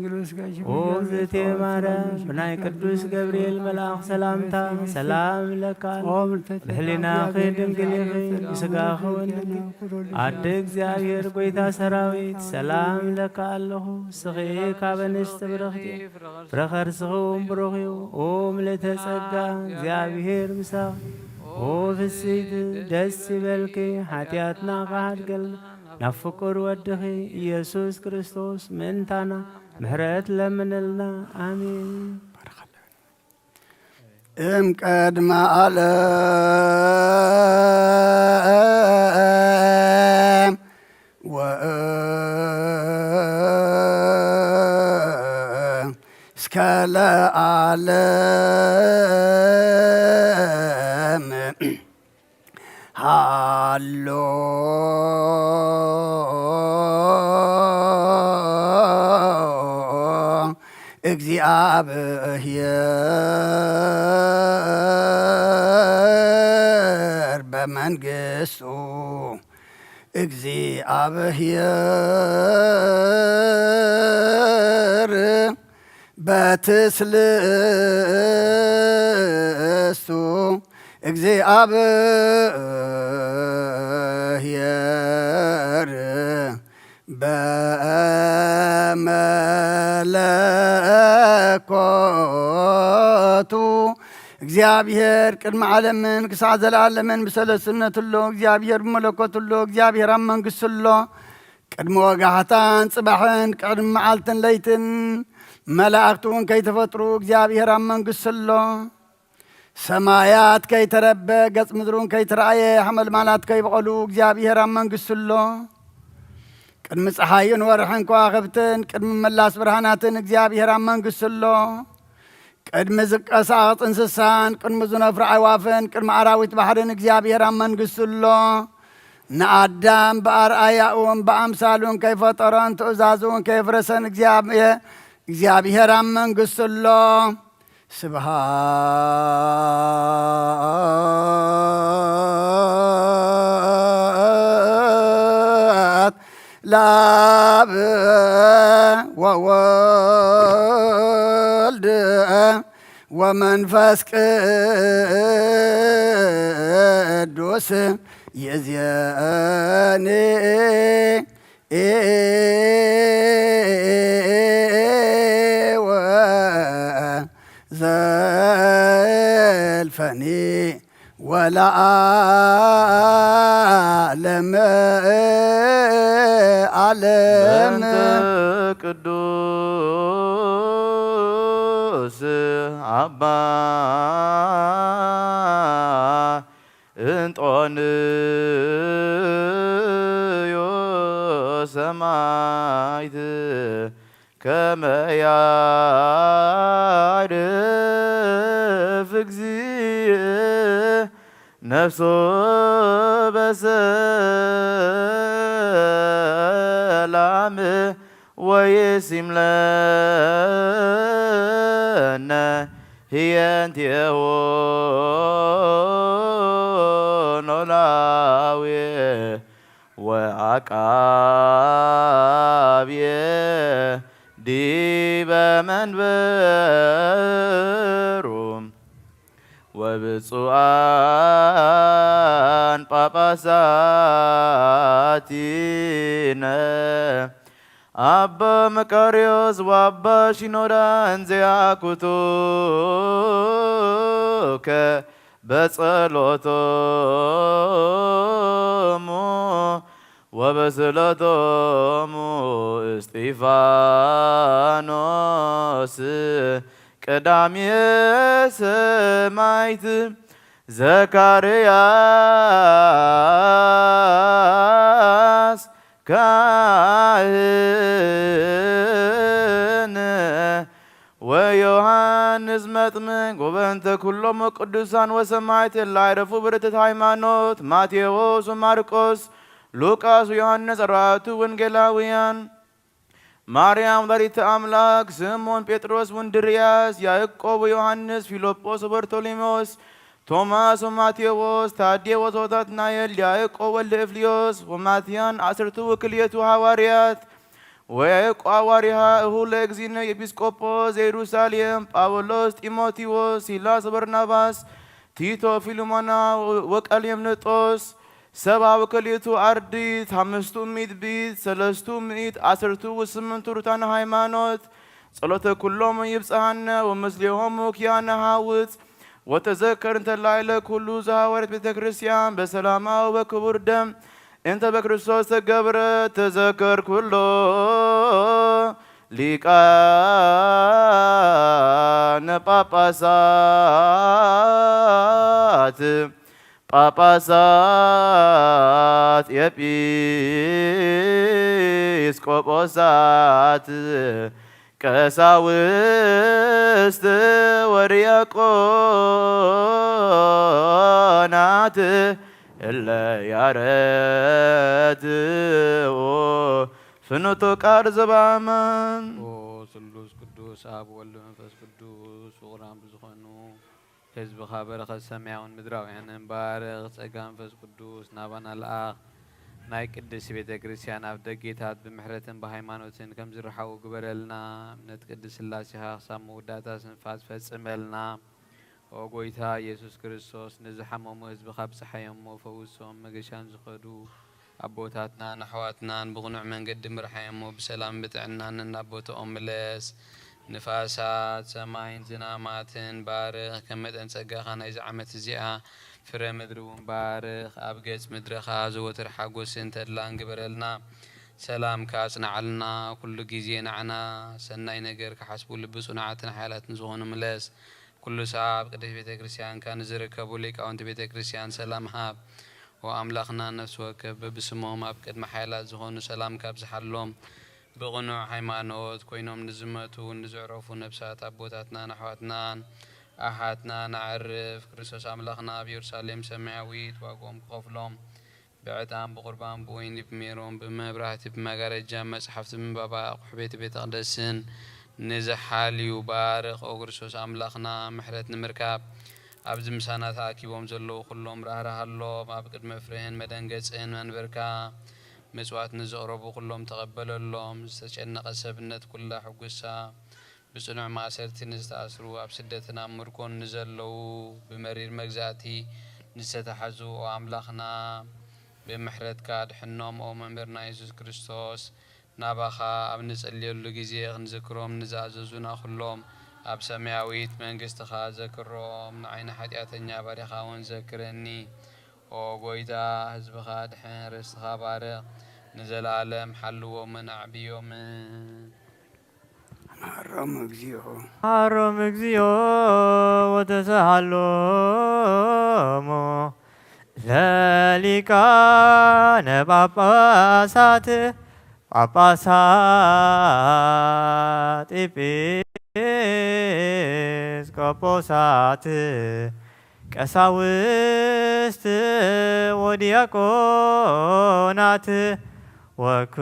ኦ እግዝእትየ ማርያም፣ ብናይ ቅዱስ ገብርኤል መልኣኽ ሰላምታ ሰላም እብለካ ኣለኹ። ብሕሊናኺ ድንግል ኢኺ፣ ብስጋኺ እውን ድንግል። ኣደ እግዚኣብሔር፣ ጎይታ ሰራዊት፣ ሰላም እብለካ ኣለኹ። ንስኺ ካብ ኣንስቲ ብርኽቲ፣ ፍረ ከርስኺ እውን ብሩኽ እዩ። ኦ ምልእተ ጸጋ፣ እግዚኣብሔር ምሳኺ። ኦ ፍስሕቲ፣ ደስ ይበልኪ፣ ሓጢኣትና ክሓድገልና፣ ናብ ፍቁር ወድኺ ኢየሱስ ክርስቶስ ምእንታና ምሕረት ለምንልና። ኣሜን። እም ቀድመ ዓለም ወእም እስከ ለዓለም ሃሎ እግዚኣብሔር በመንግስቱ። እግዚኣብሔር በትስልስቱ። እግዚኣብሔር በመለኮቱ። እግዚኣብሔር ቅድሚ ዓለምን ክሳዕ ዘለኣለምን ብሰለስነቱ ኣሎ። እግዚኣብሔር ብመለኮቱ ኣሎ። እግዚኣብሔር ኣብ መንግስቱ ኣሎ። ቅድሚ ወጋሕታን ጽባሕን፣ ቅድሚ መዓልትን ለይትን፣ መላእኽቲ እውን ከይተፈጥሩ እግዚኣብሔር ኣብ መንግስቱ ኣሎ። ሰማያት ከይተረበ፣ ገጽ ምድሪ እውን ከይተራእየ፣ ሓመልማላት ከይበቐሉ እግዚኣብሔር ኣብ መንግስቱ ኣሎ። ቅድሚ ጸሓይን ወርሕን ከዋኽብትን፣ ቅድሚ መላስ ብርሃናትን እግዚኣብሔር ኣብ መንግስቱ ኣሎ። ቅድሚ ዝቀሳቐጥ እንስሳን፣ ቅድሚ ዝነፍሩ ኣዕዋፍን፣ ቅድሚ ኣራዊት ባሕርን እግዚኣብሔር ኣብ መንግስቱ ኣሎ። ንኣዳም ብኣርኣያኡን ብኣምሳሉን ከይፈጠሮን ትእዛዙን ከየፍረሰን እግዚኣብሔር፣ እግዚኣብሔር ኣብ መንግስቱ ኣሎ። ስብሃት ለአብ ወወልድ ወመንፈስ ቅዱስ ይእዜኒ ወዘልፈኒ ወለዓለመ ዓለም። በእንተ ቅዱስ አባ እንጦንዮስ ሰማዕት ከመ ያዕርፍ እግዚእ ነፍሶ በሰላም ወይሲምለነ ህየንቴሆ ኖላዊ ወአቃብየ ዲበ መንበሩ ወብፁዓን ጳጳሳቲነ አባ መቃርዮስ ወአባ ሺኖዳ እንዘ ያኩቱከ በጸሎቶሙ ወበስእለቶሙ እስጢፋኖስ ቀዳሜ ሰማዕት ዘካርያስ ካህን ወዮሃንስ መጥምቅ ወበእንተ ኩሎም ቅዱሳን ወሰማዕት እለ ኣይረፉ ብርትዕት ሃይማኖት ማቴዎስ ወማርቆስ ሉቃስ ወዮሃንስ ኣርባዕቱ ወንጌላውያን ማርያም ወላዲተ ኣምላክ፣ ስምዖን ጴጥሮስ ወእንድርያስ፣ ያዕቆብ ወዮሃንስ፣ ፊልጶስ ወበርቶሎሜዎስ፣ ቶማስ ወማቴዎስ፣ ታዴዎስ ወናትናኤል፣ ያዕቆብ ወልደ እፍልዮስ ወማትያን፣ ዓሰርቱ ወክልኤቱ ሃዋርያት፣ ወያዕቆብ ኣዋርያ፣ እሁ ለእግዚእነ ኤጲስቆጶስ ዘኢየሩሳሌም፣ ጳውሎስ፣ ጢሞቴዎስ፣ ሲላስ ወበርናባስ፣ ቲቶ፣ ፊልሞና ወቀሌምንጦስ፣ ሰብዓ ወክልኤቱ ኣርድእት፣ ሓምስቱ ምእት ብእት፣ ሰለስቱ ምእት፣ ዓሰርቱ ወስምንቱ ሩታን ሃይማኖት፣ ጸሎተ ኩሎም ይብጽሓነ ወምስሌሆሙ ኪያነ ሃውፅ ወተዘከር እንተ ላዕለ ኩሉ ዘሃወረት ቤተ ክርስቲያን በሰላማ ወበክቡር ደም እንተ በክርስቶስ ተገብረ ተዘከር ኩሎ ሊቃነ ጳጳሳት ጳጳሳት ኤጲስቆጶሳት ቀሳውስት ወዲያቆናት እለ ያረትኡ ፍኖተ ቃል ዘበአማን። ኦ ስሉስ ቅዱስ ኣብ ወልድ መንፈስ ቅዱስ ፍቑራን ብዝኾኑ ህዝብኻ በረኸት ሰማያውን ምድራውያንን ባርኽ። ጸጋ መንፈስ ቅዱስ ናባና ልኣኽ። ናይ ቅድስት ቤተ ክርስቲያን ኣፍ ደጌታት ብምሕረትን ብሃይማኖትን ከም ዝረሓቑ ግበረልና። እምነት ቅድስት ሥላሴኻ ክሳብ መወዳእታ ስንፋስ ፈጽመልና። ኦ ጐይታ ኢየሱስ ክርስቶስ፣ ንዝሓመሙ ህዝብኻ ኣብጽሓዮም እሞ ፈውሶም። መገሻን ዝኸዱ ኣቦታትናን ኣሕዋትናን ብቕኑዕ መንገዲ ምርሓዮም እሞ ብሰላምን ብጥዕናን ናብ ቦታኦም ምለስ። ንፋሳት ሰማይን ዝናማትን ባርኽ። ከም መጠን ጸጋኻ ናይዚ ዓመት እዚኣ ፍረ ምድሪ እውን ባርኽ። ኣብ ገጽ ምድርኻ ዘወትር ሓጎስን ተድላን ግበረልና። ሰላምካ ኣጽንዓልና። ኩሉ ግዜ ንዓና ሰናይ ነገር ክሓስቡ ልቢ ጽኑዓትን ሓያላትን ዝኾኑ ምለስ። ኩሉ ሳዕ ኣብ ቅድስት ቤተ ክርስቲያንካ ንዝርከቡ ሊቃውንቲ ቤተ ክርስቲያን ሰላም ሃብ። ኦ ኣምላኽና፣ ነፍሲ ወከፍ በብስሞም ኣብ ቅድሚ ሓያላት ዝኾኑ ሰላምካ ኣብዝሓሎም። ብቕኑዕ ሃይማኖት ኮይኖም ንዝመቱ ንዘዕረፉ ነፍሳት ኣቦታትናን ኣሕዋትናን ኣሓትናን ኣዕርፍ። ክርስቶስ ኣምላኽና ኣብ ኢየሩሳሌም ሰማያዊት ዋግኦም ክኸፍሎም ብዕጣን ብቑርባን ብወይኒ ብሜሮን ብመብራህቲ ብመጋረጃ መጽሓፍቲ ብምንባብ ኣቑሑ ቤት ቤተ መቕደስን ንዝሓልዩ ባርኽ። ኦ ክርስቶስ ኣምላኽና፣ ምሕረት ንምርካብ ኣብዚ ምሳና ተኣኪቦም ዘለዉ ኩሎም ራህራሃሎም። ኣብ ቅድሚ ፍርህን መደንገጽን መንበርካ ምጽዋት ንዘቕረቡ ኩሎም ተቐበለሎም። ዝተጨነቐ ሰብነት ኩላ ሕጉሳ። ብጽኑዕ ማእሰርቲ ንዝተኣስሩ፣ ኣብ ስደትን ኣብ ምርኮን ንዘለዉ፣ ብመሪር መግዛእቲ ንዝተታሕዙ፣ ኦ ኣምላኽና፣ ብምሕረትካ ኣድሕኖም። ኦ መምህርና የሱስ ክርስቶስ፣ ናባኻ ኣብ ንጽልየሉ ግዜ ክንዝክሮም ንዝኣዘዙና ኩሎም ኣብ ሰማያዊት መንግስትኻ ዘክሮም። ንዓይ ንሓጢኣተኛ ባሪኻ እውን ዘክረኒ። ኦ ጐይታ፣ ህዝብኻ ኣድሕን፣ ርስትኻ ባርኽ፣ ንዘለኣለም ሓልዎምን ኣዕብዮምን። መሐሮም እግዚኦ። መሐሮም እግዚኦ ወተሰሃሎሙ ለሊቃነ ጳጳሳት ጳጳሳት ኤጲስቆጶሳት ቀሳውስት ወዲያቆናት ወኩሎሙ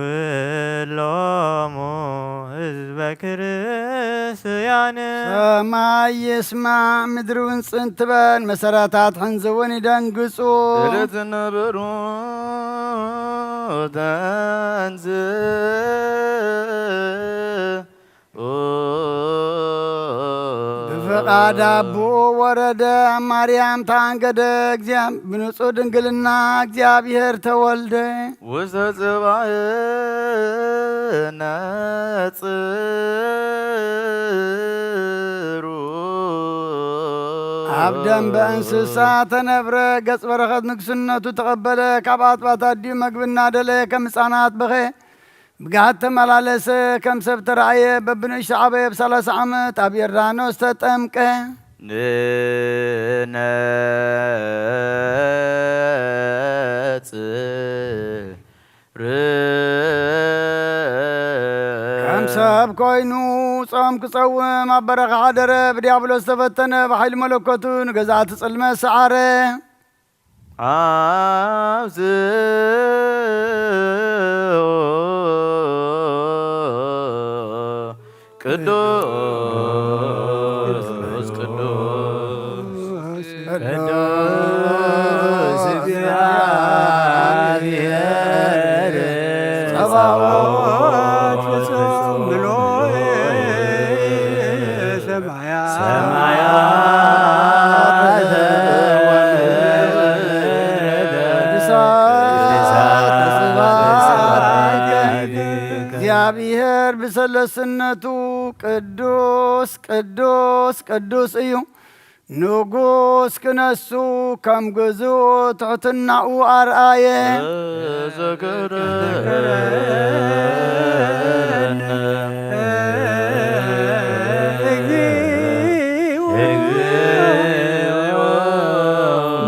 ህዝበ ክርስትያን። ሰማይ ይስማዕ፣ ምድሪ እውን ጽን ትበል፣ መሰረታት ሕንዚ እውን ይደንግጹ። እልትነ በሩ ተንስ ብፍቓድ ኣቦኡ ወረደ፣ ኣብ ማርያም ተኣንገደ፣ እግዚኣብ-፣ ብንጹህ ድንግልና እግዚኣብሔር ተወልደ። ውስተ ጽባሕ ነጽሩ። ኣብ ደንበ እንስሳ ተነብረ፣ ገጽ በረኸት ንግስነቱ ተቐበለ፣ ካብ ኣጥባት ኣዲኡ መግቢ እናደለየ ከም ህፃናት በኸየ። ብግሃድ ተመላለሰ፣ ከም ሰብ ተራእየ፣ በብንእሽቶ ዓበየ፣ ብሰላሳ ዓመት ኣብ ዮርዳኖስ ተጠምቀ። ንነጽሩ ከም ሰብ ኮይኑ ጾም ክጸውም ኣብ በረኻ ሓደረ። ብዲያብሎስ ተፈተነ፣ ብሓይሊ መለኮቱ ንገዛእቲ ጽልመት ሰዓረ። ኣብዚ ቅዱስ ቅዱስ ቅዱስ እግዚአብሔር ጸባኦት ፍጹም ምሉእ ሰማያት ሰማያት ወምድር ቅዱሳት ስብሐት ስብሐት ለእግዚአብሔር። ብሰለስነቱ ቅዱስ ቅዱስ ቅዱስ እዩ። ንጉስ ክነሱ ከም ግዙእ ትሕትናኡ ኣርኣየ። ተዘከረነ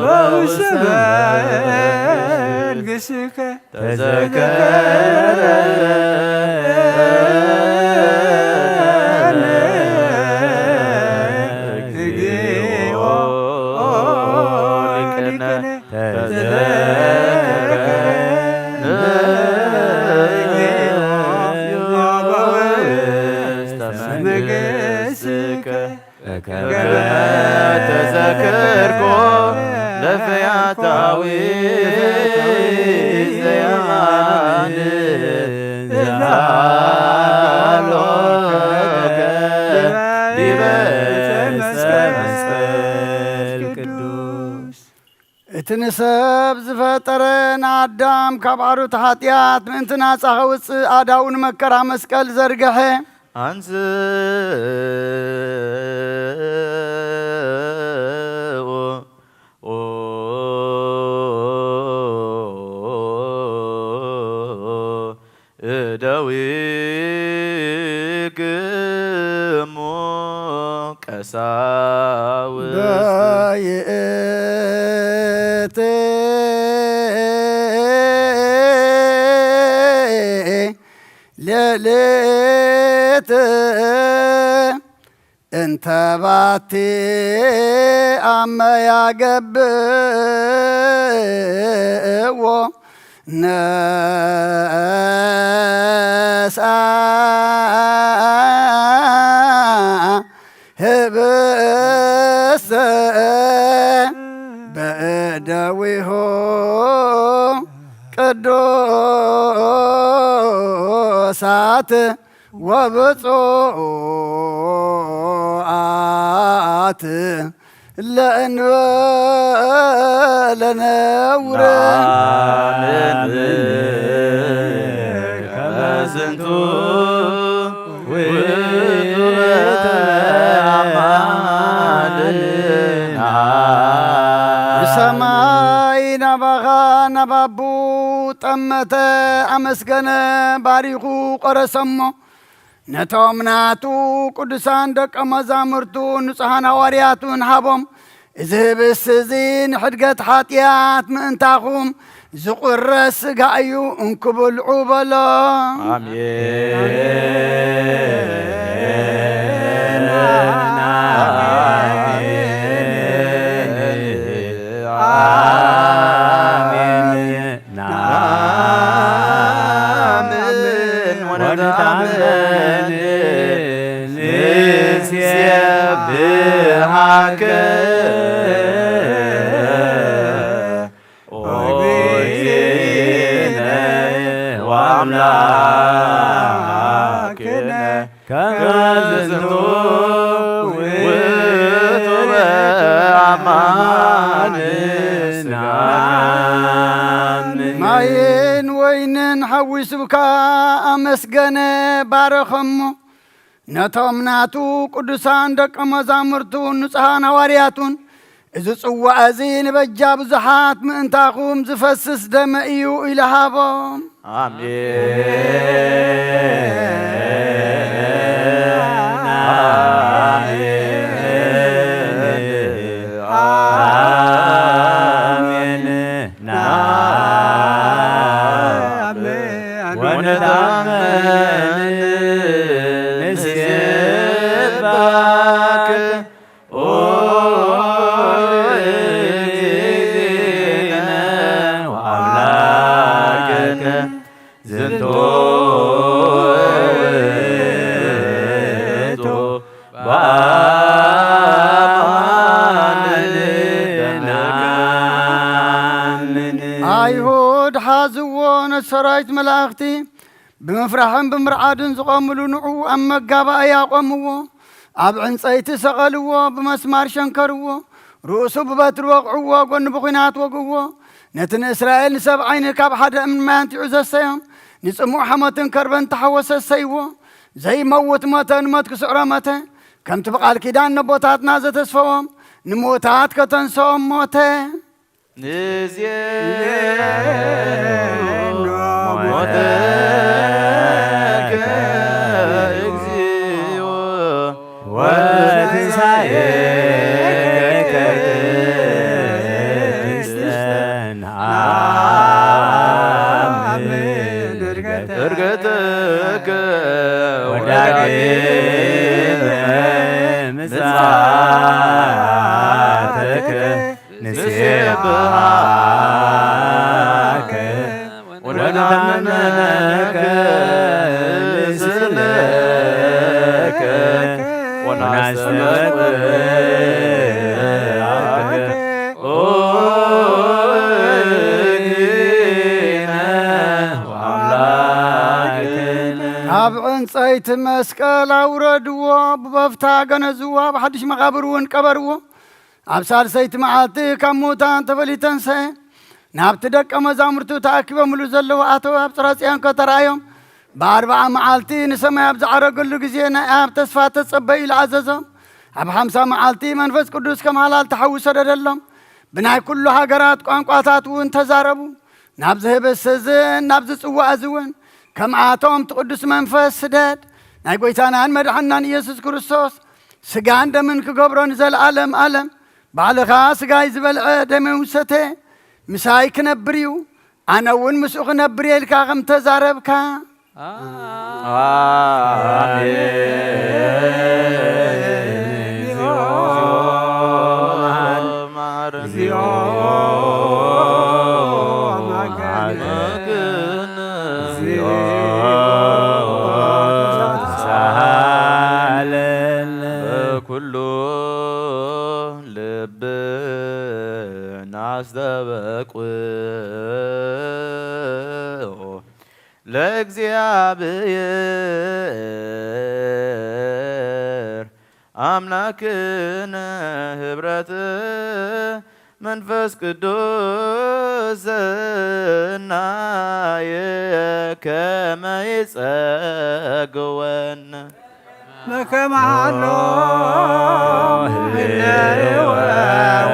በውስተ መንግሥትከ። ተዘከረነ እግዚኦ ሊቅነ። ተዘከረነ እግዚኦ በውስተ መንግሥትከ። በከመ ተዘከርኮ ለፈያታዊ ዘየማን ዘሃሎከ ዲበ ዕፀ መስቀል ቅዱስ። እቲ ንሰብ ዝፈጠረ ንኣዳም ካብ ዓሩት ሓጢኣት ምእንቲ ናጻ ከውጽእ ኣዳኡ ንመከራ መስቀል ዘርግሐ። ኣንስኡ እደዊክሙ ቀሳውስት። በይእቲ ሌሊት እንተ ባቲ ኣመ ያገብእዎ ነስኣ ህብስተ በእደዊሁ ቅዱሳት ወብፁዓት ለእንበለ ነውር። ከመ ዝንቱ ውእቱ በአማልድና። ብሰማይ ናባኻ ናብ ኣቡ ጠመተ፣ ኣመስገነ፣ ባሪኹ ቆረሰሞ። ነቶም ናቱ ቅዱሳን ደቀ መዛሙርቱ ንጹሓን ሃዋርያቱን ሃቦም። እዚ ህብስቲ እዚ ንሕድገት ሓጢኣት ምእንታኹም ዝቑረስ ስጋ እዩ፣ እንኩ ብልዑ በሎ። ኣሜን። ኣሜን። ናምን ወንታምን ንሴብሐከ ኦ እግዚእነ ወአምላክነ። ከመ ዝንቱ ውእቱ በአማን ስጋ። ማይን ወይንን ሓዊሱካ ኣመስገነ፣ ባረኸሞ። ነቶም ናቱ ቅዱሳን ደቀ መዛሙርቱን ንጹሓን ሃዋርያቱን፣ እዚ ጽዋእ እዚ ንበጃ ብዙሓት ምእንታኹም ዝፈስስ ደመ እዩ ኢሉ ሃቦም። ኣሜን። ኣሜን። ኣሜን። ናምን ኦ እግዚእነ ወአምላክነ ዝንቱ ውእቱ በአማን ነአምን። ኣይሁድ ሓዝዎ፣ ነቲ ሰራዊት መላእኽቲ ብምፍራሕን ብምርዓድን ዝቖምሉ ንዑ ኣብ መጋባእያ ኣቖምዎ። ኣብ ዕንጸይቲ ሰቐልዎ፣ ብመስማር ሸንከርዎ። ርእሱ ብበትሪ ወቕዕዎ፣ ጎኑ ብኲናት ወግእዎ። ነቲ ንእስራኤል ንሰብዓይን ካብ ሓደ እምኒ ማይ ኣንቲዑ ዘሰዮም፣ ንጽሙእ ሓሞትን ከርበን ተሓወሰ ሰይዎ። ዘይመውት ሞተ፣ ንሞት ክስዕሮ ሞተ። ከምቲ ብቓል ኪዳን ነቦታትና ዘተስፈዎም፣ ንምዉታት ከተንስኦም ሞተ። ንዜኑ ሞተከ እግዚኦ ወትንሳኤከ ቅድስተ ነአምን ዕርገተከ ወዳግመ ምጽአተከ ንሴብሐከ ወነተምነከ ንስእለከ ወናስተበቅዓከ ኦ እግዚእነ ወአምላክነ። ካብ ዕንጸይቲ መስቀል ኣውረድዎ፣ ብበፍታ ገነዝዎ፣ ኣብ ሓድሽ መቓብር እውን ቀበርዎ። ኣብ ሳልሰይቲ መዓልቲ ካብ ምዉታን ተፈልዩ ተንስአ። ናብቲ ደቀ መዛሙርቱ ተኣኪቦምሉ ዘለዉ ኣተወ። ኣብ ጽርሐ ጽዮን ከተራእዮም። ብኣርብዓ መዓልቲ ንሰማይ ኣብ ዝዓረገሉ ግዜ ናይ ኣብ ተስፋ ተጸበዩ ኢሉ ኣዘዞም። ኣብ ሓምሳ መዓልቲ መንፈስ ቅዱስ ከም ሃላል ተሓዊ ሰደደሎም። ብናይ ኩሉ ሃገራት ቋንቋታት እውን ተዛረቡ። ናብዚ ህብስቲ እዝን ናብዚ ጽዋእ እዚ እውን ከምኣቶም እቲ ቅዱስ መንፈስ ስደድ። ናይ ጐይታናን መድሓንናን ኢየሱስ ክርስቶስ ስጋን ደምን ክገብሮ ንዘለኣለም ኣለም። ባዕልኻ ስጋይ ዝበልዐ ደመይ ዝሰተ ምሳይ ክነብር እዩ፣ ኣነ እውን ምስኡ ክነብር እየ ኢልካ ከም ተዛረብካ። ኣሜን። እግዚኦ መሐረነ። እግዚኦ መሐረነ። እግዚኦ ተሳሃለነ። በኩሉ ልብና አስተበቁ ለእግዚኣብሔር አምላክነ ህብረት መንፈስ ቅዱስ ዘናየ ከመ ይጸግወነ። በከመ ሀሎ ህልወ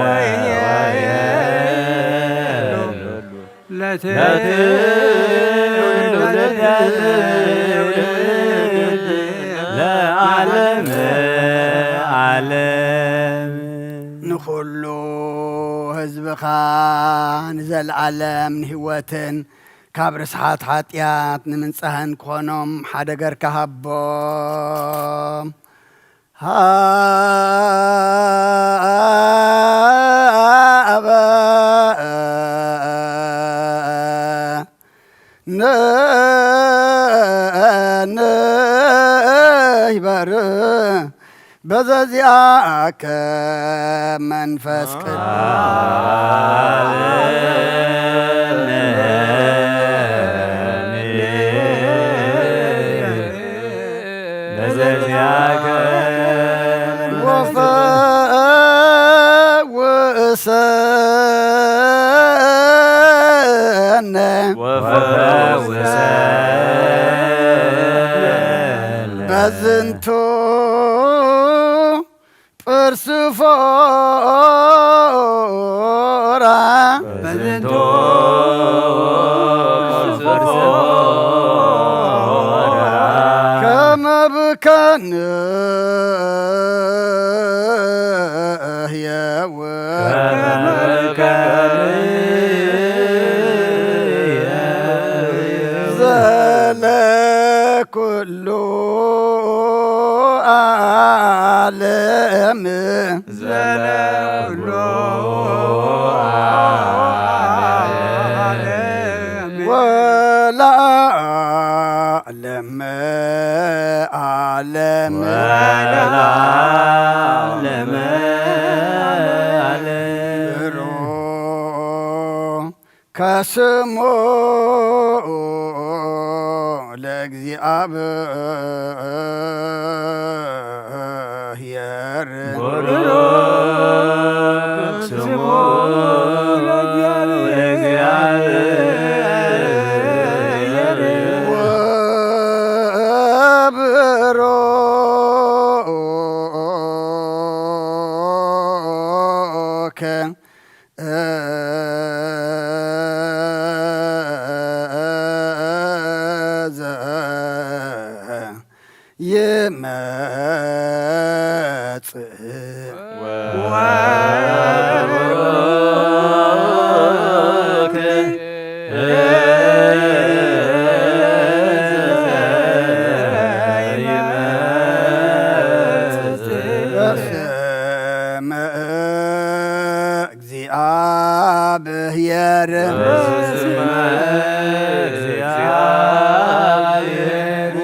ወያየ ለትውልድ ለዓለመ ዓለም። ንኹሉ ህዝብኻ ንዘለዓለም ንህይወትን ካብ ርስሓት ሓጢኣት ንምንጻህን ክኾኖም ሓደ ገርካ ሃቦም። ሃበ ንሕበር በዘዚኣከ መንፈስ ቅዱስ በዘዚአከ ወፈውሰነ ወፈውሰነ በዝንቱ ጵርስፎራ በዝንቱ ጵርስፎራ ከመ ብከንህየው ከመ ብከንህየው ዘለ ኩሉ ዓለም ዘለኩሉ ዓለም ወለዓለመ ዓለም ወለዓለመ ዓለም። ከስሙ ለእግዚኣብሔር ብሩክ ስሙ ለእግዚኣብሔር ወብሩክ ዘይመጽእ በስመ እግዚአብሔር በስመ እግዚአብሔር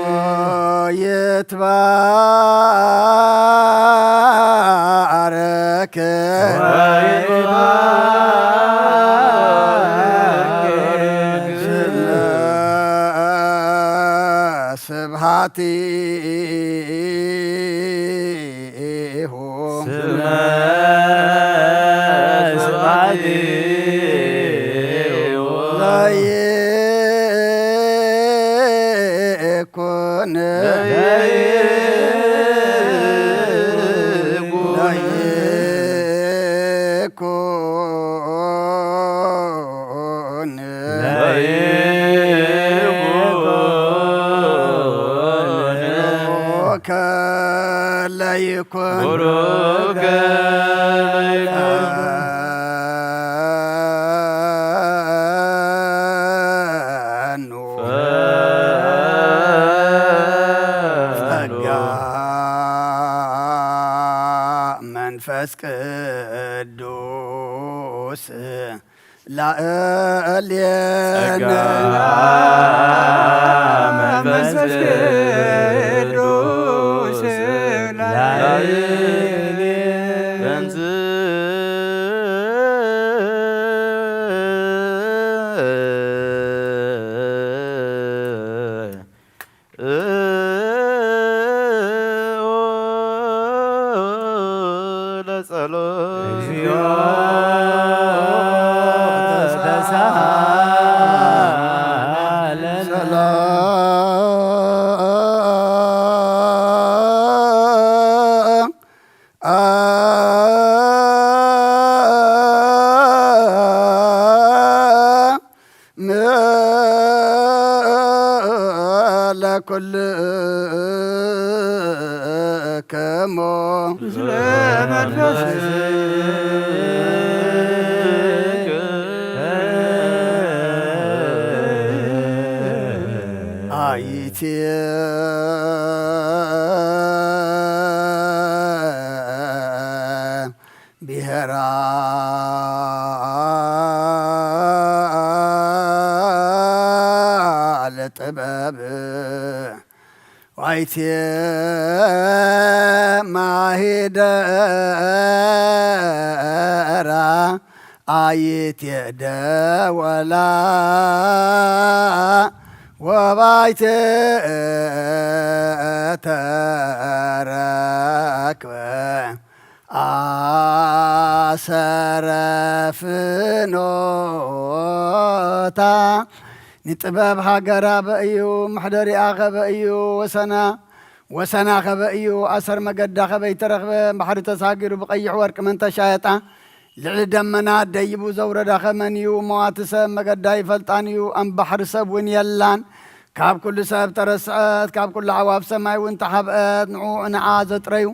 ወይትባረክ ወይትባረክ ስመ ስብሐቲሁ ስመ ስብሐቲሁ ለይኩን ለይኩን ለይኩን ለይኩን ቡሩከ ለይኩን ቡሩከ ለይኩን ፈኑ ጸጋ መንፈስ ቅዱስ ላዕሌነ ጸጋ መንፈስ ቅዱስ ላዕሌነ ለጸሎት እግዚኦ ተሳሃለነ ሰላም ለኩልክሙ ምስለ መንፈስከ አይቴ ብሔራ ለጥበብ ዋይቴ ማሂደራ አይቴ ደወላ ወባይቴ ተረክበ ኣሰረ ፍኖታ ንጥበብ ሃገራ በእዩ፣ መሕደሪኣ ኸበእዩ፣ ወሰና ወሰና ኸበእዩ፣ ኣሰር መገዳ ኸበይ ተረኽበ፣ ባሕሪ ተሳጊሩ ብቐይሕ ወርቂ መን ተሻየጣ፣ ልዕሊ ደመና ደይቡ ዘውረዳ ኸመን እዩ፣ መዋቲ ሰብ መገዳ ይፈልጣን እዩ፣ ኣም ባሕሪ ሰብ እውን የላን። ካብ ኩሉ ሰብ ተረስዐት፣ ካብ ኩሉ ኣዕዋፍ ሰማይ እውን ተሓብአት። ንዑ ንዓ ዘጥረዩ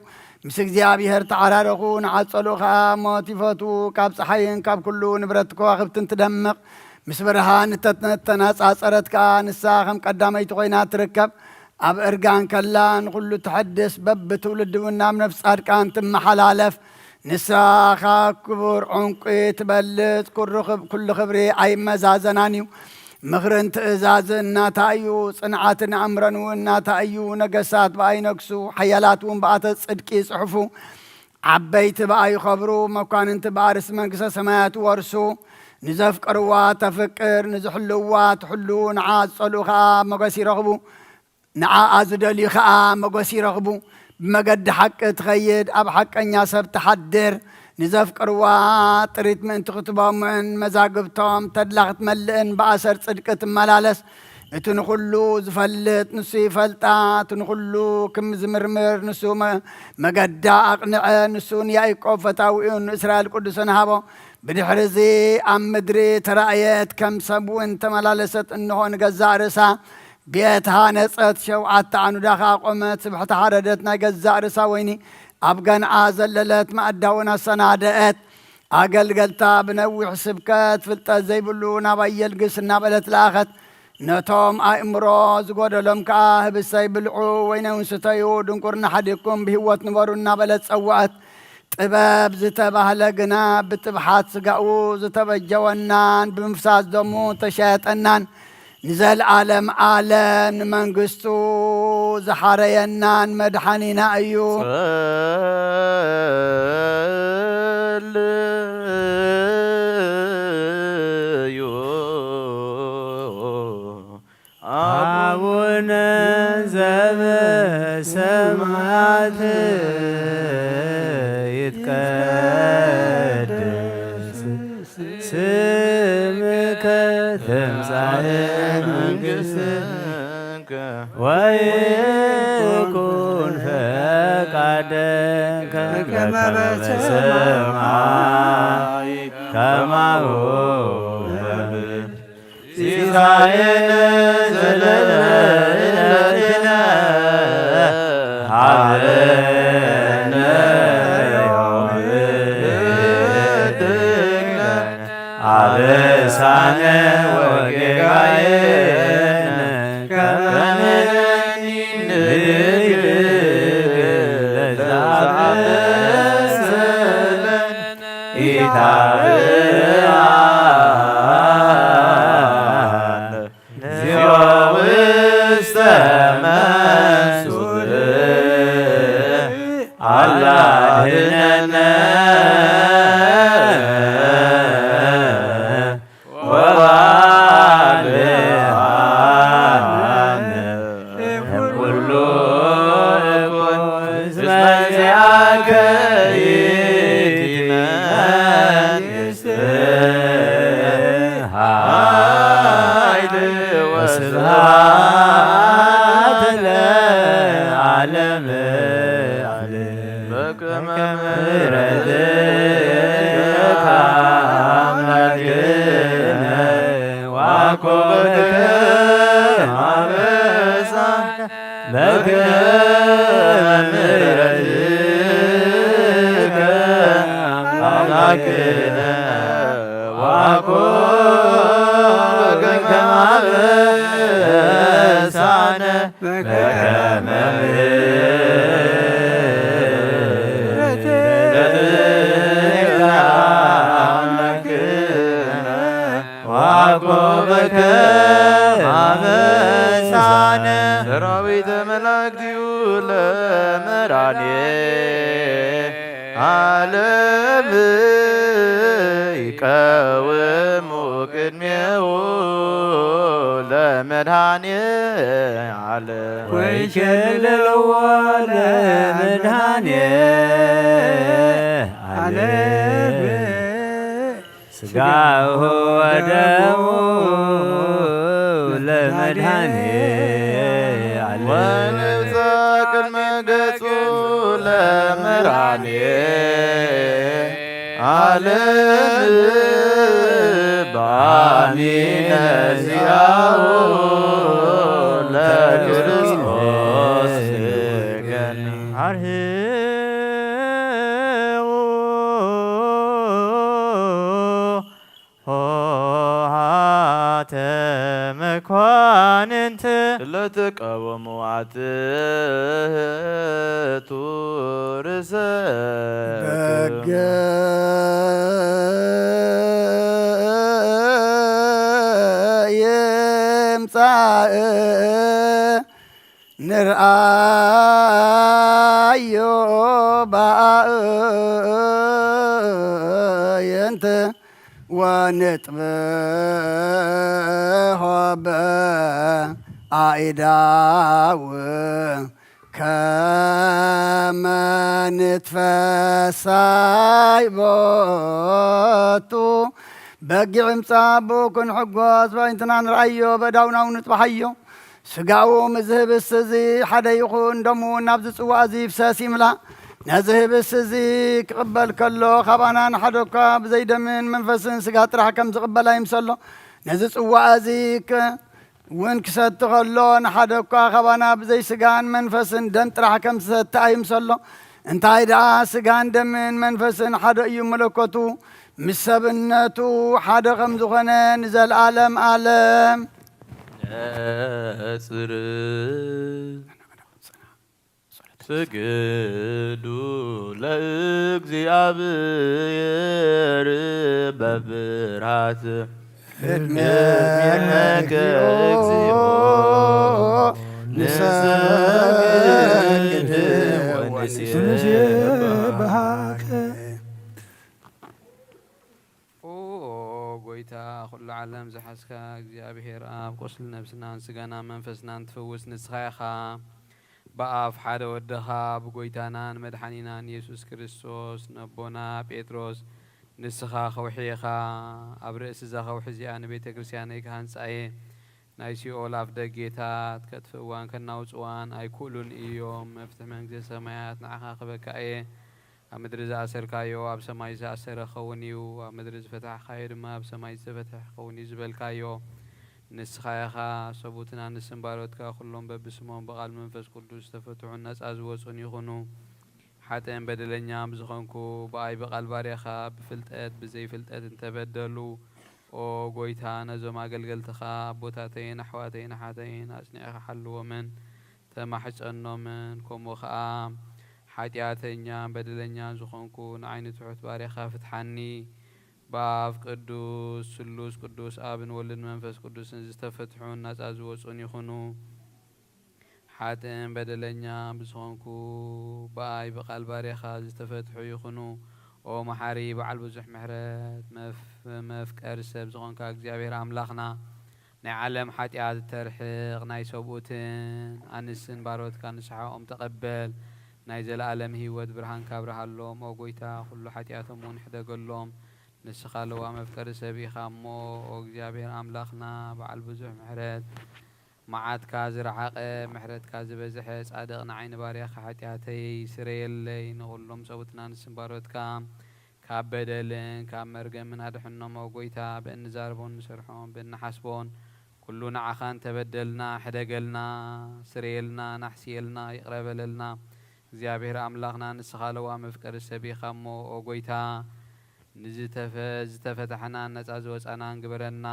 ምስ እግዚኣብሔር ተዓራረኹ፣ ንዓ ጸልኡ ኸኣ ሞት ይፈትዉ። ካብ ጸሓይን ካብ ኩሉ ንብረት ከዋኽብትን ትደምቕ፣ ምስ ብርሃን እተተናጻጸረት ከኣ ንሳ ከም ቀዳመይቲ ኮይና ትርከብ። ኣብ እርጋን ከላ ንኹሉ ትሐድስ፣ በብትውልዲ እውን ናብ ነፍሲ ጻድቃን ትመሓላለፍ። ንሳ ካብ ክቡር ዕንቁ ትበልጽ፣ ኩሉ ክብ-፣ ኩሉ ክብሪ ኣይመዛዘናን እዩ። ምኽርን ትእዛዝን ናታ እዩ፣ ጽንዓትን ኣእምሮን እውን ናታ እዩ። ነገስታት ብኣ ይነግሱ፣ ሓያላት እውን ብኣተ ጽድቂ ይጽሕፉ። ዓበይቲ ብኣ ይኸብሩ፣ መኳንንቲ ብኣ ርእሲ መንግስተ ሰማያት ይወርሱ። ንዘፍቅርዋ ተፍቅር፣ ንዝሕልውዋ ትሕሉ፣ ንዓ ዝጸልኡ ኸኣ ሞገስ ይረኽቡ። ንዓኣ ዝደልዩ ኸኣ ሞገስ ይረኽቡ። ብመገዲ ሓቂ ትኸይድ፣ ኣብ ሓቀኛ ሰብ ትሓድር። ንዘፍቅርዋ ጥሪት ምእንቲ ክትቦምዕን መዛግብቶም ተድላ ክትመልእን ብኣሰር ጽድቂ ትመላለስ። እቲ ንኹሉ ዝፈልጥ ንሱ ይፈልጣ፣ እቲ ንኹሉ ክም ዝምርምር ንሱ መ-፣ መገዳ ኣቕንዐ። ንሱ ንያእቆብ ፈታዊኡ ንእስራኤል ቅዱስን ሃቦ። ብድሕሪ እዚ ኣብ ምድሪ ተራእየት፣ ከም ሰብ እውን ተመላለሰት። እንሆ ንገዛእ ርእሳ ቤት ሃነጸት፣ ሸውዓተ ዓኑዳ ኸኣ ቆመት። ስብሕቲ ሓረደት፣ ናይ ገዛእ ርእሳ ወይኒ ኣብ ገንዓ ዘለለት፣ ማእዳ እውን ኣሰናደአት። ኣገልገልታ ብነዊሕ ስብከት ፍልጠት ዘይብሉ ናባይ የልግስ እናበለት ለኣኸት። ነቶም ኣእምሮ ዝጎደሎም ከኣ ህብሰይ ብልዑ፣ ወይነ እውን ስተዩ፣ ድንቁርና ሓዲግኩም ብህይወት ንበሩ እናበለት ጸውዐት። ጥበብ ዝተባህለ ግና ብጥብሓት ስጋኡ ዝተበጀወናን ብምፍሳስ ደሙ ተሸየጠናን ንዘለዓለም ዓለም ንመንግስቱ ዝሓረየናን መድሓኒና እዩ። ጸልዩ። ኣቡነ ዘበሰማያት ይትቀደስ ስምከ ትምጻእ መንግስትከ ወይኩን ፈቃድከ በከመ በሰማይ ከማሁ በምድር። ሲሳየነ ዘለለዕለትነ ሀበነ ዮም ህድግነ አበሳነ ወጌጋየነ ከመ ንሕነኒ ንድግል ለዘአበሰ ለነ ኢታብአነ እግዚኦ ውስተ መንሱት አላ አድነነ ወባልዓነ እምኩሉ እኩይ እስመ ዚአከ ይእቲ መንግስት ኃይል ወስብሐት ለዓለመ ዓለም። በከመ ምሕረትከ አምላክነ ወአኮበከ አበሳነ በከመ ምሕረትከ አምላክነ ወአኮበከ አበሳነ በከመ ምሕረትከ አምላክነ ወአኮበከ አበሳነ። ሰራዊተ መላእክቲሁ ለመድኃኔ ዓለም ይቀውሙ ቅድሜሁ ለመድኃኔ ዓለም ወይኬልልዎ ለመድኃኔ ዓለም። ሥጋሁ ወደሙ ለመድኃኔ ዓለም። ወንብጻ ቅድመ ገጹ ለመድኃኔ ዓለም በአሚነ ዚአሁ ለክርስቶስ ንገኒ። አርህዉ ኆኃተ መኳንንት እለ ትቃወሙ አትሕቱ ርእሰክሙ። በገ ርኣዮ ብኣእይንት ወንጥብሖ ብኣእዳው ከመ ንትፈሳይ ቦቱ። በጊዕ ምጻእ ብኡ ክንሕጎስ በእንትና ንርኣዮ በእዳውናው ንጥባሓዮ። ስጋኡ ምስ ዝህብስ እዚ ሓደ ይኹን፣ ደሙ እውን ናብዚ ጽዋእ እዚ ይፍሰስ ይምላእ። ነዚ ህብስ እዚ ክቕበል ከሎ፣ ካባና ንሓደ እኳ ብዘይ ደምን መንፈስን ስጋ ጥራሕ ከም ዝቕበል ኣይምሰሎ። ነዚ ጽዋእ እዚ ክ-፣ እውን ክሰቲ ከሎ፣ ንሓደ እኳ ካባና ብዘይ ስጋን መንፈስን ደም ጥራሕ ከም ዝሰቲ ኣይምሰሎ። እንታይ ደኣ ስጋን ደምን መንፈስን ሓደ እዩ መለኮቱ፣ ምስ ሰብነቱ ሓደ ከም ዝኾነ ንዘለኣለም ኣለም። ነጽር ስግዱ ለእግዚኣብሔር በብርሃት ቅድሜከ እግዚኦ ንሰግድ ወንሴብሐከ። ኦ ጎይታ፣ ኩሉ ዓለም ዝሓዝካ እግዚኣብሔር ኣብ፣ ቁስሊ ነብስናን ስጋና መንፈስናን ትፍውስ ንስኻ ኢኻ። ብኣፍ ሓደ ወድኻ፣ ብጎይታናን መድሓኒናን የሱስ ክርስቶስ፣ ነቦና ጴጥሮስ፣ ንስኻ ከውሒ ኢኻ። ኣብ ርእሲ እዛ ከውሒ እዚኣ ንቤተ ክርስቲያነይ ክሃንጻ እየ። ናይ ሲኦል ኣፍ ደጌታት ከጥፍእዋን ከናውጽዋን ኣይክእሉን እዮም። መፍትሒ መንግስተ ሰማያት ንዓኻ ክበካ እየ። ኣብ ምድሪ ዝኣሰርካዮ ኣብ ሰማይ ዝተኣሰረ ክኸውን እዩ፣ ኣብ ምድሪ ዝፈታሕካዮ ድማ ኣብ ሰማይ ዝተፈትሐ ክኸውን እዩ ዝበልካዮ፣ ንስኻ ኢኻ። ሰቡትን ኣንስትን ባሮትካ ኩሎም በብስሞም ብቓል መንፈስ ቅዱስ ዝተፈትሑን ነጻ ዝወጹን ይኹኑ። ሓጥእን በደለኛን ብዝኾንኩ ብኣይ ብቓል ባርያኻ ብፍልጠት ብዘይፍልጠት እንተበደሉ፣ ኦ ጎይታ፣ ነዞም ኣገልገልትኻ ኣቦታተይን ኣሕዋተይን ኣሓተይን ኣጽኒዕኻ ሓልዎምን ተማሕጸኖምን። ከምኡ ኸኣ ሓጢኣተኛን በደለኛን ዝኾንኩ ንዓይ ንትሑት ባርያኻ ፍትሓኒ። ብኣብ ቅዱስ ስሉስ ቅዱስ ኣብን ወልድን መንፈስ ቅዱስን ዝተፈትሑን ናጻ ዝወጹን ይኹኑ። ሓጥእን በደለኛን ብዝኾንኩ ብኣይ ብቓል ባርያኻ ዝተፈትሑ ይኹኑ። ኦ መሓሪ በዓል ብዙሕ ምሕረት መፍ-፣ መፍቀሪ ሰብ ዝኾንካ እግዚኣብሔር ኣምላኽና፣ ናይ ዓለም ሓጢኣት እተርሕቕ ናይ ሰብኡትን ኣንስትን ባሮትካ ንስሓኦም ተቐበል። ናይ ዘለኣለም ህይወት ብርሃንካ ኣብርሃሎም። ኦ ጎይታ፣ ኩሉ ሓጢኣቶም እውን ሕደገሎም። ንስኻ ለዋህ መፍቀሪ ሰብ ኢኻ እሞ፣ ኦ እግዚኣብሔር ኣምላኽና በዓል ብዙሕ ምሕረት፣ መዓትካ ዝረሓቐ ምሕረትካ ዝበዝሐ ጻድቕ ንዓይ ንባርያኻ ሓጢኣተይ ስረየለይ። ንኹሎም ሰብኡትን ኣንስትን ባሮትካ ካብ በደልን ካብ መርገምን ኣድሕኖም። ኦ ጎይታ፣ ብእንዛረቦን እንሰርሖን ብእንሓስቦን ኩሉ ንዓኻ እንተበደልና፣ ሕደገልና፣ ስረየልና፣ ናሕስየልና፣ ይቕረ በለልና። እግዚኣብሔር ኣምላኽና ንስኻ ለዋህ መፍቀሪ ሰብ ኢኻ እሞ፣ ኦ ጎይታ፣ ንዝተፈ-፣ ዝተፈታሕናን ነጻ ዝወጻናን ግበረና።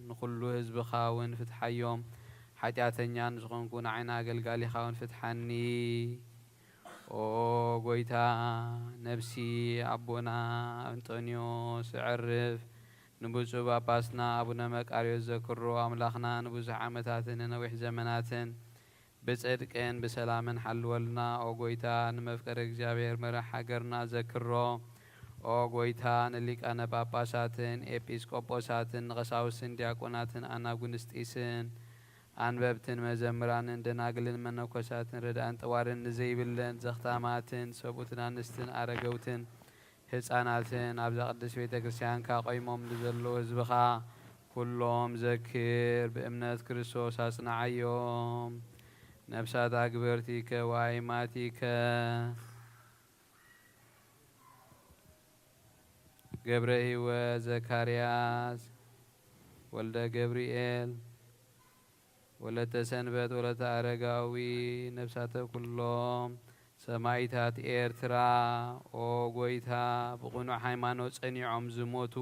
ንኹሉ ህዝብኻ እውን ፍትሓዮም። ሓጢኣተኛ ንዝኾንኩ ንዓይና ኣገልጋሊኻ እውን ፍትሓኒ። ኦ ጎይታ፣ ነብሲ ኣቦና ኣንጦንዮስ እዕርፍ፣ ንብፁዕ ጳጳስና ኣቡነ መቃርዮስ ዘክሮ። ኣምላኽና ንብዙሕ ዓመታትን ንነዊሕ ዘመናትን ብጽድቅን ብሰላምን ሓልወልና። ኦ ጎይታ፣ ንመፍቀሪ እግዚኣብሔር መራሕ ሃገርና ዘክሮ። ኦ ጎይታ፣ ንሊቃነ ጳጳሳትን ኤጲስቆጶሳትን ንቐሳውስትን ዲያቆናትን ኣናጉንስጢስን ኣንበብትን መዘምራንን ደናግልን መነኮሳትን ረድኣን ጠዋርን ንዘይብለን ዘኽታማትን ሰብኡትን ኣንስትን ኣረገውትን ህፃናትን ኣብዛ ቅድስት ቤተ ክርስቲያንካ ቆይሞም ንዘለዉ ህዝብኻ ኩሎም ዘክር፣ ብእምነት ክርስቶስ ኣጽንዓዮም። ነፍሳት ኣግበርቲከ ወኣይማቲከ ገብረ ሕይወት ዘካርያስ ወልደ ገብርኤል ወለተ ሰንበት ወለተ ኣረጋዊ ነፍሳተ ኩሎም ሰማይታት ኤርትራ፣ ኦ ጎይታ፣ ብቕኑዕ ሃይማኖት ጸኒዖም ዝሞቱ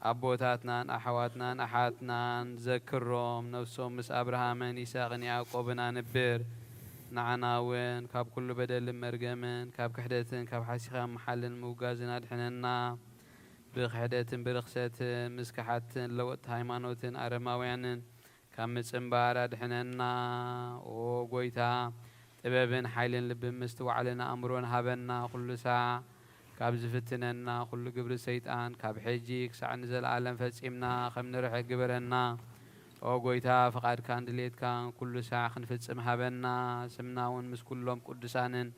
ኣቦታትናን ኣሕዋትናን ኣሓትናን ዘክሮም። ነፍሶም ምስ ኣብርሃምን ይስሐቅን ያዕቆብን ኣንብር። ንዓና እውን ካብ ኩሉ በደልን መርገምን፣ ካብ ክሕደትን ካብ ሓሲኻ ምሓልን ምውጋዝን ኣድሕነና። ብክሕደትን ብርኽሰትን ምስ ከሓድትን ለወጥቲ ሃይማኖትን ኣረማውያንን ካብ ምጽንባር ኣድሕነና። ኦ ጎይታ፣ ጥበብን ሓይልን ልብን ምስትውዓልን ኣእምሮን ሃበና። ኩሉ ሳዕ ካብ ዝፍትነና ኩሉ ግብሪ ሰይጣን፣ ካብ ሕጂ ክሳዕ ንዘለኣለም ፈጺምና ከም ንርሕቅ ግበረና። ኦ ጎይታ፣ ፍቓድካን ድሌትካን ኩሉ ሳዕ ክንፍጽም ሃበና። ስምና እውን ምስ ኩሎም ቅዱሳንን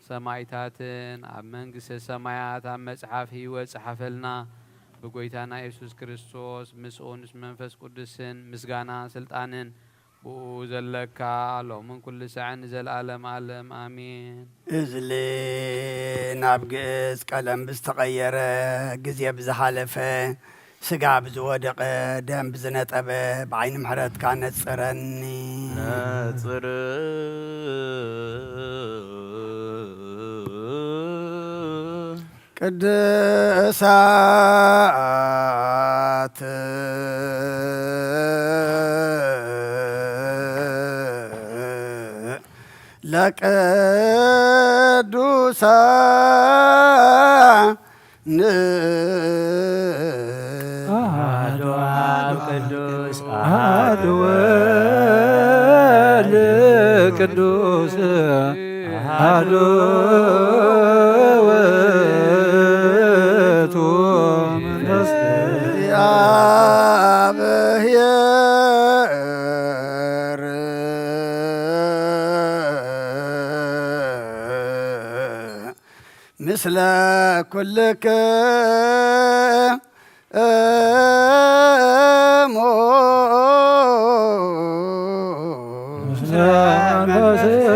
ሰማይታትን ኣብ መንግስተ ሰማያት ኣብ መጽሓፍ ህይወት ጸሓፈልና። ብጎይታና የሱስ ክርስቶስ ምስኡን ምስ መንፈስ ቅዱስን ምስጋና ስልጣንን ብኡ ዘለካ ሎምን ኩሉ ሳዕን ንዘለኣለም ኣለም ኣሜን። እዝሊ ናብ ግእዝ ቀለም ብዝተቐየረ፣ ግዜ ብዝሓለፈ፣ ስጋ ብዝወደቐ፣ ደም ብዝነጠበ፣ ብዓይኒ ምሕረትካ ነጽረኒ። ነጽር ቅድሳት ለቅዱሳን አሐዱ አብ ቅዱስ አሐዱ ወልድ ቅዱስ አሐዱ ውእቱ መንፈስ እግዚአብሔር ምስለ ኩልክሙ ምስለ መንፈስከ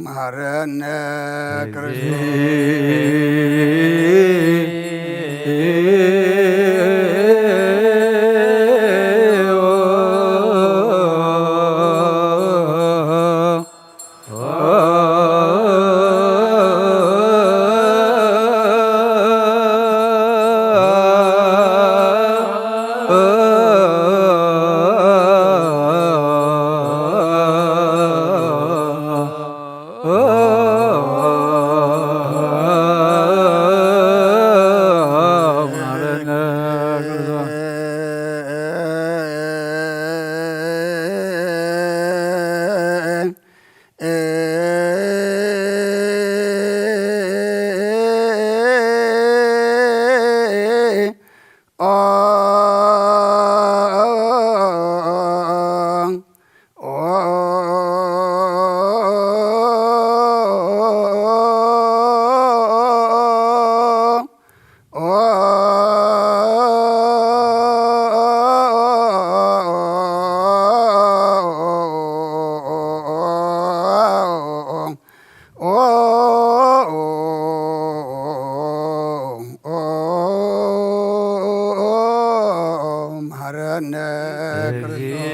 መሐረነ ክርስቶስ። መሐረነ ክርስቶስ።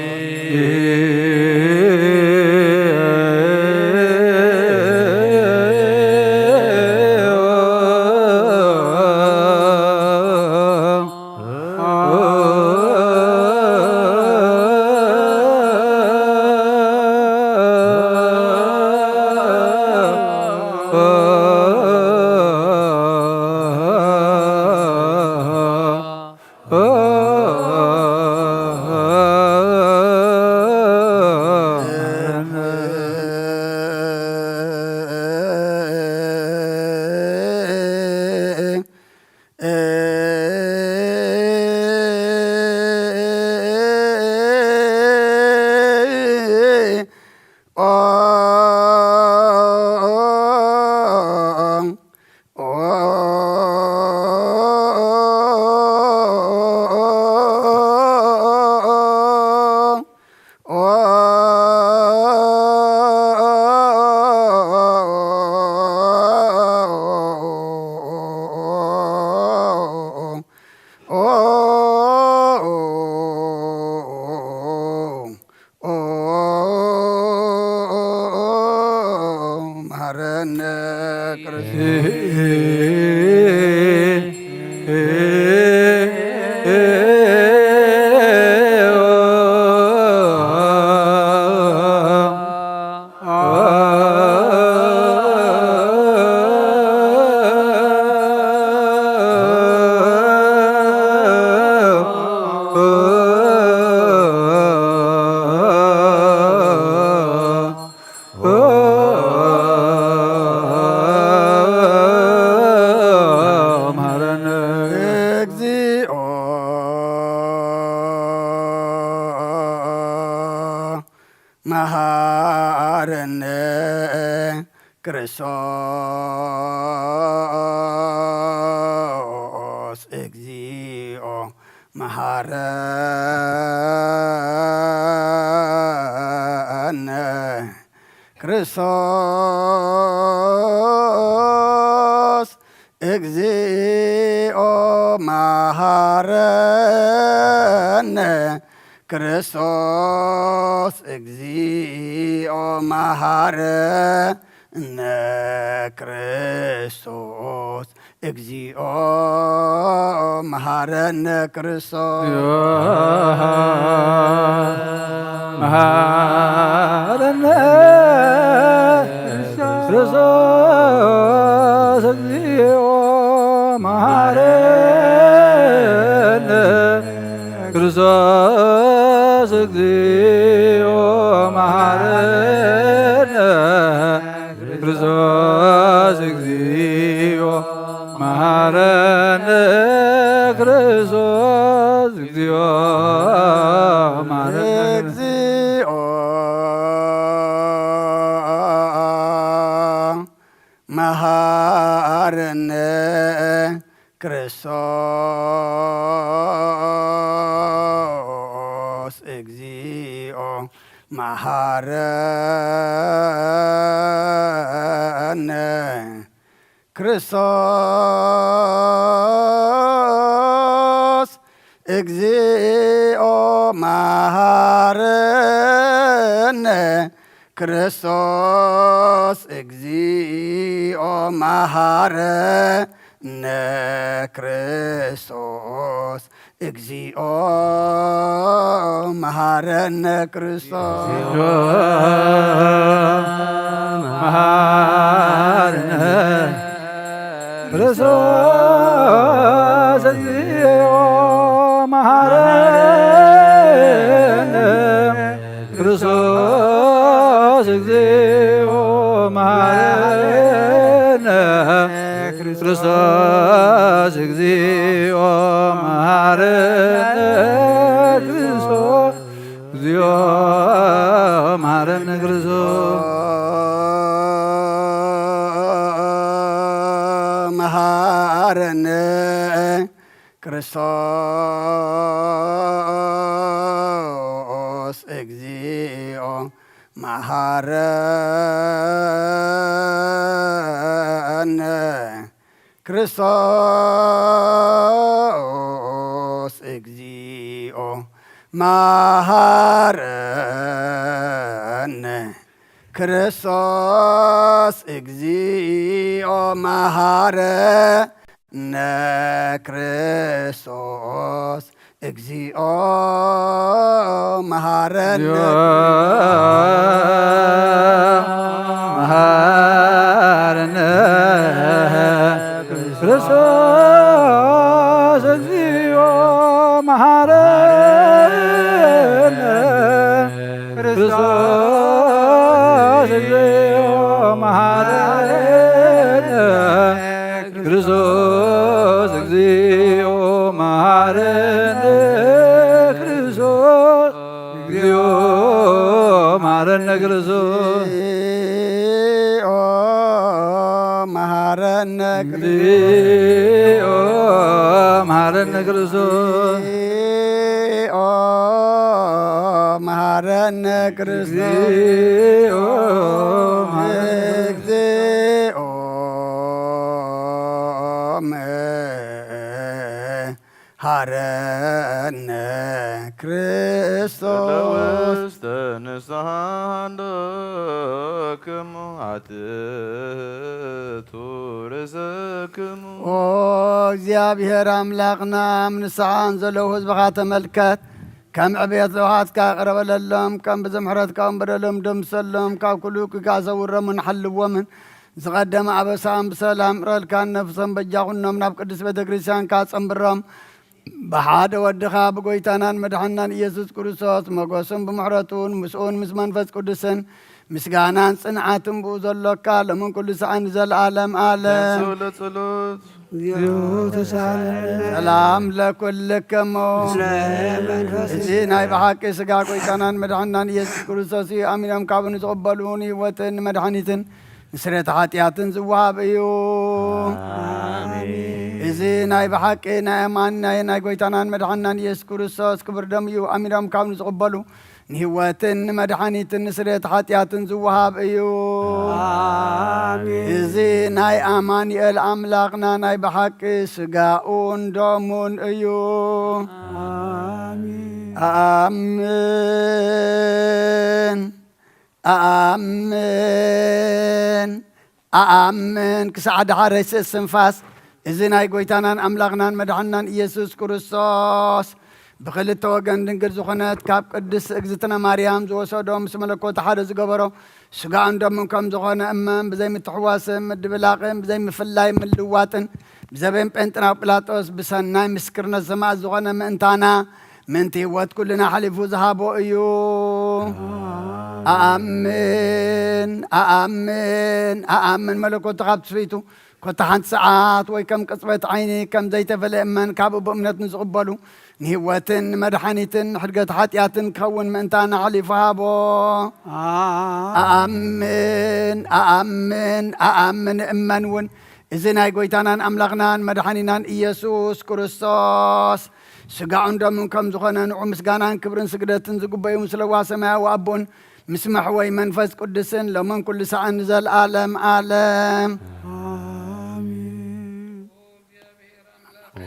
መሃረነ ክርስቶስ እግዚኦ መሃረነ ክርስቶስ እግዚኦ መሃረነ ክርስቶስ እግዚኦ መሃረነ ክርስቶስ እግዚኦ መሃረነ ክርስቶስ መሃረነ ክርስቶስ እግዚኦ መሃረነ ክርስቶስ እግዚኦ መሃረነ ክርስቶስ እግዚኦ መሃረነ ክርስቶስ እግዚኦ መሃረነ እግዚኦ መሃረነ ክርስቶስ እግዚኦ መሃረነ ክርስቶስ እግዚኦ መሃረነ ክርስቶስ እግዚኦ መሃረነ ክርስቶስ እግዚኦ መሃረነ ክርስቶስ መሃረነ ክርስቶስ እግዚኦ መሃረነ ክርስቶስ እግዚኦ መሃረነ ክርስቶስ እግዚኦ መሃረነ ክርስቶስ እግዚኦ መሃረነ ክርስቶስ መሃረነ ክርስቶስ እግዚኦ መሃረነ ክርስቶስ እግዚኦ መሃረነ ክርስቶስ እግዚኦ መሃረነ ክርስቶስ እግዚኦ መሃረነ መሃረነ ክርስቶስ እግዚኦ መሃረነ ክርስቶስ እግዚኦ መሃረነ ክርስቶስ እግዚኦ መሃረነ ክርስቶስ እግዚኦ መሃረነ ክርስቶስ እግዚኦ መሃረነ ክርስቶስ እግዚኦ መሃረነ ክርስቶስ እግዚኦ መሃረነ ክርስቶስ እግዚኦ መሃረነ እግዚኦ መሃረነ ክርስቶስ ውስተ ንስሓ እንደ ክሙ ኣትእቱ ርእሰክሙ። ኦ እግዚኣብሔር ኣምላኽና፣ ኣብ ንስሓ ዘለዉ ህዝብኻ ተመልከት። ከም ዕቤት ለውሃትካ ይቕረ በለሎም። ከም ብዘ ምሕረትካ እውን በደሎም ደምሰሎም። ካብ ኩሉ ክጋ ሰውሮምን ሓልዎምን። ዝቐደመ ኣበሳም ብሰላም እረልካን ነፍሶም በጃ ኩኖም ናብ ቅድስት ቤተ ክርስቲያንካ ጸንብሮም። ብሓደ ወድኻ ብጎይታናን መድሓናን ኢየሱስ ክርስቶስ ሞገስን ብምሕረቱን ምስኡን ምስ መንፈስ ቅዱስን ምስጋናን ጽንዓትን ብኡ ዘሎካ ሎምን ኩሉ ሰዓን ንዘለዓለም ዓለም። ተንሥኡ ለጸሎት። እግዚኦ ተሳለነ። ሰላም ለኩልክሙ። ምስለ መንፈስ። እዚ ናይ ብሓቂ ስጋ ጎይታናን መድሓናን ኢየሱስ ክርስቶስ እዩ። ኣሚኖም ካብኡ ንዝቕበሉ ንህይወትን ንመድሓኒትን ንስርየት ሓጢኣትን ዝወሃብ እዩ። ኣሜን። እዚ ናይ ብሓቂ ናይ ኣማን ናይ፣ ናይ ጎይታናን መድሓናን ኢየሱስ ክርስቶስ ክቡር ደም እዩ። ኣሚኖም ካብ ንዝቕበሉ ንህይወትን ንመድሓኒትን ንስርየት ሓጢኣትን ዝወሃብ እዩ። ኣሜን። እዚ ናይ ኣማኑኤል ኣምላኽና ናይ ብሓቂ ስጋኡን ደሙን እዩ። ኣሜን። ኣምን፣ ኣኣምን፣ ኣኣምን ክሳዕ ደሓረይ ስእስንፋስ እዚ ናይ ጎይታናን ኣምላኽናን መድሓንናን ኢየሱስ ክርስቶስ ብኽልተ ወገን ድንግል ዝኾነት ካብ ቅድስት እግዝእትነ ማርያም ዝወሰዶ ምስ መለኮት ሓደ ዝገበሮ ስጋኡን ደሙን ከም ዝኾነ እመን ብዘይምትሕዋስን ምድብላቕን ብዘይምፍላይ ምልዋጥን ብዘበን ጴንጥናው ጲላጦስ ብሰናይ ምስክርነት ሰማዕት ዝኾነ ምእንታና ምእንቲ ህይወት ኩልና ሓሊፉ ዝሃቦ እዩ። ኣኣምን፣ ኣኣምን፣ ኣኣምን መለኮቱ ካብ ትስብእቱ ኮታ ሓንቲ ሰዓት ወይ ከም ቅጽበት ዓይኒ ከም ዘይተፈለ እመን ካብኡ ብእምነት ንዝቕበሉ ንህይወትን ንመድሓኒትን ንሕድገት ሓጢኣትን ክኸውን ምእንታና ሓሊፉ ሃቦ። ኣኣምን፣ ኣኣምን፣ ኣኣምን እመን እውን እዚ ናይ ጎይታናን ኣምላኽናን መድሓኒናን ኢየሱስ ክርስቶስ ስጋኡን ደሙን ከም ዝኾነ ንዑ ምስጋናን ክብርን ስግደትን ዝግበዩ ምስለዋ ሰማያዊ ኣቦን ምስ መሕወይ መንፈስ ቅዱስን ሎምን ኩሉ ሰዓን ንዘለኣለም ኣለም። ኣሜን። ኦ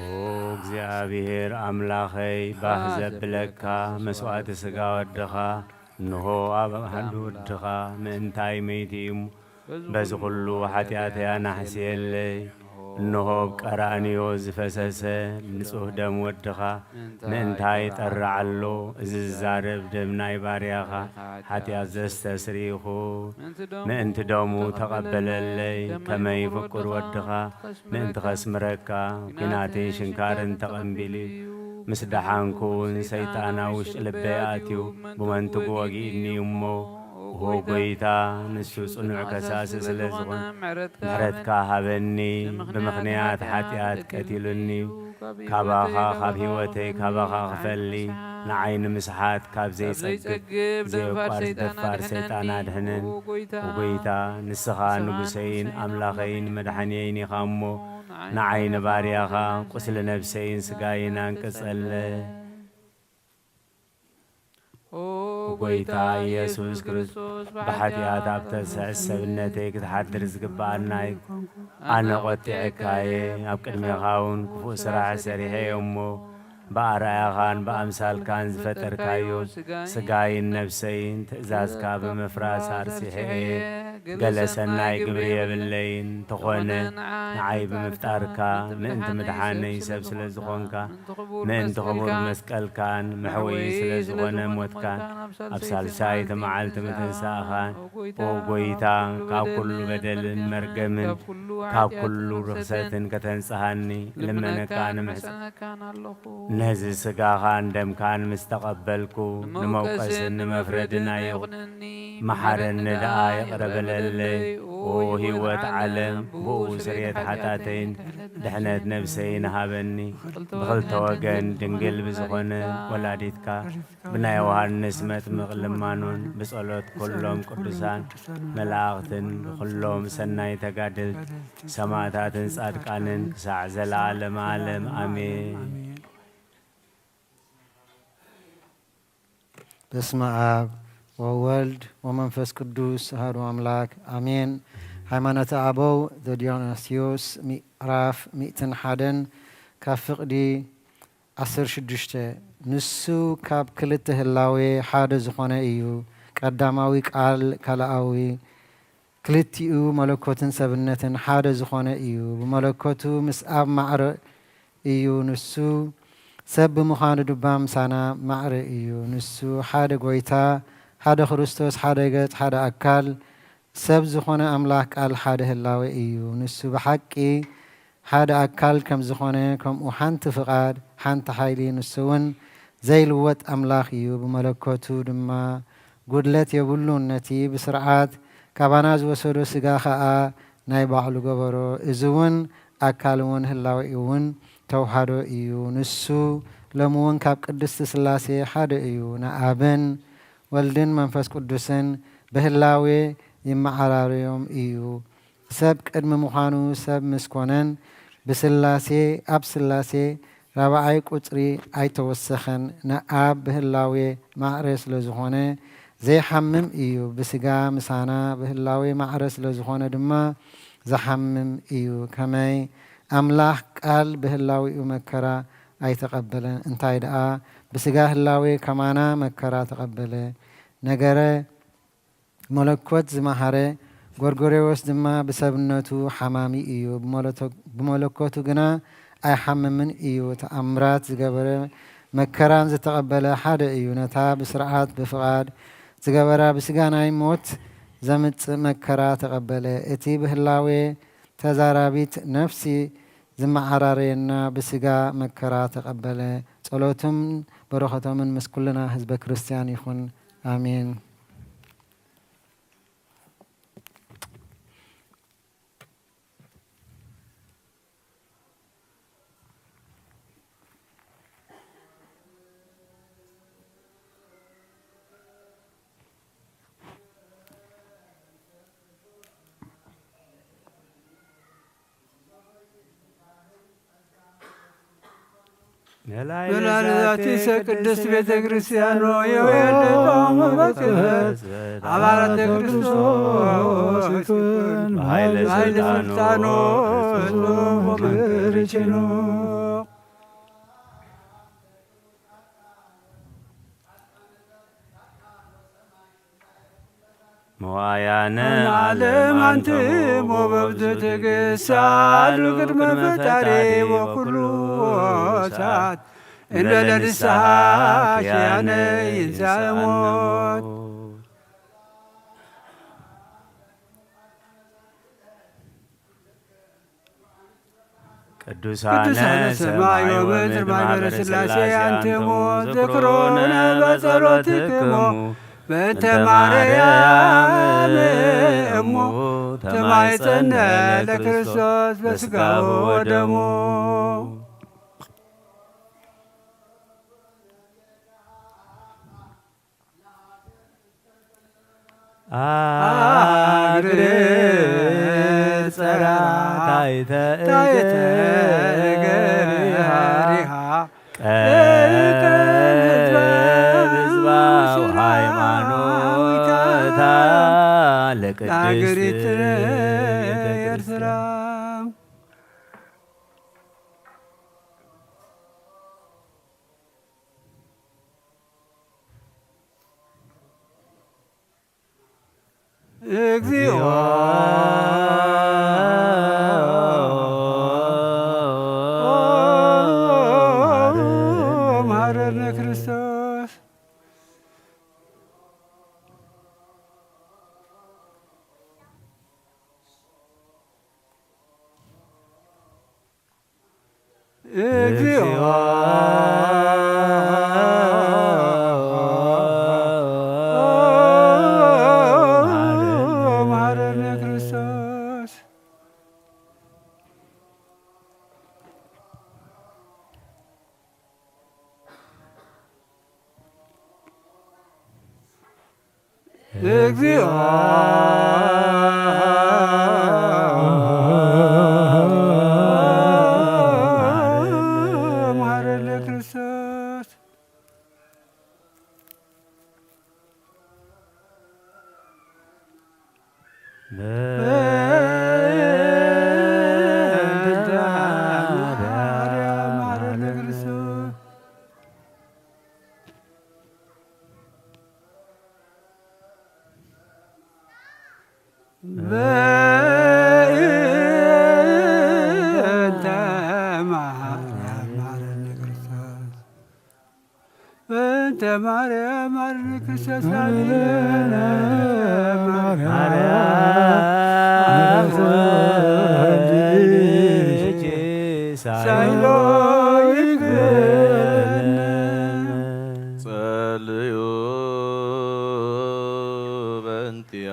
እግዚኣብሔር ኣምላኸይ፣ ባህ ዘብለካ መስዋዕቲ ስጋ ወድኻ እንሆ ኣብ ኣቕሓ ወድኻ ምእንታይ መይቱ እዩ እሞ፣ በዚ ኩሉ ሓጢኣተይ ኣናሕስየለይ። እንሆ ኣብ ቀራንዮ ዝፈሰሰ ንጹህ ደም ወድኻ ምእንታይ ጠርዓሎ። እዚ ዝዛረብ ደም ናይ ባርያኻ ሓጢኣት ዘስተስሪ ይኹን። ምእንቲ ደሙ ተቐበለለይ። ከመይ ፍቁር ወድኻ ምእንቲ ኸስምረካ ኲናትን ሽንካርን ተቐንቢሉ እዩ። ምስ ደሓንኩ እውን ሰይጣን ኣብ ውሽጢ ልበይ ኣትዩ ብመንትጉ ወጊእኒ እዩ እሞ፣ ኦ ጐይታ፣ ንሱ ጽኑዕ ከሳሲ ስለ ዝኾነ ምሕረትካ ሃበኒ። ብምኽንያት ሓጢኣት ቀቲሉኒ እዩ። ካባኻ፣ ካብ ህይወተይ ካባኻ ክፈሊ፣ ንዓይ ንምስሓት ካብ ዘይጸግብ፣ ዘይቋርጽ ደፋር ሰይጣን ኣድሕነን። ኦ ጐይታ፣ ንስኻ ንጉሰይን ኣምላኸይን መድሓንየይን ኢኻ እሞ፣ ንዓይ ንባርያኻ ቁስሊ ነብሰይን ስጋይን ኣንቅጸለ። ኦ ጐይታ ኢየሱስ ክርስቶስ፣ ብሓጢኣት ኣብ ተስዕ ሰብነተይ ክትሓድር ዝግብኣና ኣይኮንኩ። ኣነ ቈጢዐካየ፣ ኣብ ቅድሜኻ እውን ክፉእ ስራሕ ሰሪሐ እየ እሞ፣ ብኣርኣያኻን ብኣምሳልካን ዝፈጠርካዮ ስጋይን ነብሰይን ትእዛዝካ ብምፍራስ ኣርሲሐ እየ። ገለ ሰናይ ግብሪ የብለይን፣ እንተኾነ ንዓይ ብምፍጣርካ ምእንቲ ምድሓነይ ሰብ ስለ ዝኾንካ፣ ምእንቲ ክቡር መስቀልካን መሕወዪ ስለ ዝኾነ ሞትካን፣ ኣብ ሳልሳይቲ መዓልቲ ምትንሳእኻን፣ ኦ ጐይታ፣ ካብ ኩሉ በደልን መርገምን ካብ ኩሉ ርኽሰትን ከተንጽሃኒ እልምነካን እምሕጸነካን ኣለኹ። ነዚ ስጋኻን ደምካን ምስ ተቐበልኩ፣ ንመውቀስን ንመፍረድን ኣይኹነኒ፣ መሓረኒ ደኣ ይቕረ በለለይ። ኦ ህይወት ዓለም፣ ብኡ ስርየት ሓጣተይን ድሕነት ነብሰይን ሃበኒ። ብኽልተ ወገን ድንግል ብዝኾነ ወላዲትካ ብናይ ዮሃንስ መጥምቕ ልማኖን ብጸሎት ኩሎም ቅዱሳን መላእኽትን ብኹሎም ሰናይ ተጋደልቲ ሰማዕታትን ጻድቃንን ክሳዕ ዘለዓለመ ዓለም ኣሜን። በስመ አብ ወወልድ ወመንፈስ ቅዱስ አሐዱ አምላክ አሜን። ሃይማኖተ አበው ዘዲዮናስዮስ ምዕራፍ ሚእትን ሓደን ካብ ፍቕዲ ዓሰርተ ሽዱሽተ። ንሱ ካብ ክልተ ህላዌ ሓደ ዝኾነ እዩ። ቀዳማዊ ቃል ካልኣዊ ክልቲኡ መለኮትን ሰብነትን ሓደ ዝኾነ እዩ። ብመለኮቱ ምስ ኣብ ማዕረ እዩ። ንሱ ሰብ ብምዃኑ ድማ ምሳና ማዕረ እዩ። ንሱ ሓደ ጐይታ፣ ሓደ ክርስቶስ፣ ሓደ ገጽ፣ ሓደ ኣካል፣ ሰብ ዝኾነ ኣምላኽ ቃል ሓደ ህላዌ እዩ። ንሱ ብሓቂ ሓደ ኣካል ከም ዝኾነ፣ ከምኡ ሓንቲ ፍቓድ፣ ሓንቲ ሓይሊ፣ ንሱ እውን ዘይልወጥ ኣምላኽ እዩ። ብመለኮቱ ድማ ጉድለት የብሉን። ነቲ ብስርዓት ካባና ዝወሰዶ ስጋ ኸኣ ናይ ባዕሉ ገበሮ። እዚ እውን ኣካል እውን ህላዌ እውን ተውሃዶ እዩ። ንሱ ሎሚ እውን ካብ ቅድስቲ ሥላሴ ሓደ እዩ። ንኣብን ወልድን መንፈስ ቅዱስን ብህላዌ ይመዓራረዮም እዩ። ሰብ ቅድሚ ምዃኑ ሰብ ምስ ኮነን ብስላሴ፣ ኣብ ስላሴ ራብዓይ ቁጽሪ ኣይተወሰኸን። ንኣብ ብህላዌ ማዕረ ስለ ዝኾነ ዘይሓምም እዩ። ብስጋ ምሳና ብህላዌ ማዕረ ስለ ዝኾነ ድማ ዝሓምም እዩ። ከመይ ኣምላኽ ቃል ብህላዌኡ መከራ ኣይተቐበለን። እንታይ ደኣ ብስጋ ህላዌ ከማና መከራ ተቐበለ። ነገረ መለኮት ዝመሃረ ጎርጎሬዎስ ድማ ብሰብነቱ ሓማሚ እዩ፣ ብመለቶ-፣ ብመለኮቱ ግና ኣይሓምምን እዩ። ተኣምራት ዝገበረ መከራን ዝተቐበለ ሓደ እዩ። ነታ ብስርዓት ብፍቓድ ዝገበራ ብስጋ ናይ ሞት ዘምጽእ መከራ ተቐበለ። እቲ ብህላዌ ተዛራቢት ነፍሲ ዝመዓራረየና ብስጋ መከራ ተቐበለ። ጸሎቱም በረኸቶምን ምስ ኩልና ህዝበ ክርስቲያን ይኹን። ኣሜን። መላእክት ቅድስት ቤተ ክርስቲያን ሆይ፣ የወየድባሙ በክበት አባላተ ክርስቶስ ይኩን በኃይለ ስልጣኑ እጹብ ወመንክር ይችኑ። መዋያነ ዓለም አንትሙ በብዙ ትዕግስት ሳሉ ቅድመ ፈጣሪ ወኩሉ ሰዓት እንበለ ንስሐ ኪያነ ይንሳእ ሞት። ቅዱሳነ ሰማይ ወምድር ማህበረ ሥላሴ አንትሙ ዝክሩነ በጸሎትክሙ በእንተ ማርያም እሙ ተማይጸነ ለክርስቶስ በስጋሁ ወደሙ። አግር ጸራ ታይተ እግሪሃ ቀብ ህዝባ ወሃይማኖታ ለቅድስት ቤተ ክርስቲያን። እግዚኦ መሐረነ ክርስቶስ። እግዚኦ መሐረነ ክርስቶስ። እግዚኦ መሐረነ ክርስቶስ። በእንተ ማርያም መሐረነ ክርስቶስ። በእንተ ማርያም መሐረነ ክርስቶስ። በእንተ ማርያም መሐረነ ክርስቶስ። ማርያም ሳይሎ ይግበረነ። ጸልዩ በእንቲያ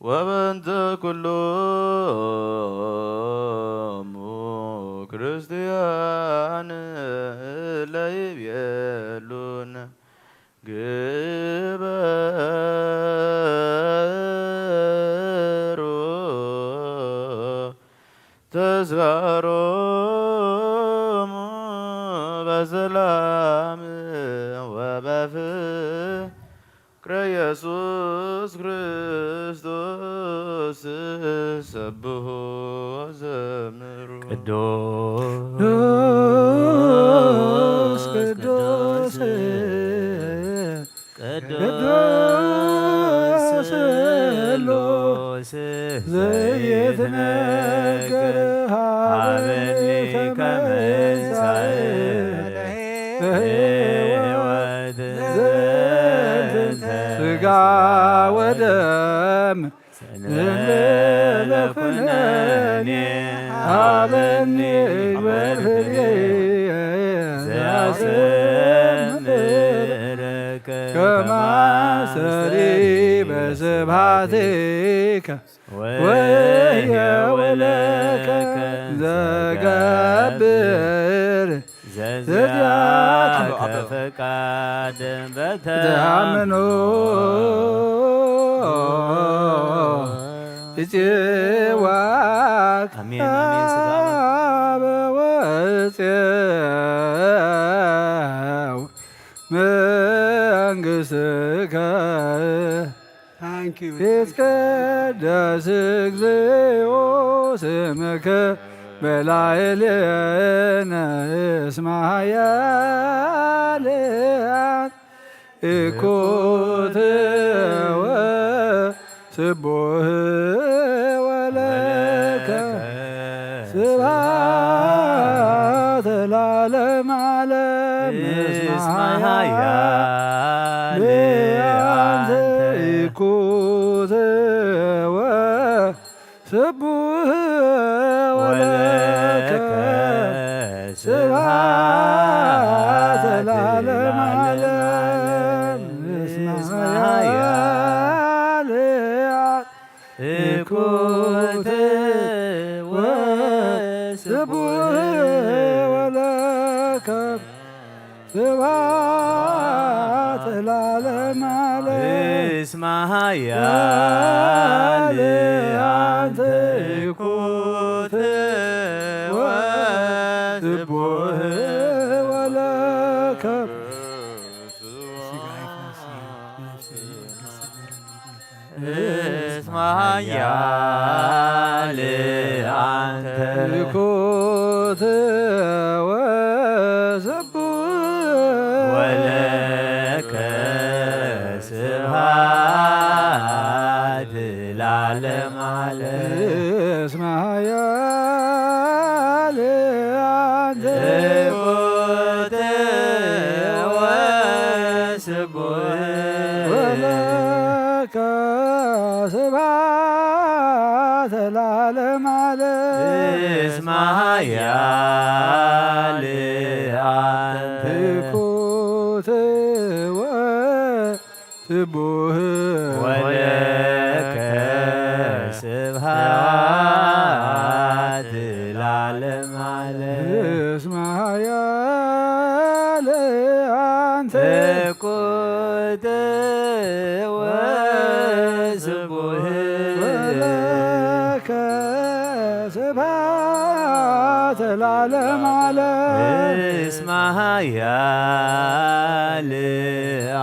ወበእንተ ኩሉ ቅዱሳን ለይቤሉነ ግበሩ ተስካሮሙ በሰላም ወበፍቅረ ኢየሱስ ክርስቶስ ሰብሑ ወዘምሩ። ቅዱስ ቅዱስ ቅዱስ ስሉስ ዘይትነገር ሀበኒ ከመ ይንሳእ ሕይወት ዘንተ ስጋ ወደም እንበለ ኩነኔ ሀበኒ ወፍሬ ዘያሰምር ከማስተሪ በስብሐትከ ወየውለከ ዘገብር ዘዚአከ ፈቃድ በተአምኖ እጽዋክ አሜን፣ አሜን። ስጋ በወፅው መንግሥትከ Thank you. ይትቀደስ እግዚኦ ስምከ በላዕሌነ እስመ ኃያል ኢኮትወ ስቡህ ወለከ ስብሐት ለዓለመ ዓለም። እስመ ኃያል አንተ ኢኮትወ ስቡህ ወለከ ስብሐት ለዓለመ ዓለም። እስመ ኃያል ኢኮትወ ስቡህ ወለከ ስብሐት ለዓለመ ዓለም። እስመ ኃያል አንተ ኢኮትወ ስቡህ ወለከ እስመ ኃያል አንተ ኢኮትወ ስቡህ ወለከ ስብሐት ለዓለመ ዓለም። እስመ ኃያል አንተ ኢኮትወ ስቡህ ወለከ ስብሐት ለዓለመ ዓለም። እስመ ኃያል አንተ ኢኮትወ ስቡህ ወለከ ስብሐት ለዓለመ ዓለም። እስመ ኃያል አንተ ኢኮትወ ስቡህ ወለከ ስብሐት ለዓለመ ዓለም። እስመ ኃያል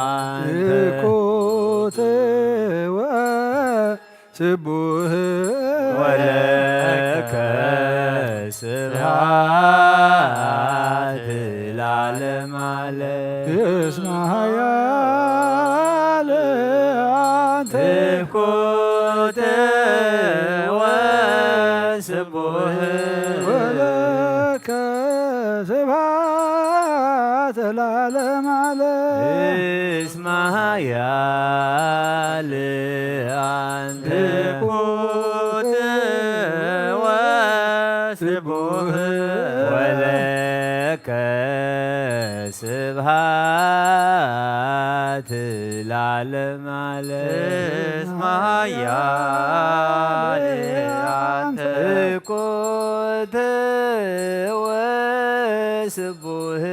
አንተ ኢኮትወ ስቡህ ወለከ ስብሐት ለዓለመ ዓለም። እስመ ኃያል አንተ ኢኮትወ ስቡህ ወለከ ስብሐት ለዓለመ ዓለም። እስመ ኃያል አንተ ኢኮትወ ስቡህ ወለከ ስብሐት ለዓለመ ዓለም። እስመ ኃያል አንተ ኢኮትወ ስቡህ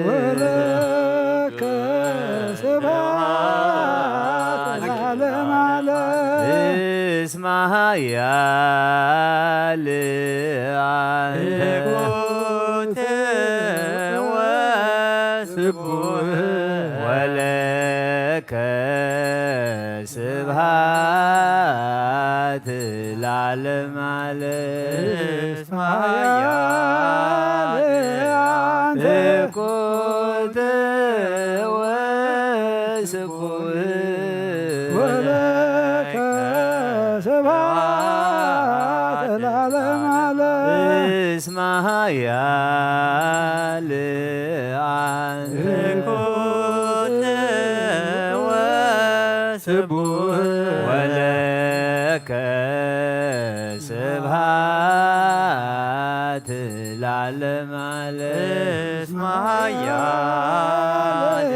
ወለከ ስብሐት ለዓለመ ዓለም። እስመ ኃያል አንተ ትኩት ወስቡህ ወለከ ስብሐት ለዓለመ ዓለም። እስመ ኃያል አንተ ትኩት ወስቡህ ወለከ ስብሐት ለዓለመ ዓለም። እስመ ኃያል አንተ ትኩት ወስቡህ ወለከ ስብሐት ለዓለመ ዓለም። እስመ ኃያል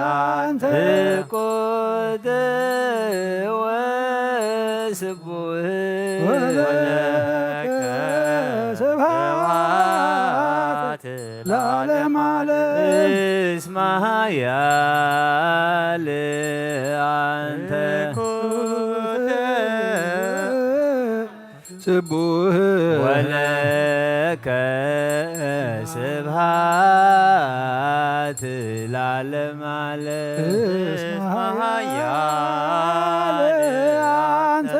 አንተ ትኩት ወስቡህ ወለከ ስብሐት ለዓለመ ዓለም። እስመ ኃያል አንተ ትኩት ስቡህ ወለከ ስብሐት ለዓለመ ዓለም። እስመ ኃያል አንተ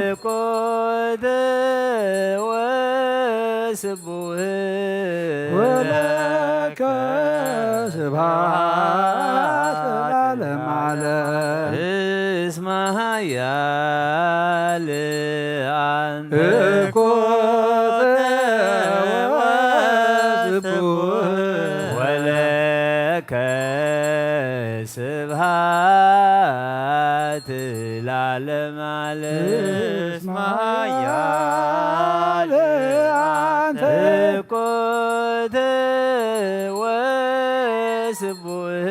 ትኩት ወስቡህ ወለከ ስብሐት ለዓለመ ዓለም። እስመ ኃያል አንተ ትኩት ወስቡህ ወለከ ስብሐት ለዓለመ ዓለም። እስመ ኃያል አንተ ትኩት ወስቡህ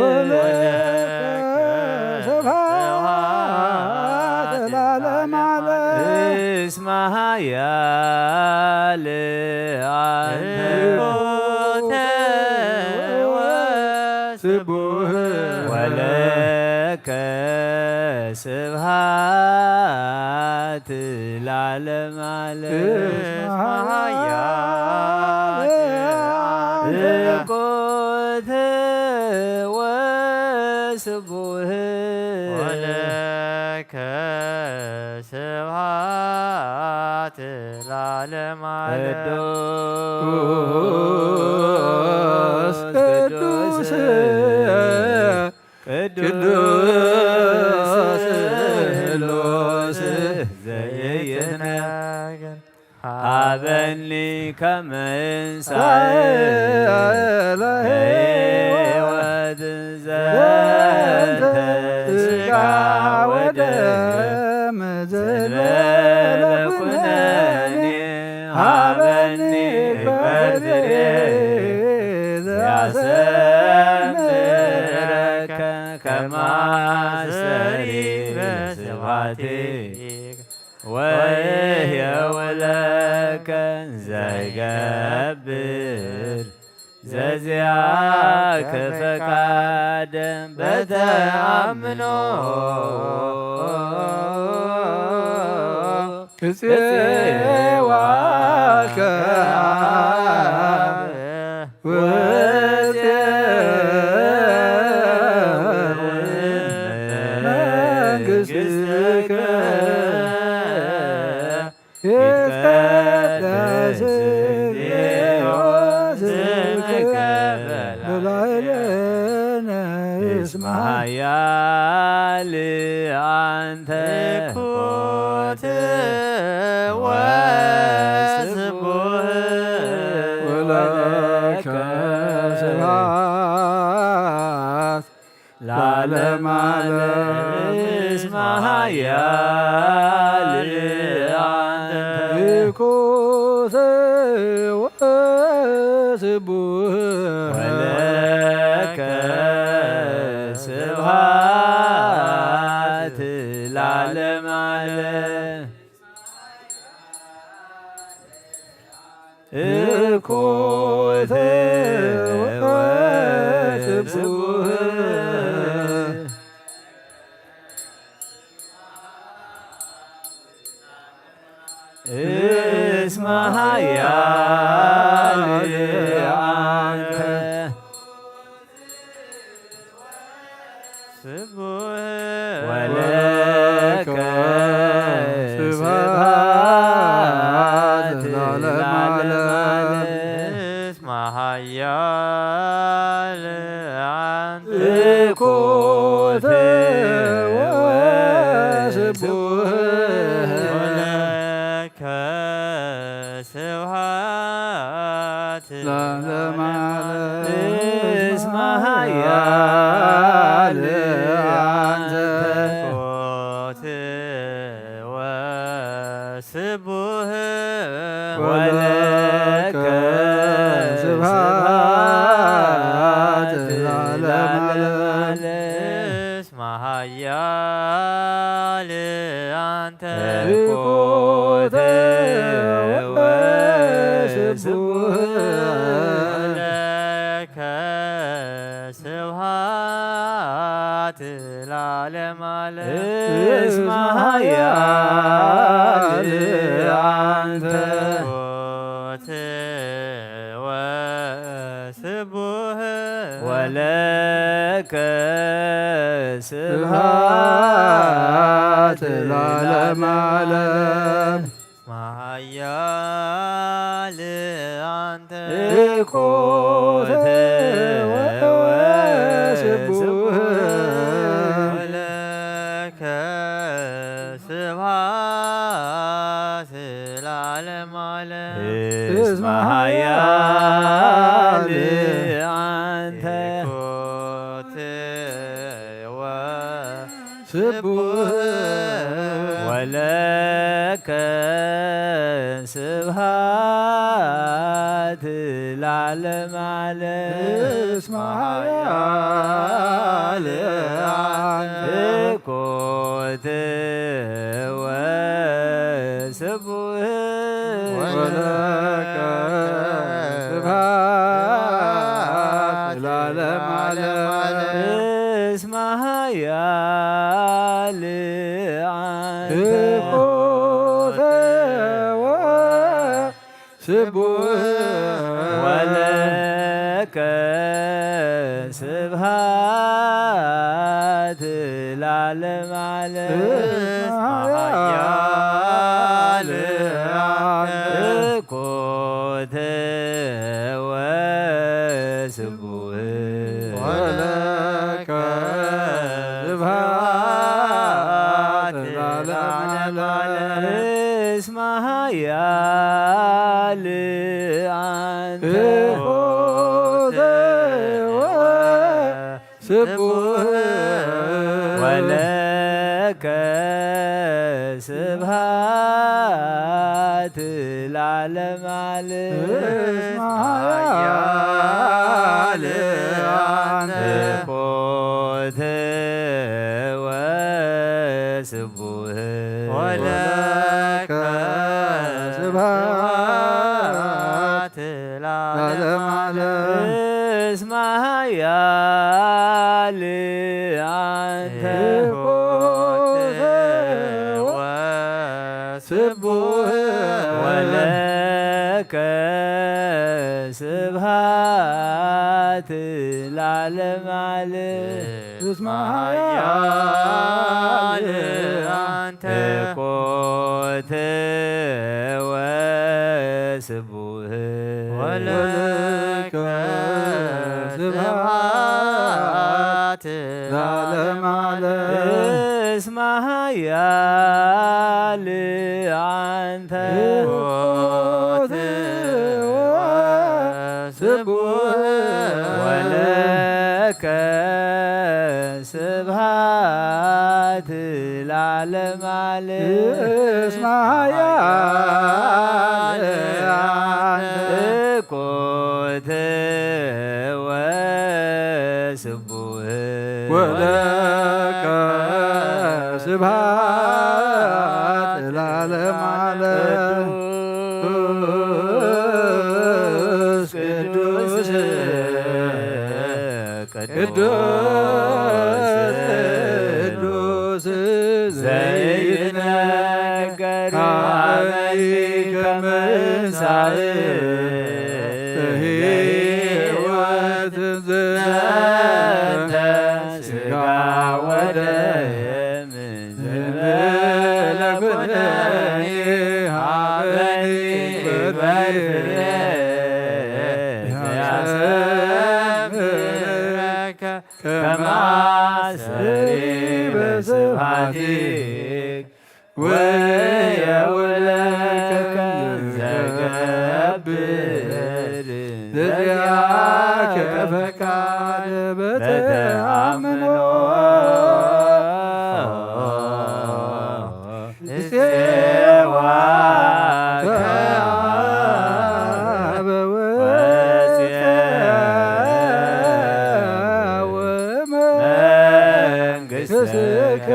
ወለከ ስብሐት ለዓለመ ዓለም። እስመ ኃያል አንተ ትኩት ወስቡህ ወለከ ስብሐት ለዓለመ ዓለም። እስመ ኃያል አንተ ትኩት ወስቡህ ወለከ ስብሐት ለዓለመ ዓለም። ቅዱስ ቅዱስ ቅዱስ ስሉስ ዘይትነገር ሀበኒ ከመ እንሳእ ለሕይወት ዘንተ ሥጋ ወደም ዘንበለ ኩነኔ ሀበኒ በትሬ ዘያሰምረከ ከማስተሪ በስብሐቲከ ወይሄውለከ ዘይገብር ዘዚአከ ፈቃደ በተአምኖ እጽዋከ አብ ወእጼእ መንግሥትከ ይትቀደስ እግዚኦ ስምከ በላዕሌነ እስመ ኃያል አንተ ትኩት ወስቡህ ወለከ ስብሐት ለዓለመ ዓለም። እስመ ኃያል አንተ ትኩት ወስቡህ ወለከ ስብሐት ለዓለመ ዓለም። ትኩት ወስቡህ እስመ ኃያል አንተ። ስቡሕ ወለከ ስብሐት ለዓለመ ዓለም። እስመ ኃያል አንተ። እኮተ ወስቡሕ ወለከ ስብሐት ለዓለመ ዓለም። እስመ ኃያል አንተ። እኮተ ወስቡሕ ወለከ ስብሐት ለዓለመ ዓለም። እስመ ኃያል አንተ። እኮተ ወስቡሕ ወለከ ስብሐት ለዓለመ ዓለም። እስመ ኃያል አንተ። እኮተ ወስቡሕ ወለከ ስብሐት ለዓለመ ዓለም። እስመ ኃያል አንተ። እኮተ ወስቡሕ ወለከ ስብሐት ለዓለመ ዓለም። እስመ ኃያል አንተ። እኮተ ወ ስቡሕ ወለከ ስብሐት ለዓለመ ዓለም። እስመ ኃያል አንተ። እኮተ ወስቡሕ ወለከ ስብሐት ለዓለመ ዓለም። እስመ ኃያል አንተ። እኮተ ወስቡሕ ወለከ ስብሐት ለዓለመ ዓለም። እስመ ኃያል አንተ። እኮተ ወስቡሕ ወለከ ስብሐት ለዓለመ ዓለም። እስመ ኃያል አንተ። እኮተ ወ ስቡሕ ወለከ ስብሐት ለዓለመ ዓለም። እስመ ኃያል አንተ። እኮተ ወስቡሕ ወለከ ስብሐት ለዓለመ ዓለም። እስመ ኃያል አንተ። እኮተ ወስቡሕ ወለከ ስብሐት ለዓለመ ዓለም። እስመ ኃያል አንተ። እኮተ ወስቡሕ ወለከ ስብሐት ለዓለመ ዓለም። እስመ ኃያል አንተ። እኮተ ወስቡሕ ወለከ ስብሐት ለዓለመ ዓለም። እስመ ኃያል አንተ። እኮተ ወስቡሕ ወለከ ስብሐት ለዓለመ ዓለም። ቅዱስ ቅዱስ ቅዱስ ቅዱስ ዘይነገር ከመይ ከምሳሌ ሕይወት ዘንተ ስጋ ወደም ዘበለ ኩነኒ ሀበኒ በፍሬ ዘያሰምረከ ከማሰሪ በስብሐቲክ ወየውለከ ዘገብር ዘዚአከ ፈቃድ በተአምኖ እስቴዋ ከአበ ወመንግሥትከ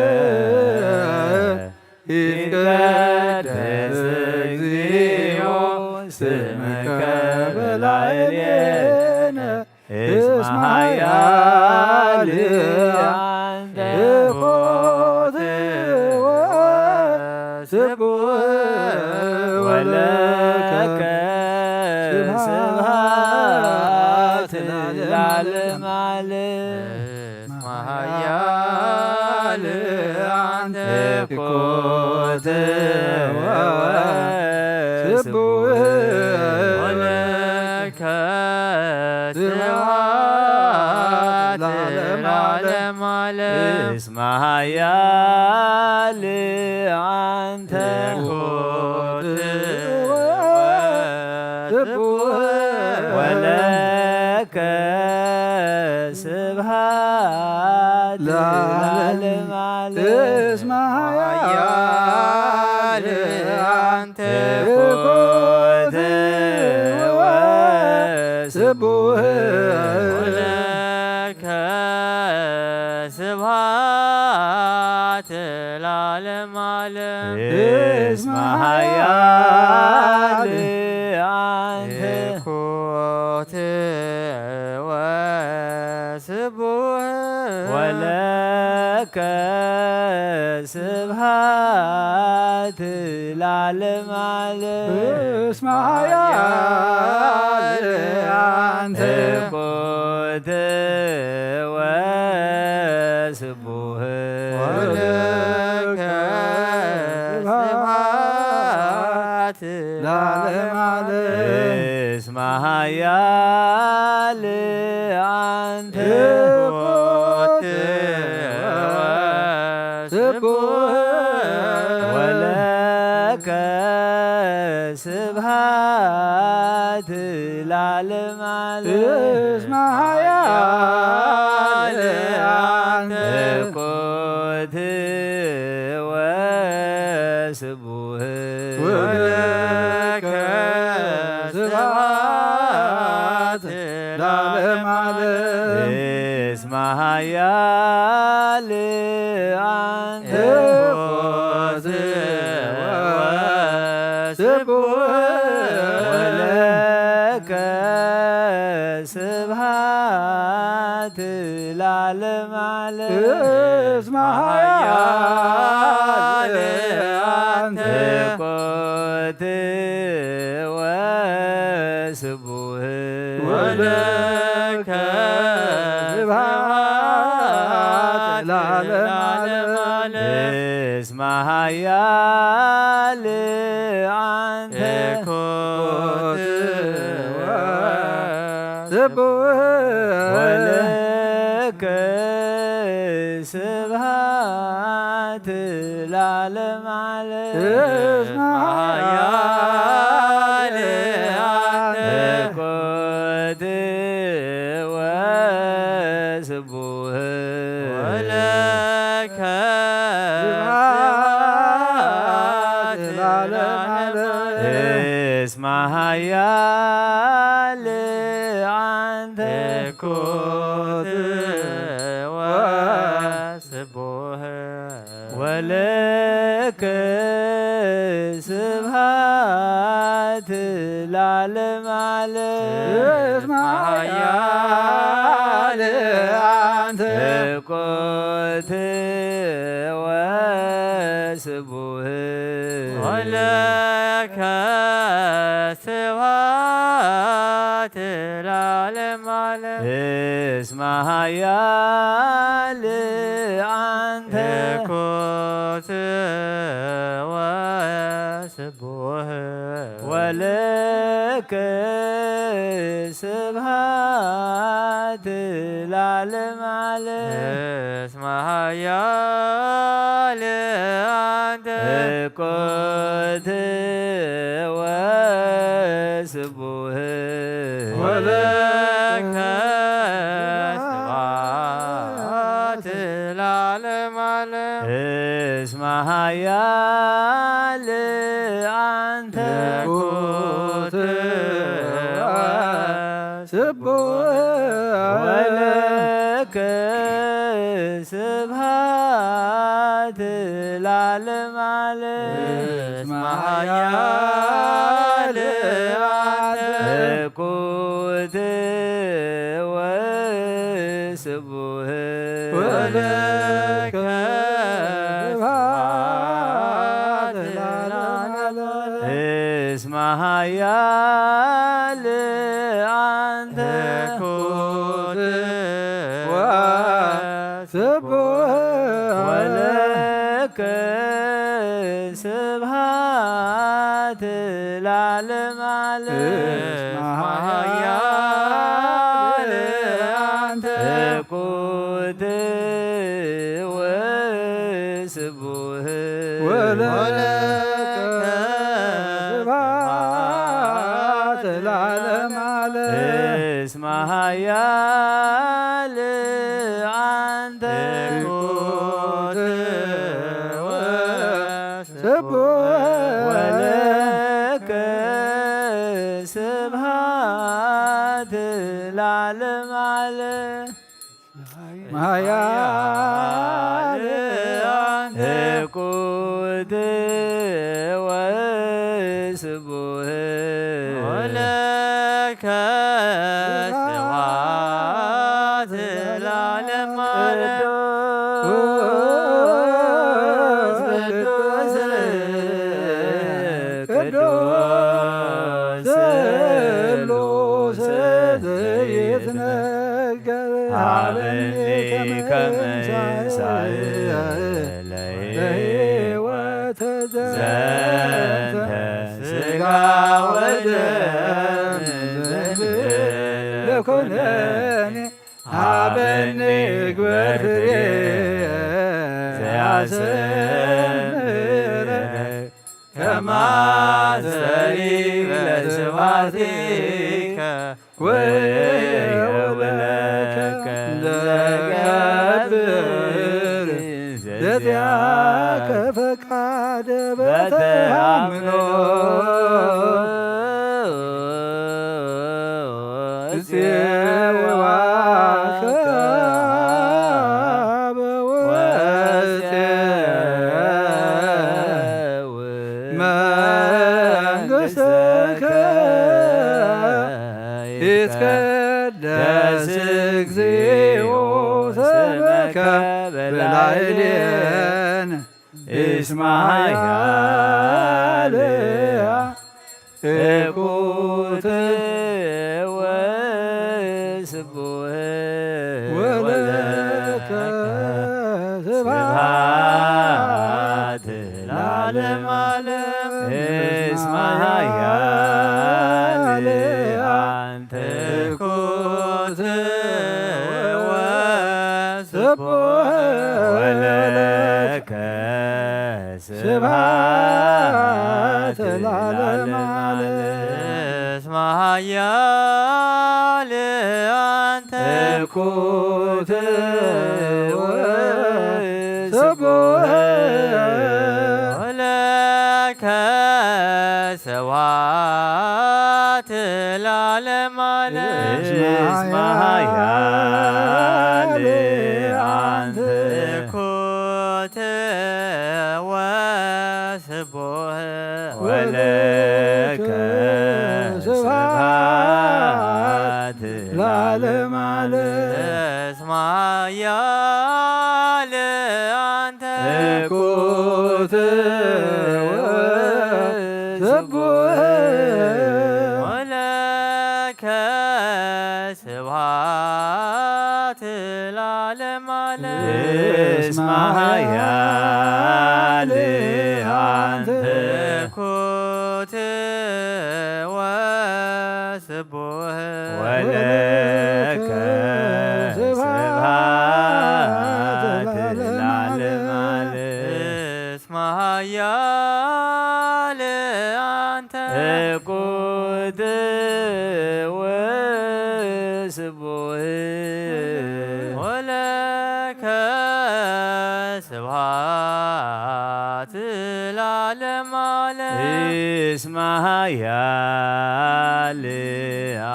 ይትቀደስ እግዚኦ ስምከ በላዕሌነ እስመ ኃያል አንተ ኮትወ ስቡሕ ወለከ ስብሐት ለዓለመ ዓለም። ኃያል አንተ ኮትወ ስቡሕ ወለከ ስብሐት ለዓለመ ዓለም። እስመ ኃያል አንተ ኮትወ ወለከ ስብሐት ለዓለመ ዓለም። እስመ ኃያል አንተ ኮትወ ስቡሕ ወለከ ስብሐት ለዓለመ ዓለም። እስመ ኃያል አንተ ኮትወ ስቡሕ ወለከ ስብሐት ለዓለመ ዓለም። እስመ ኃያል አንተ ኮትወ ስቡሕ ወለከ ስብሐት ለዓለመ ዓለም። እስመ ኃያል አንተ ኮትወ ስቡሕ ወለከ ስብሐት ለዓለመ ዓለም። እስመ ኃያል አንተ ኮትወ ስቡሕ ወለከ ስብሐት ለዓለመ ዓለም። እስመ ኃያል አንተ ኮትወ ስቡሕ ወለከ ስብሐት ለዓለመ ዓለም። እስመ ኃያል አንተ ኮትወ ስቡሕ ወለከ ስብሐት ለዓለመ ዓለም። እስመ ኃያል አንተ ኮትወ ስቡሕ ወለከ ስብሐት ለዓለመ ዓለም። እስመ ኃያል አንተ ኮትወ ስቡሕ ወለከ ስብሐት ለዓለመ ዓለም። እስመ ኃያል አንተ ኮትወ ስቡሕ ወለከ ስብሐት ለዓለመ ዓለም። እስመ ኃያል ቃል አንተ እኩት ወስቡህ ወለከ ስብሐት ለዓለመ ዓለም። እስመ ኃያል አንተ እኩት ወስቡህ ወለከ ስብሐት ለዓለመ ዓለም። እስመ ኃያል አንተ እኩት ወስቡህ ወለከ ስብሐት ለዓለመ ዓለም። እስመ ኃያል አንተ እኩት ወስቡህ ወለከ ስብሐት ለዓለመ ዓለም። እስመ ኃያል አንተ እኩት ወስቡህ ወለከ ስብሐት ለዓለመ ዓለም። እስመ ኃያል አንተ እኩት ወስቡህ ወለከ ስብሐት ለዓለመ ዓለም። እስመ ኃያል አንተ እኩት ወስቡህ ወለከ ስብሐት ለዓለመ ዓለም። እስመ ኃያል አንተ እኩት ወስቡህ ወለከ ስብሐት ለዓለመ ዓለም። ኃያል እኩት ወስቡህ ወለከ ስብሐት ለዓለመ ዓለም። ቅዱስ ቅዱስ ቅዱስ ስሉስ ዘይትነገር ሀበኒ ከመ ምሳሌ ለሕይወት ዘንተ ስጋ ወደም ዘንብለኩነኒ ሀበኒ ግበር ፍሬ ዘያሰምረክ ከመ አስተሪ ለስብሐቲከ ወየውለከ ዘገብር ዘዚአከ ፈቃደ በተአምኖ እፄዋከ አበ ወእፄው መንግሥትከ ይትቀደስ እግዚኦ ስምከ በላዕሌነ እስመ ኃያል እኩት ወስቡህ ወለከ ስብሐት ለዓለመ ዓለም። እስመ ኃያል አንተ እኩት ወስቡህ ወለከ ስብሐት ለዓለመ ዓለም። እስመ ኃያል አንተ እኩት ወስቡህ ወለከ ስብሐት ለዓለመ ዓለም። እስመ ኃያል አንተ እኩት ወስቡህ ወለከ ስብሐት ለዓለመ ለዓለመ ዓለም። እስመ ኃያል አንተ እኩት ወስቡሕ ወለከ ስብሐት ለዓለመ ዓለም። እስመ ኃያል አንተ እኩት ወስቡሕ ወለከ ስብሐት ለዓለመ ዓለም። እስመ ኃያል አንተ እኩት ወስቡሕ ወለከ ስብሐት ለዓለመ ዓለም። እስመ ኃያል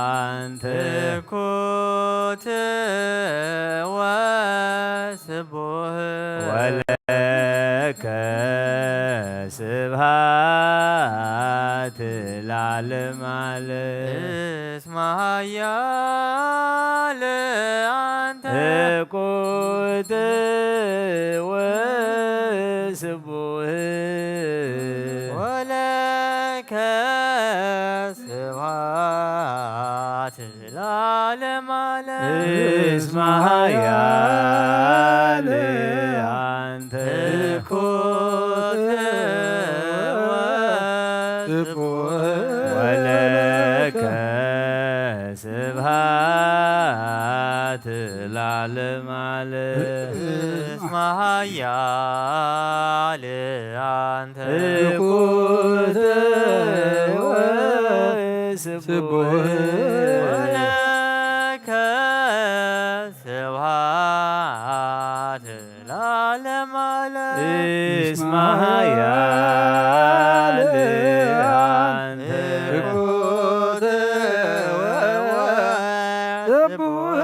አንተ እኩት ወስቡሕ ወለከ ስብሐት ለዓለመ ዓለም። እስመ ኃያል አንተ እኩት ወስቡሕ ወለከ ስብሐት ለዓለመ ዓለም። እስመ ኃያል አንተ እኩት ወስቡሕ ወለከ ስብሐት ለዓለመ ዓለም። እስመ ኃያል አንተ እኩት ወስቡሕ ወለከ ስብሐት ለዓለመ ዓለም። እስመ ኃያል አንተ እኩት ወስቡሕ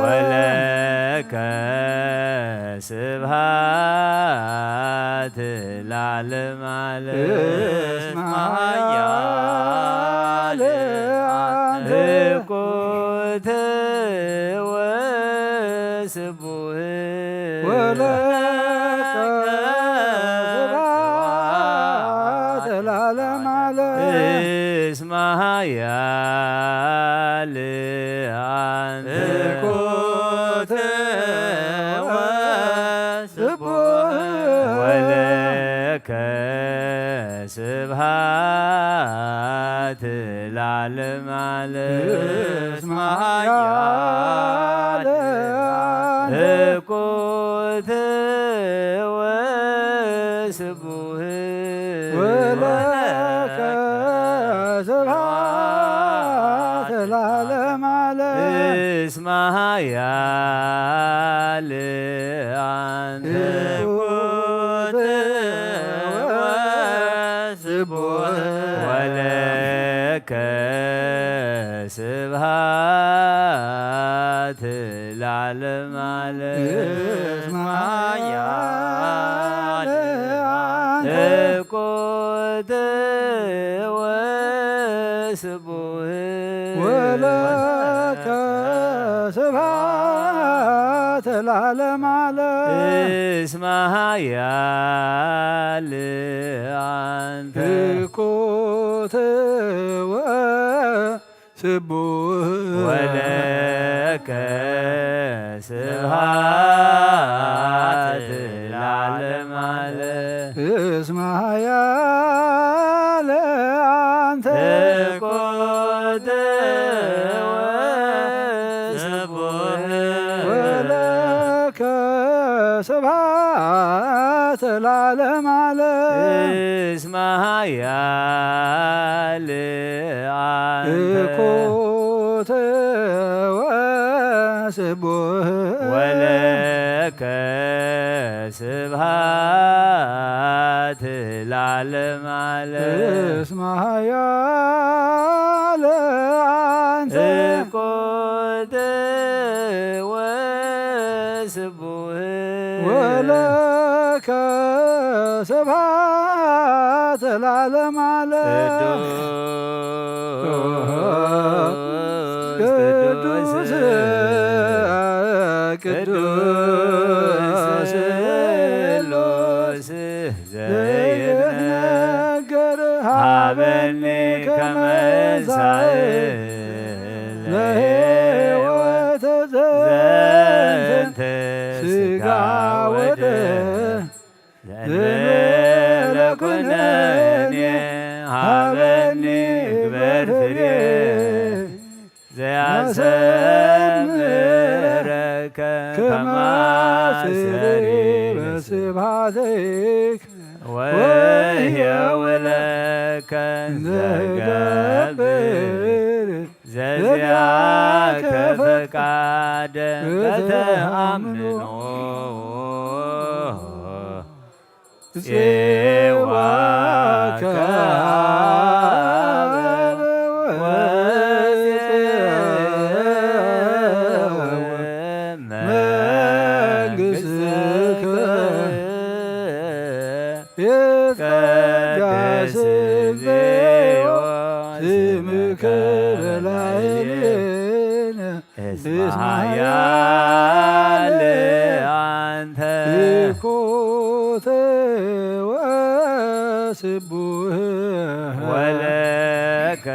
ወለከ ስብሐት ለዓለመ ዓለም። እስመ ኃያል አንተ እኩት ወስቡሕ ወለከ ስብሐት ለዓለመ ዓለም። እስመ ኃያል አንተ እኩት ወስቡሕ ወለከ ስብሐት ለዓለመ ዓለም። እስመ ኃያል እኩት ወስቡሕ ወለከ ስብሐት ለዓለመ ዓለም። እስመ ኃያል አንተ እኩት ወስቡሕ ወለከ ስብሐት ለዓለመ ዓለም። እስመ ኃያል አንተ እኩት ወስቡሕ ወለከ ስብሐት ለዓለመ ዓለም። እስመ ኃያል አንተ እኩት ወስቡሕ ወለከ ስብሐት ለዓለመ ዓለም። እስመ ኃያል አንተ እኩት ወስቡሕ ወለከ ስብሐት ለዓለመ ዓለም። እስመ ኃያል አንተ እኩት ወስቡሕ ወለከ ስብሐት ለዓለመ ዓለም። እስመ ኃያል አንተ እኩት ወስቡሕ ወለከ ስብሐት ለዓለመ ዓለም። ቅዱስ ቅዱስ ቅዱስ ስሉስ ዘይትነገር ሃበኒ ከመ ሳህል ለሕይወተ ዘንተ ስጋ ወደም ዘንበለ ኩነኔ ሃበኒ ግበር ፍሬ ዘያሰምረከ ከማስሪ በስብሐትከ ወሕየው ለከ እንዘገብር ዘዚአከ ፈቃደ በተአምኖ ጽዋ ከአበበ ወጽዋ መንግሥትከ ይትቀደስ እግዚኦ ስምከ በላዕሌነ እስመ ኃያል አንተ ስብኩተ ወስቡህ ወለከ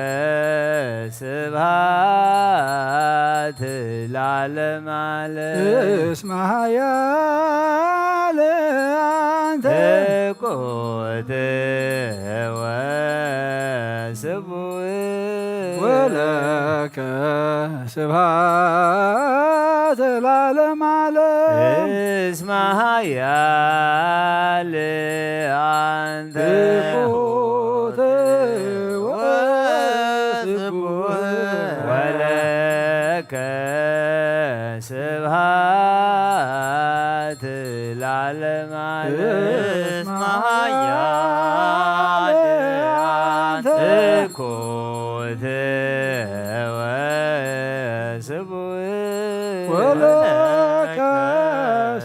ስብሐት ለዓለመ ዓለም። እስመ ኃያል አንተ ስብኩት ወስቡህ ወለከ ስብሐት ለዓለመ ዓለም። እስመ ኃያል አንተ ስብኩት ወስቡህ ወለከ ስብሐት ለዓለመ ዓለም። እስመ ኃያል አንተ ስብኩት ወስቡሕ ወለከ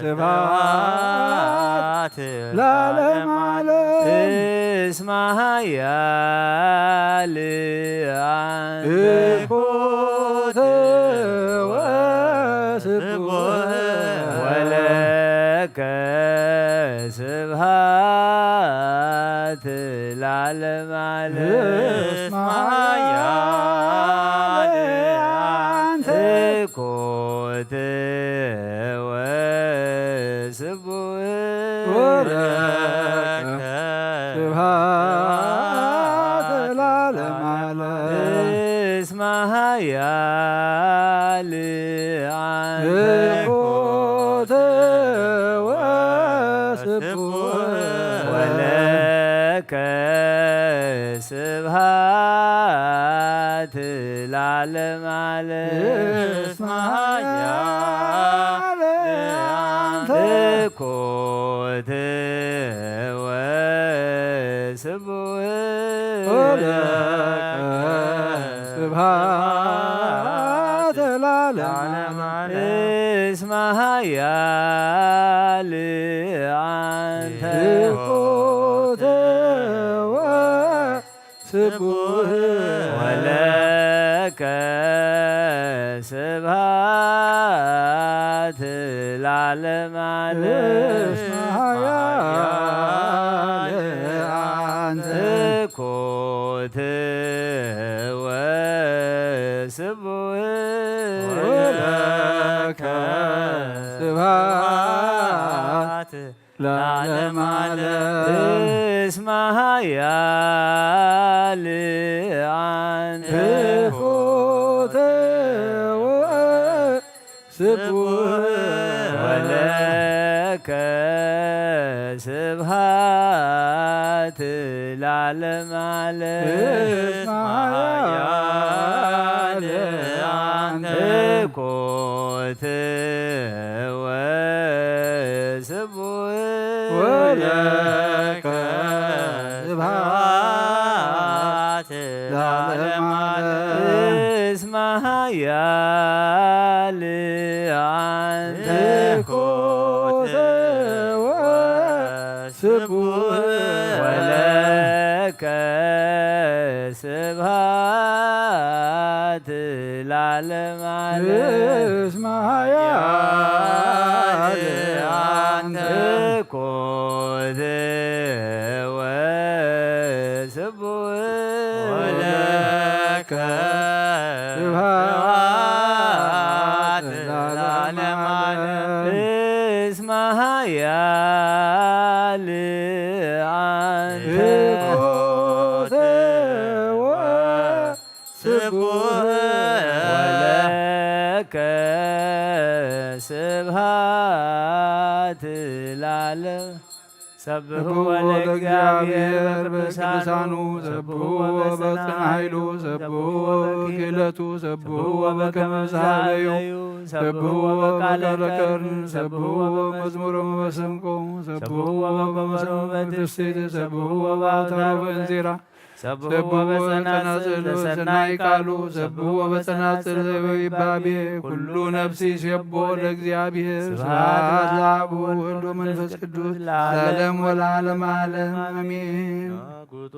ስብሐት ለዓለመ ዓለም። እስመ ኃያል አንተ ስብሐት ወስቡሕ ወለከ ስብሐት ለዓለመ ዓለም። እስመ ኃያል አንተ ስብሐት ወስቡሕ ወለከ ስብሐት ለዓለመ ዓለም። እስመ ኃያል አንተ ስብሐት ወስቡሕ ወለከ ስብሐት ለዓለመ ዓለም። እስመ ኃያል አንተ ስብሐት ወስቡሕ ወለከ ስብሐት ለዓለመ ዓለም። እስመ ኃያል አንተ ስብሐት ወስቡሕ ወለከ ስብሐት ለዓለመ ዓለም። እስመ ኃያል አንተ ስብሐት ወስቡሕ ወለከ ስብሐት ለዓለመ ዓለም። እስመ ኃያል አንተ ስብሐት ወስቡሕ ወለከ ስብሐት ለዓለመ ዓለም። እስመ ኃያል አንተ ስብሐት ወስቡሕ ወለከ ስብሐት ለዓለመ ዓለም። እስመ ኃያል አንተ ስብሐት ወስቡሕ ወለከ ስብሐት ለዓለመ ዓለም ዓለም። እስመ ኃያል አንተ። ምልኮት ወስቡሕ ወለከ ስብሐት ለዓለመ ዓለም። እስመ ኃያል አንተ። ምልኮት ወ ስቡሕ ወለከ ስብሐት ለዓለም። ሰብሕዎ ለእግዚአብሔር በቅዱሳኑ፣ ሰብሕዎ በጽንዓ ኃይሉ፣ ሰብሕዎ በክህለቱ፣ ሰብሕዎ በከመ ዘሀበዩ፣ ሰብሕዎ በቃለ ከርስ፣ ሰብሕዎ በመዝሙር ወበመሰንቆ፣ ሰብሕዎ በመሰንቆ በትስብእት፣ ሰብሕዎ በአውታሩ በእንዚራ፣ ሰብሕዎ በጸናጽል ዘሰናይ ቃሉ፣ ሰብሕዎ በጸናጽል ዘበይባቤ፣ ኩሉ ነፍሲ ይሴብሖ ለእግዚአብሔር። ስብሐት ለአብ ወወልድ ወመንፈስ ቅዱስ ለዓለም ወለዓለመ ዓለም አሜን። ናኩቶ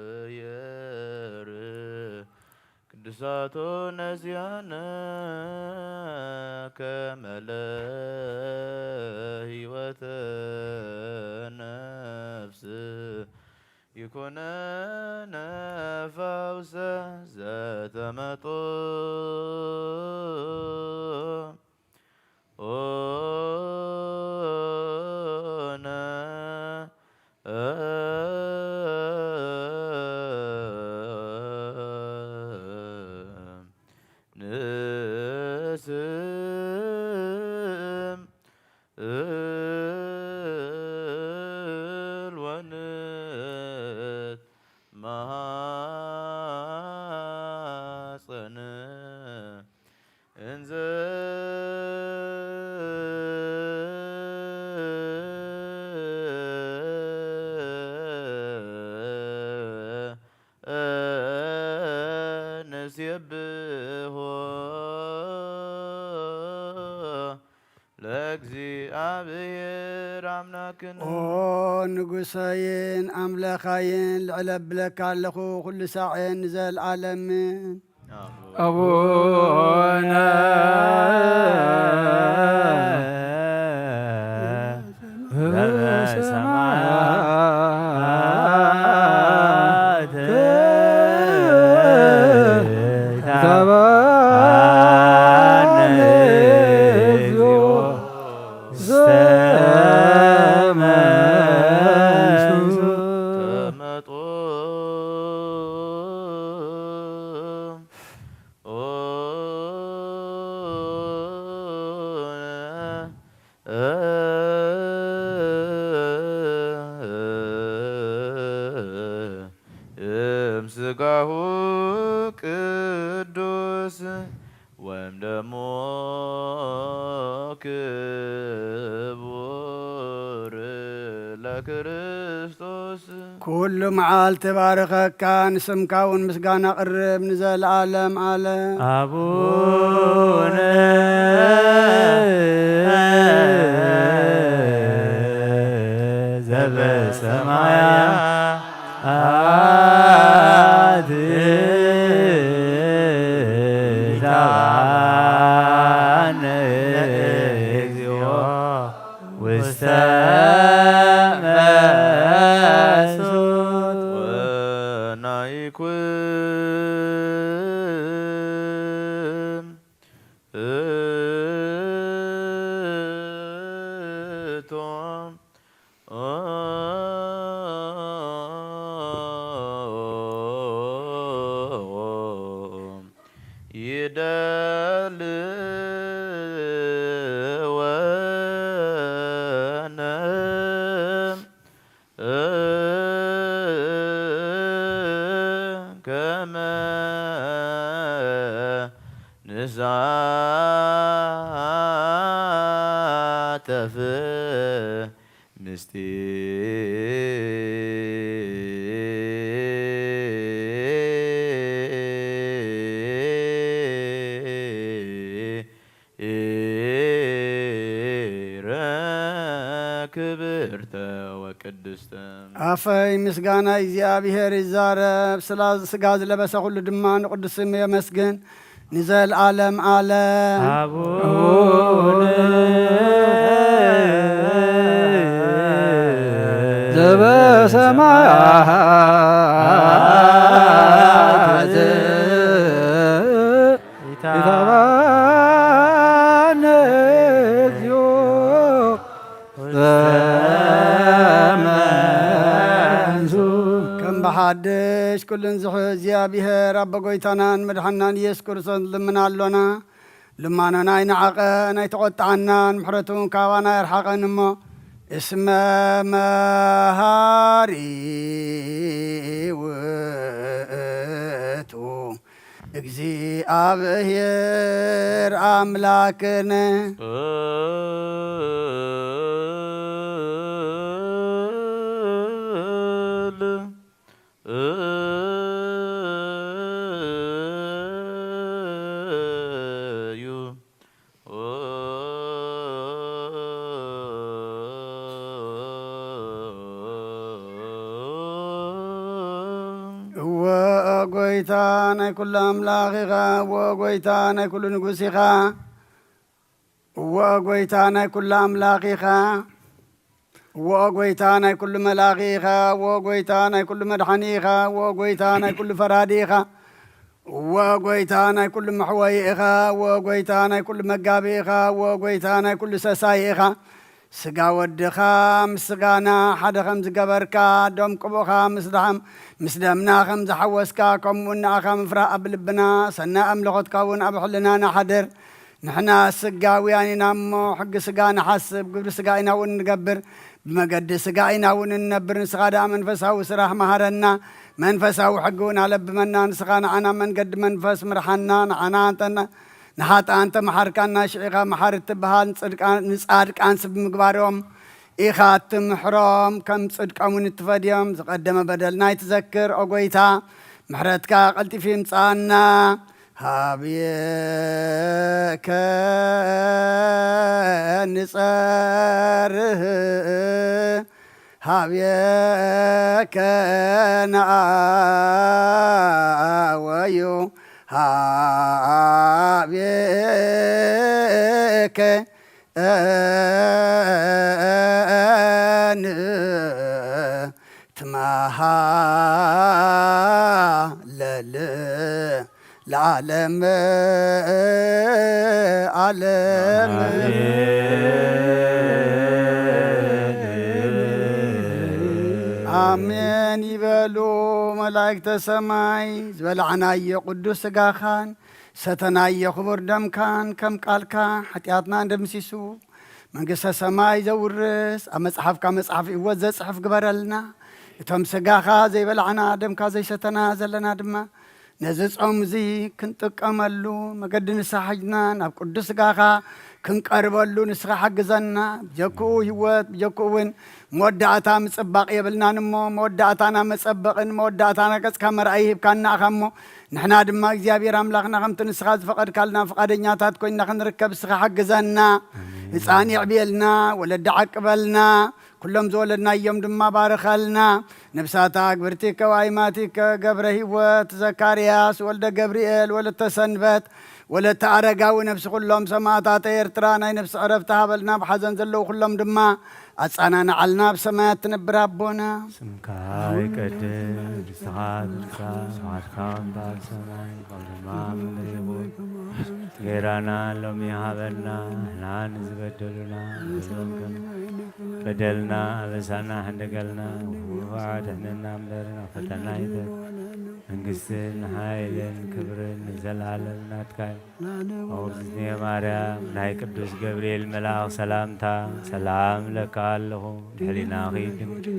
ለእግዚአብሔር ቅዱሳቶ ነዚያነ ከመ ለህይወተ ነፍስ ይኩነነ ፈውሰ ዘተመጦ ኦነ ንስም እል ወንት መሐፀን እንዘ ንሴብሖ ለእግዚአብሔር አምላክነ። ኦ ንጉሰይን ኣምላኻይን፣ ልዕል ኣብለካ ኣለኹ ኩሉ ሳዕን ንዘለዓለምን። አቡነ ዘበሰማያት ተባነ እግዚኦ ውስተ መንሱት ተመጦ እምስጋሁ ቅዱስ ወእምደሙ ክቡር ለክርስቶስ። ኩሉ መዓልቲ ባርኸካ፣ ንስምካ እውን ምስጋና ቅርብ ንዘለዓለም ዓለም። አቡነ ዘበሰማያት ይትባነ እግዚኦ ውስተ መንሱት ወናይኩን እቶ ይደልወነ ከመ ንሳተፍ ምስጢረ ክብርተ ወቅድስተ። ኣፈይ ምስጋና እግዚኣብሔር ይዛረብ፣ ስላ-፣ ስጋ ዝለበሰ ኩሉ ድማ ንቅዱስ ስም የመስግን ንዘልዓለም ዓለም። ኣቡነ ዘበሰማያት ኢታባነ እግዚኦ ዘመንሱ። ከም ብሓድሽ ኩሉን ዝሑ እግዚኣብሔር ኣቦ ጎይታናን መድሓናን ኢየሱስ ክርስቶስ ንልምን ኣሎና። ልማኖና ኣይንዓቐን፣ ኣይተቖጥዓናን፣ ምሕረቱ እውን ካባና ኣይርሓቐን እሞ፣ እስመ መሃሪ ውእቱ እግዚኣብሔር ኣምላክነ። እወ ጎይታ ናይ ኩሉ ኣምላኽ ኢኻ። እወ ጎይታ ናይ ኩሉ ንጉስ ኢኻ። እወ ጎይታ ናይ ኩሉ ኣምላኽ ኢኻ። እወ ጎይታ ናይ ኩሉ መላኺ ኢኻ። እወ ጎይታ ናይ ኩሉ መድሓኒ ኢኻ። እወ ጎይታ ናይ ኩሉ ፈራዲ ኢኻ። እወ ጎይታ ናይ ኩሉ መሕወይ ኢኻ። እወ ጎይታ ናይ ኩሉ መጋቢ ኢኻ። እወ ጎይታ ናይ ኩሉ ሰሳይ ኢኻ። ስጋ ወድኻ ምስ ስጋና ሓደ ከም ዝገበርካ፣ ደም ቅቡእኻ ምስ ደሓም-፣ ምስ ደምና ከም ዝሓወስካ፣ ከምኡ ንኣኻ ምፍራህ ኣብ ልብና፣ ሰናይ ኣምልኾትካ እውን ኣብ ሕልናና ሓድር። ንሕና ስጋውያን ኢና እሞ፣ ሕጊ ስጋ ንሓስብ፣ ግብሪ ስጋ ኢና እውን ንገብር፣ ብመገዲ ስጋ ኢና እውን እንነብር። ንስኻ ደኣ መንፈሳዊ ስራሕ መሃረና፣ መንፈሳዊ ሕጊ እውን ኣለብመና። ንስኻ ንዓና መንገዲ መንፈስ ምርሓና። ንዓና እንተ ን-፣ ንሓጥኣን ተመሓርካና፣ ሽዒኻ መሓሪ እትበሃል፣ ንጽድቃን፣ ንጻድቃን ስብ ምግባሮም ኢኻ እትምሕሮም፣ ከም ጽድቆም እውን እትፈድዮም። ዝቐደመ በደልና ኣይትዘክር፣ ኦ ጎይታ፣ ምሕረትካ ቀልጢፉ ይምጽኣና። ሃብየከ ንጸርህ፣ ሃብየከ ንኣወዩ፣ ሃብየከ ንትመሃለል ለዓለም ዓለም። ኣሜን ይበሉ መላእክተ ሰማይ። ዝበላዕናዮ ቅዱስ ስጋኻን ሰተናዮ ክቡር ደምካን ከም ቃልካ ሓጢኣትና እንደምሲሱ መንግስተ ሰማይ ዘውርስ ኣብ መጽሓፍካ መጽሓፍ ህይወት ዘጽሕፍ ግበረልና። እቶም ስጋኻ ዘይበላዕና ደምካ ዘይሰተና ዘለና ድማ ነዚ ጾም እዚ ክንጥቀመሉ መገዲ ንስሓ ሒዝና ናብ ቅዱስ ስጋኻ ክንቀርበሉ ንስኻ ሓግዘና። ብጀክኡ ህይወት፣ ብጀክኡ እውን መወዳእታ ምጽባቕ የብልናን እሞ፣ መወዳእታና መጸበቕን መወዳእታና ገጽካ መርኣይ ሂብካና ኢኻ እሞ፣ ንሕና ድማ እግዚኣብሔር ኣምላኽና ከምቲ ንስኻ ዝፈቐድካልና ፍቓደኛታት ኮይንና ክንርከብ ንስኻ ሓግዘና። ኣሜን። ህፃን የዕብየልና፣ ወለዲ ዓቅበልና፣ ኩሎም ዝወለድናዮም ድማ ባርኸልና። ነብሳታ ግብርቲከ ወኣይማቲከ ገብረ ህይወት ዘካርያስ ወልደ ገብርኤል ወለተ ሰንበት ወለተ ኣረጋዊ ነብሲ ኩሎም ሰማእታተ ኤርትራ ናይ ነብሲ ዕረፍቲ ሃበልና። ኣብ ሓዘን ዘለዉ ኩሎም ድማ ኣጻናንዓልና። ኣብ ሰማያት ትነብር ኣቦና ስምካ ይቀደስ፣ መንግስትኻ ትምጻእ፣ ፍቓድካ ከምታ ኣብ ሰማይ ከምኡ ድማ ኣብ ምድሪ ይኹን። ጌራና ሎሚ ሃበና፣ ንሕና ንዝበደሉና በደሎም ከም በደልና ኣበሳና ሕንደገልና፣ ክፉእ ኣድሕነና እምበር ናብ ፈተና ኣይተ-፣ መንግስትን ሓይልን ክብርን ንዘለኣለም ናትካ እዩ። ኦ እግዝእትየ ማርያም፣ ናይ ቅዱስ ገብርኤል መልኣኽ ሰላምታ ሰላም እብለካ ኣለኹ። ብሕሊናኺ ድንግል፣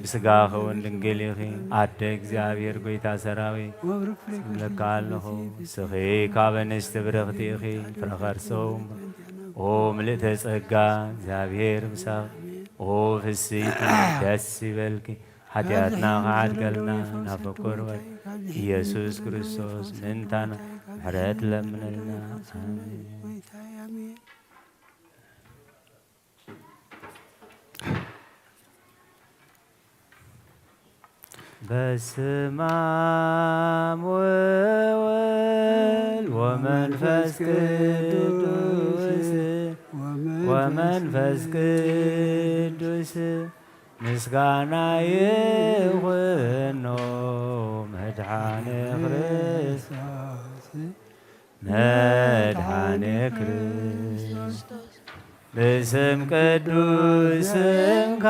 ብስጋኺ እውን ድንግል ኢኺ። ኣደ እግዚኣብሔር፣ ጎይታ ሰራዊት፣ እብለካ ኣለኹ። ንስኺ ካብ ኣንስቲ ብርኽቲ ኢኺ፣ ፍረ ከርሰ እውን። ኦ ምልእተ ጸጋ፣ እግዚኣብሔር ምሳኺ። ኦ ፍስይቲ፣ ደስ ይበልኪ። ሓጢኣትና ክሓድገልና ናብ ፍቁር ወድ ኢየሱስ ክርስቶስ ምእንታና ምሕረት ለምነልና። ኣሜን። በስመ አብ ወወልድ ወመንፈስ ቅዱስ ወመንፈስ ቅዱስ ምስጋና ይኹኖ መድኃኔ ክርስቶስ መድኃኔ ክርስቶስ። ብስም ቅዱስ ስምካ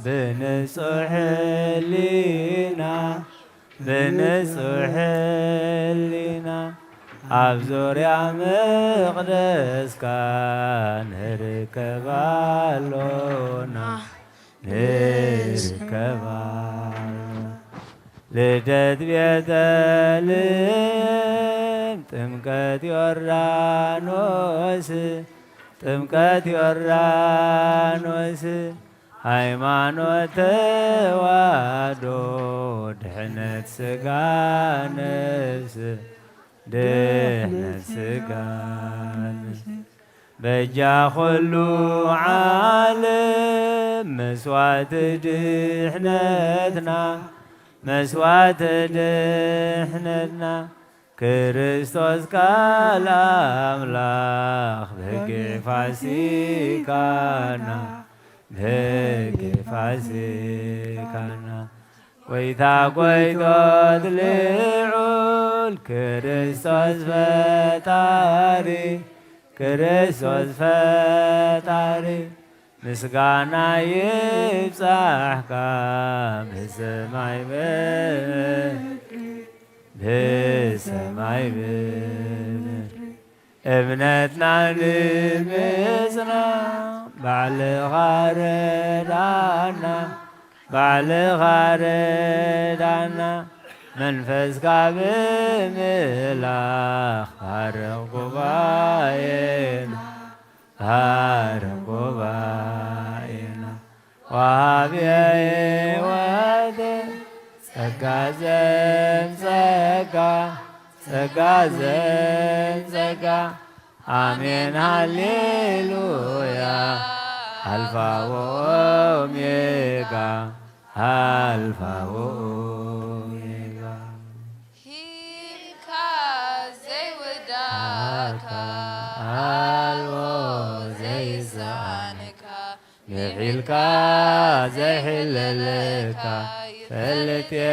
ብንጹሕ ሕሊና ብንጹሕ ሕሊና ኣብ ዙርያ መቕደስካ ንርከብ ኣሎና ንርከብ ኣሎና። ልደት ቤተልሔም ጥምቀት ዮርዳኖስ ጥምቀት ዮርዳኖስ ሃይማኖት ተዋህዶ ድሕነት ሥጋ ነፍስ ድሕነት ሥጋ ነፍስ በጃ ኹሉ ዓለም መስዋዕቲ ድሕነትና መስዋዕቲ ድሕነትና ክርስቶስ ቃል ኣምላኽ በጊዕ ፋሲካና በጊዕ ፋሲካና ጎይታ ጎይቶት ልዑል ክርስቶስ ፈጣሪ ክርስቶስ ፈጣሪ ምስጋና ይብጻሕካ ብሰማይ ምድሪ ብሰማይ ምድሪ እምነትና ንምጽና ባዕልኻ ርዳና ባዕልኻ ርዳና መንፈስካ ብምልኣኽ ባርኽ ጉባኤና ባርኽ ጉባኤና ወሃቢ ሕይወት ጸጋ ዘም ጸጋ ጸጋ ዘም ጸጋ ኣሜን ሃሌሉያ ኣልፋ ወኦሜጋ ኣልፋ ወኦሜጋ ሂብካ ዘይውዳእካ ኣልቦ ዘይሰኣነካ ምሒልካ ዘይሕለለካ ይፈልጥ እየ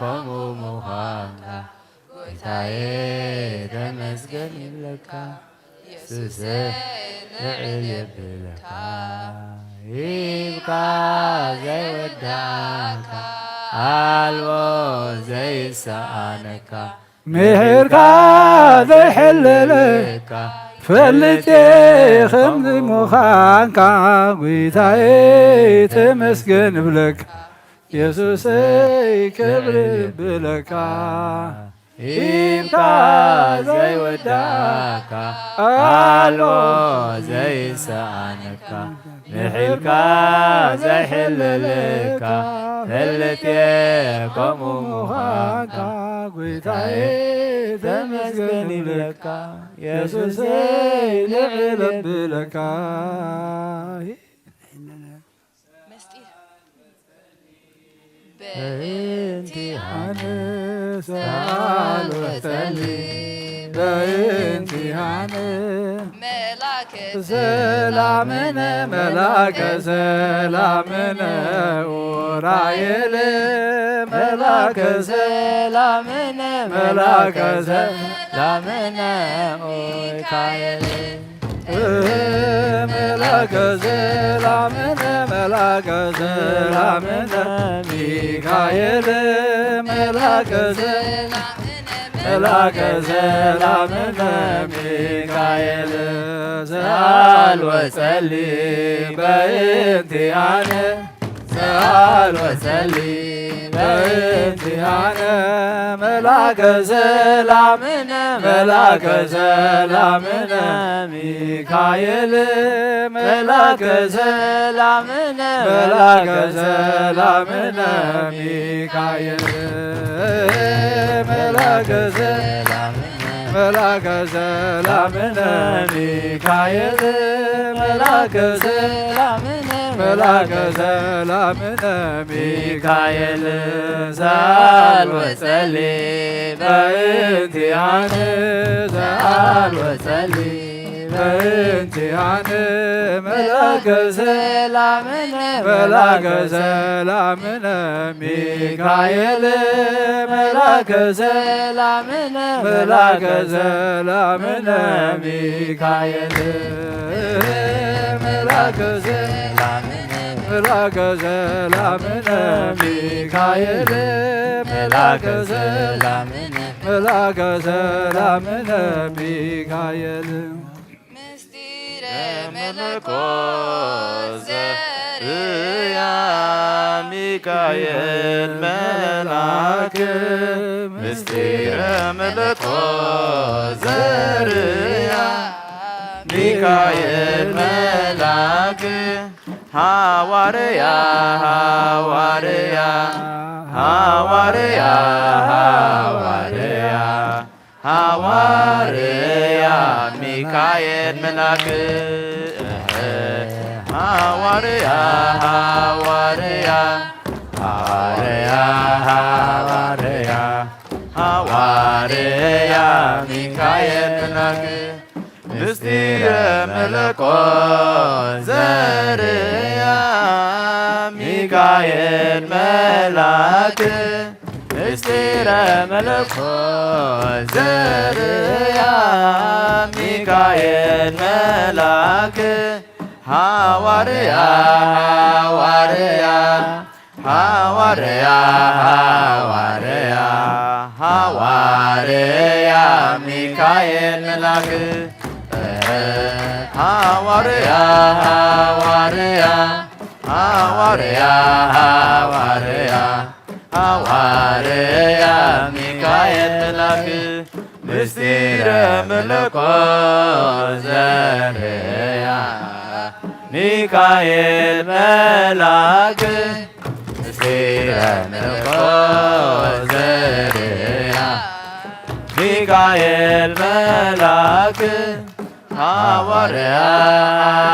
ከምኡ ምዃንካ ጎይታየ ተመስገን ይብለካ የሱሰ ልዕል የብለካ ሂብካ ዘይወዳእካ ኣልቦ ዘይሰኣነካ ምሒርካ ዘይሕለለካ ፈልጥ እየ ከምዚ ምዃንካ ጎይታየ ተመስገን እብለካ የሱሰይ ክብሪ እብለካ ሂብካ ዘይወዳእካ ኣልቦ ዘይሰኣነካ ምሒልካ ዘይሕለለካ ፈልጥ እየ ከምኡ ምዃንካ ጎይታየ ተመስገን ይብለካ የሱሰይ ልዕል እብለካ ምስጢር በእንቲኣነ ሰኣል ወጸሊ በእንቲኣነ መላከ ሰላምነ መላከ ሰላምነ ኡራኤል መላከ ሰላምነ መላከ ሰላምነ ሚካኤል መላከ ሰላምነ መላከ ሰላምነ ሚካኤል መላከ ሰላምነ መላከ ሰላምነ ሚካኤል ሰኣል ወጸሊ በእንቲኣነ ሰኣል ወጸሊ በእንቲኣነ መላከ ሰላምነ መላከ ሰላምነ ሚካኤል መላከ ሰላምነ መላከ ሰላምነ ሚካኤል መላከ ሰላምነ መላከ ሰላምነ ሚካኤል መላከ ሰላምነ መላከ ሰላምነ ሚካኤል ዘአልወ ጸሊ በእንቲአነ ዘአልወ ጸሊ በእንቲአነ መላከ ሰላምነ መላከ ሰላምነ ሚካኤል መላከ ሰላምነ መላከ ሰላምነ ሚካኤል መላከ ሰላምነ መላከ ሰላምነ ሚካኤል መላከ ሰላምነ መላከ ሰላምነ ሚካኤል ምስጢረ መለኮት ዘርእያ ሚካኤል መልአክ ምስጢረ መለኮት ዘርእያ ሚካኤል መልአክ ሃዋርያ ሃዋርያ ሃዋርያ ሃዋርያ ሃዋርያ ሚካኤል መልአክ ሃዋርያ ሃዋርያ ሃዋርያ ሃዋርያ ሃዋርያ ሚካኤል መልአክ ምስጢረ መለኮት ዘርእያ ሚካኤል መልአክ ምስጢረ መለኮት ዘርእያ ሚካኤል መልአክ ሃዋርያ ሃዋርያ ሃዋርያ ሃዋርያ ሃዋርያ ሚካኤል መልአክ ሃዋርያ ሃዋርያ ሃዋርያ ሃዋርያ ሃዋርያ ሚካኤል መልአክ ምስጢረ መለኮት ዘርእያ ሚካኤል መልአክ ምስጢረ መለኮት ዘርእያ ሚካኤል መልአክ ሃዋርያ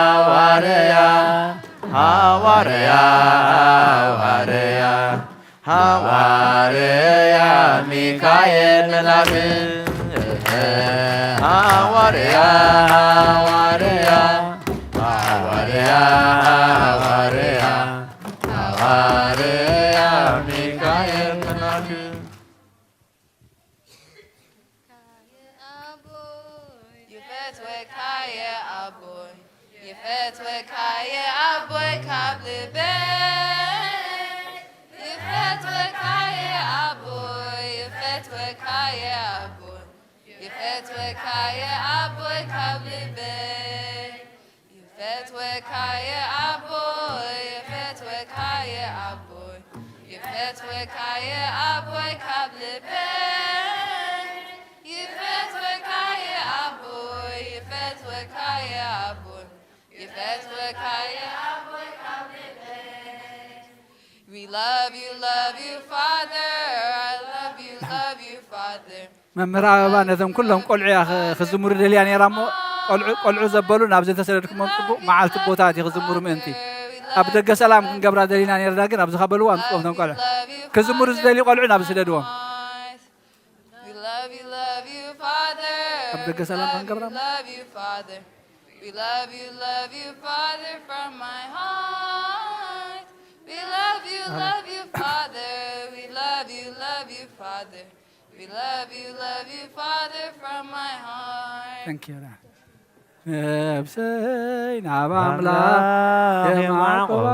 ሃዋርያ ሃዋርያ ሃዋርያ ሃዋርያ ሚካኤል መልአክ ሃዋርያ ሃዋርያ ሃዋርያ ሃዋርያ ሃዋርያ ሚካኤል መልአክ ይፈትወካየ ኣቦይ ይፈትወካየ ኣቦይ ካብ ልበይ ይፈትወካየ ኣቦይ ይፈትወካየ ኣቦይ ይፈትወካየ ኣቦይ ካብ ልበይ ይፈትወካየ ኣቦይ ይፈትወካየ ኣቦይ ይፈትወካየ ኣቦይ ካብ ልበይ ይፈትወካየ ኣቦይ ይፈትወካየ ኣቦይ ይፈትወካየ ኣቦይ ካብ ልበይ We love you, love you, Father. I love you, love you, Father. መምህር ኣበባ ነቶም ኩሎም ቆልዑ እያ ክ- ክዝምሩ ደልያ ነይራ እሞ ቆልዑ ቆልዑ ዘበሉ ናብዚ እንተሰደድኩሞም ፅቡቅ መዓልቲ ቦታት እዩ ክዝምሩ ምእንቲ ኣብ ደገ ሰላም ክንገብራ ደሊና ነርና ግን ኣብዚ ካበልዎ ኣምፅኦም ነም ቆልዑ ክዝምሩ ዝደልዩ ቆልዑ ናብ ስደድዎም We love you, love you, Father. ኣብ ደገ ሰላም ክንገብራ We love you, Father. We love you, love you, Father, from my heart. We love you, love you, Father. We love you, love you, Father. We love you, love you, Father, from my heart. Thank you. ነብሰይ ናብ ኣምላኽ የማዕቆባ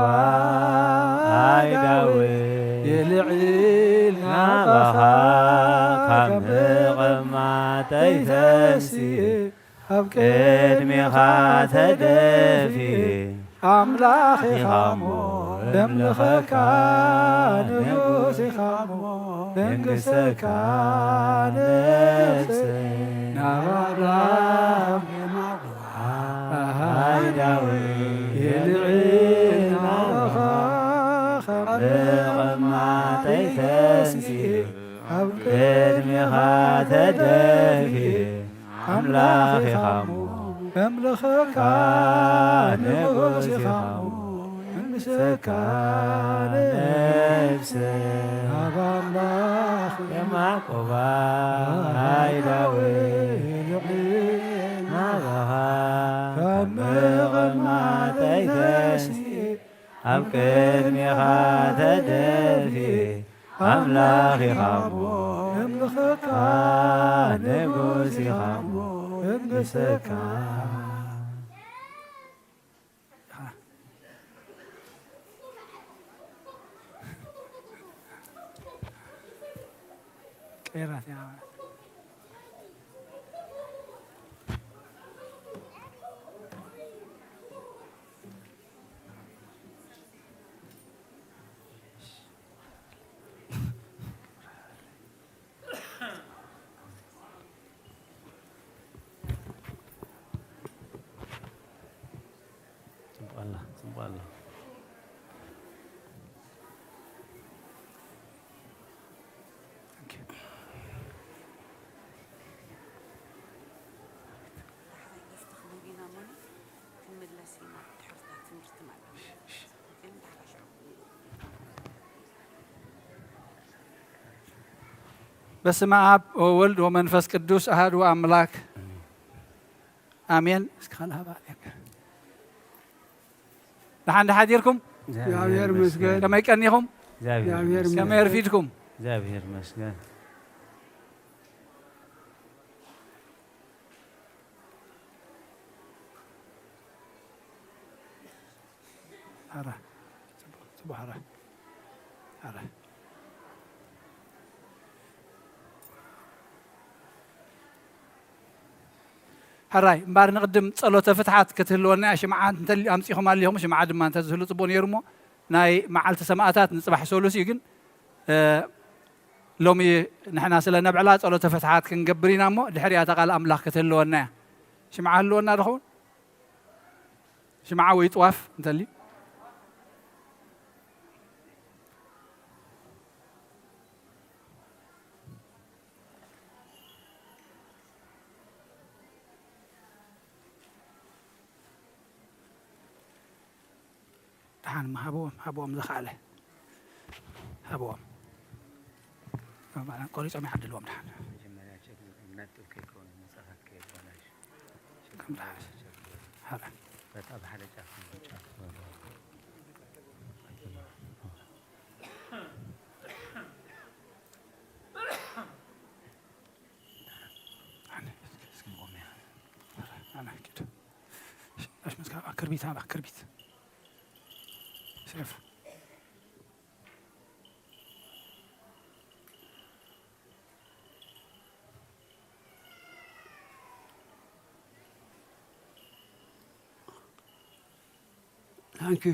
ኣይ ዳዊት የልዒል ናባኻ ካብ ምቕማጠይ ተንሲእ ኣብ ቅድሜኻ ተደፊ ኣምላኽ ኢኻ እሞ ደምልኸካ ንጉስ ኢኻ እሞ ደንግሰካ ነብሰይ ናብ ኣምላኽ ኣሃይ ዳዊት የልዒል ናባኻ ካብ ምቕማጠይ ተንሲእ ኣብ ቅድሜኻ ተደፊ ኣምላኽ ኢኻ እሞ ከምልኸካ ንጉስ ኢኻ እሞ፣ እንግሰካ ነብሰ ናብ ኣምላኽ የማቆባ ናይ ዳዊት ልዕሊ ናባኻ ካብ ምቕማጠይ ተስእ ኣብ ቅድሜኻ ተደፊ ኣምላኽ ኢኻ እሞ፣ እምልኸካ ንጉስ ኢኻ እሞ፣ እንግሰካ። ቀይራት እያ። ጽቡቕ ኣላ፣ ጽቡቕ ኣላ። ክንምለስ ኢና፣ ድሕሪ እታ ትምህርቲ ማለት እዩ። በስመ አብ ወወልድ ወመንፈስ ቅዱስ አሐዱ አምላክ አሜን። እስኪ ካልእ ሃባ ኣለካ። ደሓን ደሓን ዲርኩም? እግዚኣብሔር ይመስገን። ከመይ ቀኒኹም? እግዚኣብሔር ይመስገን። ከመይ ኣርፊድኩም? እግዚኣብሔር ይመስገን። ኣረ፣ ጽቡቕ፣ ጽቡቕ፣ ኣረ፣ ኣረ። ሕራይ እምበኣር ንቕድም ጸሎተ ፍትሓት ክትህልወና እያ። ሽምዓ እንተ ኣምጺኹም ኣሊኹም፣ ሽምዓ ድማ እንተ ዝህሉ ጽቡቕ ነይሩ እሞ፣ ናይ መዓልቲ ሰማእታት ንጽባሕ ሰሉስ እዩ። ግን፣ እ፣ ሎሚ ንሕና ስለ ነብዕላ ጸሎተ ፍትሓት ክንገብር ኢና እሞ፣ ድሕሪኣ እታ ቃል ኣምላኽ ክትህልወና እያ። ሽምዓ ህልወና ዶ ኸውን? ሽምዓ ወይ ጥዋፍ እንተልዩ? ደሓን እሞ ሃብዎም፣ ሃብዎም ዝኸኣለ ሃብዎም። ባዕሎም ቆሪጾም ይዓድልዎም ደሓን። መጀመርያ ቸክ ነጥብ ከይከውን መጽሓፍ ከየበላሽ። ከም ደሓን። ቸክ። ሃራ። በጣም ሓደ ጫፍ ጫፍ ኣነ፣ እስኪ ቆም ያ። ኣነ ኪድ። እሺ፣ እሺ፣ መስካ፣ አ፣ ክርቢት፣ አ፣ ክርቢት። ሴፍ። ታንክ ዩ።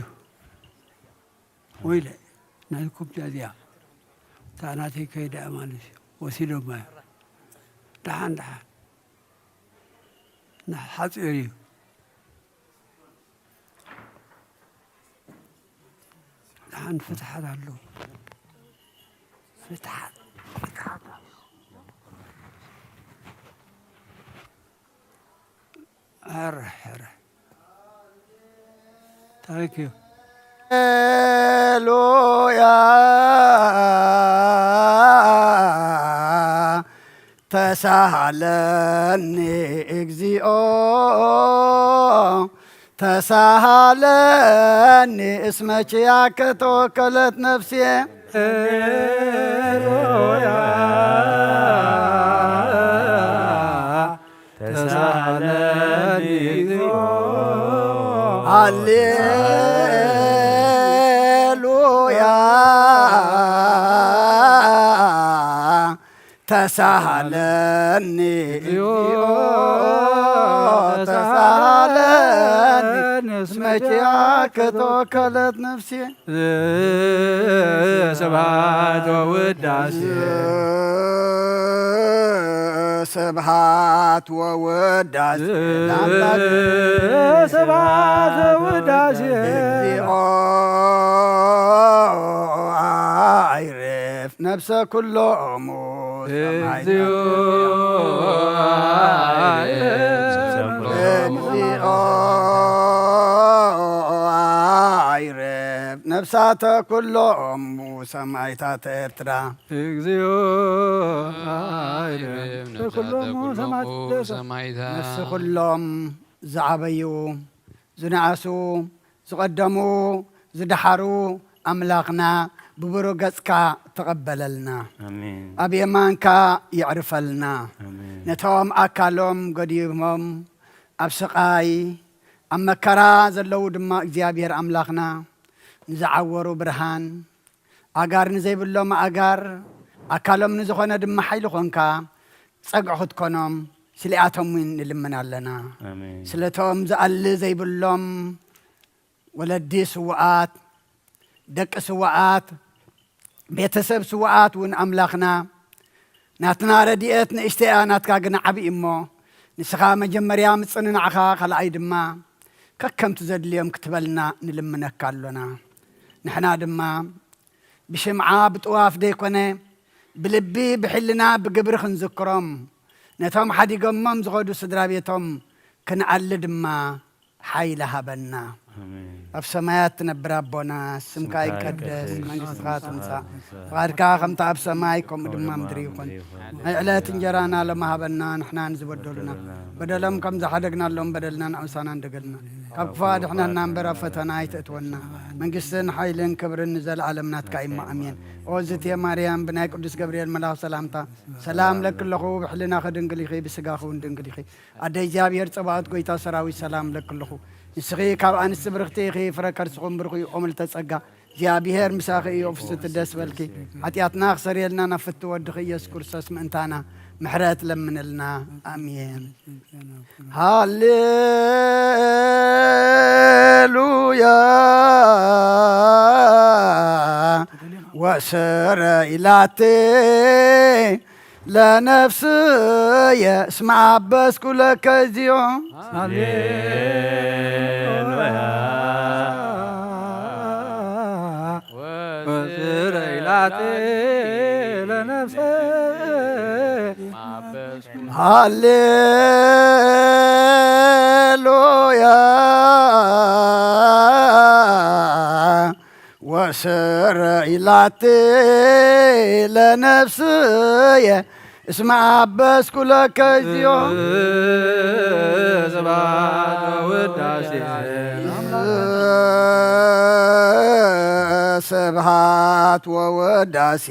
ወይለ ናይ ኩብጃ እዚኣ እታ ናተይ ከይዳ እያ ማለት እዩ። ወሲዶማ እዮም። ደሓን ደሓን ንሓፂር እዩ። ደሓን ፍትሓት ኣሎ። ፍትሓት፣ ፍትሓት ኣሎ። ኧረ፣ ኧረ። ታንክ ዩ። ሃሌሉያ። ተሳሃለኒ እግዚኦ፣ ተሳሃለኒ እስመ ኪያከ ተወከለት ነፍሴ። ሃሌሉያ። ተሳሃለኒ እግዚኦ። ሃሌሉያ። ተሳሃለኒ እግዚኦ፣ ተሳሃለኒ እስመ ኪያከ ተወከለት ነፍሴ። ስብሐት ወውዳሴ። ስብሐት ወውዳሴ ለአምላክ። ስብሐት ወውዳሴ። እግዚኦ አይርፍ ነፍሰ ኩሎሙ ሰማዕት። እግዚኦ አይርፍ ነፍሰ ኩሎሙ ኣይርብ ነፍሳተ ኩሎም ሰማይታት ኤርትራ። እግዚኦ ኣይርብ ነፍሳተ ኩሎም ኩሎም ሰማይታት። ሰማይታት። ነፍሲ ኩሎም ዝዓበዩ፣ ዝነኣሱ፣ ዝቐደሙ፣ ዝደሓሩ ኣምላኽና ብብሩህ ገጽካ ተቐበለልና። ኣሜን። ኣብ የማንካ የዕርፈልና። ኣሜን። ነቶም ኣካሎም ገዲሞም ኣብ ስቓይ ኣብ መከራ ዘለዉ ድማ እግዚኣብሔር ኣምላኽና ንዝዓወሩ ብርሃን፣ ኣጋር ንዘይብሎም ኣጋር፣ ኣካሎም ንዝኾነ ድማ ሓይሊ ኾንካ ጸግዒ ክትኮኖም ስሊኣቶም እውን ንልምን ኣለና። ኣሜን። ስለቶም ዝኣሊ ዘይብሎም ወለዲ ስውኣት፣ ደቂ ስውኣት፣ ቤተሰብ ስውኣት እውን ኣምላኽና ናትና ረድኤት ንእሽተይ እያ፣ ናትካ ግን ዓብዪ እሞ ንስኻ መጀመርያ ምጽንናዕኻ ካልኣይ ድማ ከከምቲ ዘድልዮም ክትበልና ንልምነካ ኣሎና። ንሕና ድማ ብሽምዓ ብጥዋፍ ደይኮነ ብልቢ ብሕልና ብግብሪ ክንዝክሮም ነቶም ሓዲጎሞም ዝኸዱ ስድራ ቤቶም ክንኣሊ ድማ ሓይሊ ሃበና። ኣሜን። ኣብ ሰማያት ትነብር ኣቦና፣ ስምካ ይቀደስ፣ መንግስትኻ ትምጻእ፣ ፍቓድካ ከምቲ ኣብ ሰማይ ከምኡ ድማ ምድሪ ይኹን። ናይ ዕለት እንጀራና ሎሚ ሃበና፣ ንሕና ንዝበደሉና በደሎም ከም ዝሓደግናሎም በደልና ንኣውሳና እንደገልና፣ ካብ ክፉ ኣድሕነና እምበር ኣብ ፈተና ኣይተእትወና። መንግስትን ሓይልን ክብርን ንዘለኣለም ናትካ እዩ። ኣሜን። ኦ ዝቴ ማርያም፣ ብናይ ቅዱስ ገብርኤል መልኣኽ ሰላምታ ሰላም ለኪ ኣለኹ፣ ብሕልናኺ ድንግል ኢኺ፣ ብስጋኺ እውን ድንግል ኢኺ። ኣደ እግዚኣብሔር ጸባኦት፣ ጎይታ ሰራዊት፣ ሰላም ለኪ ኣለኹ። ንስኺ ካብ ኣንስቲ ብርኽቲ ኢኺ፣ ፍረ ከርስኹም ብሩኽ እዩ። ኦም ልተጸጋ እግዚኣብሔር ምሳኺ እዩ። ፍስቲ ደስ በልኪ፣ ሓጢኣትና ክሰርየልና ናብ ፍቲ ወድኺ ኢየሱስ ክርስቶስ ምእንታና ምሕረት ለምንልና። ኣሜን። ሃሌሉያ ወስረ ኢላቴ ለነፍስየ እስመ አበስኩ ለከ እግዚኦ። ሃሌሉያ። ወዝረ ኢላቴ ለነፍስየ። ሃሌሉያ። ወስረ ኢላቴ ለነፍስየ እስመ አበስኩ ለከ እግዚኦ። ስብሐት ወውዳሴ ስብሐት ወውዳሴ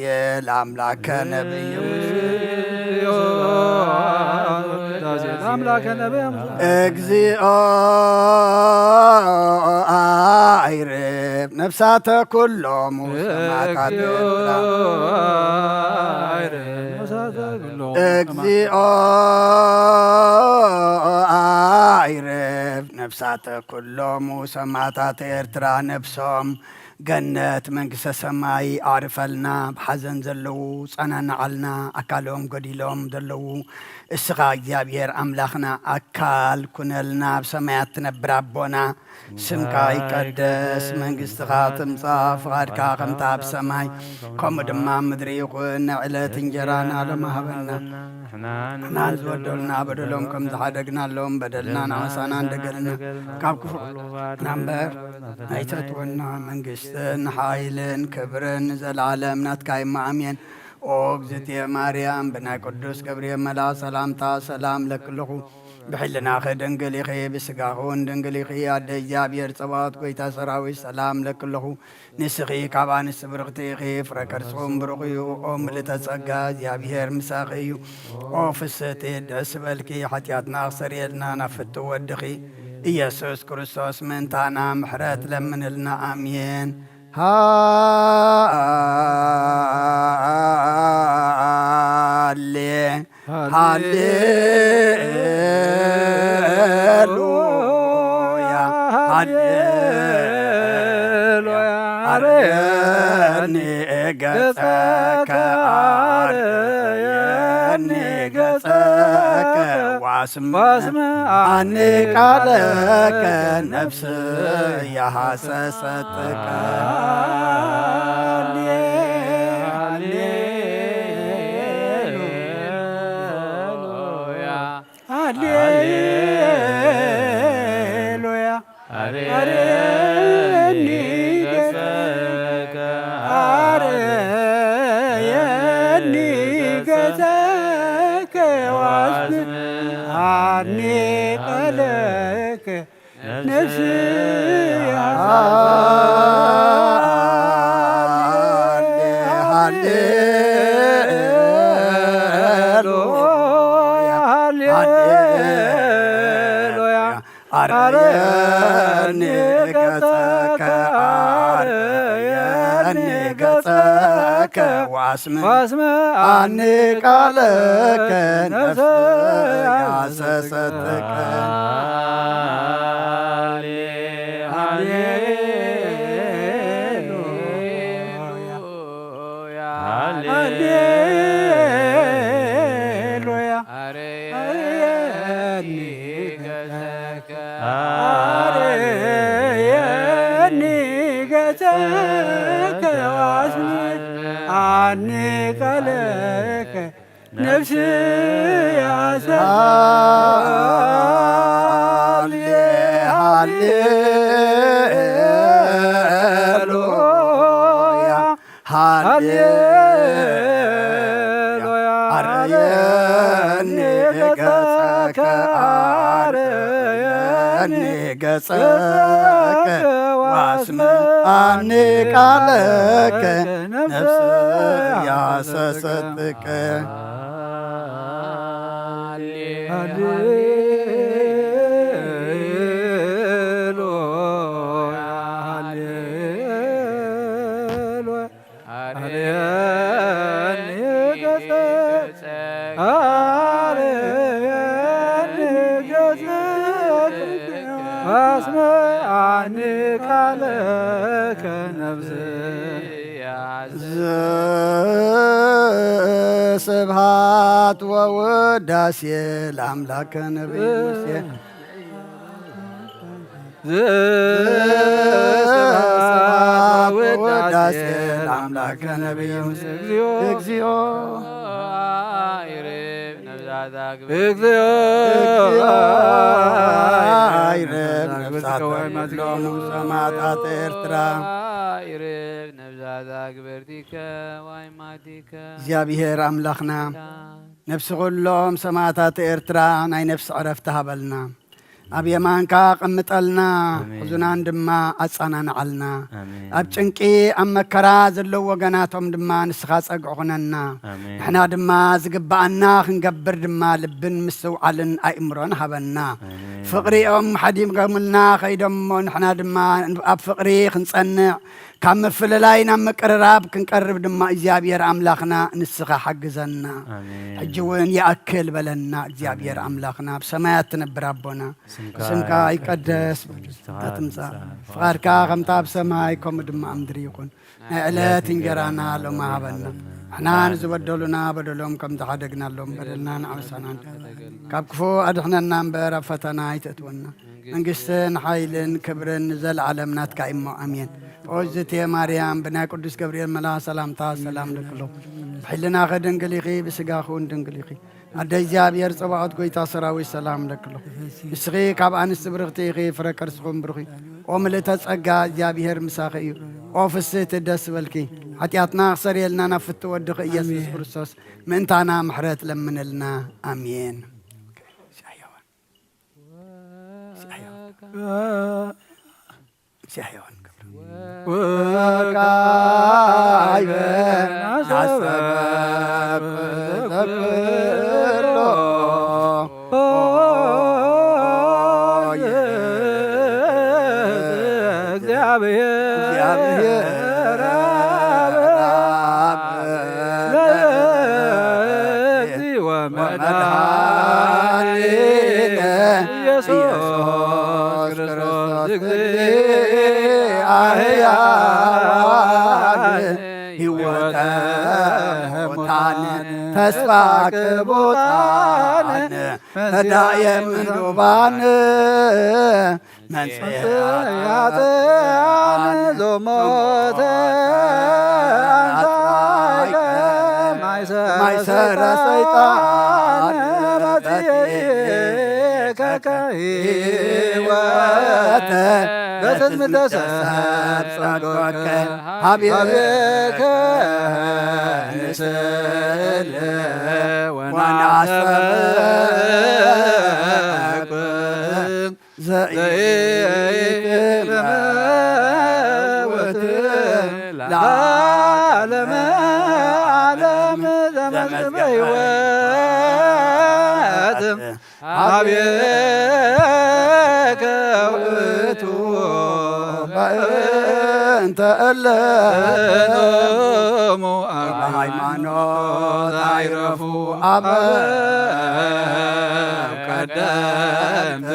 ለአምላከ ነቢይ። ስብሐት ወውዳሴ ለአምላከ ነቢይ። እግዚኦ አይርብ ነፍሳተ ኩሎሙ ሰማዕታት ኤርትራ። እግዚኦ አይርብ ነፍሳተ ኩሎሙ ሰማዕታት ኤርትራ። ነፍሶም ገነት መንግስተ ሰማይ ኣዕርፈልና። ብሓዘን ዘለዉ ጸናንዓልና። ኣካሎም ጎዲሎም ዘለዉ እስኻ እግዚኣብሔር ኣምላኽና ኣካል ኩነልና። ኣብ ሰማያት ትነብር ኣቦና፣ ስምካ ይቀደስ፣ መንግስትኻ ትምጻእ፣ ፍቓድካ ከምታ ኣብ ሰማይ ከምኡ ድማ ኣብ ምድሪ ይኹን። ናይ ዕለት እንጀራና ሎሚ ሃበና። ንሕና ንዝበደሉና በደሎም ከም ዝሓደግናሎም በደልና ንኣመሳና እንደገልና፣ ካብ ክፉእ ናምበር ኣይተትወና። መንግስትን ሓይልን ክብርን ንዘለዓለም ናትካ እሞ ኣሜን። ኦ እግዝእትየ ማርያም፣ ብናይ ቅዱስ ገብርኤል መልኣኽ ሰላምታ ሰላም ለክልኹ። ብሕልናኺ ድንግል ኢኺ፣ ብስጋኺ እውን ድንግል ኢኺ። ኣደ እግዚኣብሔር ጸባኦት፣ ጎይታ ሰራዊት፣ ሰላም ለክልኹ። ንስኺ ካብ ኣንስቲ ብርኽቲ ኢኺ፣ ፍረ ከርስኹም ብሩኽ እዩ። ኦ ምልእተ ጸጋ፣ እግዚኣብሔር ምሳኺ እዩ። ኦ ፍስሕቲ፣ ደስ በልኪ፣ ሓጢኣትና ክሰርየልና ናብ ፍትው ወድኺ ኢየሱስ ክርስቶስ ምእንታና ምሕረት ለምንልና። ኣሜን። ሃሌ ሃሌሉያ፣ ሃሌሉያ። አርየኒ ገጸከ፣ አርየኒ ገጸከ፣ ዋስም አኒ ቃለከ፣ ነፍስ የሐሰሰትከ። ሃሌሉያ። ሃሌ ተከዋስም ኣኒ ቃለከ ነፍስ ሃሌሉያ። ኣርየኒ ገጸከ፣ ኣርየኒ ገጸከ፣ ዋስም ዋስም ኣኒ ቃለከ፣ ነፍስ ያሰሰትከ። ሃሌሉያ። ሃሌሉያ። ሃሌሉያ። አርየኒ ገጸከ። አርየኒ ገጸከ ዋስም አኒ ቃለከ ነፍስ ያሰ ሃሌ ሃሌሉያ። ሃሌሉያ። አርየኒ ገጸከ፣ አርየኒ ገጸከ፣ ዋስም አኒ ቃለከ፣ ነፍስ ያሰሰትከ። ሃሌሉያ። አርየኒ ገጸከ፣ አርየኒ ገጸከ፣ አስምዓኒ ቃለከ ነፍስየ። ዘስብሐት ወውዳሴ ለአምላከ ነቢይ ሙሴ። ዘስብሐት ወውዳሴ ለአምላከ ነቢይ ሙሴ። እግዚኦ። እግዚኦ። እግዚኦ። ይረብ ነፍሳት ሎሙ ሰማዕታት ኤርትራ። ይረብ ነብዛዛ ግበርቲከ ዋይማቲከ። እግዚኣብሔር ኣምላኽና፣ ነፍሲ ኩሎም ሰማዕታት ኤርትራ ናይ ነፍሲ ዕረፍቲ ሃበልና። ኣብ የማንካ ኣቐምጠልና፣ ኣሜን። ሕዙናን ድማ ኣጸናንዓልና። ኣሜን። ኣብ ጭንቂ ኣብ መከራ ዘለዉ ወገናቶም ድማ ንስኻ ጸግዒ ኩነና። ኣሜን። ንሕና ድማ ዝግብኣና ክንገብር ድማ ልብን ምስትውዓልን ኣእምሮን ሃበና። ኣሜን። ፍቕሪኦም ሓዲጎምልና ከይዶም እሞ ንሕና ድማ ኣብ ፍቕሪ ክንጸንዕ፣ ካብ ምፍልላይ ናብ ምቅርራብ ክንቀርብ ድማ እግዚኣብሔር ኣምላኽና ንስኻ ሓግዘና። ኣሜን። ሕጂ እውን ይኣክል በለና እግዚኣብሔር ኣሜን። ኣምላኽና፣ ኣብ ሰማያት ትነብር ኣቦና፣ ስምካ ስምካ ይቀደስ፣ ይቀደስ፣ መንግስትኻ መንግስትኻ ትምጻእ፣ ትምጻእ፣ ፍቓድካ ከምታ ኣብ ሰማይ ከምኡ ድማ ኣብ ምድሪ ይኹን። ናይ ዕለት እንጀራና ሎሚ ሃበና። ንሕና ንዝበደሉና በደሎም ከም ዝሓደግናሎም በደልና ንዓውሳናን፣ ካብ ክፉእ ኣድሕነና እምበር ኣብ ፈተና ኣይተእትወና። መንግስትን ሓይልን ክብርን ንዘለዓለም ናትካ እሞ ኣሜን። ኦዝቴ ማርያም ብናይ ቅዱስ ገብርኤል መልኣኽ ሰላምታ ሰላም ለክሎ። ብሕልናኺ ድንግል ኢኺ፣ ብስጋኺ እውን ድንግል ኢኺ። ኣደ እግዚኣብሔር ጸባኦት ጐይታ ሰራዊት ሰላም ለክሎ። ንስኺ ካብ ኣንስቲ ብርኽቲ ኢኺ፣ ፍረ ከርስኹም ብሩኽ እዩ። ኦ ምልእተ ጸጋ እግዚኣብሔር ምሳኺ እዩ። ኦ ፍስህቲ ደስ በልኪ። ሓጢኣትና ክሰርየልና ናብ ፍቲ ወድኺ ኢየሱስ ኣሜን። ክርስቶስ ምእንታና ምሕረት ለምንልና። ኣሜን። ወካዕበ ወካዕበ ናሰበብ ዘክሮ። ኦ እግዚአብሔር እግዚአብሔር አብ ለእግዚኦ መድኃኒነ ኢየሱስ ክርስቶስ እግዚአ ሕያዋን ሕይወተ ሙታን ተስፋ ቅቡጣን መዳየ ምንዱባን መንጽሔ ኃጥኣን ሎሞተ አንሳይከ ማይሰረ ሰይጣን በትከከ ሕይወተ ለትዝምደሰ ጸጎከ ሀቤከ ንስእል ወናስተበቅም ዘይትመውት ለዓለመ ዓለም ዘመዝገበ ሕይወት ሀቤከ ውእቱ በእንተ እለ እኖሙ አብ ሃይማኖት አይረፉ አበው ቀደምት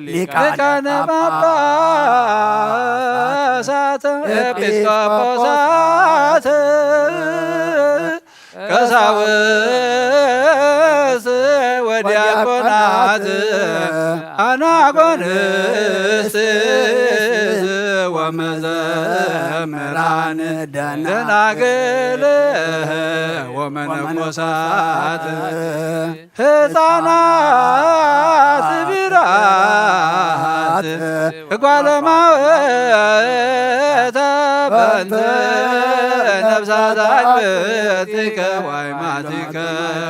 ሊቃነ ጳጳሳት ኤጲስቆጶሳት ቀሳውስት ወዲያቆናት አናጎንስት ወመዘምራን ደናግል ወመነኮሳት ሕፃናት ስቢራት እጓለማውታ በንተ ነፍሳት አግብርቲከ ዋይማቲከ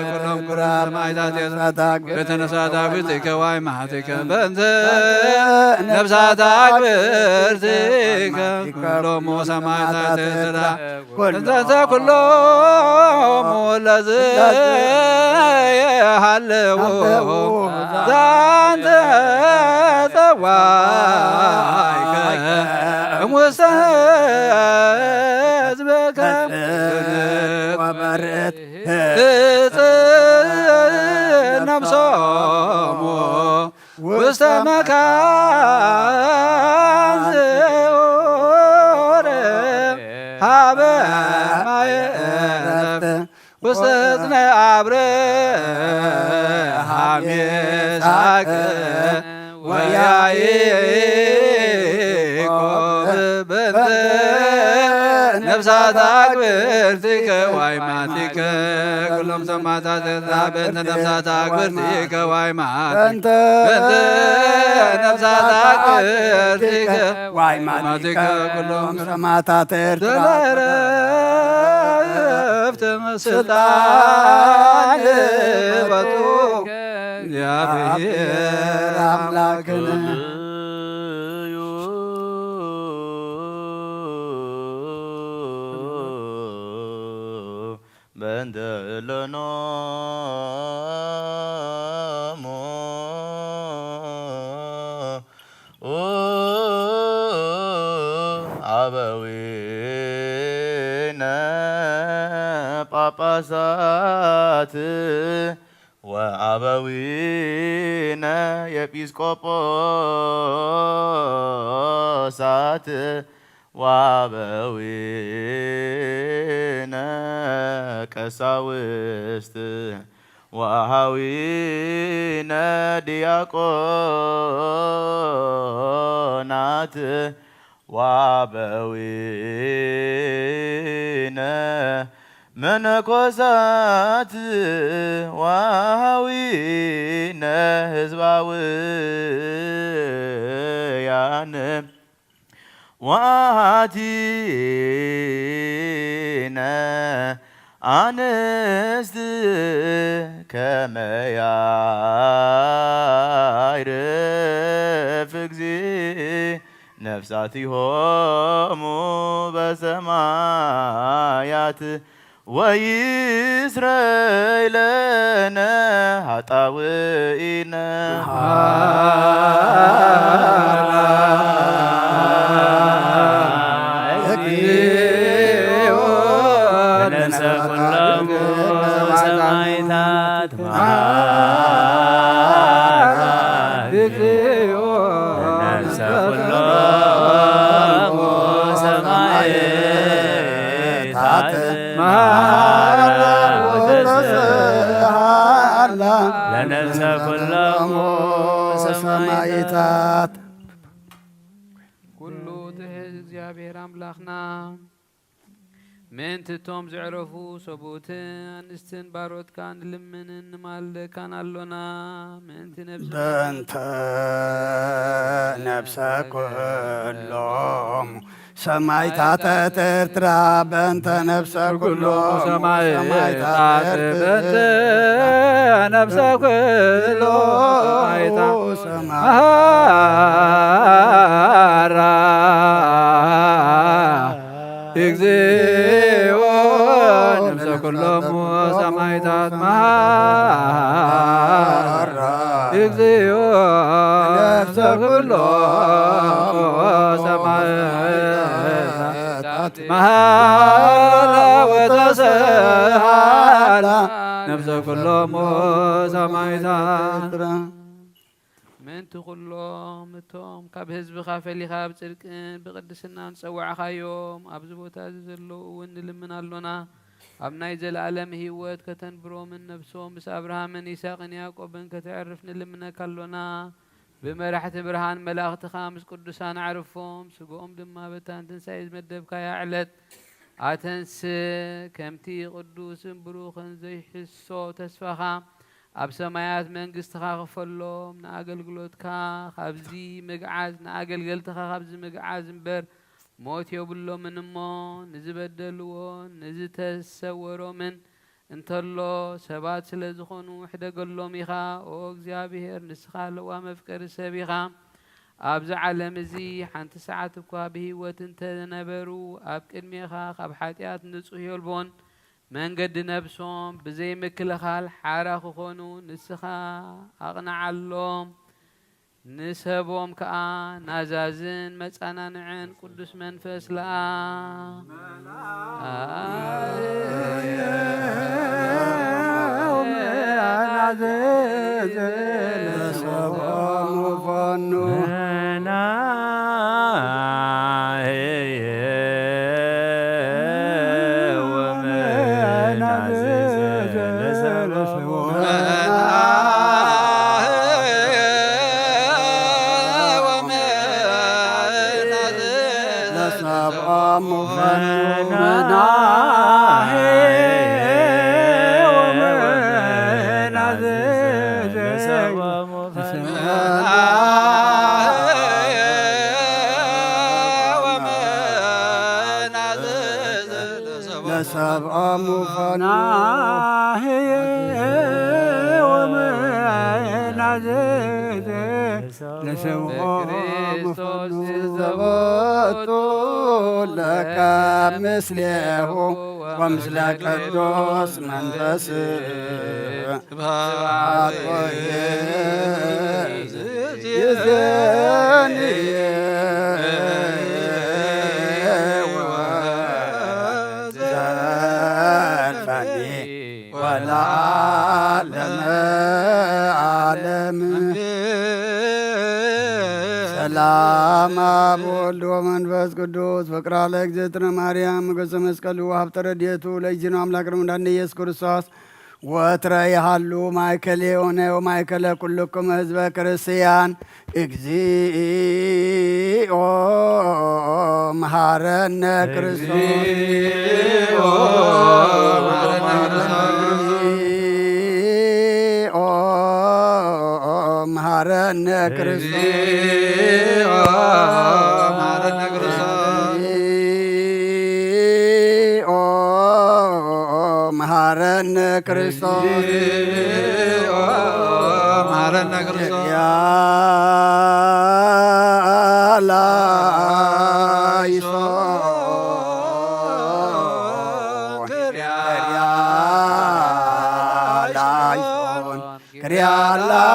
ኩሎም ኩራ ሰማዕታት ነፍሳት አግብርቲከ ዋይማቲከ በንተ ነፍሳት አግብርቲከ ኩሎም ሰማዕታት ኤርትራ እንተ ኩሎሙ ለዘ የሃለዉ ዛንተ ጸዋይከ እሙሰ ህዝበከ ወበርት ህጽ ነፍሶሙ ውስተ መካን ዝውር ሀበ ማየ ዕረፍት ውስተ ሕፅነ አብርሃም ይስሐቅ ወያዕቆብ በንተ ነፍሳት አግብርቲከ ዋይማቲከ ኩሎም ሰማዕታት ኤርትራ በንተ ነፍሳት አግብርቲከ ዋይማቲከ በንተ ነፍሳት አግብርቲከ ዋይማቲከ ኩሎም ሰማዕታት ኤርትራ ዕረፍት ስልጣን በቱ እግዚአብሔር አምላክነ። በእንተ እለኖሙ አበዊነ ጳጳሳት ወአበዊነ ኤጲስቆጶሳት ወአበዊነ ቀሳውስት ወአሃዊነ ዲያቆናት ወአበዊነ መነኮሳት ወአሃዊነ ህዝባውያን ወአቲነ አንስት ከመ ያዕርፍ እግዚእ ነፍሳቲሆሙ በሰማያት ወይስረይ ለነ ኃጣውኢነ። ለነፍሰ ኩሎሙ ሰማዕታት መሐረነ። ለነፍሰ ኩሎሙ ሰማዕታት መሐረነ። ለነፍሰ ኩሎሙ ሰማዕታት ኩሉ ትሕት እግዚአብሔር አምላኽና ምእንቲ እቶም ዘዕረፉ ሰብኡትን ኣንስትን ባሮትካ ንልምንን ንማልደካን ኣሎና። ምእንቲ ነብሲ በእንተ ነፍሰ ኩሎም ሰማይታት ኤርትራ በእንተ ነፍሰ ኩሎም ሰማይታት ሰማይታት በእንተ ነፍሰ ኩሎም ሰማይታት መሃራ እግዚኦ ነፍሰ ኩሎም ሰማይታት መሃራ እግዚኦ ነፍሰ ኩሎም ሰማይታት መሃራ ወተሰሃላ ነፍሰ ኩሎም ሰማይታት ምእንቲ ኩሎም እቶም ካብ ህዝብኻ ፈሊኻ ብጽድቅን ብቅድስናን ዝጸዋዕኻዮም ኣብዚ ቦታ እዚ ዘለዉ እውን ንልምን ኣሎና። ኣብ ናይ ዘለኣለም ህይወት ከተንብሮምን ነብሶም ምስ ኣብርሃምን ይስሐቅን ያዕቆብን ከተዕርፍ ንልምነካ ኣሎና። ብመራሕቲ ብርሃን መላእኽትኻ ምስ ቅዱሳን ኣዕርፎም፣ ስግኦም ድማ በታ ንትንሳኤ ዝመደብካያ ዕለት ኣተንስእ። ከምቲ ቅዱስን ብሩኽን ዘይሕሶ ተስፋኻ ኣብ ሰማያት መንግስትኻ ክፈሎም። ንኣገልግሎትካ ካብዚ ምግዓዝ ንኣገልገልትኻ ካብዚ ምግዓዝ እምበር ሞት የብሎምን እሞ፣ ንዝበደልዎን ንዝተሰወሮምን እንተሎ ሰባት ስለ ዝኾኑ ሕደገሎም ኢኻ። ኦ እግዚኣብሔር፣ ንስኻ ለዋም መፍቀሪ ሰብ ኢኻ። ኣብዚ ዓለም እዚ ሓንቲ ሰዓት እኳ ብህይወት እንተ ነበሩ፣ ኣብ ቅድሜኻ ካብ ሓጢኣት ንጹህ የልቦን። መንገዲ ነብሶም ብዘይ ምክልኻል ሓራ ክኾኑ ንስኻ ኣቕንዓሎም። ንሰቦም ከኣ ናዛዝን መጻናንዕን ቅዱስ መንፈስ ለኣ ሰቦም ፈኑ ለሰብኦም ፈኑ መናሄ ወመናዝዝ ለሰብኦም ፈኑ መናሄ ወመናዝዝ ለሰብኦም ፈኑ ዘበቱ ለከ ምስሌሁ ወምስለ ቅዱስ መንፈስ ስብሐት ወይዜኒ ወዘልፈኒ ወለዓለመ ዓለም። ሰላም አብ ወልድ ወመንፈስ ቅዱስ ፍቅራ ለእግዝእትነ ማርያም ገጸ መስቀሉ ሀብተ ረድኤቱ ለእግዚእነ አምላክ ረመዳን ኢየሱስ ክርስቶስ ወትረ ይሃሉ ማእከሌ ሆነ ወማእከለ ኩልኩም ህዝበ ክርስቲያን እግዚኦ መሐረነ ክርስቶስ እግዚኦ መሐረነ ክርስቶስ እግዚኦ መሐረነ ክርስቶስ መሐረነ ክርስቶስ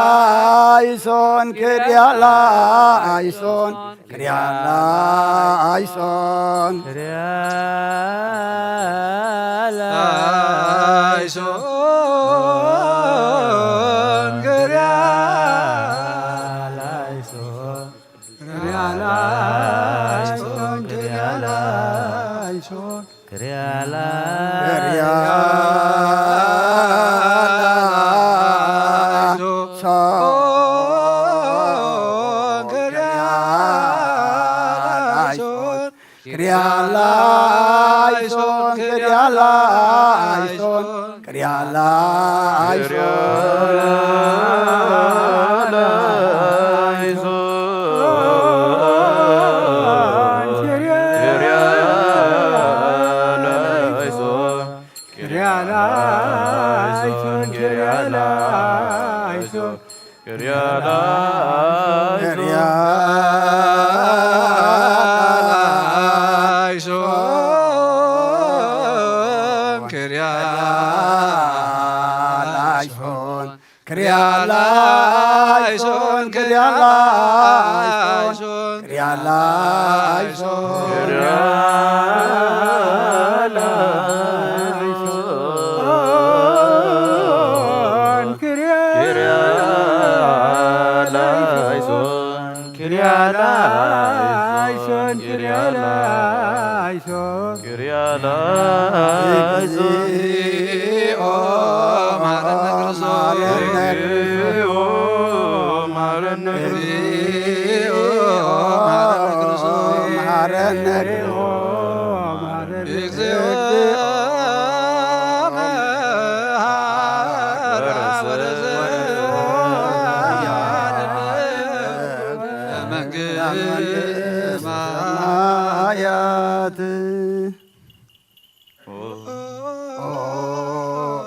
ክሪያላይሶን ክሪያላይሶን ክሪያላይሶን ክሪያላይሶን ክሪያላይሶን ክሪያላይሶን ክሪያላይሶን ላይሶን፣ ኪርያ ላይሶን፣ ኪርያ ላይሶን፣ ኪርያ ላይሶን፣ ኪርያ ላይሶን፣ ኪርያ ላይሶን፣ ኪርያ ላይሶን፣ ኪርያ ላይሶን፣ ኪርያ ላይሶን፣ ኪርያ ላይሶን፣ ኪርያ ላይሶን፣ ኪርያ ላይሶን፣ ኪርያ ላይሶን፣ ኪርያ ላይሶን፣ ኪርያ ላይሶን፣ እግዚኦ መሐረነ ክርስቶስ፣ እግዚኦ መሐረነ ክርስቶስ፣ እግዚኦ መሐረነ ክርስቶስ፣ መሐረነ ክርስቶስ፣ መሐረነ እግዚኦ መሐረነ ክርስቶስ፣ መሐረነ መንግስተ ሰማያት። ኦ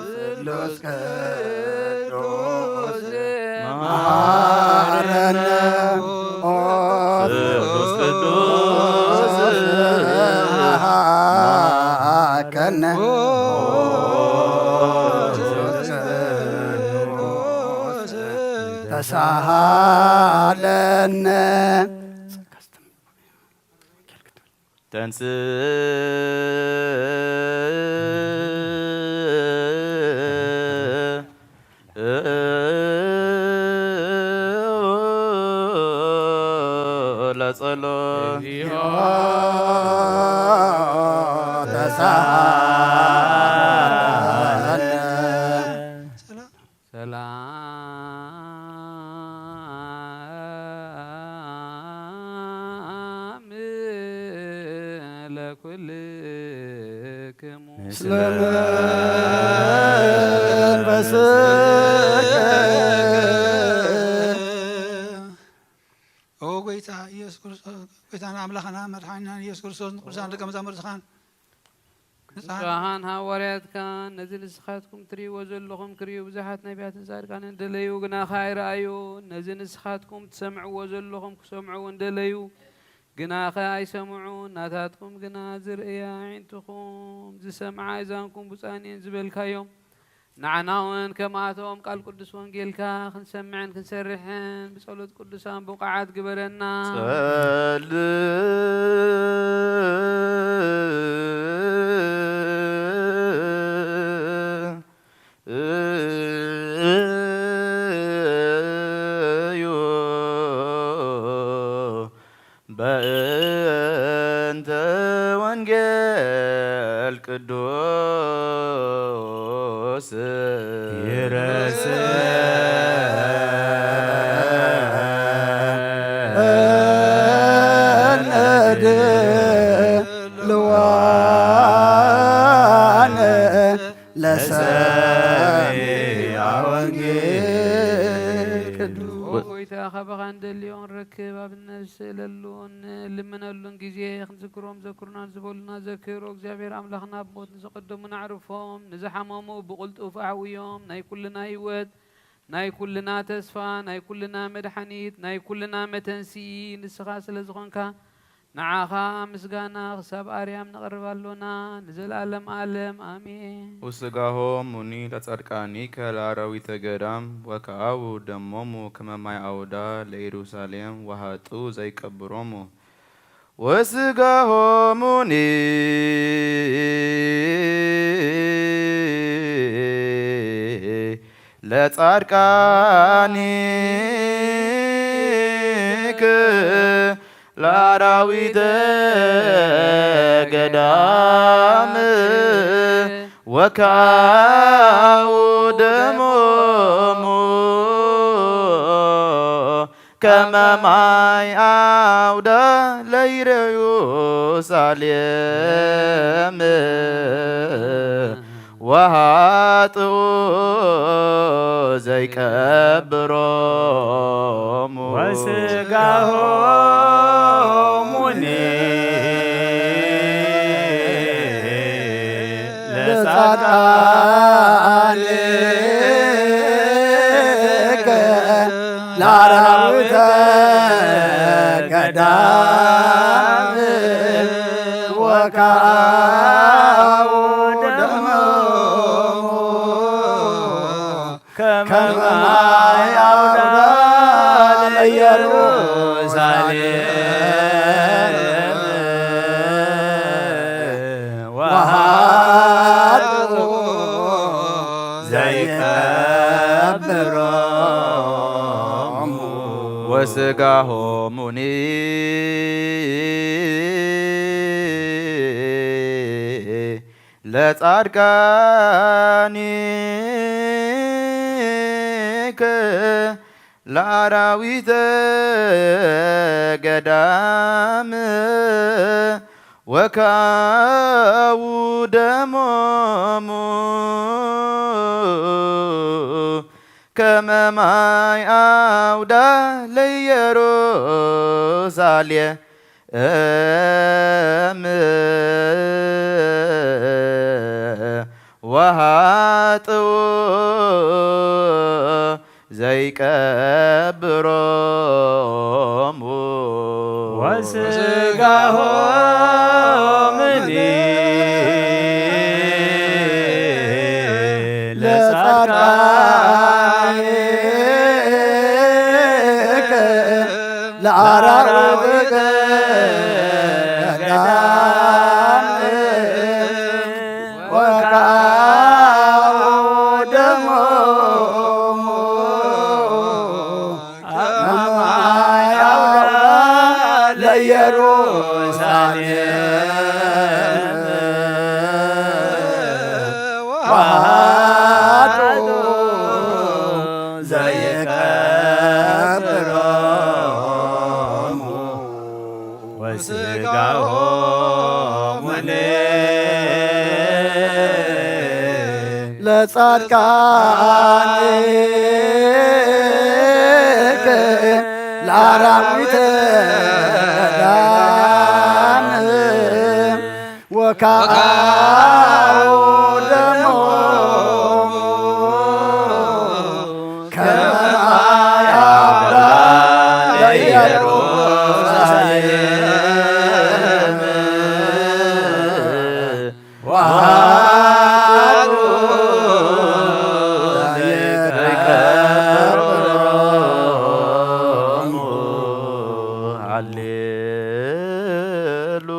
ስሉስ ቅዱስ መሐረነ። ኦ ስሉስ ቅዱስ መሐረነ። ኦ ስሉስ ቅዱስ ተሳሃለነ። ተንስ ለጸሎት ተሳሃለነ። ሰላም ለኩልክሙ። ምስለ መንፈስከ። ኦ ጎይታ ኢየሱስ ክርስቶስ፣ ጎይታና ኣምላኽና መድሓኒናን ኢየሱስ ክርስቶስ፣ ንቅዱሳን ደቀ መዛሙርትኻን ንጹሃን ሃዋርያትካን ነዚ ንስኻትኩም ትርእይዎ ዘለኹም ክርእዩ ብዙሓት ነቢያትን ጻድቃንን ደለዩ፣ ግናኸ ኣይረኣዩን። ነዚ ንስኻትኩም ትሰምዕዎ ዘለኹም ክሰምዑ እውን ደለዩ፣ ግናኸ ኣይሰምዑን። ናታትኩም ግና ዝርእያ ኣዒንትኹም፣ ዝሰምዓ ኣእዛንኩም ብፁዓን እየን ዝበልካዮም፣ ንዓና እውን ከምኣቶም ቃል ቅዱስ ወንጌልካ ክንሰምዕን ክንሰርሕን ብጸሎት ቅዱሳን ብቑዓት ግበረና። ጸልእ እዩ በእንተ ወንጌል ቅዱስ ይረስን ድልዋን ለሰሚዐ ወንጌል ቅዱስ። ኦ ጎይታ፣ ካባኻ እንደልዮ ንረክብ፣ ኣብነት ንስእለሉን ንልምነሉን ግዜ ክንዝክሮም ዘክሩና ዝበሉና ዘክር። ኦ እግዚኣብሔር ኣምላኽና፣ ብሞት ንዝቐደሙ ንዕርፎም፣ ንዝሓመሙ ብቕልጡፍ ኣዕውዮም። ናይ ኩልና ህይወት፣ ናይ ኩልና ተስፋ፣ ናይ ኩልና መድሓኒት፣ ናይ ኩልና መተንስኢ ንስኻ ስለ ዝኾንካ፣ ንዓኻ ምስጋና ክሳብ ኣርያም ነቕርብ ኣሎና፣ ንዘለኣለም ኣለም ኣሜን። ወስጋሆሙ ለጻድቃኒከ ለአራዊተ ገዳም ወከአው ደሞሙ ከመ ማይ አውዳ ለኢየሩሳሌም ወሃጡ ዘይቀብሮሙ። ወስጋሆሙኒ ለጻድቃኒክ ለአራዊተ ገዳም ወካው ደሞሙ ከመ ማይ አውዳ ለኢየሩሳሌም። ወኃጥኡ ዘይቀብሮሙ ወሥጋሆሙኒ ለጻድቃን ለአራዊተ ገዳም ወካው ደሞሙ ከመ ማይ አውዳ ለኢየሩሳሌም ወኃጥኡ ዘይቀብሮሙ ወሥጋሆሙኒ ለጻድቃኒከ ለአራዊተ ገዳም ወካው ደሞሙ ከመ ማይ አውዳ ለኢየሩሳሌም ወኃጥኡ ዘይቀብሮሙ ወሥጋሆሙኒ ለጻድቃኒከ ለአራዊት ገዳም ወካው ደሞሙ ከመ ማይ አውዳ ለኢየሩሳሌም ወኃጥኡ ዘይቀብሮሙ ወሥጋሆሙኒ ለጻድቃኒከ ለአራዊተ ገዳም ወካው ደሞሙ ከመ ማይ አውዳ ለኢየሩሳሌም ወኃጥኡ ዘይቀብሮሙ።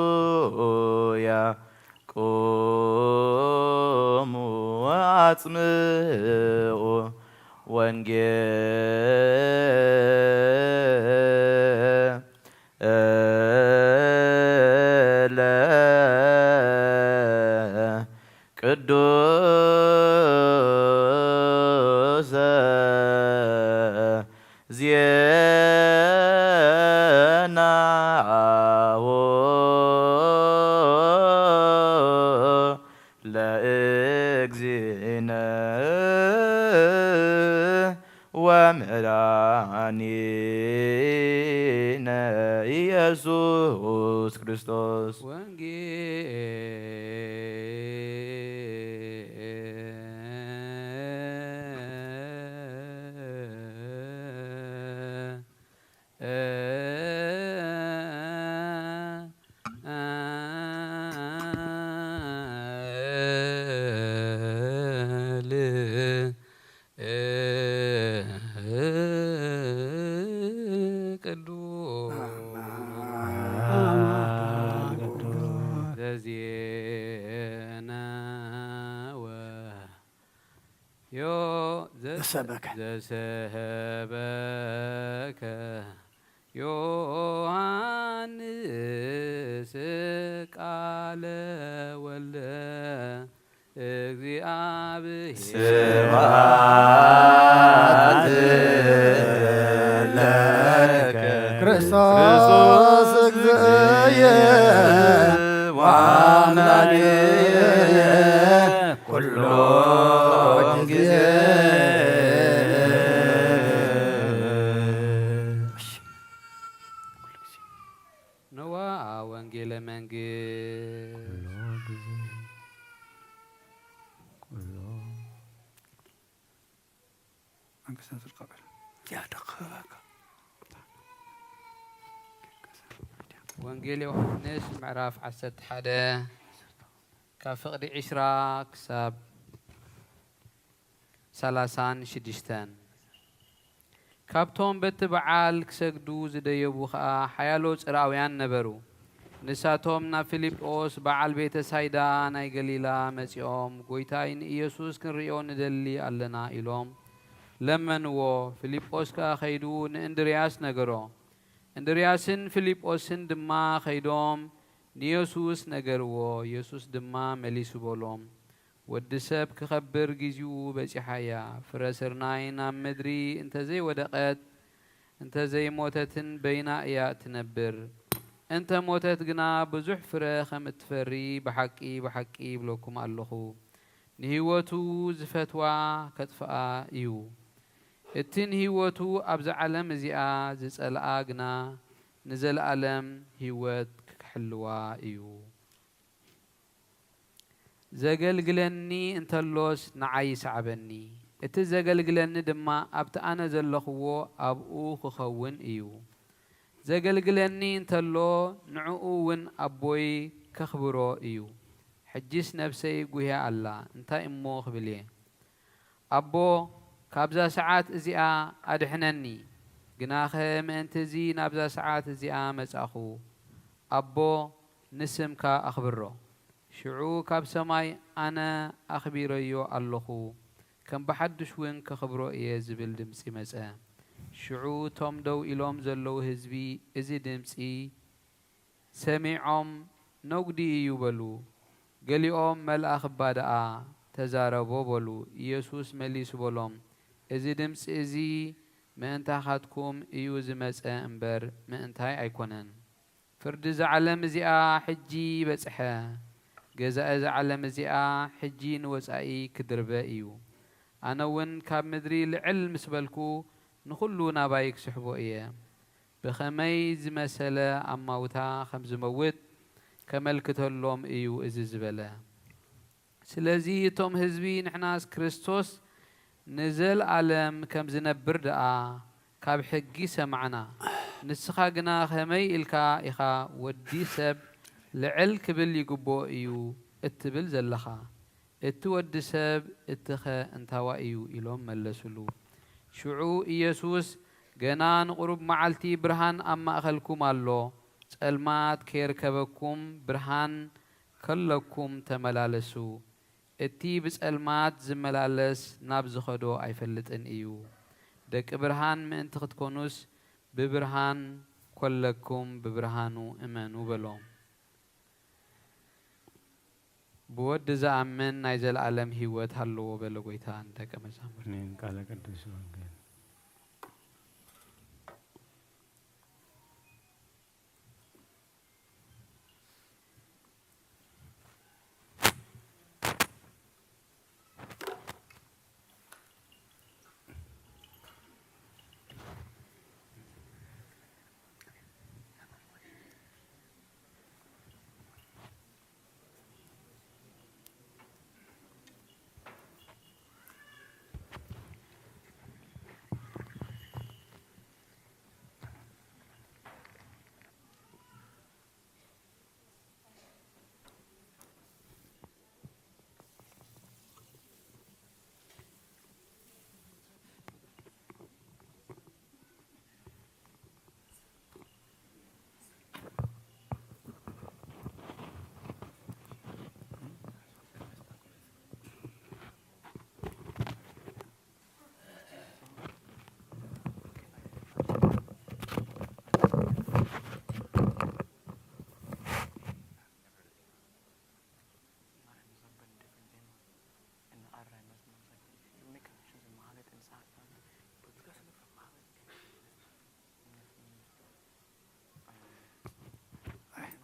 ሃሌሉያ። ቁሙ ወአጽምዑ ወንጌለ ቅዱሰ ዜናሁ ለእግዚእነ ወመድኃኒነ ኢየሱስ ክርስቶስ። ወንጌል ቅዱስ ዘዜነ ወ ዮ ዘ- ዘሰበከ። ዘሰበከ ዮሐንስ ቃለ ወልደ እግዚአብሔር። ስብሐት ለከ ክርስቶስ እግዚእየ ወአምላክየ ኩሎ ወንጌል ዮሃንስ ምዕራፍ ዓሰርተ ሓደ ካብ ፍቕዲ ዕስራ ክሳብ ሰላሳን ሽዱሽተን። ካብቶም በቲ በዓል ክሰግዱ ዝደየቡ ኸኣ ሓያሎ ጽርኣውያን ነበሩ። ንሳቶም ናብ ፊልጶስ በዓል ቤተ ሳይዳ ናይ ገሊላ መጺኦም፣ "ጐይታይ፣ ንኢየሱስ ክንርእዮ ንደሊ ኣለና" ኢሎም ለመንዎ። ፊልጶስ ከኣ ኸይዱ ንእንድርያስ ነገሮ። እንድርያስን ፊልጶስን ድማ ኸይዶም ንየሱስ ነገርዎ። የሱስ ድማ መሊሱ በሎም፣ "ወዲ ሰብ ክኸብር ጊዜኡ በጺሓ እያ። ፍረ ስርናይ ናብ ምድሪ እንተ ዘይወደቐት፣ እንተ ዘይሞተትን በይና እያ እትነብር። እንተ ሞተት ግና ብዙሕ ፍረ ከም እትፈሪ ብሓቂ፣ ብሓቂ ይብለኩም ኣለኹ፣ ንህይወቱ ዝፈትዋ ከጥፍኣ እዩ። እቲ ንህይወቱ ኣብዛ ዓለም እዚኣ ዝጸልኣ ግና ንዘለኣለም ህይወት ክሕልዋ እዩ። ዘገልግለኒ እንተሎስ ንዓይ ይስዓበኒ፣ እቲ ዘገልግለኒ ድማ ኣብቲ ኣነ ዘለኽዎ ኣብኡ ክኸውን እዩ። ዘገልግለኒ እንተሎ ንዕኡ እውን ኣቦይ ከኽብሮ እዩ። ሕጂስ ነፍሰይ ጉህያ ኣላ፣ እንታይ እሞ ክብል እየ? ኣቦ፣ ካብዛ ሰዓት እዚኣ ኣድሕነኒ፣ ግናኸ ምእንቲ እዚ ናብዛ ሰዓት እዚኣ መጻኹ። ኣቦ፣ ንስምካ ኣኽብሮ። ሽዑ ካብ ሰማይ፣ ኣነ ኣኽቢረዮ ኣለኹ፣ ከም ብሓድሽ እውን ከኽብሮ እየ ዝብል ድምጺ መጸ። ሽዑ እቶም ደው ኢሎም ዘለዉ ህዝቢ እዚ ድምጺ ሰሚዖም፣ "ነጉዲ እዩ" በሉ። ገሊኦም፣ "መልኣኽ እባ ደኣ ተዛረቦ" በሉ። ኢየሱስ መሊሱ በሎም፣ "እዚ ድምጺ እዚ ምእንታኻትኩም እዩ ዝመጸ እምበር ምእንታይ ኣይኮነን። ፍርዲ እዛ ዓለም እዚኣ ሕጂ በጽሐ። ገዛኢ እዛ ዓለም እዚኣ ሕጂ ንወጻኢ ክድርበ እዩ። ኣነ እውን ካብ ምድሪ ልዕል ምስ በልኩ፣ ንኹሉ ናባይ ክስሕቦ እየ። ብኸመይ ዝመሰለ ኣማውታ ከም ዝመውት ከመልክተሎም እዩ እዚ ዝበለ።" ስለዚ እቶም ህዝቢ፣ "ንሕናስ ክርስቶስ ንዘለኣለም ከም ዝነብር ደኣ ካብ ሕጊ ሰማዕና፣ ንስኻ ግና ከመይ ኢልካ ኢኻ ወዲ ሰብ ልዕል ክብል ይግብኦ እዩ እትብል ዘለኻ? እቲ ወዲ ሰብ እቲኸ እንታዋ እዩ?" ኢሎም መለሱሉ። ሽዑ ኢየሱስ፣ "ገና ንቑሩብ መዓልቲ ብርሃን ኣብ ማእከልኩም ኣሎ። ጸልማት ከየርከበኩም ብርሃን ከለኩም ተመላለሱ። እቲ ብጸልማት ዝመላለስ ናብ ዝኸዶ ኣይፈልጥን እዩ። ደቂ ብርሃን ምእንቲ ክትኮኑስ ብብርሃን ኮለኩም ብብርሃኑ እመኑ" በሎም። "ብወዲ ዝኣምን ናይ ዘለኣለም ህይወት ኣለዎ" በለ ጐይታ ንደቀ መዛሙርቱ። ኣሜን። ቃለ ቅዱስ ወንጌል።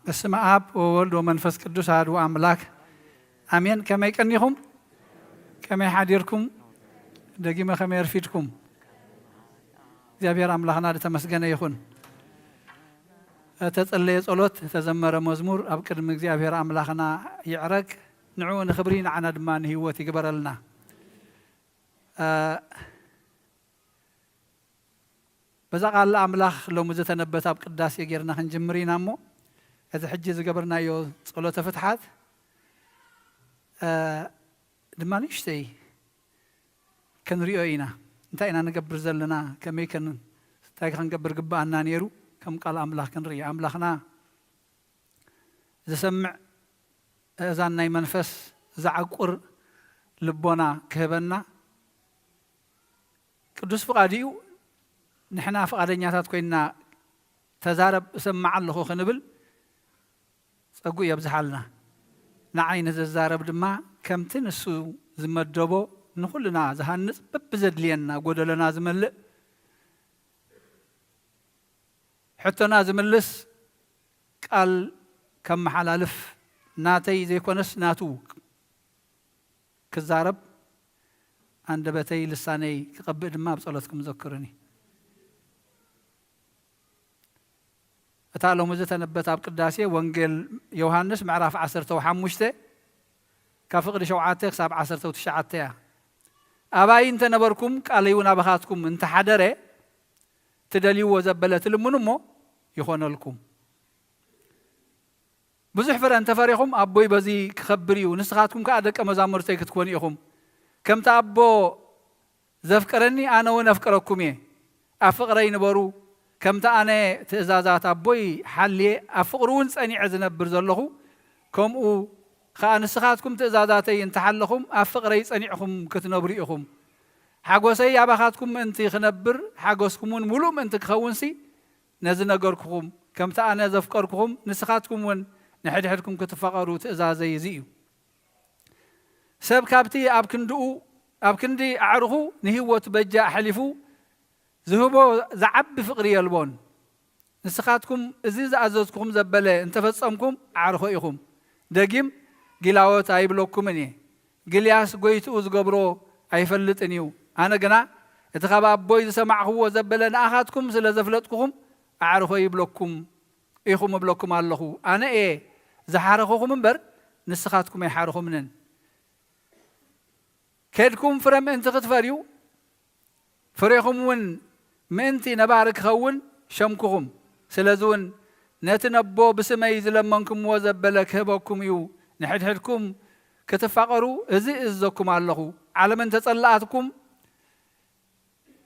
በስመ አብ ወወልድ ወመንፈስ ቅዱስ አሐዱ አምላክ አሜን። ከመይ ቀኒኹም? ከመይ ሓዲርኩም? ደጊመ ከመይ ኣርፊድኩም? እግዚኣብሔር ኣምላኽና ዝተመስገነ ይኹን። እተጸለየ ጸሎት፣ እተዘመረ መዝሙር ኣብ ቅድሚ እግዚኣብሔር ኣምላኽና ይዕረግ። ንዕኡ ንኽብሪ፣ ንዓና ድማ ንህይወት ይግበረልና። እ፣ በዛ ቃል ኣምላኽ ሎሚ ዝተነበተ ኣብ ቅዳሴ ጌርና ክንጅምር ኢና እሞ፣ እዚ ሕጂ ዝገበርናዮ ጸሎተ ፍትሓት፣ እ፣ ድማ ንእሽተይ ክንሪኦ ኢና። እንታይ ኢና ንገብር ዘለና? ከመይ ከን-፣ እንታይ ክንገብር ግብኣና ነይሩ? ከም ቃል ኣምላኽ ክንርኢ። ኣምላኽና ዝሰምዕ ኣእዛን ናይ መንፈስ ዝዓቁር ልቦና ክህበና ቅዱስ ፍቓዱ እዩ። ንሕና ፍቓደኛታት ኮይንና፣ "ተዛረብ፣ እሰምዕ ኣለኹ" ክንብል ጸጉ የብዝሓልና። ንዓይ ንዝዛረብ ድማ ከምቲ ንሱ ዝመደቦ ንኹልና ዝሃንጽ፣ በብዘድልየና ጎደሎና ዝመልእ፣ ሕቶና ዝምልስ ቃል ከመሓላልፍ፣ ናተይ ዘይኮነስ ናቱ ክዛረብ፣ ኣንደበተይ ልሳነይ ክቐብእ ድማ ኣብ ጸሎትኩም ዘክሩኒ። እታ ሎሚ ዝተነበተ ኣብ ቅዳሴ ወንጌል ዮሃንስ ምዕራፍ ዓሰርተ ሓሙሽተ ካብ ፍቕዲ ሸውዓተ ክሳብ ዓሰርተ ትሽዓተ እያ። "ኣባይ እንተ ነበርኩም፣ ቃለይ እውን ኣባኻትኩም እንተ ሓደረ፣ ትደልይዎ ዘበለ ትልምኑ እሞ ይኾነልኩም። ብዙሕ ፍረ እንተ ፈሪኹም፣ ኣቦይ በዚ ክኸብር እዩ፣ ንስኻትኩም ከኣ ደቀ መዛሙርተይ ክትኮኑ ኢኹም። ከምቲ ኣቦ ዘፍቀረኒ፣ ኣነ እውን ኣፍቅረኩም እየ። ኣብ ፍቕረይ ንበሩ። ከምቲ ኣነ ትእዛዛት ኣቦይ ሓልየ ኣብ ፍቕሩ እውን ጸኒዐ ዝነብር ዘለኹ፣ ከምኡ ኸኣ ንስኻትኩም ትእዛዛተይ እንተሓለኹም፣ ኣብ ፍቕረይ ጸኒዕኹም ክትነብሩ ኢኹም። ሓጎሰይ ኣባኻትኩም ምእንቲ ክነብር፣ ሓጎስኩም እውን ምሉእ ምእንቲ ክኸውንሲ፣ ነዚ ነገርኩኹም። ከምቲ ኣነ ዘፍቀርኩኹም፣ ንስኻትኩም እውን ንሕድሕድኩም ክትፋቐሩ ትእዛዘይ እዚ እዩ። ሰብ ካብቲ ኣብ ክንድኡ፣ ኣብ ክንዲ ኣዕሩኹ ንህይወቱ በጃ ኣሕሊፉ ዝህቦ ዝዓቢ ፍቕሪ የልቦን። ንስኻትኩም እዚ ዝኣዘዝኩኹም ዘበለ እንተፈጸምኩም፣ ኣዕሩኸ ኢኹም። ደጊም ጊላዎት ኣይብለኩምን እየ። ግልያስ ጎይትኡ ዝገብሮ ኣይፈልጥን እዩ። ኣነ ግና እቲ ካብ ኣቦይ ዝሰማዕኽዎ ዘበለ ንኣኻትኩም ስለ ዘፍለጥኩኹም፣ ኣዕሩኸ ይብለኩም ኢኹም እብለኩም ኣለኹ። ኣነ እየ ዝሓረኹኹም እምበር፣ ንስኻትኩም ኣይሓረኹምንን። ከድኩም ፍረ ምእንቲ ክትፈርዩ፣ ፍሬኹም እውን ምእንቲ ነባሪ ክኸውን ሸምኩኹም። ስለዚ እውን ነቲ ነቦ ብስመይ ዝለመንኩምዎ ዘበለ ክህበኩም እዩ። ንሕድሕድኩም ክትፋቐሩ እዚ እእዝዘኩም ኣለኹ። ዓለም እንተጸላኣትኩም፣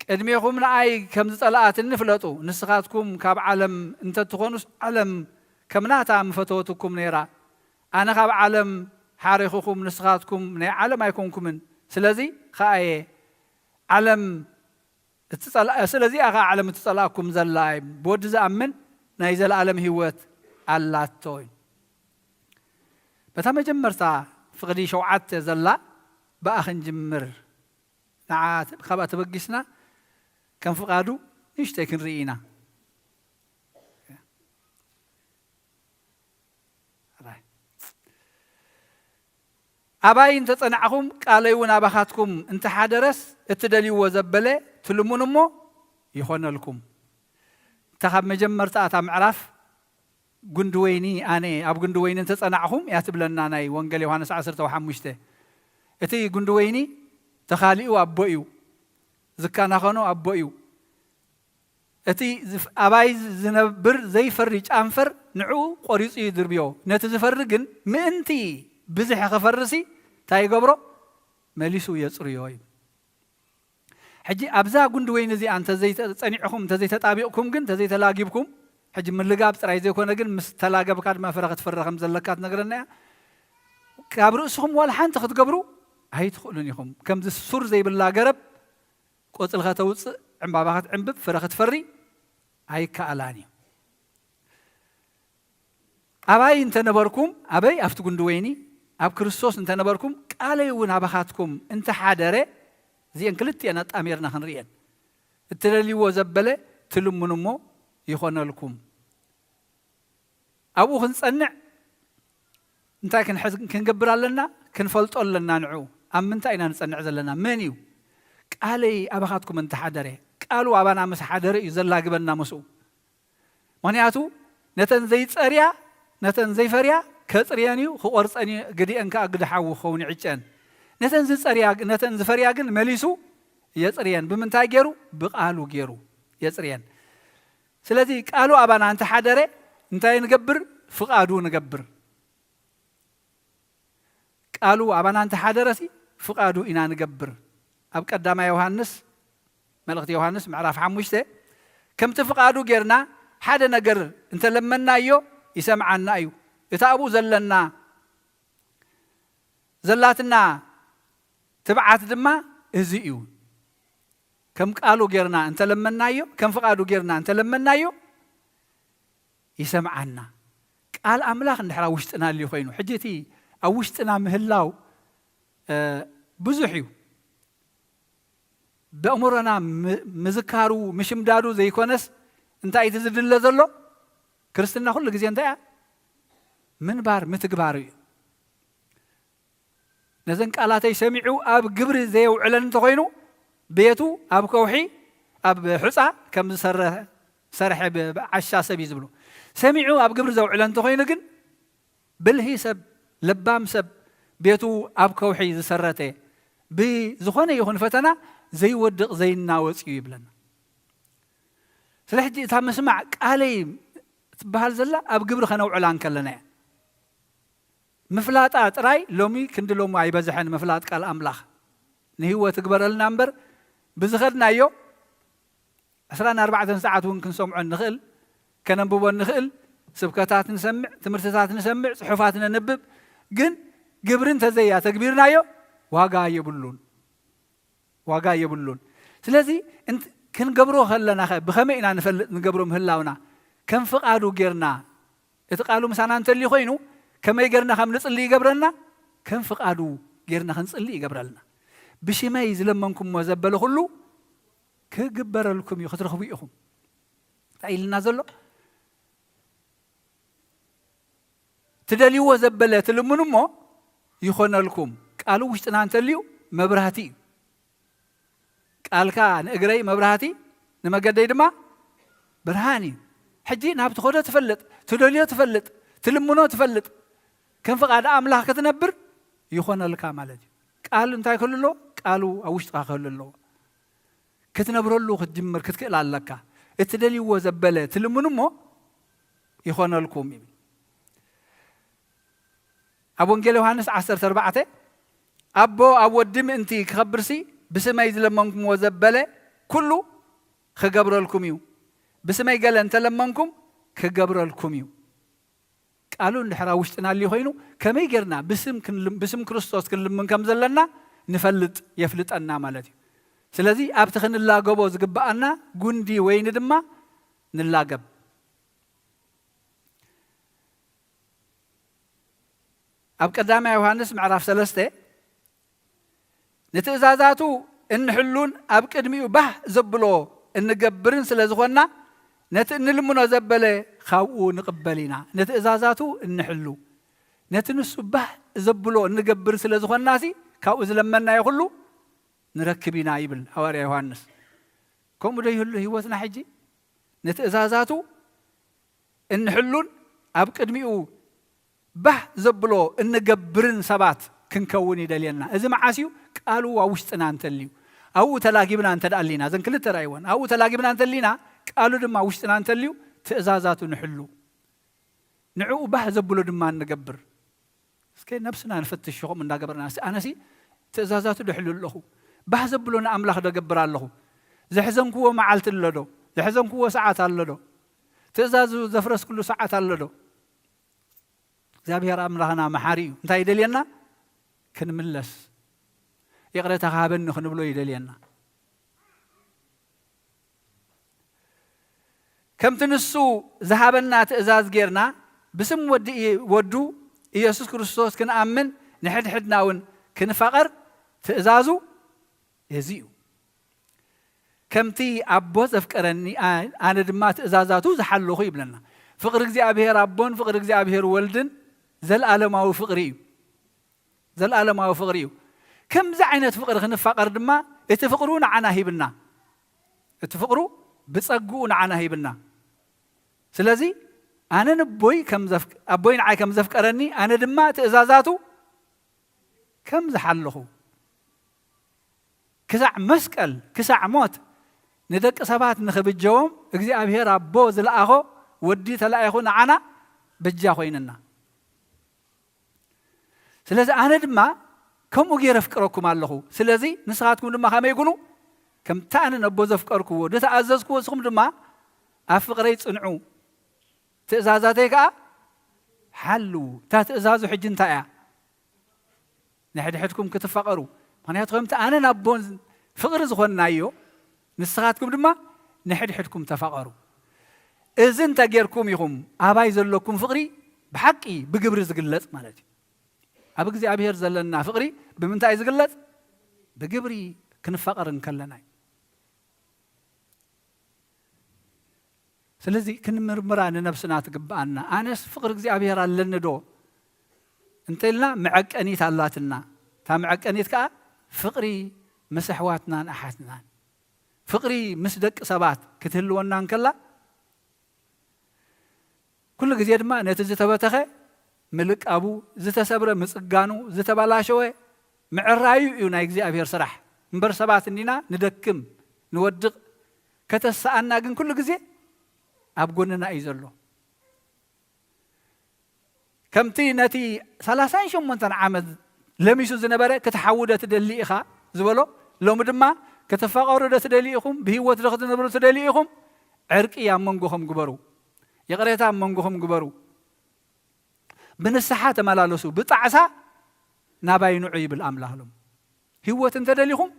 ቅድሜኹም ንኣይ ከም ዝጸላኣትኒ ፍለጡ። ንስኻትኩም ካብ ዓለም እንተትኾኑስ፣ ዓለም ከም ናታ ምፈተወትኩም ነይራ። ኣነ ካብ ዓለም ሓሪኹኹም፣ ንስኻትኩም ናይ ዓለም ኣይኮንኩምን። ስለዚ ኸኣ እየ ዓለም እትጸላ-፣ ስለዚኣ ኸኣ ዓለም እትጸላእኩም ዘላ እዩ። ብወዲ ዝኣምን ናይ ዘለኣለም ህይወት ኣላቶ እዩ። በታ መጀመርታ ፍቕዲ ሸውዓተ ዘላ ብኣ ክንጅምር። ንዓ ካብኣ ተበጊስና ከም ፍቓዱ ንእሽተይ ክንርኢ ኢና። ኣባይ እንተ ጸናዕኹም፣ ቃለይ እውን ኣባኻትኩም እንተ ሓደረስ፣ እትደልይዎ ዘበለ ትልምኑ እሞ ይኾነልኩም። እታ ካብ መጀመርታ እታ ምዕራፍ፣ "ጉንዲ ወይኒ ኣነ እየ፣ ኣብ ጉንዲ ወይኒ እንተ ጸናዕኹም" እያ ትብለና ናይ ወንጌል ዮሃንስ ዓሰርተ ሓሙሽተ። እቲ ጉንዲ ወይኒ ተኻሊኡ ኣቦ እዩ፣ ዝከናኸኖ ኣቦ እዩ። እቲ ዝፍ-፣ ኣባይ ዝነብር ዘይፈሪ ጫንፈር ንዕኡ ቆሪጹ ይድርብዮ። ነቲ ዝፈሪ ግን ምእንቲ ብዝሒ ክፈርሲ እንታይ ይገብሮ? መሊሱ የጽርዮ እዩ። ሕጂ ኣብዛ ጉንዲ ወይኒ እዚኣ እንተ ዘይተ-፣ ጸኒዕኹም፣ እንተ ዘይተጣቢቕኩም ግን፣ እንተ ዘይተላጊብኩም፣ ሕጂ ምልጋብ ጥራይ ዘይኮነ ግን ምስ ተላገብካ ድማ ፍረ ክትፈሪ ከም ዘለካ ትነግረና እያ። ካብ ርእስኹም ዋላ ሓንቲ ክትገብሩ ኣይትኽእሉን ኢኹም። ከምዚ ሱር ዘይብላ ገረብ ቆጽሊ ከተውጽእ፣ ዕምባባ ክትዕምብብ፣ ፍረ ክትፈሪ ኣይከኣላን እዩ። ኣባይ እንተ ነበርኩም፣ ኣበይ? ኣብቲ ጉንዲ ወይኒ ኣብ ክርስቶስ እንተ ነበርኩም፣ ቃለይ እውን ኣባኻትኩም እንተ ሓደረ፣ እዚአን ክልቲአን ኣጣሚርና ክንርእየን፣ እትደልይዎ ዘበለ ትልምኑ እሞ ይኾነልኩም። ኣብኡ ክንጸንዕ እንታይ ክንሕዝ-፣ ክንገብር ኣለና? ክንፈልጦ ኣለና። ንዑ ኣብ ምንታይ ኢና ንጸንዕ ዘለና? መን እዩ? ቃለይ ኣባኻትኩም እንተ ሓደረ፣ ቃሉ ኣባና ምስ ሓደረ እዩ ዘላግበና ምስኡ። ምኽንያቱ ነተን ዘይጸርያ፣ ነተን ዘይፈርያ ከጽርየን እዩ፣ ክቖርጸን እዩ፣ ግዲአን ከኣ ግዲ ሓዊ ክኸውን ይዕጨን። ነተን ዝጸርያ፣ ነተን ዝፈርያ ግን መሊሱ የጽርየን። ብምንታይ ገይሩ? ብቃሉ ገይሩ የጽርየን። ስለዚ ቃሉ ኣባና እንተሓደረ እንታይ ንገብር? ፍቓዱ ንገብር። ቃሉ ኣባና እንተሓደረሲ ፍቓዱ ኢና ንገብር። ኣብ ቀዳማይ ዮሃንስ፣ መልእኽቲ ዮሃንስ ምዕራፍ ሓሙሽተ፣ ከምቲ ፍቓዱ ጌርና ሓደ ነገር እንተለመናዮ ይሰምዓና እዩ። እታ ኣብኡ ዘለና ዘላትና ትብዓት ድማ እዚ እዩ። ከም ቃሉ ጌርና እንተለመናዮ፣ ከም ፍቓዱ ጌርና እንተለመናዮ ይሰምዓና። ቃል ኣምላኽ እንድሕር ኣብ ውሽጥና ኣልዩ ኮይኑ፣ ሕጂ እቲ ኣብ ውሽጥና ምህላው ብዙሕ እዩ። በእምሮና ምዝካሩ ምሽምዳዱ ዘይኮነስ፣ እንታይ እቲ ዝድለ ዘሎ? ክርስትና ኩሉ ግዜ እንታይ እያ? ምንባር ምትግባሩ እዩ። ነዘን ቃላተይ ሰሚዑ ኣብ ግብሪ ዘየውዕለን እንተኾይኑ፣ ቤቱ ኣብ ከውሒ ኣብ ሑፃ ከም ዝሰርሐ ሰርሐ ብዓሻ ሰብ እዩ ዝብሉ። ሰሚዑ ኣብ ግብሪ ዘውዕለን እንተኾይኑ ግን፣ ብልሂ ሰብ፣ ለባም ሰብ፣ ቤቱ ኣብ ከውሒ ዝሰረተ፣ ብዝኾነ ይኹን ፈተና ዘይወድቕ ዘይናወፅ እዩ ይብለና። ስለ ሕጂ እታ ምስማዕ ቃለይ ትበሃል ዘላ ኣብ ግብሪ ከነውዕላ እንከለና እያ። ምፍላጣ ጥራይ ሎሚ ክንዲ ሎሚ ኣይበዝሐን ምፍላጥ ቃል ኣምላኽ። ንህይወት ትግበረልና እምበር ብዝኸድናዮ ዕስራን ኣርባዕተን ሰዓት እውን ክንሰምዖ ንኽእል፣ ከነንብቦ ንኽእል፣ ስብከታት ንሰምዕ፣ ትምህርትታት ንሰምዕ፣ ጽሑፋት ነንብብ። ግን ግብሪ እንተዘይኣተግቢርናዮ ዋጋ የብሉን። ዋጋ የብሉን። ስለዚ ክንገብሮ ከለና ኸ ብኸመይ ኢና ንፈልጥ ንገብሮ ምህላውና? ከም ፍቓዱ ጌርና፣ እቲ ቃሉ ምሳና እንተልዩ ኮይኑ ከመይ ጌርና ከም ንጽሊ ይገብረና? ከም ፍቓዱ ጌርና ክንጽሊ ይገብረልና። ብሽመይ ዝለመንኩሞ ዘበለ ኩሉ ክግበረልኩም እዩ፣ ክትረኽቡ ኢኹም። እንታይ ኢልና ዘሎ? ትደልይዎ ዘበለ ትልምኑ እሞ ይኾነልኩም። ቃሉ ውሽጥና እንተልዩ መብራህቲ እዩ። ቃልካ ንእግረይ መብራህቲ ንመገደይ ድማ ብርሃን እዩ። ሕጂ ናብ ትኸዶ ትፈልጥ፣ ትደልዮ ትፈልጥ፣ ትልምኖ ትፈልጥ፣ ከም ፍቓድ ኣምላኽ ክትነብር ይኾነልካ ማለት እዩ። ቃል እንታይ ክህሉ ኣለዎ? ቃሉ ኣብ ውሽጥኻ ክህሉ ኣለዎ። ክትነብረሉ ክትጅምር ክትክእል ኣለካ። እትደልይዎ ዘበለ ትልምኑ እሞ ይኾነልኩም ይብል። ኣብ ወንጌል ዮሃንስ ዓሰርተ ኣርባዕተ፣ ኣቦ ኣብ ወዲ ምእንቲ ክኸብርሲ ብስመይ ዝለመንኩምዎ ዘበለ ኩሉ ክገብረልኩም እዩ። ብስመይ ገለ እንተለመንኩም ክገብረልኩም እዩ። ቃሉ እንድሕር ኣብ ውሽጥና ኣልዩ ኮይኑ ከመይ ጌርና ብስም ክንልም-፣ ብስም ክርስቶስ ክንልምን ከም ዘለና ንፈልጥ፣ የፍልጠና ማለት እዩ። ስለዚ ኣብቲ ክንላገቦ ዝግብኣና ጉንዲ ወይኒ ድማ ንላገብ። ኣብ ቀዳማይ ዮሃንስ ምዕራፍ ሰለስተ፣ ንትእዛዛቱ እንሕሉን ኣብ ቅድሚኡ ባህ ዘብሎ እንገብርን ስለ ዝኾንና፣ ነቲ እንልምኖ ዘበለ ካብኡ ንቕበል ኢና። ንትእዛዛቱ እንሕሉ፣ ነቲ ንሱ ባህ ዘብሎ እንገብር ስለ ዝኾንናሲ፣ ካብኡ ዝለመንናዮ ኩሉ ንረክብ ኢና ይብል ሃዋርያ ዮሃንስ። ከምኡ ዶ ይህሉ ህይወትና ሕጂ? ንትእዛዛቱ እንሕሉን ኣብ ቅድሚኡ ባህ ዘብሎ እንገብርን ሰባት ክንከውን ይደልየና። እዚ መዓስ እዩ? ቃሉ ኣብ ውሽጥና እንተልዩ፣ ኣብኡ ተላጊብና እንተ ደኣ ኣሊና፣ እዘን ክልተ ራእይወን፣ ኣብኡ ተላጊብና እንተሊና፣ ቃሉ ድማ ኣብ ውሽጥና እንተልዩ፣ ትእዛዛቱ ንሕሉ፣ ንዕኡ ባህ ዘብሎ ድማ እንገብር። እስከ ነብስና ንፈትሽ፣ ከምኡ እንዳገበርና። እስቲ ኣነሲ ትእዛዛቱ ዶ ሕሉ ኣለኹ? ባህ ዘብሎ ንኣምላኽ ዶ ገብር ኣለኹ? ዘሕዘንክዎ መዓልቲ ኣሎ ዶ? ዘሕዘንክዎ ሰዓት ኣሎ ዶ? ትእዛዙ ዘፍረስክሉ ሰዓት ኣሎ ዶ? እግዚኣብሔር ኣምላኽና መሓሪ እዩ። እንታይ ይደልየና? ክንምለስ፣ ይቕሬታ ሃበኒ ክንብሎ ይደልየና። ከምቲ ንሱ ዝሃበና ትእዛዝ ጌርና፣ ብስም ወዲ፣ ወዱ ኢየሱስ ክርስቶስ ክንኣምን፣ ንሕድሕድና እውን ክንፋቐር ትእዛዙ እዚ እዩ። ከምቲ ኣቦ ዘፍቀረኒ፣ ኣ-፣ ኣነ ድማ ትእዛዛቱ ዝሓለኹ ይብለና። ፍቕሪ እግዚኣብሔር ኣቦን ፍቕሪ እግዚኣብሔር ወልድን ዘለዓለማዊ ፍቕሪ እዩ። ዘለዓለማዊ ፍቕሪ እዩ። ከምዚ ዓይነት ፍቕሪ ክንፋቐር ድማ እቲ ፍቕሩ ንዓና ሂብና። እቲ ፍቕሩ ብጸግኡ ንዓና ሂብና። ስለዚ ኣነ ንቦይ ከም ዘፍ-፣ ኣቦይ ንዓይ ከም ዘፍቀረኒ፣ ኣነ ድማ ትእዛዛቱ ከም ዝሓለኹ፣ ክሳዕ መስቀል፣ ክሳዕ ሞት፣ ንደቂ ሰባት ንኽብጀዎም እግዚኣብሔር ኣቦ ዝለኣኾ ወዲ ተላኢኹ ንዓና በጃ ኮይንና። ስለዚ ኣነ ድማ ከምኡ ገይረ ኣፍቅረኩም ኣለኹ። ስለዚ ንስኻትኩም ድማ ከመይ ኩኑ? ከምቲ ኣነ ነቦ ዘፍቀርክዎ፣ ዝተኣዘዝክዎ ንስኹም ድማ ኣብ ፍቕረይ ጽንዑ። ትእዛዛተይ ከኣ ሓልዉ። እታ ትእዛዙ ሕጂ እንታይ እያ? ንሕድሕድኩም ክትፋቐሩ። ምኽንያቱ ከምቲ ኣነ ናቦን ፍቕሪ ዝኾንናዮ፣ ንስኻትኩም ድማ ንሕድሕድኩም ተፋቐሩ። እዚ እንተ ጌርኩም ኢኹም ኣባይ ዘለኩም ፍቕሪ ብሓቂ ብግብሪ ዝግለጽ ማለት እዩ። ኣብ እግዚኣብሔር ዘለና ፍቕሪ ብምንታይ እዩ ዝግለጽ? ብግብሪ ክንፋቐር እንከለና እዩ። ስለዚ ክንምርምራ ንነብስና ትግብኣና። ኣነስ ፍቕሪ እግዚኣብሔር ኣለኒ ዶ እንተልና መዐቀኒት ኣላትና። እታ መዐቀኒት ከኣ ፍቕሪ ምስ ኣሕዋትናን ኣሓትናን፣ ፍቕሪ ምስ ደቂ ሰባት ክትህልወና እንከላ፣ ኩሉ ግዜ ድማ ነቲ ዝተበተኸ ምልቃቡ፣ ዝተሰብረ ምጽጋኑ፣ ዝተበላሸወ ምዕራዩ እዩ ናይ እግዚኣብሔር ስራሕ። እምበር ሰባት እንዲና ንደክም፣ ንወድቕ፣ ከተስኣና ግን ኩሉ ግዜ ኣብ ጎንና እዩ ዘሎ። ከምቲ ነቲ ሰላሳን ሸሞንተን ዓመት ለሚሱ ዝነበረ ክትሓዊ ዶ ትደሊ ኢኻ ዝበሎ፣ ሎሚ ድማ ክትፋቐሩ ዶ ትደሊ ኢኹም፣ ብህይወት ዶ ክትነብሩ ትደሊ ኢኹም፣ ዕርቂ ኣብ መንጎኹም ግበሩ፣ ይቕሬታ ኣብ መንጎኹም ግበሩ፣ ብንስሓ ተመላለሱ፣ ብጣዕሳ ናባይ ንዑ ይብል ኣምላኽ ሎም። ህይወት እንተደሊኹም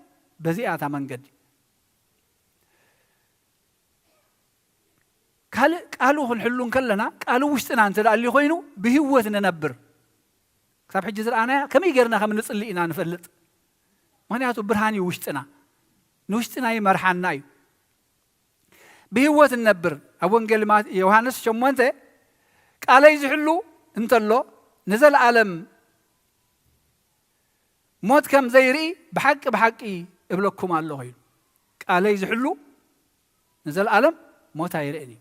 በዚኣ እታ መንገዲ። ካልእ ቃሉ ክንሕሉ እንከለና ቃሉ ውሽጥና እንተ ደኣ ኣልዩ ኮይኑ ብህይወት ንነብር። ክሳብ ሕጂ ዝረኣናያ ከመይ ጌርና ከም ንጽሊ ኢና ንፈልጥ። ምኽንያቱ ብርሃን እዩ ውሽጥና። ንውሽጥና ይመርሓና እዩ። ብህይወት ንነብር። ኣብ ወንጌል ማ-፣ ዮሃንስ ሸሞንተ ቃለይ ዝሕሉ እንተሎ ንዘለኣለም ሞት ከም ዘይርኢ ብሓቂ ብሓቂ እብለኩም ኣለኹ ኢሉ። ቃለይ ዝሕሉ ንዘለኣለም ሞት ኣይርእን እዩ።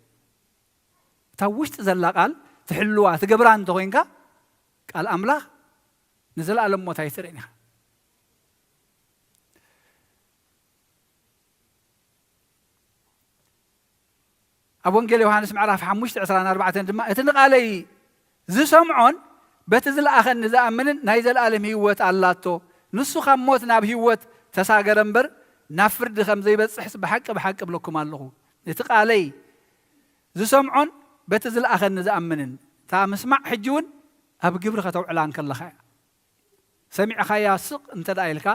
እታ ውሽጢ ዘላ ቃል ትሕልዋ ትገብራ እንተኾይንካ ቃል ኣምላኽ ንዘለኣለም ሞት ኣይትርእን ኢኻ። ኣብ ወንጌል ዮሃንስ ምዕራፍ ሓሙሽተ ዕስራን ኣርባዕተን ድማ እቲ ንቓለይ ዝሰምዖን በቲ ዝለኣኸኒ ዝኣምንን ናይ ዘለኣለም ህይወት ኣላቶ። ንሱ ካብ ሞት ናብ ህይወት ተሳገረ እምበር ናብ ፍርዲ ከም ዘይበጽሕስ ብሓቂ ብሓቂ እብለኩም ኣለኹ። እቲ ቃለይ ዝሰምዖን በቲ ዝለኣኸኒ ዝኣምንን። እታ ምስማዕ ሕጂ እውን ኣብ ግብሪ ከተውዕላ እንከለኻ እያ። ሰሚዕኻያ ስቕ እንተ ደኣ ኢልካ፣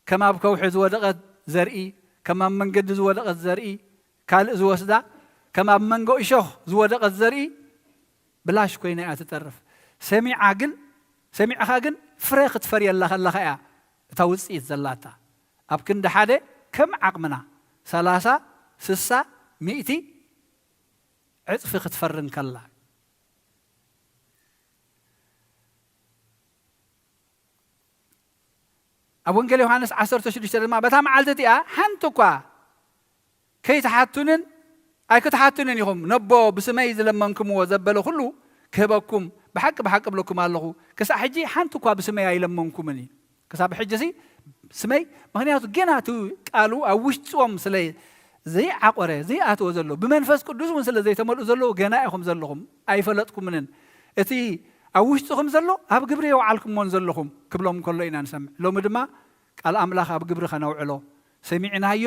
ከም ኣብ ከውሒ ዝወደቐት ዘርኢ፣ ከም ኣብ መንገዲ ዝወደቐት ዘርኢ፣ ካልእ ዝወስዳ፣ ከም ኣብ መንጎ እሾኽ ዝወደቐት ዘርኢ ብላሽ ኮይና እያ ትተርፍ። ሰሚዓ ግን፣ ሰሚዕኻ ግን ፍረ ክትፈርየላ ከለኻ እያ እታ ውጽኢት ዘላታ። ኣብ ክንዲ ሓደ ከም ዓቕምና ሰላሳ፣ ስሳ፣ ሚእቲ ዕጽፊ ክትፈሪ እንከላ። ኣብ ወንጌል ዮሃንስ ዓሰርተ ሽዱሽተ ድማ በታ መዓልቲ እቲኣ ሓንቲ እኳ ከይትሓቱንን ኣይክትሓቱንን ኢኹም፣ ነቦ ብስመይ ዝለመንኩምዎ ዘበለ ኩሉ ክህበኩም ብሓቂ ብሓቂ እብለኩም ኣለኹ፣ ክሳዕ ሕጂ ሓንቲ እኳ ብስመይ ኣይለመንኩምን እዩ። ክሳብ ሕጂ ሲ ስመይ፣ ምኽንያቱ ገና እቲ ቃሉ ኣብ ውሽጦም ስለ ዘይዓቆረ ዘይኣተወ ዘሎ፣ ብመንፈስ ቅዱስ እውን ስለ ዘይተመልኡ ዘለዉ ገና ኢኹም ዘለኹም፣ ኣይፈለጥኩምንን። እቲ ኣብ ውሽጥኹም ዘሎ ኣብ ግብሪ የውዓልኩሞን ዘለኹም ክብሎም ከሎ ኢና ንሰምዕ። ሎሚ ድማ ቃል ኣምላኽ ኣብ ግብሪ ከነውዕሎ ሰሚዕናዮ፣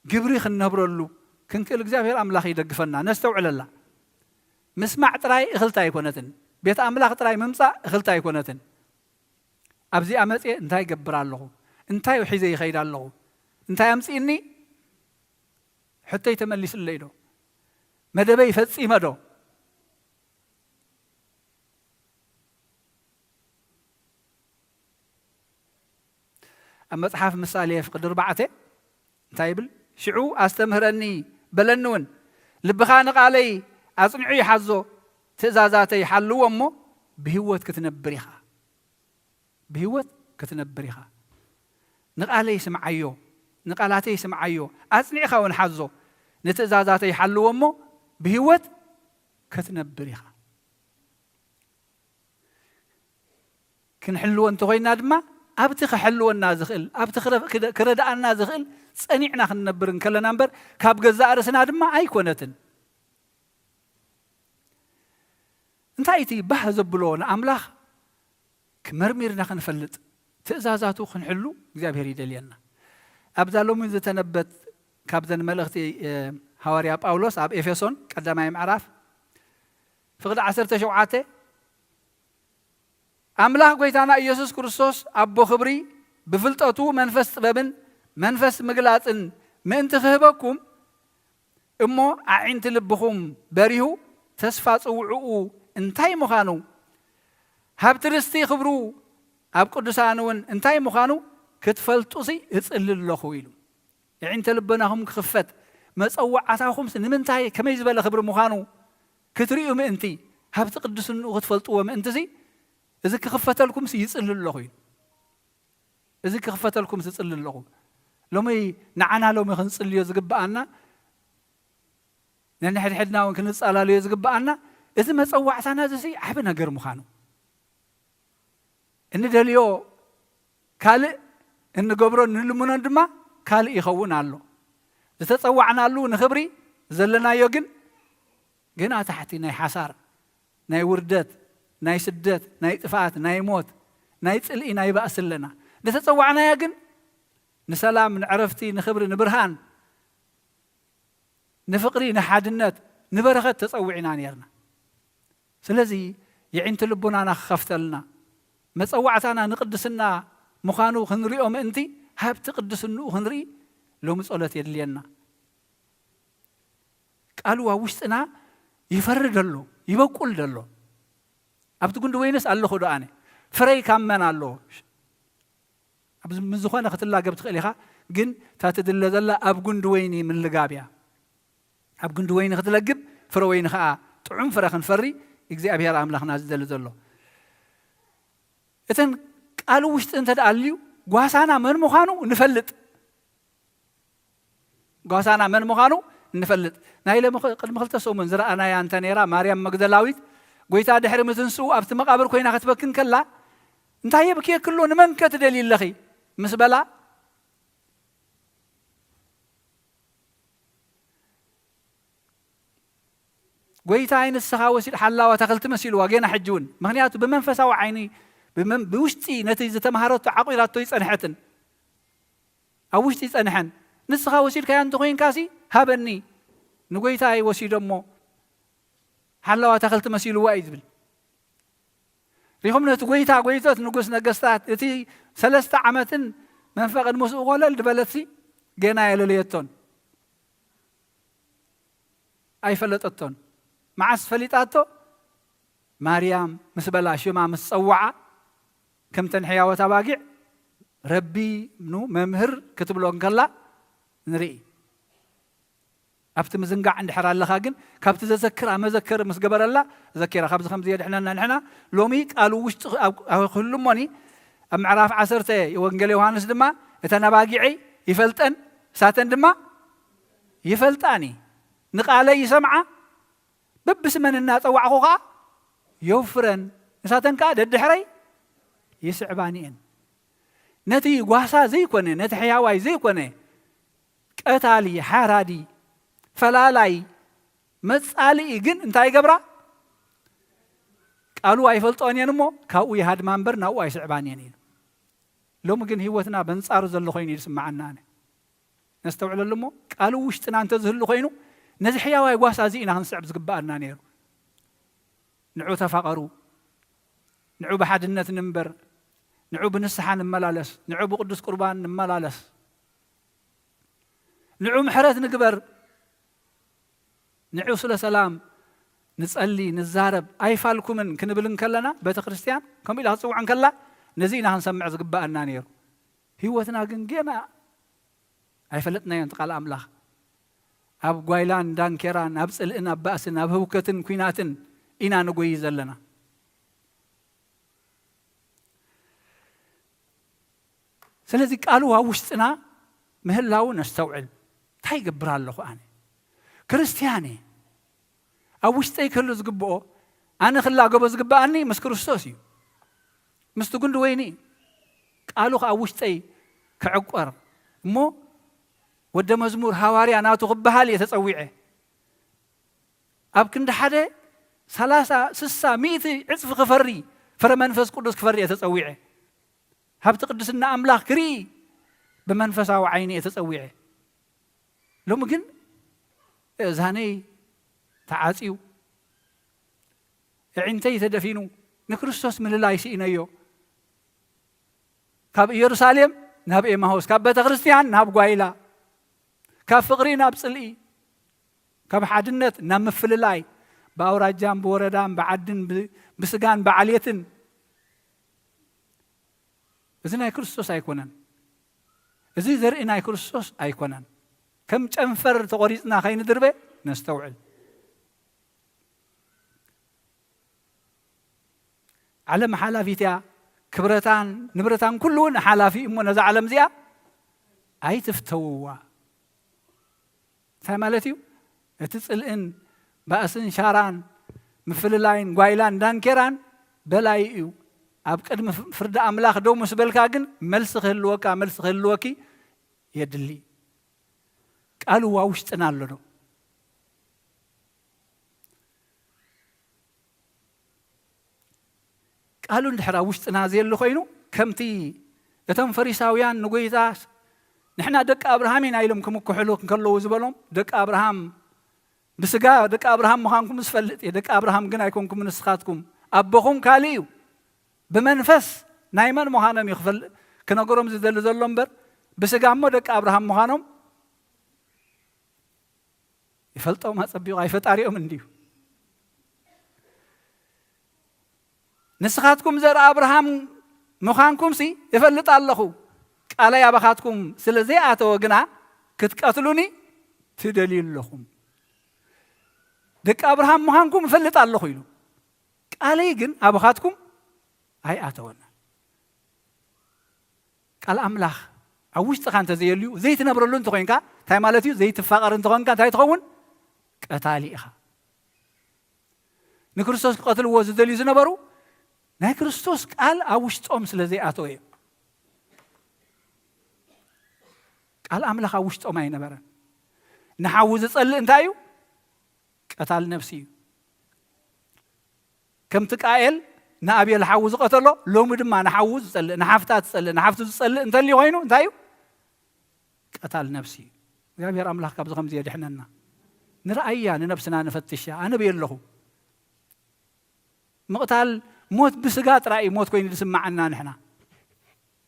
ግብሪ ክንነብረሉ ክንክእል እግዚኣብሔር ኣምላኽ ይደግፈና። ነስተውዕለላ። ምስማዕ ጥራይ እኽልቲ ኣይኮነትን። ቤት ኣምላኽ ጥራይ ምምጻእ እኽልቲ ኣይኮነትን። ኣብዚኣ መጽየ እንታይ ይገብር ኣለኹ? እንታይ ሒዘ ይኸይድ ኣለኹ? እንታይ ኣምጽእኒ? ሕቶይ ተመሊስለይ ዶ? መደበይ ፈጺመ ዶ? ኣብ መጽሓፍ ምሳሌ ፍቕዲ ኣርባዕተ እንታይ ይብል? ሽዑ ኣስተምህረኒ በለኒ እውን፣ ልብኻ ንቓለይ ኣጽኒዑ ይሓዞ፣ ትእዛዛተይ ሓልዎ እሞ ብህይወት ክትነብር ኢኻ። ብህይወት ክትነብር ኢኻ። ንቓለይ ስምዓዮ፣ ንቓላተይ ስምዓዮ፣ ኣጽኒዕኻ እውን ሓዞ፣ ንትእዛዛተይ ሓልዎ እሞ ብህይወት ክትነብር ኢኻ። ክንሕልዎ እንተኾይና ድማ ኣብቲ ክሕልወና ዝኽእል፣ ኣብቲ ክረ-፣ ክደ-፣ ክረድኣና ዝኽእል ጸኒዕና ክንነብር እንከለና እምበር፣ ካብ ገዛእ ርእስና ድማ ኣይኮነትን። እንታይ እቲ ባህ ዘብሎ ንኣምላኽ ክመርሚርና ክንፈልጥ፣ ትእዛዛቱ ክንሕሉ እግዚኣብሔር ይደልየና። ኣብዛ ሎሚ ዝተነበት ካብዘን መልእኽቲ፣ እ፣ ሃዋርያ ጳውሎስ ኣብ ኤፌሶን ቀዳማይ ምዕራፍ ፍቕዲ ዓሰርተ ሸውዓተ፣ ኣምላኽ ጐይታና ኢየሱስ ክርስቶስ ኣቦ ክብሪ ብፍልጠቱ መንፈስ ጥበብን መንፈስ ምግላጽን ምእንቲ ክህበኩም፣ እሞ ኣዒንቲ ልብኹም በሪሁ ተስፋ ጽውዕኡ እንታይ ምዃኑ፣ ሃብቲ ርስቲ ክብሩ ኣብ ቅዱሳን እውን እንታይ ምዃኑ ክትፈልጡሲ እጽሊ ኣለኹ ኢሉ። ኣዒንተ ልቦናኹም ክኽፈት፣ መጸዋዕታኹምስ ንምንታይ ከመይ ዝበለ ክብሪ ምዃኑ ክትርእዩ ምእንቲ፣ ሃብቲ ቅድስንኡ ክትፈልጥዎ ምእንትሲ፣ እዚ ክኽፈተልኩምሲ ይጽሊ ኣለኹ ኢሉ። እዚ ክኽፈተልኩም ዝጽሊ ኣለኹ። ሎሚ ንዓና ሎሚ ክንጽልዮ ዝግብኣና፣ ነንሕድሕድና እውን ክንጻላለዮ ዝግብኣና፣ እዚ መጸዋዕታና እዚ ዓቢ ነገር ምዃኑ። እንደልዮ ካልእ፣ እንገብሮ እንልምኖን ድማ ካልእ ይኸውን ኣሎ። ዝተጸዋዕናሉ ንኽብሪ ዘለናዮ ግን ገና ታሕቲ ናይ ሓሳር፣ ናይ ውርደት፣ ናይ ስደት፣ ናይ ጥፍኣት፣ ናይ ሞት፣ ናይ ጽልኢ፣ ናይ ባእሲ ኣለና። ዝተጸዋዕናያ ግን ንሰላም፣ ንዕረፍቲ፣ ንኽብሪ፣ ንብርሃን፣ ንፍቕሪ፣ ንሓድነት፣ ንበረኸት ተጸዊዕና ነርና። ስለዚ የዒንቲ ልቦናና ክኸፍተልና፣ መጸዋዕታና ንቅድስና ምዃኑ ክንሪኦ ምእንቲ፣ ሃብቲ ቅድስንኡ ክንርኢ ሎሚ ጸሎት የድልየና። ቃሉ ኣብ ውሽጥና ይፈሪ ደሎ፣ ይበቁል ደሎ። ኣብቲ ጉንዲ ወይንስ ኣለኹ ዶ ኣነ? ፍረይ ካብ መን ኣሎ? ኣብ ዝ-፣ ምስ ዝኾነ ክትላገብ ትኽእል ኢኻ፣ ግን እታ ትድለ ዘላ ኣብ ጉንዲ ወይኒ ምልጋብ እያ። ኣብ ጉንዲ ወይኒ ክትለግብ፣ ፍረ ወይኒ ኸኣ ጥዑም ፍረ ክንፈሪ እግዚኣብሔር ኣምላኽና ዝደሊ ዘሎ። እተን ቃሉ ውሽጢ እንተ ደኣ ኣልዩ፣ ጓሳና መን ምዃኑ ንፈልጥ። ጓሳና መን ምዃኑ እንፈልጥ። ናይ ሎሚ ኽ-፣ ቅድሚ ክልተ ሰሙን ዝረኣናያ እንተ ነይራ፣ ማርያም መግደላዊት፣ ጐይታ ድሕሪ ምትንስኡ ኣብቲ መቓብር ኮይና ክትበኪ እንከላ፣ "እንታይ የብክየኪ ኣሎ? ንመን ከ ትደልዪ ኣለኺ?" ምስ በላ፣ "ጐይታይ ንስኻ ወሲድ ሓላዋ ኣታኽልቲ መሲልዋ፣ ጌና ሕጂ እውን። ምኽንያቱ ብመንፈሳዊ ዓይኒ፣ ብመን-፣ ብውሽጢ ነቲ ዝተምሃረቶ ዓቑራቶ ይጸንሐትን፣ ኣብ ውሽጢ ይጸንሐን። ንስኻ ወሲድካያ እንተኾይንካሲ ሃበኒ፣ ንጐይታይ ወሲዶ እሞ ሓላዋ ኣታኽልቲ መሲልዋ" እዩ ዝብል። ሪኹም ነቲ ጐይታ ጐይቶት ንጉስ ነገስታት፣ እቲ ሰለስተ ዓመትን መንፈቕን ምስኡ ኮለል ዝበለትሲ ጌና የለለየቶን። ኣይፈለጠቶን። መዓስ ፈሊጣቶ? ማርያም ምስ በላ ሽማ ምስ ጸውዓ፣ ከምተን ሕያወት ኣባጊዕ ረቢ ኑ መምህር ክትብሎ እንከላ ንርኢ። ኣብቲ ምዝንጋዕ እንድሕር ኣለኻ ግን፣ ካብቲ ዘዘክራ መዘከሪ ምስ ገበረላ ዘኪራ። ካብዚ ከምዚ የድሕነና ንሕና። ሎሚ ቃሉ ውሽጢ ኣብ፣ ኣብ ክህሉ እሞኒ፣ ኣብ ምዕራፍ ዓሰርተ ወንጌል ዮሃንስ ድማ፣ "እተን ኣባጊዐይ ይፈልጠን፣ እሳተን ድማ ይፈልጣኒ፣ ንቃለይ ይሰምዓ፣ በብስመን እናጸዋዕኹ ኸኣ የውፍረን፣ ንሳተን ከኣ ደድሕረይ ይስዕባኒ እየን።" ነቲ ጓሳ ዘይኮነ፣ ነቲ ሕያዋይ ዘይኮነ፣ ቀታሊ፣ ሓራዲ፣ ፈላላይ፣ መጻልኢ ግን እንታይ ይገብራ? ቃሉ ኣይፈልጦን እየን እሞ፣ ካብኡ ይሃድማ እምበር ናብኡ ኣይስዕባን እየን ኢሉ። ሎሚ ግን ህይወትና በንጻሩ ዘሎ ኮይኑ እዩ ዝስምዓና ኣነ። ነስተውዕለሉ እሞ፣ ቃሉ ውሽጥና እንተ ዝህሉ ኮይኑ፣ ነዚ ሕያዋይ ጓሳ እዚ ኢና ክንስዕብ ዝግብኣና ነይሩ። ንዑ ተፋቐሩ፣ ንዑ ብሓድነት ንንበር፣ ንዑ ብንስሓ ንመላለስ፣ ንዑ ብቅዱስ ቁርባን ንመላለስ፣ ንዑ ምሕረት ንግበር፣ ንዑ ስለ ሰላም ንጸሊ፣ ንዛረብ፣ ኣይፋልኩምን ክንብል እንከለና፣ ቤተ ክርስቲያን ከምኡ ኢላ ክትጽውዕ እንከላ፣ ነዚ ኢና ክንሰምዕ ዝግብኣና ነይሩ። ህይወትና ግን ጌና ኣይፈለጥናዮን እቲ ቃል ኣምላኽ። ኣብ ጓይላን ዳንኬራን፣ ኣብ ጽልእን ኣብ ባእስን፣ ኣብ ህውከትን ኲናትን ኢና ንጎይ ዘለና። ስለዚ ቃሉ ኣብ ውሽጥና ምህላው ነስተውዕል። እንታይ ይገብር ኣለኹ ኣነ? ክርስትያን እየ። ኣብ ውሽጠይ ክህሉ ዝግብኦ፣ ኣነ ክላገቦ ዝግብኣኒ ምስ ክርስቶስ እዩ። ምስቲ ጉንዲ ወይኒ እዩ። ቃሉ ኣብ ውሽጠይ ክዕቆር እሞ ወደ መዝሙር ሃዋርያ ናቱ ክበሃል እየ ተጸዊዐ። ኣብ ክንዲ ሓደ ሰላሳ፣ ስሳ፣ ሚእቲ ዕጽፊ ክፈሪ፣ ፍረ መንፈስ ቅዱስ ክፈሪ እየ ተጸዊዐ። ሃብቲ ቅድስና ኣምላኽ ክርኢ ብመንፈሳዊ ዓይኒ እየ ተጸዊዐ። ሎሚ ግን እዛነይ ተዓጽዩ፣ ኣዒንተይ ተደፊኑ፣ ንክርስቶስ ምልላይ ስኢነዮ። ካብ ኢየሩሳሌም ናብ ኤማሆስ፣ ካብ ቤተ ክርስቲያን ናብ ጓይላ፣ ካብ ፍቕሪ ናብ ጽልኢ፣ ካብ ሓድነት ናብ ምፍልላይ፣ ብኣውራጃን ብወረዳን ብዓድን ብ-፣ ብስጋን ብዓሌትን። እዚ ናይ ክርስቶስ ኣይኮነን። እዚ ዘርኢ ናይ ክርስቶስ ኣይኮነን። ከም ጨንፈር ተቖሪጽና ከይንድርበ ነስተውዕል። ዓለም ሓላፊት እያ። ክብረታን ንብረታን ኩሉ እውን ሓላፊ እዩ። እሞ ነዛ ዓለም እዚኣ ኣይትፍተውዋ። እንታይ ማለት እዩ? እቲ ጽልእን ባእስን ሻራን ምፍልላይን ጓይላን ዳንኬራን በላይ እዩ። ኣብ ቅድሚ ፍ-፣ ፍርዲ ኣምላኽ ደው ምስ በልካ ግን መልሲ ክህልወካ፣ መልሲ ክህልወኪ የድሊ። ቃሉ ኣብ ውሽጥና ኣሎ ዶ? ቃሉ እንድሕር ኣብ ውሽጥና ዘየሉ ኮይኑ፣ ከምቲ እቶም ፈሪሳውያን ንጎይታ፣ "ንሕና ደቂ ኣብርሃም ኢና" ኢሎም ክምክሕሉ እንከለዉ ዝበሎም፣ "ደቂ ኣብርሃም ብስጋ ደቂ ኣብርሃም ምዃንኩም ዝፈልጥ እየ፣ ደቂ ኣብርሃም ግን ኣይኮንኩም ንስኻትኩም፣ ኣቦኹም ካልእ እዩ። ብመንፈስ ናይ መን ምዃኖም እዩ ክፈል-፣ ክነገሮም ዝደሊ ዘሎ እምበር፣ ብስጋ እሞ ደቂ ኣብርሃም ምዃኖም ይፈልጦም ኣጸቢቑ ኣይፈጣሪኦም እንድዩ። ንስኻትኩም ዘርኢ ኣብርሃም ምዃንኩምሲ እፈልጥ ኣለኹ፣ ቃለይ ኣባኻትኩም ስለ ዘይኣተወ ግና ክትቀትሉኒ ትደልዩ ኣለኹም። ደቂ ኣብርሃም ምዃንኩም እፈልጥ ኣለኹ" ኢሉ፣ "ቃለይ ግን ኣባኻትኩም ኣይኣተወን።" ቃል ኣምላኽ ኣብ ውሽጥኻ እንተዘየልዩ፣ ዘይትነብረሉ እንተኾይንካ፣ እንታይ ማለት እዩ? ዘይትፋቐር እንተኾንካ እንታይ ትኸውን? ቀታሊ ኢኻ። ንክርስቶስ ክቐትልዎ ዝደልዩ ዝነበሩ ናይ ክርስቶስ ቃል ኣብ ውሽጦም ስለ ዘይኣተወ እዮም። ቃል ኣምላኽ ኣብ ውሽጦም ኣይነበረን። ንሓዉ ዝጸልእ እንታይ እዩ? ቀታል ነፍሲ እዩ። ከምቲ ቃኤል ንኣቤል ሓዉ ዝቐተሎ፣ ሎሚ ድማ ንሓዉ ዝጸልእ፣ ንሓፍታ ትጸልእ፣ ንሓፍቱ ዝጸልእ እንተልዩ ኮይኑ እንታይ እዩ? ቀታል ነፍሲ እዩ። እግዚኣብሔር ኣምላኽ ካብዚ ከምዚ የድሕነና። ንርኣያ፣ ንነብስና ንፈትሻ። ኣነ በየ ኣለኹ። ምቕታል ሞት ብስጋ ጥራይ እዩ ሞት ኮይኑ ዝስምዓና ንሕና።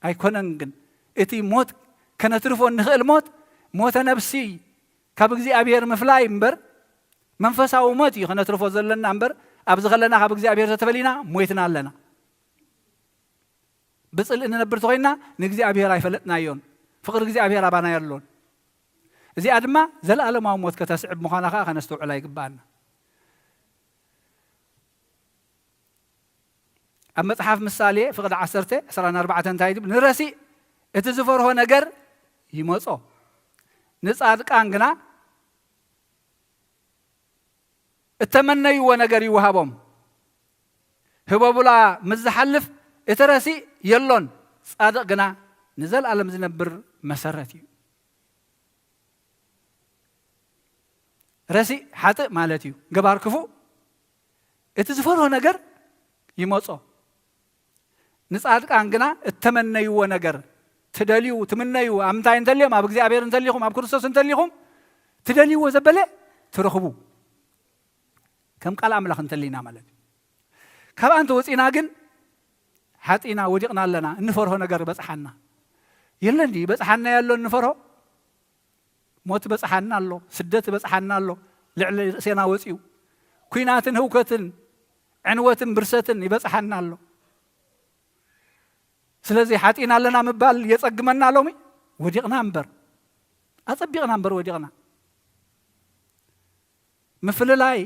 ኣይኮነን ግን እቲ ሞት ከነትርፎ እንኽእል ሞት ሞተ ነፍሲ ካብ እግዚኣብሔር ምፍላይ እምበር መንፈሳዊ ሞት እዩ ከነትርፎ ዘለና እምበር ኣብዚ ከለና ካብ እግዚኣብሔር ተተፈሊና ሞይትና ኣለና። ብጽልኢ ንነብር ተኾይንና ንእግዚኣብሔር ኣይፈለጥናዮን። ፍቕሪ እግዚኣብሔር ኣባና የሎን። እዚኣ ድማ ዘለኣለማዊ ሞት ከተስዕብ ምዃና ከኣ ከነስተውዕላ ይግብኣና። ኣብ መጽሓፍ ምሳሌ ፍቕዲ ዓሰርተ ዕስራን ኣርባዕተን እንታይ ትብል? ንረሲእ እቲ ዝፈርሆ ነገር ይመጾ፣ ንጻድቃን ግና እተመነይዎ ነገር ይወሃቦም። ህበቡላ ምስ ዝሓልፍ እቲ ረሲእ የሎን፣ ጻድቕ ግና ንዘለኣለም ዝነብር መሰረት እዩ። ረሲእ ሓጥእ ማለት እዩ፣ ገባር ክፉእ። እቲ ዝፈርሆ ነገር ይመጾ። ንጻድቃን ግና እተመነይዎ ነገር ትደልዩ፣ ትምነዩ፣ ኣብ ምንታይ እንተልዮም፣ ኣብ እግዚኣብሔር እንተሊኹም፣ ኣብ ክርስቶስ እንተሊኹም፣ ትደልይዎ ዘበለ ትረኽቡ። ከም ቃል ኣምላኽ እንተሊና ማለት እዩ። ካብኣ እንተወጺእና ግን ሓጢና ወዲቕና ኣለና፣ እንፈርሆ ነገር በጽሓና። የለን ድዩ? ይበጽሓና ያሎ እንፈርሆ? ሞት በጽሓና ኣሎ፣ ስደት በጽሓና ኣሎ፣ ልዕሊ ርእሴና ወጺኡ። ኲናትን ህውከትን ዕንወትን ብርሰትን ይበጽሓና ኣሎ። ስለዚ ሓጢና ኣለና ምባል የጸግመና ሎሚ? ወዲቕና እምበር፣ ኣጸቢቕና እምበር ወዲቕና። ምፍልላይ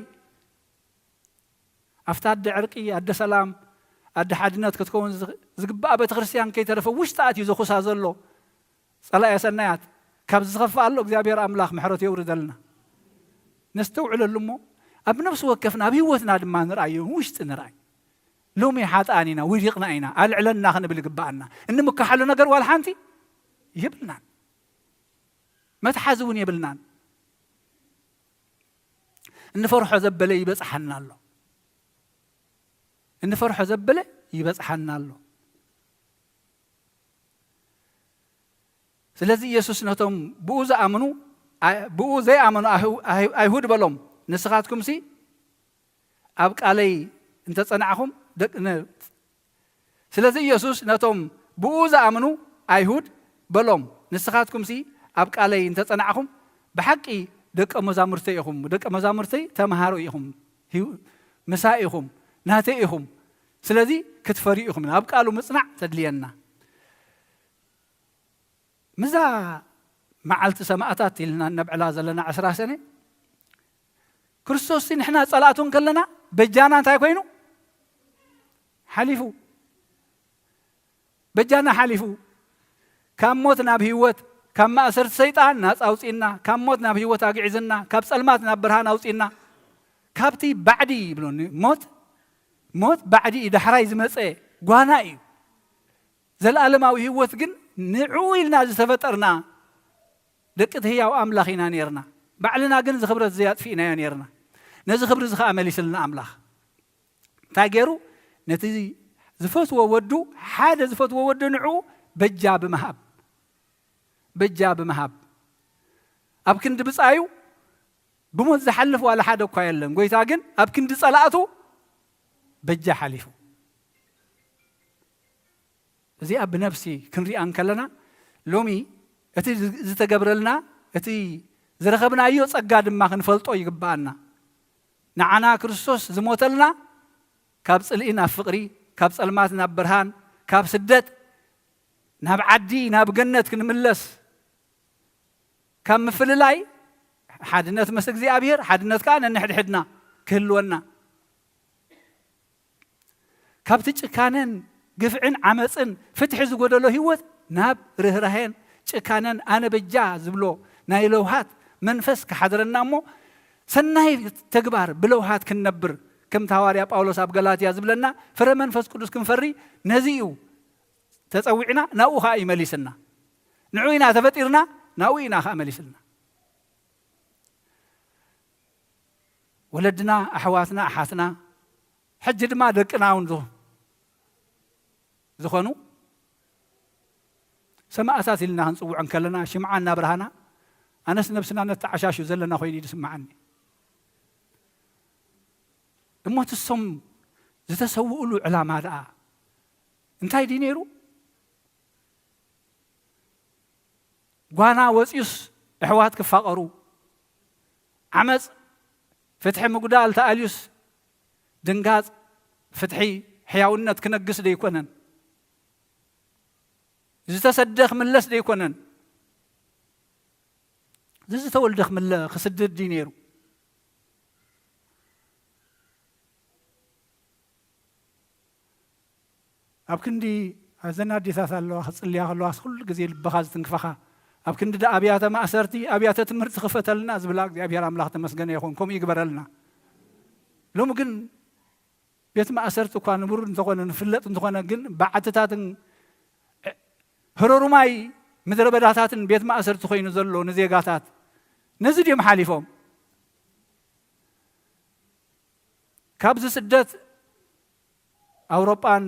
ኣብታ ኣደ ዕርቂ፣ ኣደ ሰላም፣ ኣደ ሓድነት ክትከውን ዝግ-፣ ዝግብኣ ቤተ ክርስቲያን ከይተረፈ ውሽጢ ኣትዩ ዘኹሳ ዘሎ ጸላኤ ሰናያት፣ ካብዚ ዝኸፍእ ኣሎ? እግዚኣብሔር ኣምላኽ ምሕረቱ የውርደልና። ነስተውዕለሉ እሞ ኣብ ነፍሲ ወከፍና ኣብ ህይወትና ድማ ንርኣዮ፣ ውሽጢ ንርኣይ። ሎሚ ሓጥኣን ኢና፣ ውዲቕና ኢና፣ ኣልዕለና ክንብል ይግብኣና። እንምከሓሉ ነገር ዋላ ሓንቲ የብልናን። መትሓዚ እውን የብልናን። እንፈርሖ ዘበለ ይበጽሓና ኣሎ። እንፈርሖ ዘበለ ይበጽሓና ኣሎ። ስለዚ ኢየሱስ ነቶም ብኡ ዝኣምኑ፣ ኣ-፣ ብኡ ዘይኣመኑ ኣህ-፣ ኣህ-፣ ኣይሁድ በሎም፣ "ንስኻትኩምሲ ኣብ ቃለይ እንተጸናዕኹም ደቅ-" ነ-፣ ስለዚ ኢየሱስ ነቶም ብኡ ዝኣምኑ ኣይሁድ በሎም፣ "ንስኻትኩምሲ ኣብ ቃለይ እንተጸናዕኹም ብሓቂ ደቀ መዛሙርተይ ኢኹም፣ ደቀ መዛሙርተይ ተምሃሮ ኢኹም፣ ህዩ-፣ ምሳይ ኢኹም፣ ናተይ ኢኹም። ስለዚ ክትፈርዩ ኢኹም። ኣብ ቃሉ ምጽናዕ ተድልየና።" ምዛ መዓልቲ ሰማእታት ኢልና እነብዕላ ዘለና ዕስራ ሰነ፣ ክርስቶስሲ ንሕና ጸላእቱ እንከለና በጃና እንታይ ኮይኑ? ሓሊፉ። በጃና ሓሊፉ። ካብ ሞት ናብ ህይወት፣ ካብ ማእሰርቲ ሰይጣን ናጻ ኣውጺእና፣ ካብ ሞት ናብ ህይወት ኣግዒዝና፣ ካብ ጸልማት ናብ ብርሃን ኣውጺእና፣ ካብቲ ባዕዲ ይብሎ ሞት፣ ሞት ባዕዲ እዩ፣ ዳሕራይ ዝመጸ ጓና እዩ። ዘለኣለማዊ ህይወት ግን ንዕኡ ኢልና ዝተፈጠርና ደቂ እቲ ህያው ኣምላኽ ኢና ነይርና። ባዕልና ግን እዚ ክብረት እዚ ኣጥፊእናዮ ነይርና። ነዚ ክብሪ እዚ ኸኣ መሊስልና ኣምላኽ። እንታይ ገይሩ? ነቲ ዝፈትዎ ወዱ፣ ሓደ ዝፈትዎ ወዱ ንዕኡ በጃ ብምሃብ፣ በጃ ብምሃብ፣ ኣብ ክንዲ ብጻዩ ብሞት ዝሓልፍ ዋላ ሓደ እኳ የለን። ጎይታ ግን ኣብ ክንዲ ጸላእቱ በጃ ሓሊፉ። እዚኣ ብነፍሲ ክንሪኣ እንከለና፣ ሎሚ እቲ ዝተገብረልና፣ እቲ ዝረኸብናዮ ጸጋ ድማ ክንፈልጦ ይግብኣና። ንዓና ክርስቶስ ዝሞተልና፣ ካብ ጽልኢ ናብ ፍቕሪ፣ ካብ ጸልማት ናብ ብርሃን፣ ካብ ስደት ናብ ዓዲ፣ ናብ ገነት ክንምለስ፣ ካብ ምፍልላይ፣ ሓድነት ምስ እግዚኣብሔር፣ ሓድነት ከኣ ነንሕድሕድና ክህልወና፣ ካብቲ ጭካነን ግፍዕን ዓመፅን ፍትሒ ዝጎደሎ ህይወት ናብ ርህራሄን ጭካነን ኣነ በጃ ዝብሎ ናይ ለውሃት መንፈስ ክሓድረና እሞ፣ ሰናይ ተግባር ብለውሃት ክንነብር፣ ከምቲ ሃዋርያ ጳውሎስ ኣብ ገላትያ ዝብለና፣ ፍረ መንፈስ ቅዱስ ክንፈሪ ነዚ እዩ ተጸዊዕና፣ ናብኡ ኸኣ እዩ መሊስና። ንዑ ኢና ተፈጢርና፣ ናብኡ ኢና ኸኣ መሊስና። ወለድና፣ ኣሕዋትና፣ ኣሓትና፣ ሕጂ ድማ ደቅና እውን ዝ-፣ ዝኾኑ ሰማእታት ኢልና ክንጽውዖ እንከለና፣ ሽምዓ እናብርሃና፣ ኣነስ ነብስና ነተዓሻሹ ዘለና ኮይኑ እዩ ዝስምዓኒ። እሞ እቲ እሶም ዝተሰውእሉ ዕላማ ደኣ እንታይ ድዩ ነይሩ? ጓና ወፂኡስ ኣሕዋት ክፋቐሩ፣ ዓመፅ፣ ፍትሒ ምጉዳል ተኣልዩስ ድንጋፅ፣ ፍትሒ፣ ሕያውነት ክነግስ ደይኮነን? ዝተሰደ ክምለስ ደይኮነን? እዚ ዝተወልደ ክምለ-፣ ክስደድ ድዩ ነይሩ? ኣብ ክንዲ ኣዘን ኣዴታት ኣለዋ፣ ክጽልያ ከለዋስ ኩሉ ግዜ ልብኻ ዝትንክፈኻ። ኣብ ክንዲ ደኣ ኣብያተ ማእሰርቲ፣ ኣብያተ ትምህርቲ ክፈተልና ዝብላ እግዚኣብሔር ኣምላኽ ተመስገነ ይኹን፣ ከምኡ ይግበረልና። ሎሚ ግን ቤት ማእሰርቲ እኳ ንቡር እንተኾነ፣ ንፍለጥ እንተኾነ፣ ግን በዓትታትን ህሮሩማይ ምድረ በዳታትን ቤት ማእሰርቲ ኮይኑ ዘሎ ንዜጋታት፣ ነዚ ድዮም ሓሊፎም? ካብዚ ስደት ኣውሮጳን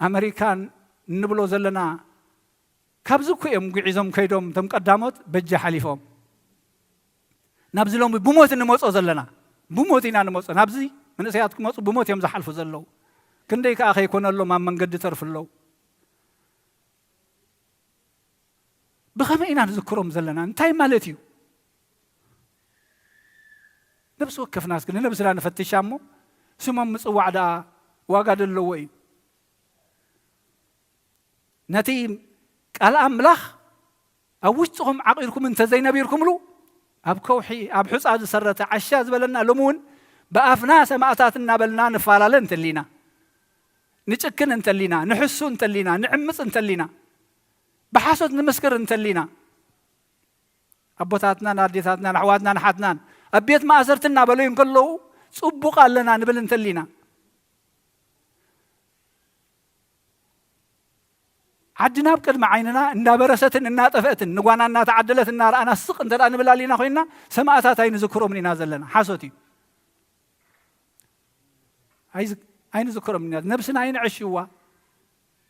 ኣመሪካን እንብሎ ዘለና፣ ካብዚ እኮ እዮም ጉዒዞም ከይዶም፣ እቶም ቀዳሞት በጃ ሓሊፎም። ናብዚ ሎሚ ብሞት እንመጾ ዘለና፣ ብሞት ኢና ንመጾ። ናብዚ መንእሰያት ክመጹ ብሞት እዮም ዝሓልፉ ዘለዉ። ክንደይ ከኣ ከይኮነሎም ኣብ መንገዲ ተርፉ ኣለዉ። ብኸመይ ኢና ንዝክሮም ዘለና? እንታይ ማለት እዩ? ነብሲ ወከፍና እስኪ ንነብስና ንፈትሻ እሞ፣ ስሞም ምጽዋዕ ደኣ ዋጋ ደለዎ እዩ። ነቲ ቃል ኣምላኽ ኣብ ውሽጥኹም ዓቂርኩም እንተ ዘይነቢርኩምሉ፣ ኣብ ከውሒ፣ ኣብ ሑጻ ዝሰረተ ዓሻ ዝበለና፣ ሎሚ እውን ብኣፍና ሰማእታት እናበልና ንፈላለ እንተሊና፣ ንጭክን እንተሊና፣ ንሕሱ እንተሊና፣ ንዕምጽ እንተሊና፣ ብሓሶት ንምስክር እንተሊና፣ ኣቦታትናን ኣዴታትናን ኣሕዋትናን ኣሓትናን ኣብ ቤት ማእሰርቲ እናበለዩ እንከለዉ፣ ጽቡቕ ኣለና ንብል እንተሊና፣ ዓድና ኣብ ቅድሚ ዓይንና እንዳበረሰትን እናጠፍአትን ንጓና እናተዓደለት እናረኣና ስቕ እንተ ደኣ ንብል ኣሊና ኮይንና ሰማእታት ኣይንዝክሮምን ኢና ዘለና። ሓሶት እዩ። ኣይዝ-፣ ኣይንዝክሮምን ኢና። ነብስና ኣይንዕሽዋ፣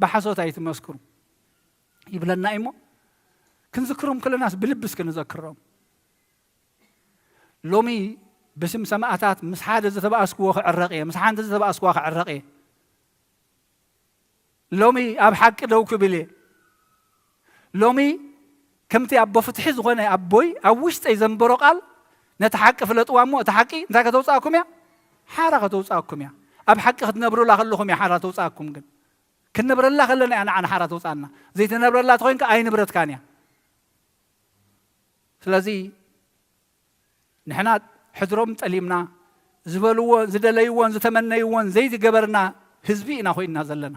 ብሓሶት ኣይትመስክሩ ይብለና እዩ እሞ፣ ክንዝክሮም ከለናስ ብልቢ እስኪ ንዘክሮም። ሎሚ ብስም ሰማእታት ምስ ሓደ ዝተባእስክዎ ክዕረቕ እየ፣ ምስ ሓንቲ ዝተባእስክዋ ክዕረቕ እየ። ሎሚ ኣብ ሓቂ ደው ክብል እየ። ሎሚ ከምቲ ኣቦ ፍትሒ ዝኾነ ኣቦይ ኣብ ውሽጠይ ዘንበሮ ቃል፣ ነቲ ሓቂ ፍለጥዋ እሞ፣ እቲ ሓቂ እንታይ ከተውፅኣኩም እያ? ሓራ ከተውፅኣኩም እያ። ኣብ ሓቂ ክትነብሩላ ከለኹም እያ ሓራ ተውፅኣኩም። ግን ክንነብረላ ከለና እያ ንዓና ሓራ ተውፅኣና። ዘይትነብረላ ተኾይንካ ኣይንብረትካን እያ። ስለዚ ንሕና ሕድሮም ጠሊምና፣ ዝበልዎ፣ ዝደለይዎን ዝተመነይዎን ዘይዝገበርና ህዝቢ ኢና ኮይንና ዘለና።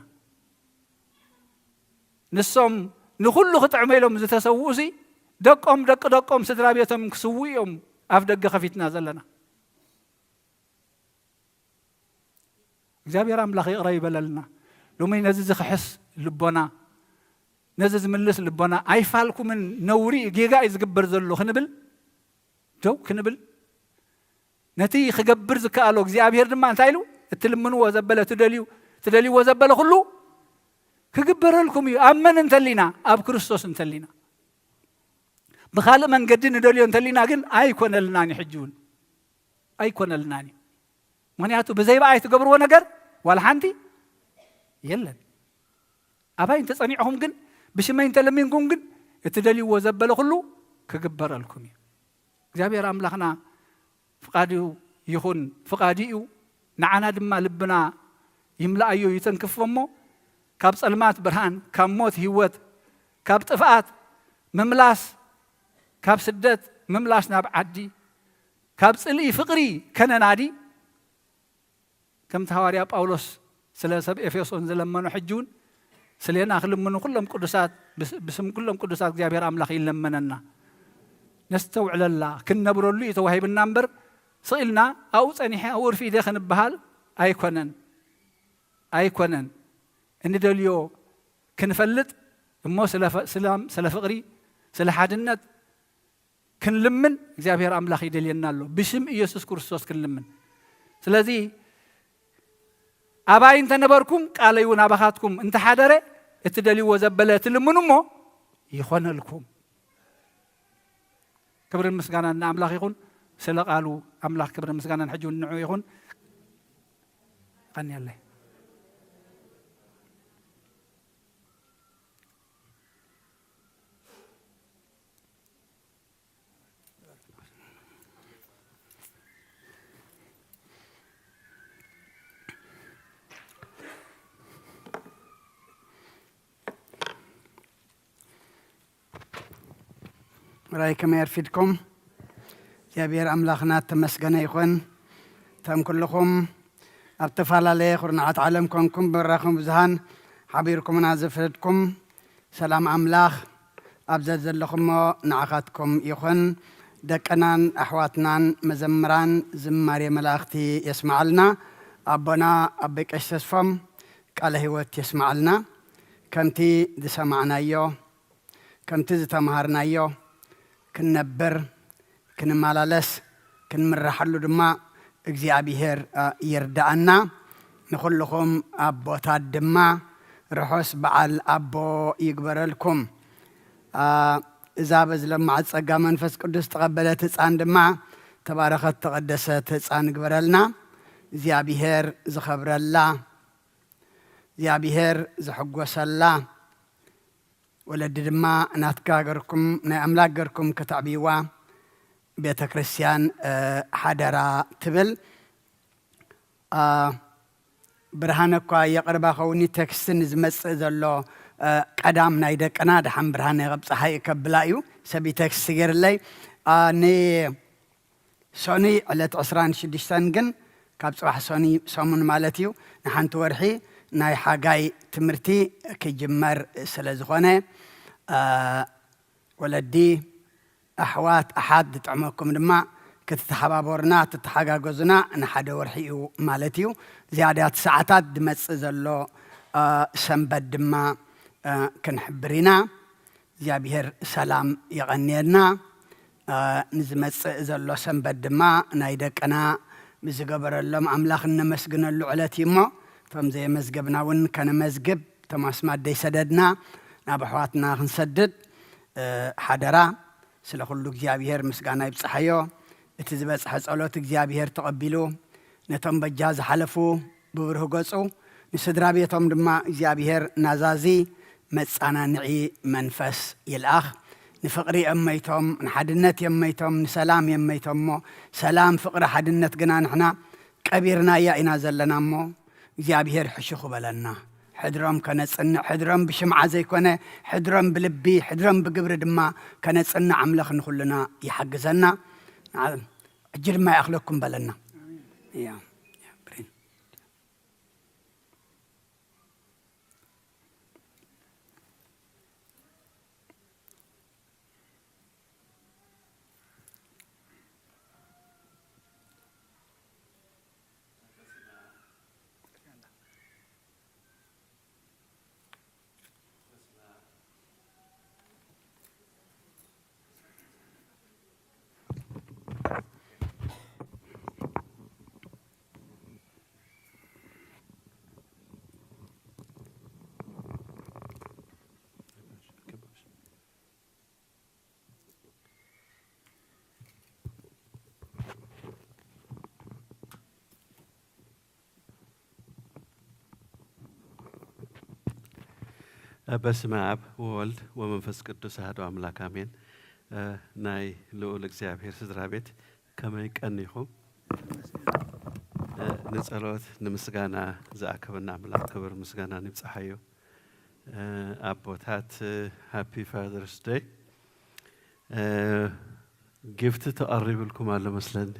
ንሶም ንኹሉ ክጥዕመ ኢሎም ዝተሰውኡ ሲ ደቆም፣ ደቂ ደቆም፣ ስድራ ቤቶም ክስውኡ እዮም ኣብ ደገ ከፊትና ዘለና። እግዚኣብሔር ኣምላኽ ይቕረ ይበለልና። ሎሚ ነዚ ዝኽሕስ ልቦና፣ ነዚ ዝምልስ ልቦና፣ ኣይፋልኩምን፣ ነውሪ እዩ፣ ጌጋ እዩ ዝግበር ዘሎ ክንብል፣ ደው ክንብል፣ ነቲ ክገብር ዝከኣሎ እግዚኣብሔር ድማ እንታይ ኢሉ? እትልምንዎ ዘበለ፣ ትደልዩ፣ ትደልይዎ ዘበለ ኩሉ ክግበረልኩም እዩ። ኣብ መን እንተሊና? ኣብ ክርስቶስ እንተሊና። ብኻልእ መንገዲ ንደልዮ እንተሊና ግን ኣይኮነልናን እዩ፣ ሕጂ እውን ኣይኮነልናን እዩ። ምኽንያቱ ብዘይ ብኣይ ትገብርዎ ነገር ዋላ ሓንቲ የለን። ኣባይ እንተጸኒዕኹም ግን፣ ብሽመይ እንተለሚንኩም ግን፣ እቲ ደልይዎ ዘበለ ኩሉ ክግበረልኩም እዩ። እግዚኣብሔር ኣምላኽና ፍቓዱ ይኹን፣ ፍቓዱ እዩ። ንዓና ድማ ልብና ይምልኣዮ፣ ይተንክፎ እሞ፣ ካብ ጸልማት ብርሃን፣ ካብ ሞት ህይወት፣ ካብ ጥፍኣት ምምላስ፣ ካብ ስደት ምምላስ ናብ ዓዲ፣ ካብ ጽልኢ ፍቕሪ ከነናዲ፣ ከምቲ ሃዋርያ ጳውሎስ ስለ ሰብ ኤፌሶን ዝለመኖ፣ ሕጂ እውን ስሌና ክልምኑ ኩሎም ቅዱሳት፣ ብስ-፣ ብስም ኩሎም ቅዱሳት እግዚኣብሔር ኣምላኽ ይለመነና። ነስተውዕለላ፣ ክንነብረሉ እዩ ተዋሂብና እምበር፣ ስቕ ኢልና ኣብኡ ጸኒሐ ኣብኡ ርፊደ ክንበሃል ኣይኮነን፣ ኣይኮነን። እንደልዮ ክንፈልጥ እሞ ስለ ፈ-፣ ስላም፣ ስለ ፍቕሪ፣ ስለ ሓድነት ክንልምን እግዚኣብሔር ኣምላኽ ይደልየና ኣሎ። ብሽም ኢየሱስ ክርስቶስ ክንልምን። ስለዚ ኣባይ እንተነበርኩም ቃለይ እውን ኣባኻትኩም እንተሓደረ፣ እትደልይዎ ዘበለ ትልምኑ እሞ ይኾነልኩም። ክብርን ምስጋናን ንኣምላኽ ይኹን። ስለ ቃሉ ኣምላኽ ክብርን ምስጋናን ሕጂ እውን ንዑ ይኹን። ቀንየለይ። ራይ ከመይ ኣርፊድኩም? እግዚኣብሔር ኣምላኽና እተመስገነ ይኹን። እቶም ኩልኹም ኣብ ተፈላለየ ኩርናዓት ዓለም ኮንኩም ብራኹም ብዙሃን ሓቢርኩምና ዘፍረድኩም ሰላም ኣምላኽ ኣብ ዘዘለኹሞ ንዓኻትኩም ይኹን። ደቅናን ኣሕዋትናን መዘምራን ዝማሬ መላእኽቲ የስምዓልና። ኣቦና ኣቦይ ቀሺ ተስፎም ቃለ ህይወት የስምዓልና። ከምቲ ዝሰማዕናዮ፣ ከምቲ ዝተምሃርናዮ ክንነብር፣ ክንመላለስ፣ ክንምረሓሉ ድማ እግዚኣብሄር፣ እ፣ ይርድኣና። ንኹልኹም ኣቦታት ድማ ርሑስ በዓል ኣቦ ይግበረልኩም። እ፣ እዛ በዚ ለማዕት ጸጋ መንፈስ ቅዱስ ተቐበለት ህጻን ድማ ተባረኸት ተቐደሰት ህጻን ይግበረልና። እግዚኣብሄር ዝኸብረላ፣ እግዚኣብሄር ዝሕጎሰላ፣ ወለዲ ድማ ናትካ ገርኩም፣ ናይ ኣምላክ ገርኩም ከተዕብይዋ ቤተ ክርስቲያን፣ እ፣ ሓደራ ትብል። እ፣ ብርሃነ እኳ የቕርባ ኸውን፣ ቴክስትን ዝመጽእ ዘሎ፣ እ፣ ቀዳም ናይ ደቅና፣ ደሓን ብርሃነ ከብጽሓ እዩ ከብላ እዩ፣ ሰብ ቴክስት ገይርለይ። እ፣ ን-፣ ሶኑይ ዕለት ዕስራን ሽዱሽተን ግን ካብ ጽባሕ ሶኑይ ሰሙን ማለት እዩ፣ ንሓንቲ ወርሒ ናይ ሓጋይ ትምህርቲ ክጅመር ስለ ዝኾነ፣ እ፣ ወለዲ፣ ኣሕዋት፣ ኣሓት ዝጥዕመኩም ድማ ክትተሓባበሩና፣ ትተሓጋገዙና፣ ንሓደ ወርሒ እዩ ማለት እዩ። ዝያዳት ሰዓታት ዝመጽእ ዘሎ፣ እ፣ ሰንበት ድማ እ፣ ክንሕብር ኢና። እግዚኣብሔር ሰላም የቐንየልና። እ፣ ንዝመጽእ ዘሎ ሰንበት ድማ ናይ ደቅና ብዝገበረሎም ኣምላኽ እነመስግነሉ ዕለት እዩ እሞ፣ እቶም ዘየመዝገብና እውን ከነመዝግብ፣ እቶም ኣስማት ደይሰደድና ናብ ኣሕዋትና ክንሰድድ፣ እ፣ ሓደራ። ስለ ኩሉ እግዚኣብሔር ምስጋና ይብጽሓዮ። እቲ ዝበጽሐ ጸሎት እግዚኣብሔር ተቐቢሉ፣ ነቶም በጃ ዝሓለፉ ብብሩህ ገጹ፣ ንስድራ ቤቶም ድማ እግዚኣብሔር ናዛዚ መጻናንዒ መንፈስ ይልኣኽ። ንፍቕሪ እዮም መይቶም፣ ንሓድነት እዮም መይቶም፣ ንሰላም እዮም መይቶም እሞ፣ ሰላም፣ ፍቕሪ፣ ሓድነት ግና ንሕና ቀቢርናያ ኢና ዘለና እሞ፣ እግዚኣብሔር ሕሹኽ በለና። ሕድሮም ከነጽንዕ፣ ሕድሮም ብሽምዓ ዘይኮነ፣ ሕድሮም ብልቢ፣ ሕድሮም ብግብሪ ድማ ከነጽንዕ ኣምላኽ ንኹልና ይሓግዘና። ንዓ-፣ ሕጂ ድማ ይኣኽለኩም በለና። እያ፣ እያ፣ ብሬን። በስመ አብ ወወልድ ወመንፈስ ቅዱስ አሐዱ አምላክ አሜን። እ፣ ናይ ልዑል እግዚኣብሔር ስድራ ቤት ከመይ ቀኒኹም? እ፣ ንጸሎት ንምስጋና ዝኣከበና ኣምላኽ ክብር ምስጋና ይብጽሓዮ። እ፣ ኣቦታት፣ እ፣ ሃፒ ፋዘርስ ደይ። እ፣ ጊፍት ተቐሪብልኩም ኣሎ መስለኒ።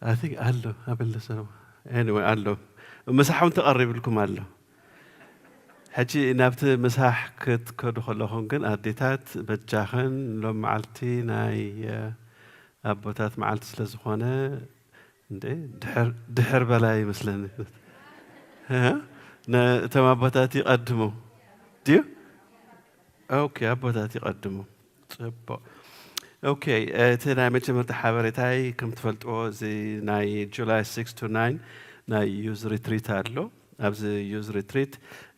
I think ኣሎ፣ ኣበለ ሰለማ። Anyway፣ ኣሎ። ምሳሕ እውን ተቐሪብልኩም ኣሎ። ሕጂ ናብቲ ምሳሕ ክትከዱ ከለኹም ግን ኣዴታት በጃኽን ሎም መዓልቲ ናይ፣ እ፣ ኣቦታት መዓልቲ ስለ ዝኾነ፣ እንዴ፣ ድሕር፣ ድሕር በላይ ይመስለኒ። እ? ነ-፣ እቶም ኣቦታት ይቐድሙ ድዩ? ኦኬ፣ ኣቦታት ይቐድሙ። ጽቡቕ። ኦኬ፣ እቲ ናይ መጀመርታ ሓበሬታይ ከም ትፈልጥዎ፣ እዚ ናይ ጁላይ ሲክስ ቱ ናይን ናይ ዩዝ ሪትሪት ኣሎ። ኣብዚ ዩዝ ሪትሪት፣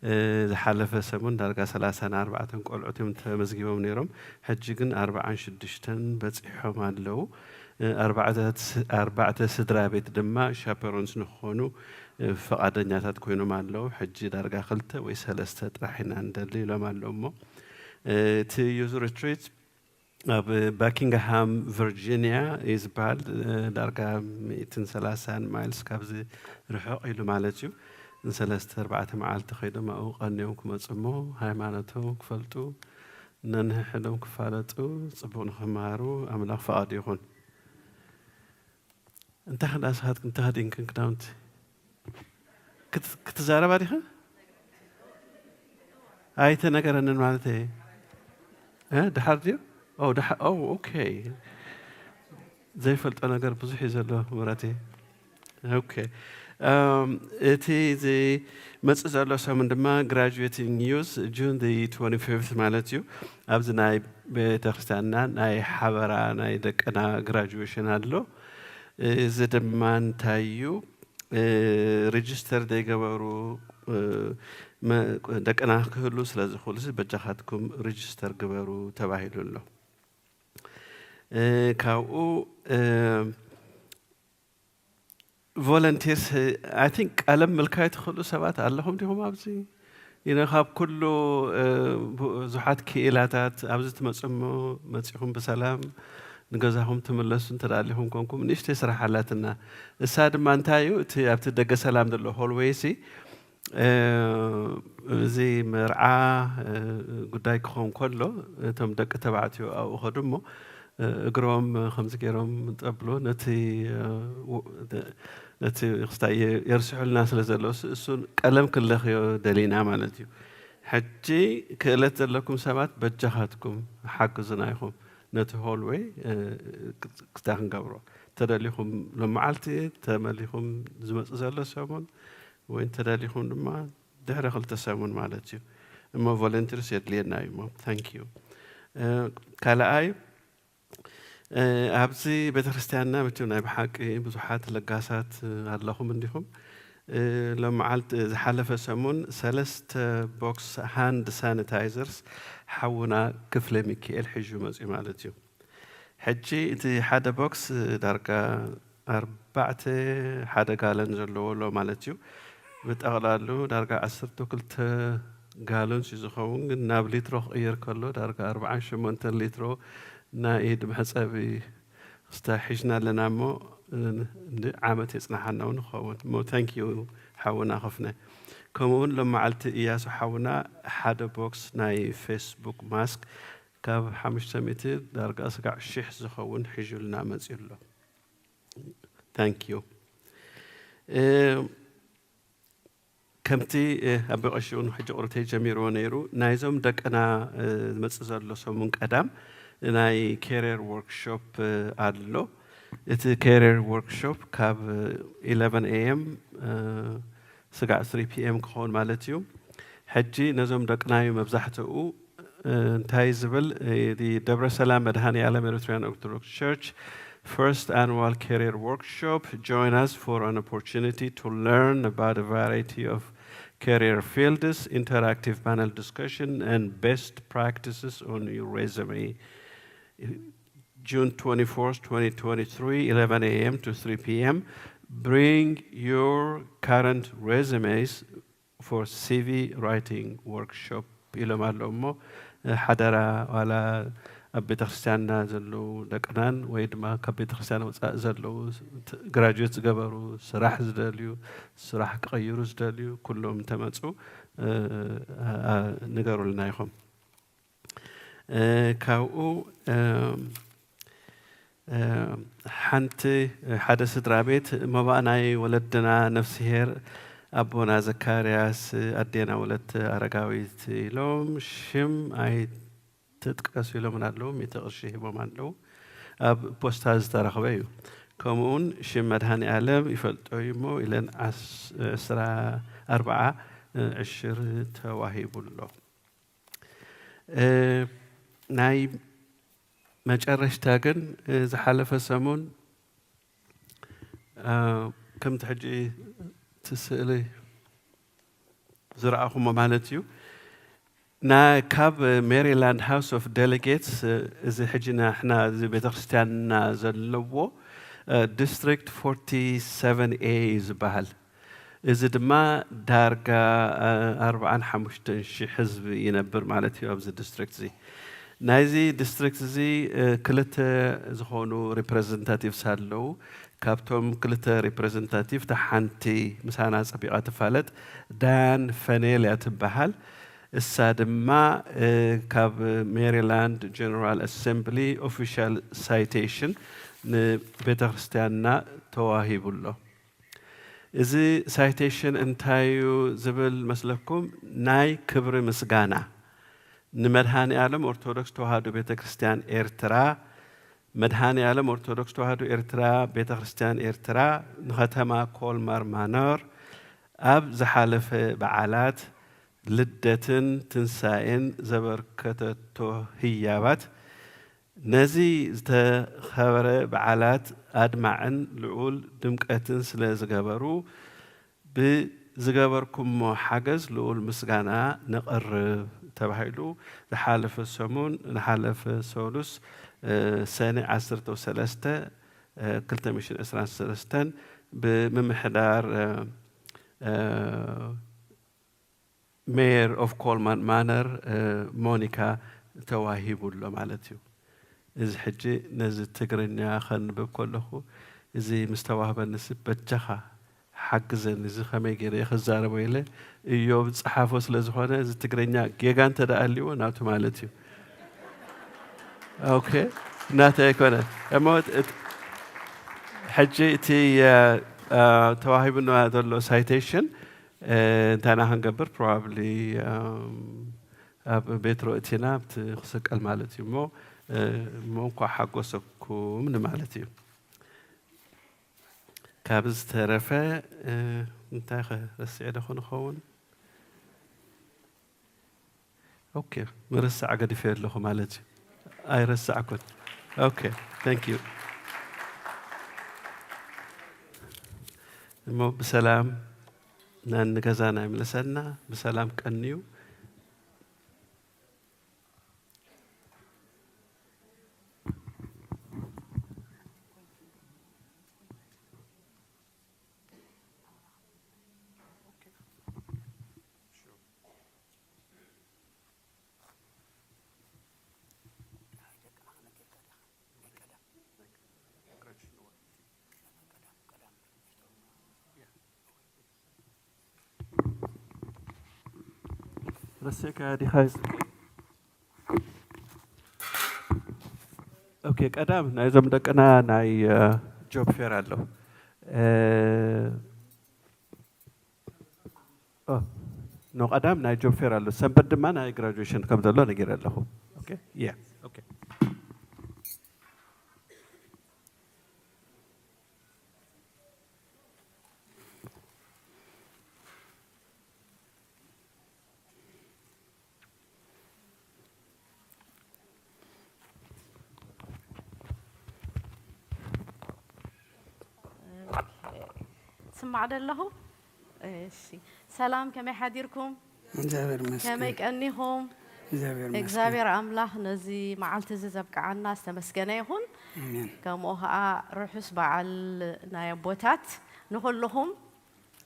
እ፣ ዝሓለፈ ሰሙን ዳርጋ ሰላሳን ኣርባዕተን ቆልዑት እዮም ተመዝጊቦም ነይሮም። ሕጂ ግን ኣርባዓን ሽዱሽተን በጺሖም ኣለዉ። እ፣ ኣርባዕተ ስ-፣ ኣርባዕተ ስድራ ቤት ድማ ሻፐሮንስ ንክኾኑ፣ እ፣ ፈቓደኛታት ኮይኖም ኣለዉ። ሕጂ ዳርጋ ክልተ ወይ ሰለስተ ጥራሕ ኢና ንደሊ ኢሎም ኣለዉ እሞ፣ እ፣ እቲ ዩዝ ሪትሪት ኣብ ባኪንግሃም ቨርጂኒያ እዩ ዝበሃል። እ፣ ዳርጋ ሚእትን ሰላሳን ማይልስ ካብዚ ርሕቕ ኢሉ ማለት እዩ። ንሰለስተ ኣርባዕተ መዓልቲ ከይዶም ኣብኡ ቀንዮም ክመጹ እሞ ሃይማኖቶም ክፈልጡ፣ ነንሕድሕዶም ክፋለጡ፣ ጽቡቕ ንኽመሃሩ ኣምላኽ ፍቓዱ ይኹን። እንታይ ክንዳ ንስኻትክን እንታይ ክድንክን ክዳውንቲ? ክት-፣ ክትዛረባ ዲኻ? ኣይተነገረንን ማለት እየ። እ፣ ድሓር ድዩ? ኦ፣ ድሓ-፣ ኦ፣ ኦኬ። ዘይፈልጦ ነገር ብዙሕ እዩ ዘሎ ምረተይ። ኦኬ። እም፣ እቲ ዝመጽእ ዘሎ ሰሙን ድማ ግራጁዌቲንግ ዩዝ ጁን ትወንቲ ፊፍት ማለት እዩ። ኣብዚ ናይ ቤተክርስትያንና ናይ ሓበራ ናይ ደቅና ግራጁዌሽን ኣሎ። እዚ ድማ እንታይ እዩ? እ፣ ሬጅስተር ዘይገበሩ፣ እ፣ መ-፣ ደቅና ክህሉ ስለ ዝኽእሉ፣ በጃኻትኩም ሬጅስተር ግበሩ ተባሂሉ ኣሎ። እ፣ ካብኡ፣ እ፣ ቮለንቲርስ፣ I think ቀለም ምልካይ ትኽእሉ ሰባት ኣለኹም ዲኹም ኣብዚ? You know፣ ካብ ኩሉ፣ እ፣ ብዙሓት ክኢላታት ኣብዚ ትመጹ እሞ መጺኹም ብሰላም ንገዛኹም ትምለሱ እንተ ደኣ ኣሊኹም ኮንኩም፣ ንእሽተይ ስራሕ ኣላትና። እሳ ድማ እንታይ እዩ፣ እቲ ኣብቲ ደገ ሰላም ዘሎ ሆልዌይ ሲ፣ እ፣ እዚ መርዓ፣ እ፣ ጉዳይ ክኸውን ከሎ፣ እቶም ደቂ ተባዕትዮ ኣብኡ ኸዱ እሞ፣ እ፣ እግሮም ከምዚ ገይሮም ጠብሎ ነቲ፣ እ፣ ው-፣ ነቲ ክስታይ የ-፣ የርስሑልና ስለ ዘለዉ፣ እሱ፣ እሱን ቀለም ክንለኽዮ ደሊና ማለት እዩ። ሕጂ ክእለት ዘለኩም ሰባት በጃኻትኩም ሓግዙና ኢኹም። ነቲ ሆልዌይ፣ እ፣ ክስታይ ክንገብሮ። ተደሊኹም ሎም መዓልቲ፣ ተመሊኹም ዝመጽእ ዘሎ ሰሙን፣ ወይ እንተደሊኹም ድማ ድሕሪ ክልተ ሰሙን ማለት እዩ። እሞ ቮለንቲርስ የድልየና እዩ እሞ። Thank you። ካልኣይ ኣብዚ ቤተክርስትያንና መቸም ናይ ብሓቂ ብዙሓት ለጋሳት ኣለኹም እንዲኹም። ሎም መዓልቲ ዝሓለፈ ሰሙን ሰለስተ ቦክስ ሃንድ ሳኒታይዘርስ ሓውና ክፍለ ሚካኤል ሒዙ መፅኡ ማለት እዩ። ሕጂ እቲ ሓደ ቦክስ ዳርጋ ኣርባዕተ ሓደ ጋለን ዘለዎ ኣሎ ማለት እዩ። ብጠቕላሉ ዳርጋ ዓሰርተ ክልተ ጋሎንስ እዩ ዝኸውን፣ ግን ናብ ሊትሮ ክቕየር ከሎ ዳርጋ ኣርባዓን ሸሞንተን ሊትሮ ናይ ኢድ መሕፀቢ ክስተ ሒዝና ኣለና እሞ ዓመት የፅናሓና እውን ይኸውን እሞ። Thank you ሓውና ክፍነ። ከምኡ እውን ሎም መዓልቲ እያሱ ሓውና ሓደ ቦክስ ናይ ፌስቡክ ማስክ ካብ ሓሙሽተ ሚእቲ ዳርጋ ስጋዕ ሽሕ ዝኸውን ሒዙልና መፂኡ ኣሎ። Thank you። ከምቲ ኣቢ ቀሺ እውን ሕጂ ቁርተይ ጀሚርዎ ነይሩ፣ ናይዞም ደቅና ዝመፅእ ዘሎ ሰሙን ቀዳም ናይ career workshop ኣሎ። እቲ career workshop ካብ eleven A M ስጋዕ three P M ክኸውን ማለት እዩ። ሕጂ ነዞም ደቅናዩ መብዛሕትኡ እንታይ ዝብል the ደብረ ሰላም መድኃኔ ዓለም Eritrean Orthodox Church first annual career workshop. Join us for an opportunity to learn about a variety of career fields, interactive panel discussion, and best practices on your resume. June twenty-fourth, twenty twenty-three, eleven A M to three P M. Bring your current resumes for C V writing workshop ኢሎም ኣለዉ እሞ ሓደራ ዋላ ኣብ ቤተክርስትያንና ዘለዉ ደቅናን ወይ ድማ ካብ ቤተክርስትያን ወፃእ ዘለዉ ግራጁዌት ዝገበሩ ስራሕ ዝደልዩ ስራሕ ክቐይሩ ዝደልዩ ኩሎም እንተመፁ ንገሩልና ኢኹም። ካብኡ ሓንቲ ሓደ ስድራ ቤት መባእ ናይ ወለድና ነፍስሄር ኣቦና ዘካርያስ ኣዴና ወለት ኣረጋዊት ኢሎም ሽም ኣይትጥቀሱ ኢሎምን ኣለዉ። ሚእቲ ቅርሺ ሂቦም ኣለዉ። ኣብ ፖስታ ዝተረኽበ እዩ። ከምኡውን ሽም መድሃኒ ኣለም ይፈልጦ እዩ እሞ ኢለን ዕስራ ኣርባዓ ዕሽር ተዋሂቡ ኣሎ። ናይ መጨረሽታ ግን ዝሓለፈ ሰሙን ከምቲ ሕጂ እቲ ስእሊ ዝረኣኹሞ ማለት እዩ። ና ካብ ሜሪላንድ ሃውስ ኦፍ ዴሌጌትስ እዚ ሕጂ ናሕና እዚ ቤተክርስትያንና ዘለዎ ዲስትሪክት ፎርቲ ሰቨን ኤ እዩ ዝበሃል። እዚ ድማ ዳርጋ ኣርባዓን ሓሙሽተን ሺሕ ህዝቢ ይነብር ማለት እዩ ኣብዚ ዲስትሪክት እዚ። ናይዚ ዲስትሪክት እዚ ክልተ ዝኾኑ ሪፕሬዘንታቲቭስ ኣለዉ። ካብቶም ክልተ ሪፕሬዘንታቲቭ እታ ሓንቲ ምሳና ጸቢቓ ትፋለጥ ዳያን ፈኔል እያ ትበሃል። እሳ ድማ ካብ ሜሪላንድ ጀነራል ኣሰምብሊ ኦፊሻል ሳይቴሽን ንቤተክርስትያንና ተዋሂቡ ኣሎ። እዚ ሳይቴሽን እንታይ እዩ ዝብል መስለኩም? ናይ ክብሪ ምስጋና ንመድሃኔ ዓለም ኦርቶዶክስ ተዋህዶ ቤተ ክርስቲያን ኤርትራ፣ መድሃኔ ዓለም ኦርቶዶክስ ተዋህዶ ኤርትራ ቤተ ክርስቲያን ኤርትራ ንኸተማ ኮልማር ማኖር ኣብ ዝሓለፈ በዓላት ልደትን ትንሳኤን ዘበርከተቶ ህያባት ነዚ ዝተኸበረ በዓላት ኣድማዕን ልዑል ድምቀትን ስለ ዝገበሩ፣ ብዝገበርኩሞ ሓገዝ ልዑል ምስጋና ነቕርብ ተባሂሉ ዝሓለፈ ሰሙን፣ ዝሓለፈ ሰሉስ፣ እ፣ ሰነ ዓሰርተ ሰለስተ፣ እ፣ ክልተ ሚእቲ ዕስራን ሰለስተን ብምምሕዳር፣ እ፣ እ፣ ሜየር ኦፍ ኮልማን ማነር፣ እ፣ ሞኒካ ተዋሂቡ ኣሎ ማለት እዩ። እዚ ሕጂ ነዚ ትግርኛ ከንብብ ከለኹ፣ እዚ ምስ ተዋህበኒሲ በጃኻ ሓግዘኒ፣ እዚ ከመይ ገይረ እየ ክዛረቦ ኢለ፣ እዮብ ዝጸሓፎ ስለ ዝኾነ፣ እዚ ትግርኛ ጌጋ እንተ ደኣ ኣልዎ ናቱ ማለት እዩ። ኦኬ፣ ናተይ ኣይኮነን። እሞ እት-፣ ሕጂ እቲ፣ እ፣ እ፣ ተዋሂቡና ዘሎ ሳይቴሽን፣ እ፣ እንታይ ኢና ክንገብር? ፕሮባብሊ፣ እም፣ ኣብ ቤትሮ እቲና ኣብቲ ክስቀል ማለት እዩ እሞ፣ እ፣ እሞ እንኳዕ ሓጎሰኩም ንማለት እዩ። ካብ ዝተረፈ፣ እ፣ እንታይ ከ ረሲዐ ዶ ክኸውን? ኦኬ፣ ምርሳዕ ገዲፈ ኣለኹ ማለት እዩ። ኣይረሳዕኩን። ኦኬ፣ thank you። እሞ ብሰላም ናን ገዛና ይምለሰና። ብሰላም ቀንዩ። ረሲዕካ ዲኻ? ኦኬ፣ ቀዳም ናይዞም ደቅና ናይ ጆብ ፌር ኣሎ። ኖ፣ ቀዳም ናይ ጆብ ፌር ኣሎ። ሰንበት ድማ ናይ ግራጁዌሽን ከም ዘሎ ነጊረ ኣለኹ። ኦኬ፣ ያ፣ ኦኬ። ስማዕ ደለኹ። እሺ፣ ሰላም፣ ከመይ ሓዲርኩም? እግዚኣብሔር ይመስገን። ከመይ ቀኒኹም? እግዚኣብሔር ይመስገን። እግዚኣብሔር ኣምላኽ ነዚ መዓልቲ እዚ ዘብቅዓና ዝተመስገነ ይኹን። ኣሜን። ከምኡ ኸዓ ርሑስ በዓል ናይ ኣቦታት ንኹልኹም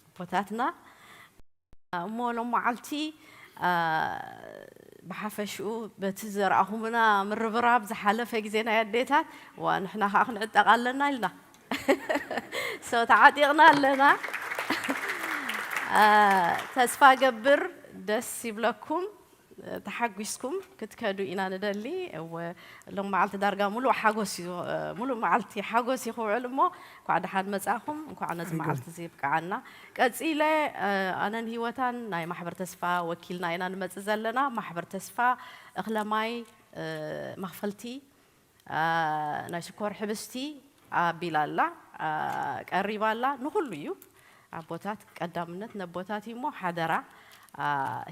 ኣቦታትና። እሞ ሎም መዓልቲ፣ አ፣ ብሓፈሽኡ በቲ ዘርኣኹምና ምርብራብ ዝሓለፈ ግዜ ናይ ኣዴታት፣ ዋ፣ ንሕና ኸዓ ክንዕጠቕ ኣለና ኢልና። So፣ ተዓጢቕና ኣለና። አ፣ ተስፋ ገብር ደስ ይብለኩም፣ ተሓጒስኩም ክትከዱ ኢና ንደሊ። እወ፣ ሎም መዓልቲ ዳርጋ ሙሉእ ሓጎስ እዩ፣ ሙሉእ መዓልቲ ሓጎስ እዩ ክውዕል። እሞ እንኳዕ ደሓን መጻኹም፣ እንኳዕ ነዚ መዓልቲ እዚ ይብቅዓና። ቀጺለ፣ እ፣ ኣነን ህይወታን ናይ ማሕበር ተስፋ ወኪልና ኢና ንመጽእ ዘለና። ማሕበር ተስፋ እኽለ ማይ፣ እ፣ መኽፈልቲ፣ እ፣ ናይ ሽኮር ሕብስቲ ኣቢላ ኣላ፣ እ፣ ቀሪባ ኣላ። ንኹሉ እዩ። ኣቦታት ቀዳምነት ነቦታት እዩ እሞ ሓደራ፣ እ፣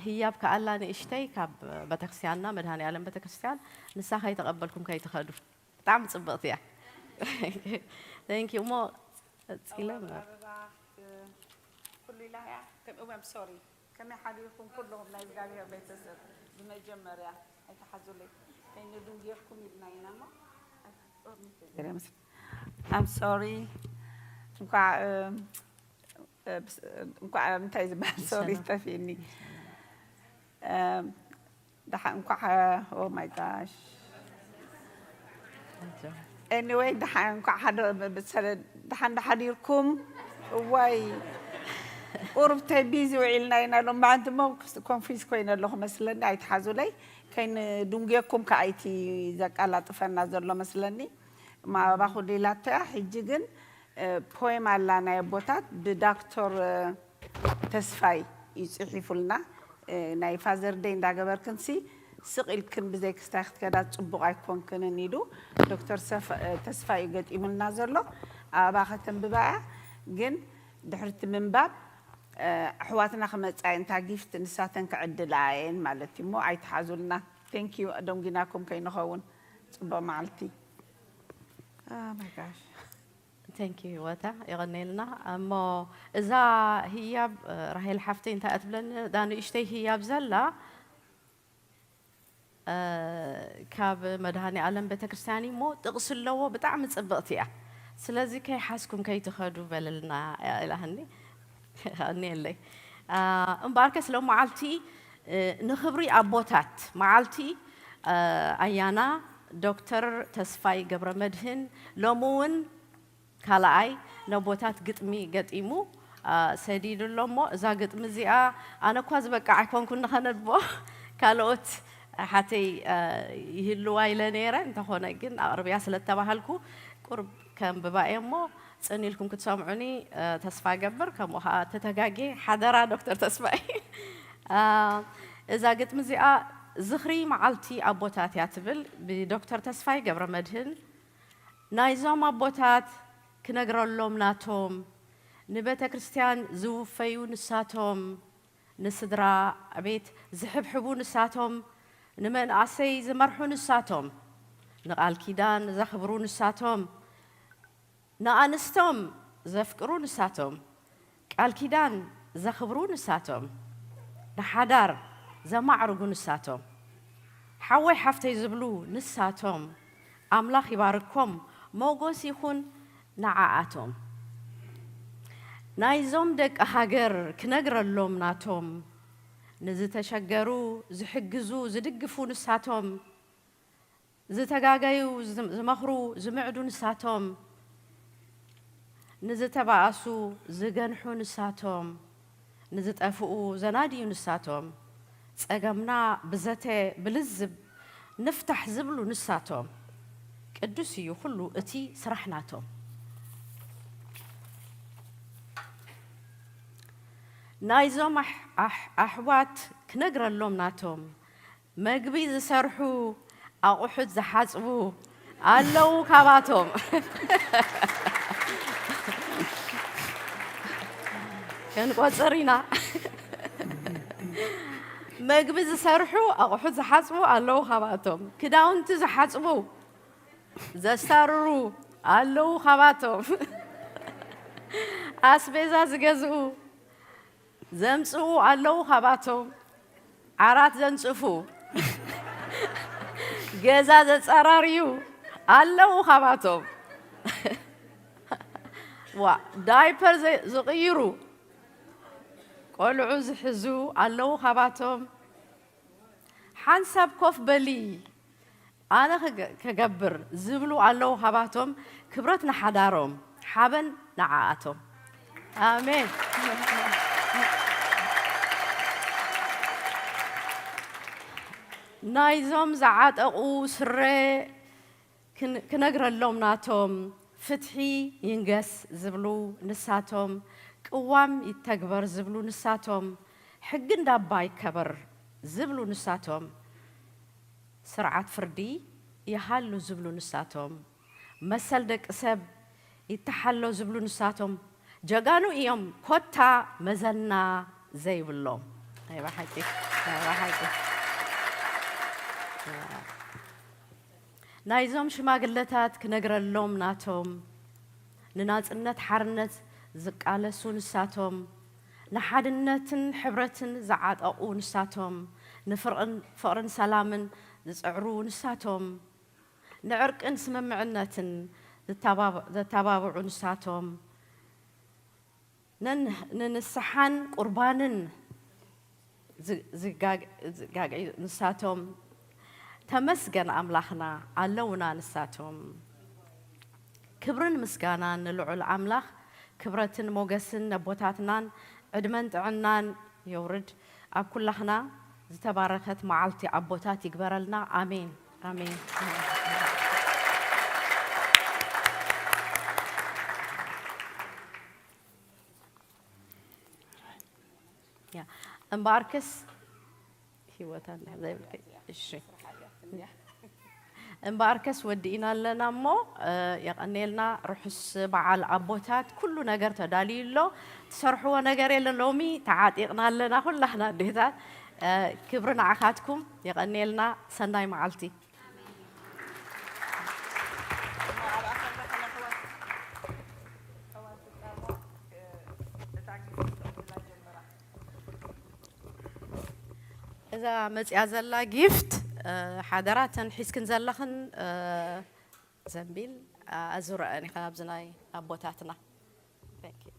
ህያብ ከኣላ ንእሽተይ ካብ ቤተክርስትያንና መድሃኔ ዓለም ቤተክርስትያን ንሳ ከይተቐበልኩም ከይትኸዱ። ብጣዕሚ ጽብቕቲ እያ። Thank you። እሞ ቀጺለ ኣዋርድ ኣበባ፣ እ፣ ኩሉ ኢላ እያ። ከም-፣ እወ፣ I'm sorry። ከመይ ሓዲርኩም ኩልኹም ናይ እግዚኣብሔር ቤተሰብ? ብመጀመርያ ኣይትሓዙለይ። ከይንድንጉየኩም ኢልና ኢና እሞ። I'm sorry። እንኳዕ፣ እ፣ እ፣ ብስ-፣ እንኳዕ፣ እንታይ ዝበሃል? ሶሪ፣ ብሰላም። ጠፊእኒ። እ፣ ደሓ-፣ እንኳዕ፣ oh my gosh። Anyway፣ ደሓ-፣ እንኳዕ ሓደ-፣ ብ-፣ ብ-፣ ሰለ-፣ ደሓን ደሓዲርኩም። እዋይ፣ ቁሩብ ተይ ቢዚ ውዒልና ኢና ሎም መዓንቲ እሞ ኮንፊዝ ኮይነ ኣለኹ መስለኒ፣ ኣይትሓዙለይ። ከይንድንጉየኩም ከኣ እቲ ዘቀላጥፈና ዘሎ መስለኒ። እማ ኣበባ ኩሉ ኢላቶ እያ። ሕጂ ግን፣ እ፣ ፖየም ኣላ ናይ ኣቦታት ብዳክተር፣ እ፣ ተስፋይ እዩ ጽሒፉልና። እ፣ ናይ ፋዘር ደይ እንዳገበርክንሲ ስቕ ኢልክን ብዘይ ክስታይ ክትከዳ ጽቡቕ ኣይኮንክንን ኢሉ ዶክተር ሰፍ-፣ እ፣ ተስፋይ እዩ ገጢሙልና ዘሎ። ኣበባ ከተንብባ እያ። ግን ድሕርቲ ምንባብ፣ እ፣ ኣሕዋትና ክመጻ እየን፣ እታ ጊፍት ንሳተን ክዕድላ እየን ማለት እዩ። እሞ ኣይትሓዙልና። Thank you፣ ደንጊናኩም ከይንኸውን። ጽቡቕ መዓልቲ። Oh my gosh። Thank you ህይወታ፣ የቐኔልና። እሞ እዛ ህያብ፣ እ፣ ራሄል ሓፍተይ እንታይ እያ ትብለኒ? እዛ ንእሽተይ ህያብ ዘላ፣ እ፣ ካብ መድሃኔ ዓለም ቤተክርስትያን እዩ እሞ ጥቕሲ ኣለዎ፣ ብጣዕሚ ጽብቕቲ እያ። ስለዚ ከይሓዝኩም ከይትኸዱ በለልና ኢላህኒ። የቐኔለይ። እ፣ እምበኣርከስ ሎም መዓልቲ፣ እ፣ ንኽብሪ ኣቦታት መዓልቲ፣ እ፣ ኣያና ዶክተር ተስፋይ ገብረመድህን ሎሚ እውን ካልኣይ ነቦታት ግጥሚ ገጢሙ፣ አ፣ ሰዲዱ ኣሎ እሞ፣ እዛ ግጥሚ እዚኣ ኣነ እኳ ዝበቅዕ ኣይኮንኩን ንኸነድቦ፣ ካልኦት ኣሓተይ፣ አ፣ ይህልዋ ኢለ ነይረ። እንተኾነ ግን ኣቕርብያ ስለ እተባሃልኩ፣ ቁሩብ ከንብባ እየ እሞ፣ ጽን ኢልኩም ክትሰምዑኒ፣ አ፣ ተስፋ እገብር። ከምኡ ኸኣ ተተጋግየ ሓደራ ዶክተር ተስፋይ። አ፣ እዛ ግጥሚ እዚኣ ዝኽሪ መዓልቲ ኣቦታት እያ ትብል፣ ብዶክተር ተስፋይ ገብረመድህን። ናይዞም ኣቦታት ክነግረሎም ናቶም፣ ንቤተ ክርስቲያን ዝውፈዩ ንሳቶም፣ ንስድራ ቤት ዝሕብሕቡ ንሳቶም፣ ንመንኣሰይ ዝመርሑ ንሳቶም፣ ንቓል ኪዳን ዘኽብሩ ንሳቶም፣ ንኣንስቶም ዘፍቅሩ ንሳቶም፣ ቃል ኪዳን ዘኽብሩ ንሳቶም፣ ንሓዳር ዘማዕርጉ ንሳቶም፣ ሓወይ ሓፍተይ ዝብሉ ንሳቶም፣ ኣምላኽ ይባርኮም፣ ሞጎስ ይኹን ንዓኣቶም። ናይዞም ደቂ ሃገር ክነግረሎም ናቶም፣ ንዝተሸገሩ ዝሕግዙ ዝድግፉ ንሳቶም፣ ዝተጋገዩ ዝም-፣ ዝመኽሩ ዝምዕዱ ንሳቶም፣ ንዝተባኣሱ ዝገንሑ ንሳቶም፣ ንዝጠፍኡ ዘናድዩ ንሳቶም፣ ጸገምና ብዘተ ብልዝብ ንፍታሕ ዝብሉ ንሳቶም። ቅዱስ እዩ ኩሉ እቲ ስራሕ ናቶም። ናይዞም ኣሕ-፣ ኣሕ-፣ ኣሕዋት ክነግረሎም ናቶም፣ መግቢ ዝሰርሑ፣ ኣቑሑት ዝሓጽቡ ኣለዉ። ካባቶም ክንቆጽር ኢና። መግቢ ዝሰርሑ፣ ኣቑሑት ዝሓጽቡ ኣለዉ። ካባቶም ክዳውንቲ ዝሓጽቡ፣ ዘስታርሩ ኣለዉ። ካባቶም ኣስቤዛ ዝገዝኡ፣ ዘምጽኡ ኣለዉ። ካባቶም ዓራት ዘንጽፉ፣ ገዛ ዘጸራርዩ ኣለዉ። ካባቶም ዋ፣ ዳይፐር ዘ-፣ ዝቕይሩ፣ ቆልዑ ዝሕዙ ኣለዉ። ካባቶም ሓንሳብ ኮፍ በሊ፣ ኣነ ክገ-፣ ክገብር ዝብሉ ኣለዉ። ካባቶም ክብረት ንሓዳሮም፣ ሓበን ንዓኣቶም። ኣሜን። ናይዞም ዝዓጠቑ ስረ ክን-፣ ክነግረሎም ናቶም፣ ፍትሒ ይንገስ ዝብሉ ንሳቶም፣ ቅዋም ይተግበር ዝብሉ ንሳቶም፣ ሕጊ እንዳባ ይከበር ዝብሉ ንሳቶም፣ ስርዓት ፍርዲ ይሃሉ ዝብሉ ንሳቶም፣ መሰል ደቂ ሰብ ይተሓሎ ዝብሉ ንሳቶም፣ ጀጋኑ እዮም ኮታ መዘና ዘይብሎም። ናይ ብሓቂ፣ ናይ ብሓቂ። ናይዞም ሽማግለታት ክነግረሎም ናቶም፣ ንናጽነት ሓርነት ዝቃለሱ ንሳቶም፣ ንሓድነትን ሕብረትን ዝዓጠቑ ንሳቶም፣ ንፍርቕን፣ ፍቕርን ሰላምን ዝጽዕሩ ንሳቶም፣ ንዕርቅን ስምምዕነትን ዝተባብ-፣ ዘተባብዑ ንሳቶም፣ ነን-፣ ንንስሓን ቁርባንን ዝ-፣ ዝጋግ-፣ ዝጋግዩ ንሳቶም፣ ተመስገን ኣምላኽና ኣለውና ንሳቶም። ክብርን ምስጋናን ንልዑል ኣምላኽ፣ ክብረትን ሞገስን ነቦታትናን ዕድመን ጥዕናን የውርድ። ኣብ ኩላኽና ዝተባረኸት መዓልቲ ኣቦታት ይግበረልና። ኣሜን፣ ኣሜን። ያ፣ እምበኣርከስ ህይወታ እንድሕር ዘይብልኪ፣ እሺ። እምበኣርከስ ወዲእና ኣለና እሞ፣ እ፣ የቐንየልና። ርሑስ በዓል ኣቦታት። ኩሉ ነገር ተዳልዩ ኣሎ። ትሰርሕዎ ነገር የለ። ሎሚ ተዓጢቕና ኣለና ኩላኽና ኣዴታት። እ፣ ክብሪ ንዓኻትኩም። የቐንየልና። ሰናይ መዓልቲ። እዛ መጽያ ዘላ ጊፍት፣ እ፣ ሓደራ፣ እተን ሒዝክን ዘለኽን፣ እ፣ ዘንቢል፣ እ፣ ኣዙረአን ኢኻ ኣብዚ ናይ ኣቦታትና። Thank you።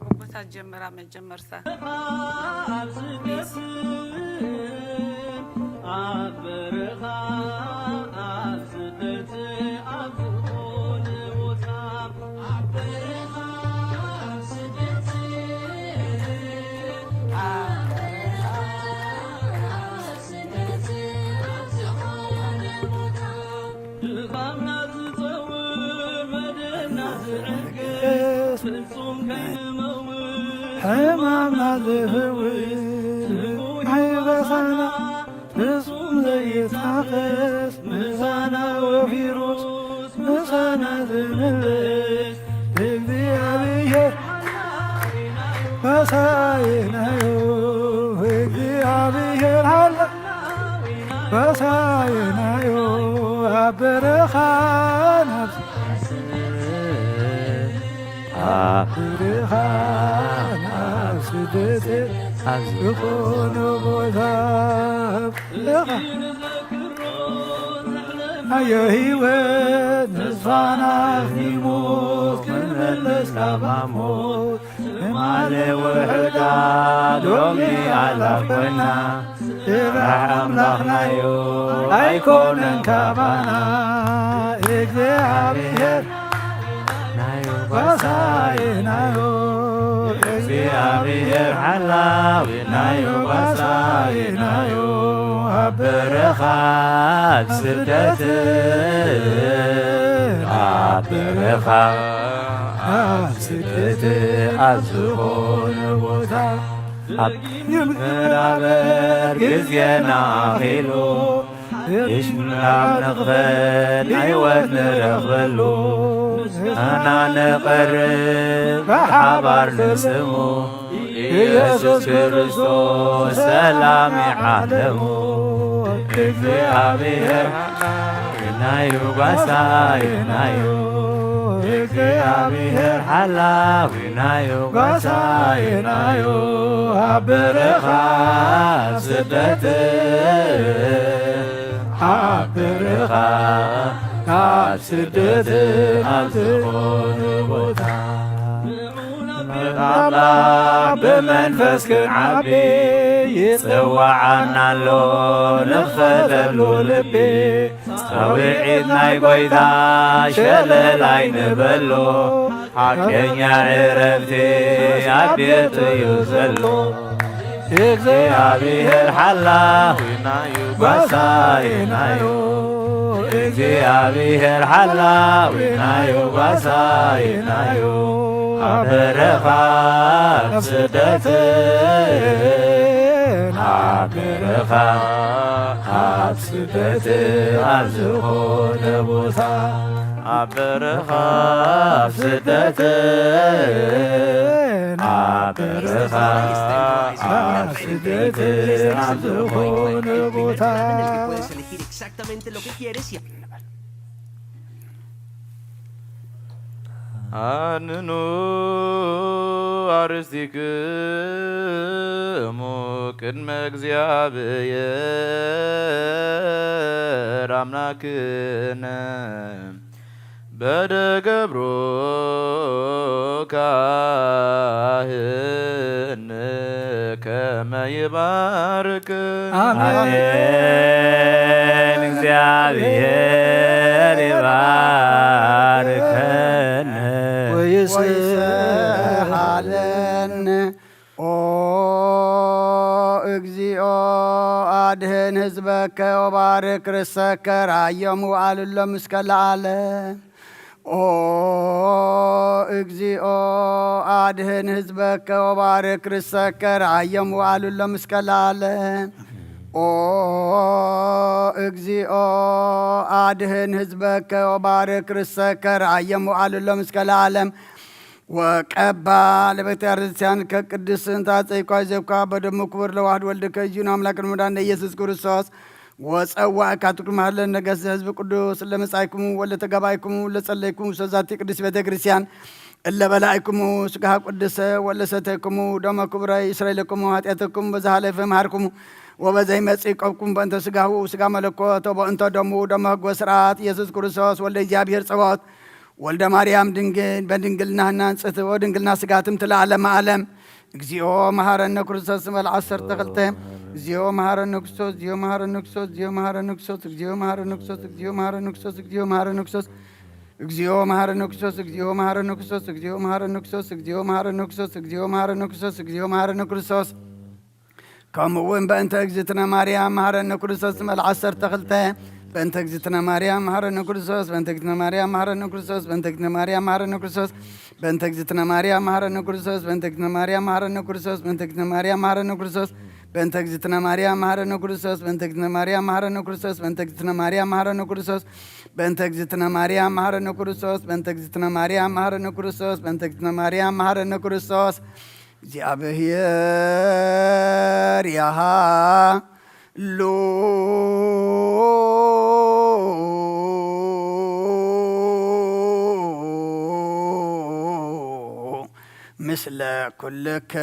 ኣቦታት ጀመራ መጀመርታ። ኣብ ስደት፣ ኣብ በረኻ፣ ኣብ ስደት፣ ኣብ ዝኾነ ቦታ፣ ኣብ በረኻ፣ ኣብ ስደት፣ ኣብ በረኻ፣ ኣብ ስደት፣ ኣብ ዝኾነ ቦታ፣ ድኻምና ዝጸውር መደና ዝዕግስ ፍጹም ከይንመውት ሕማምና ዝህውስ ኣይበሳና ፍጹም ዘይታኸስ ምሳና ወፊሩ ምሳና ዝምልስ እግዚኣብሔር መሳይናዮ፣ እግዚኣብሔር ሓላ መሳይናዮ፣ ኣብ በረኻ ናብ ኣብ በረኻ ናብ ስደት ኣብ ዝኾነ ቦታ በረኻ ናዮ ህይወት ንስፋና ኒሞት ክንመለስ ካብ ሞት ትማሊ ውሕዳት ሎሚ ኣላፍ ኮይና ስራሕ ኣምላኽናዮ ኣይኮነን ካባና እግዚኣብሔር ናዮ ጓሳይናዮ እግዚኣብሔር ሓላዊናዮ ጓሳይናዮ ኣብ በረኻ ኣብ ስደት ኣብ በረኻ ኣብ ስደት ኣብ ዝኾነ ቦታ ኣብ ምናበር ግዜና ኣኺሉ እሽናብ ንኽፈል ህይወት ንረኽበሉ ኣና ንቐርብ ብሓባር ንስሙ ኢየሱስ ክርስቶስ ሰላም ዓለሙ እግዚኣብሔር ናዩ ጓሳይ ናዩ እግዚኣብሔር ሓላዊ ናዩ ጓሳይ ናዩ ኣብ በረኻ ኣብ ስደት ኣብ በረኻ ኣብ ስደት ኣብ ዝኾነ ቦታ ኣምላኽ ብመንፈስ ክንዓቢ ይጽዋዓና ኣሎ ንኽፈተሉ ልቢ ጸውዒት ናይ ጐይታ ሸለል ኣይንበሎ ሓቀኛ ዕረፍቲ ኣብ ቤቱ እዩ ዘሎ እግዚኣብሔር ሓላዊናዩ ጓሳይናዩ እግዚኣብሔር ሓላዊናዩ ጓሳይናዩ ኣብ በረኻ ኣብ ስደት ኣብ በረኻ ኣብ ስደት ኣብ ዝኾነ ቦታ ኣብ በረኻ ኣብ ስደት ኣብ በረኻ ኣብ ስደት ኣብ ዝኾነ ቦታ Puedes elegir exactamente lo que quieres y ኣንኑ ኣርስቲክሙ ቅድመ እግዚኣብሔር ኣምላክነ በደ ገብሩ ካህን ከመ ይባርክ ኣሜን። እግዚኣብሔር ይባርከነ ወይስሃለነ። ኦ እግዚኦ አድህን ህዝበከ ወባርክ ርሰከ ራዮም ወአልሎም እስከ ለዓለም። ኦ እግዚኦ አድህን ህዝበከ ወባርክ ርሰከ ራዮም ወአልሎም እስከ ለዓለም። ኦ እግዚኦ አድህን ህዝበከ ወባርክ ርሰከ ራዮም ወአልሎም እስከ ለዓለም። ወቀባ ለቤተ ክርስቲያን ከቅድስ እንተ አጸይኳ ይዘብካ በደሙ ክቡር ለዋህድ ወልድከ እዩን አምላክን መድኃኒነ ኢየሱስ ክርስቶስ ወጸዋዕካ ትኩን መሃለን ነገስ ህዝብ ቅዱስ ለመጻይኩሙ ወለተጋባይኩሙ ለጸለይኩሙ ሰዛቲ ቅድስ ቤተ ክርስቲያን እለ በላዕኩሙ ስጋሃ ቅዱሰ ወለሰተይኩሙ ደመ ክቡረ ይስረይለኩሙ ኃጢአተኩም በዛሃለፈ መሃርኩሙ ወበዘይመጽእ ቆብኩም በእንተ ስጋሁ ስጋ መለኮት ወበእንተ ደሙ ደመ ህጎ ስርዓት ኢየሱስ ክርስቶስ ወልደ እግዚኣብሔር ጸባኦት ወልደ ማርያም ድንግል በድንግልና ህናንጽት ወድንግልና ስጋትም ትለዓለመ ዓለም። እግዚኦ መሐረነ ክርስቶስ ስመል ዓሰርተ ክልተ። እግዚኦ መሐረነ ክርስቶስ፣ እግዚኦ መሐረነ ክርስቶስ፣ እግዚኦ መሐረነ ክርስቶስ፣ እግዚኦ መሐረነ ክርስቶስ፣ እግዚኦ መሐረነ ክርስቶስ፣ እግዚኦ መሐረነ ክርስቶስ፣ እግዚኦ መሐረነ ክርስቶስ፣ እግዚኦ መሐረነ ክርስቶስ፣ እግዚኦ መሐረነ ክርስቶስ፣ እግዚኦ መሐረነ ክርስቶስ፣ እግዚኦ መሐረነ ክርስቶስ፣ እግዚኦ መሐረነ ክርስቶስ። ከምኡ እውን በእንተ እግዝእትነ ማርያም መሐረነ ክርስቶስ መል ዓሰርተ ክልተ። በእንተ እግዝእትነ ማርያም መሐረነ ክርስቶስ፣ በእንተ እግዝእትነ ማርያም መሐረነ ክርስቶስ፣ በእንተ እግዝእትነ ማርያም መሐረነ ክርስቶስ፣ በእንተ እግዝእትነ ማርያም መሐረነ ክርስቶስ፣ በእንተ እግዝእትነ ማርያም መሐረነ ክርስቶስ፣ በእንተ እግዝእትነ ማርያም መሐረነ ክርስቶስ፣ በእንተ እግዝእትነ ማርያም መሐረነ ክርስቶስ፣ በእንተ እግዝእትነ ማርያም መሐረነ ክርስቶስ፣ በእንተ እግዝእትነ ማርያም መሐረነ ክርስቶስ፣ በእንተ እግዝእትነ ማርያም መሐረነ ክርስቶስ፣ በእንተ እግዝእትነ ማርያም መሐረነ ክርስቶስ፣ በእንተ እግዝእትነ ማርያም መሐረነ ክርስቶስ። እግዚኣብሔር ያሃ ሉ ምስለ ኩልከ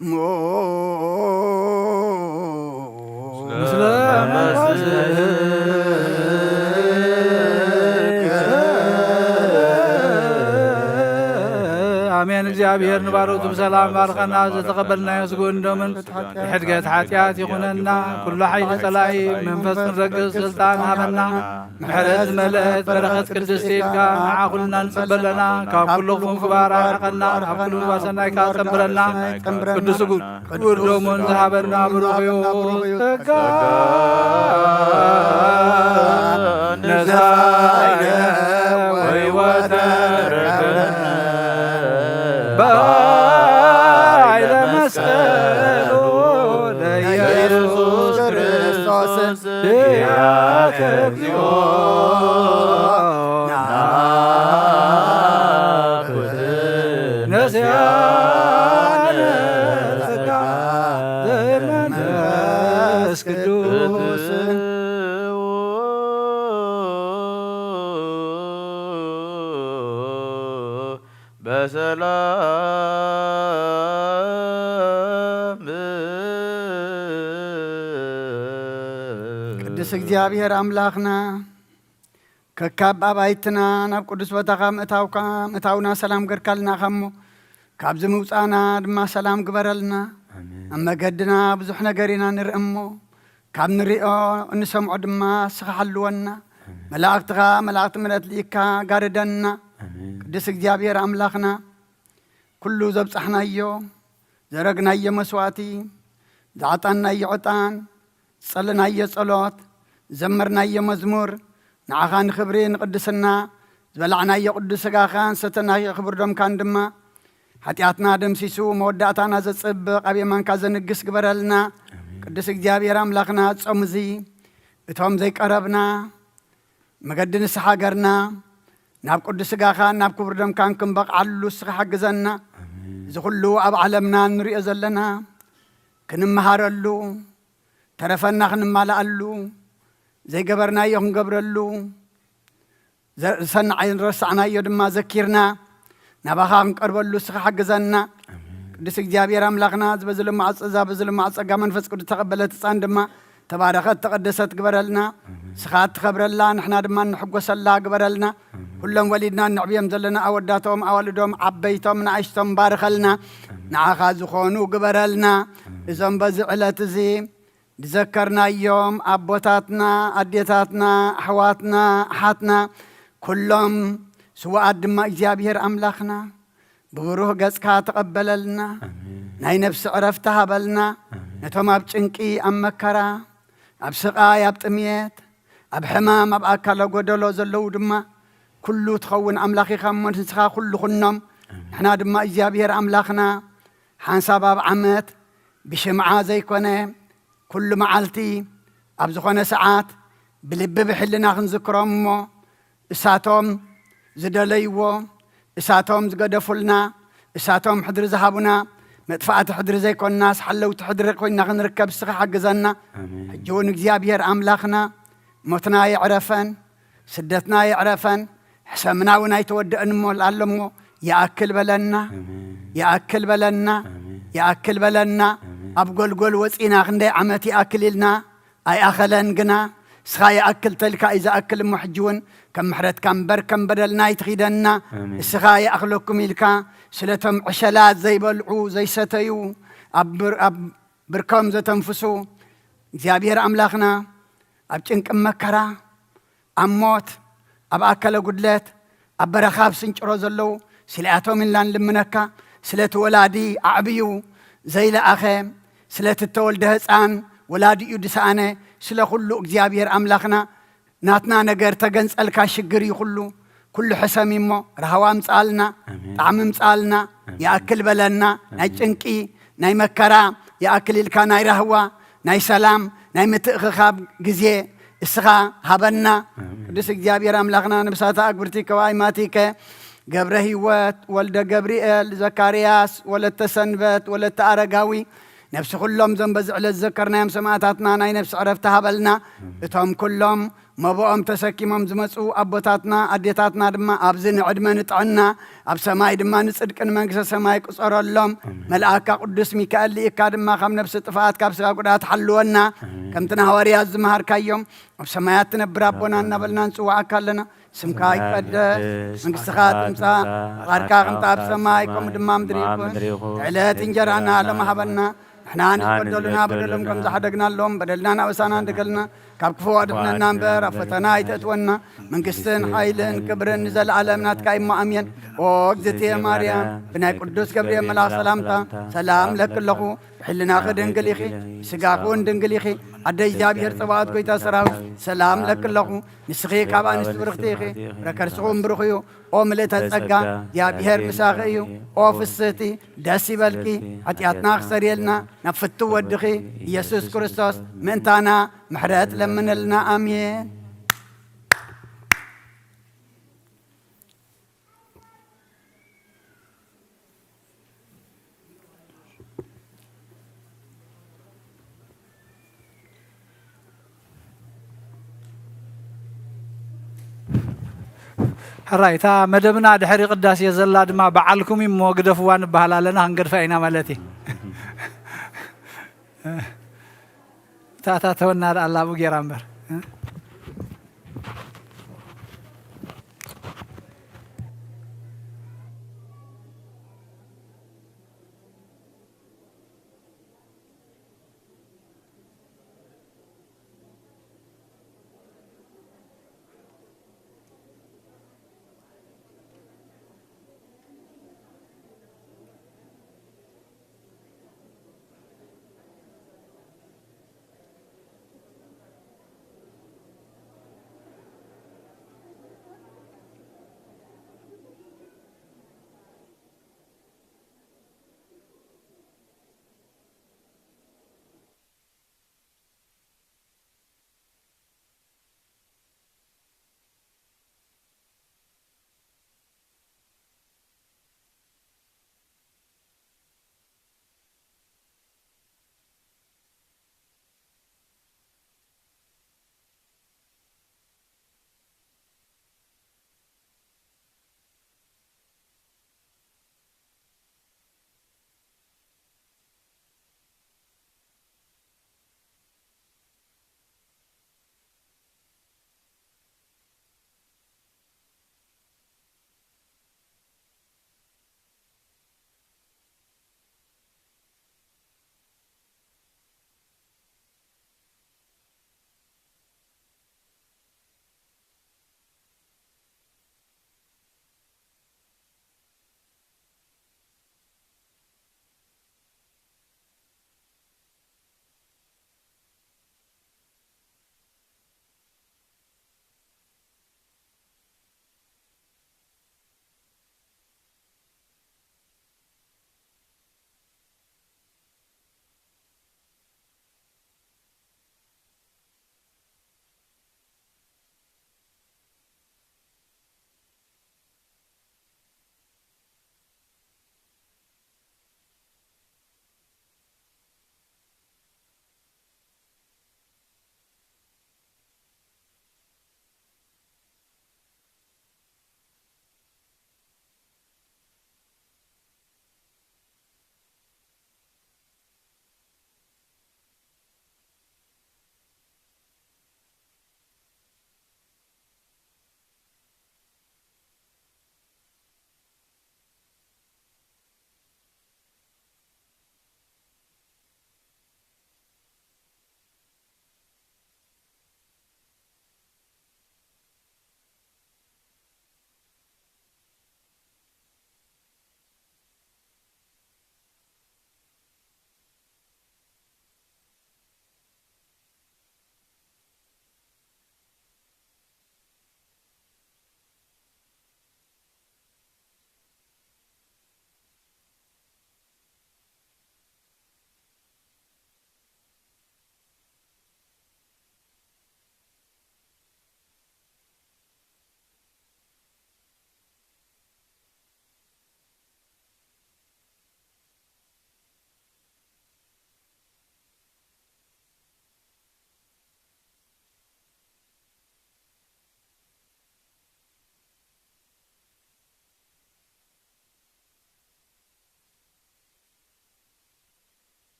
ሙ ምስለ መንፈስከ። ኣሜን። እግዚኣብሔር ንባሮቱ ብሰላም ባርኸና። ዝተቐበልናዮ ስግኡን ደሙን ሕድገት ሓጢኣት ይኹነና። ኩሉ ሓይሊ ጸላኢ መንፈስ ክንረግጽ ስልጣን ሃበና። ምሕረት ዝመልአት በረኸት ቅድስቲ ኢድካ ንዓ ኩልና ንጽበ ኣለና። ካብ ኩሉ ክፉእ ምግባር ኣርሕቐና፣ ናብ ኩሉ ምግባር ሰናይካ ጸንብረና። ቅዱስ ክቡር ደሙን ዝሃበና ብሩኽ እዩ። ጸጋ ነሳይነ ወሕይወተ ረከብነ በኃይለ መስቀሉ ለኢየሱስ ክርስቶስ ኪያከ እግዚኦ ነስያነ ጸጋ ዘመንፈስ ቅዱስ። በሰላም ቅዱስ እግዚኣብሔር ኣምላኽና፣ ከካብ ኣባይትና ናብ ቅዱስ ቦታኻ ምእታውካ፣ ምእታውና ሰላም ገርካልና ኢኻ እሞ፣ ካብዚ ምውጻእና ድማ ሰላም ግበረልና። ኣሜን። ኣብ መገድና ብዙሕ ነገር ኢና ንርኢ እሞ፣ ካብ ንሪኦ እንሰምዖ ድማ ንስኻ ሓልወና። ኣሜን። መላእኽትኻ፣ መላእኽቲ ምሕረት ልኢካ ጋርደና። ኣሜን። ቅዱስ እግዚኣብሔር ኣምላኽና፣ ኩሉ ዘብጻሕናዮ፣ ዘረግናዮ መስዋእቲ፣ ዝዓጣንናዮ ዕጣን፣ ዝጸለናዮ ጸሎት፣ ዝዘመርናዮ መዝሙር፣ ንዓኻ ንኽብሪ ንቕድስና፣ ዝበላዕናዮ ቅዱስ ስጋኻን ዝሰተናዮ ክቡር ደምካን ድማ፣ ሓጢኣትና ደምሲሱ፣ መወዳእታና ዘጽብቕ፣ ኣብ የማንካ ዘንግስ ግበረልና። ኣሜን። ቅዱስ እግዚኣብሔር ኣምላኽና፣ ጾም እዚ እቶም ዘይቀረብና፣ መገዲ ንስኻ ሃገርና ናብ ቅዱስ ስጋኻን ናብ ክቡር ደምካን ክንበቕዓሉ ንስኻ ሓግዘና። ኣሜን። እዚ ኩሉ ኣብ ዓለምና እንሪኦ ዘለና ክንመሃረሉ፣ ተረፈና ክንማልኣሉ፣ ዘይገበርናዮ ክንገብረሉ፣ ዘ-፣ ዝሰናዕ ዝረሳዕናዮ ድማ ዘኪርና ናባኻ ክንቀርበሉ ንስኻ ሓግዘና። ኣሜን። ቅዱስ እግዚኣብሔር ኣምላኽና፣ እዚ በዚ ልሙዕ ጸ-፣ እዛ በዚ ልሙዕ ጸጋ መንፈስ ቅዱስ ተቐበለት ህጻን ድማ ተባረኸት ተቐደሰት ግበረልና። ኣሜን። ንስኻ እትኸብረላ፣ ንሕና ድማ እንሕጎሰላ ግበረልና። ኣሜን። ኩሎም ወሊድና እነዕብዮም ዘለና ኣወዳቶም፣ ኣዋልዶም፣ ዓበይቶም፣ ንኣሽቶም ባርኸልና። ኣሜን። ንዓኻ ዝኾኑ ግበረልና። ኣሜን። እዞም በዚ ዕለት እዚ ዝዘከርናዮም ኣቦታትና፣ ኣዴታትና፣ ኣሕዋትና፣ ኣሓትና፣ ኩሎም ስዉኣት ድማ እግዚኣብሔር ኣምላኽና ብብሩህ ገጽካ ተቐበለልና። ኣሜን። ናይ ነፍሲ ዕረፍቲ ሃበልና። ኣሜን። ነቶም ኣብ ጭንቂ፣ ኣብ መከራ፣ ኣብ ስቓይ፣ ኣብ ጥምየት፣ ኣብ ሕማም፣ ኣብ ኣካለ ጎደሎ ዘለዉ ድማ ኩሉ ትኸውን ኣምላኽ ኢኻ እሞ ንስኻ ኩሉ ኩኖም። ኣሜን። ንሕና ድማ እግዚኣብሔር ኣምላኽና ሓንሳብ ኣብ ዓመት ብሽምዓ ዘይኮነ ኩሉ መዓልቲ ኣብ ዝኾነ ሰዓት ብልቢ ብሕልና ክንዝክሮም እሞ እሳቶም ዝደለይዎ፣ እሳቶም ዝገደፉልና፣ እሳቶም ሕድሪ ዝሃቡና፣ መጥፋእቲ ሕድሪ ዘይኮንናስ ሓለውቲ ሕድሪ ኮይንና ክንርከብ ንስኻ ሓግዘና። ኣሜን። ሕጂ እውን እግዚኣብሔር ኣምላኽና ሞትና የዕረፈን፣ ስደትና የዕረፈን፣ ሕሰምና እውን ኣይተወደአን እሞ ኣሎ እሞ ይኣክል በለና፣ ኣሜን። ይኣክል በለና፣ ኣሜን። ይኣክል በለና። ኣሜን። ኣብ ጎልጎል ወፂና ክንደይ ዓመት ይኣክል ኢልና ኣይኣኸለን ግና፣ ንስኻ ይኣክል ተልካ እዩ ዝኣክል እሞ፣ ሕጂ እውን ከም ምሕረትካ እምበር ከም በደልና ኣይትኺደና። ኣሜን። ንስኻ ይኣኽለኩም ኢልካ፣ ስለቶም ዕሸላት ዘይበልዑ ዘይሰተዩ፣ ኣብ ብር-፣ ኣብ ብርኮም ዘተንፍሱ፣ እግዚኣብሔር ኣምላኽና፣ ኣብ ጭንቂ መከራ፣ ኣብ ሞት፣ ኣብ ኣካለ ጉድለት፣ ኣብ በረኻ ኣብ ስንጭሮ ዘለዉ፣ ስሊኣቶም ኢልና ንልምነካ። ስለቲ ወላዲ ኣዕብዩ ዘይለኣኸ፣ ስለቲ እተወልደ ህፃን ወላዲኡ ድሰኣነ፣ ስለ ኩሉ እግዚኣብሔር ኣምላኽና፣ ናትና ነገር ተገንጸልካ ሽግር እዩ ኩሉ። ኩሉ ሕሰሚ እሞ ራህዋ ምጻልና፣ ኣሜን። ጣዕሚ ምጻልና፣ ኣሜን። ይኣክል በለና። ናይ ኣሜን። ጭንቂ፣ ናይ መከራ ይኣክል ኢልካ ናይ ራህዋ፣ ናይ ሰላም፣ ናይ ምትእኽኻብ ግዜ እስኻ ሃበና። ኣሜን። ቅዱስ እግዚኣብሔር ኣምላኽና፣ ንብሳታ ኣግብርቲ ከዋይ ማቲከ፣ ገብረ ህይወት፣ ወልደ ገብርኤል፣ ዘካርያስ፣ ወለተ ሰንበት፣ ወለተ ኣረጋዊ፣ ነፍሲ ኩሎም እዞም በዚ ዕለት ዝዘከርናዮም ሰማእታትና ናይ ነፍሲ ዕረፍቲ ሃበልና። ኣሜን። እቶም ኩሎም መብኦም ተሰኪሞም ዝመጹ ኣቦታትና፣ ኣዴታትና ድማ ኣብዚ ንዕድመ ንጥዕና፣ ኣብ ሰማይ ድማ ንጽድቂ ንመንግስተ ሰማይ ቁጸረሎም። ኣሜን። መልኣካ ቅዱስ ሚካኤል ልኢካ ድማ ካብ ነፍሲ ጥፍኣት፣ ካብ ስጋ ጉድኣት ሓልወና። ኣሜን። ከምቲ ንሃዋርያት ዝመሃርካዮም፣ ኣብ ሰማያት ትነብር ኣቦና እናበልና ንጽውዓካ ኣለና። ስምካ ይቀደስ፣ መንግስትኻ ትምጻእ፣ ፍቓድካ ከምታ ኣብ ሰማይ ከምኡ ድማ ምድሪ ይኹን። ዕለት እንጀራና ሎሚ ሃበና። ንሕና ንዝበደሉና በደሎም ከም ዝሓደግናሎም በደልና ናበሳና እንደገልና፣ ካብ ክፉ ኣድሕነና እምበር ኣብ ፈተና ኣይተእትወና። መንግስትን ሓይልን ክብርን ንዘለኣለም ናትካ እሞ ኣሜን። ኦ እግዝእትየ ማርያም፣ ብናይ ቅዱስ ገብርኤል መልኣኽ ሰላምታ ሰላም ለኪ ኣለኹ። ብሕልናኺ ድንግል ኢኺ፣ ብስጋኺ እውን ድንግል ኢኺ። ኣደ እግዚኣብሔር ጸባኦት፣ ጎይታ ሰራዊት፣ ሰላም ለኪ ኣለኹ። ንስኺ ካብ ኣንስቲ ብርኽቲ ኢኺ፣ ፍረ ከርስኺ እውን ብሩኽ እዩ። ኦ ምልእተ ጸጋ፣ እግዚኣብሔር ምሳኺ እዩ። ኦ ፍስህቲ፣ ደስ ይበልኪ፣ ሓጢኣትና ክሰርየልና ናብ ፍትው ወድኺ ኢየሱስ ክርስቶስ ምእንታና ምሕረት ለምንልና። ኣሜን። ሕራይ፣ እታ መደብና ድሕሪ ቅዳሴ ዘላ ድማ በዓልኩም እሞ ግደፍዋ ንበሃል ኣለና፣ ክንገድፋ ኢና ማለት እዩ። እታ እታ ተወና ደኣ ኣላ ኣብኡ ጌራ እምበር።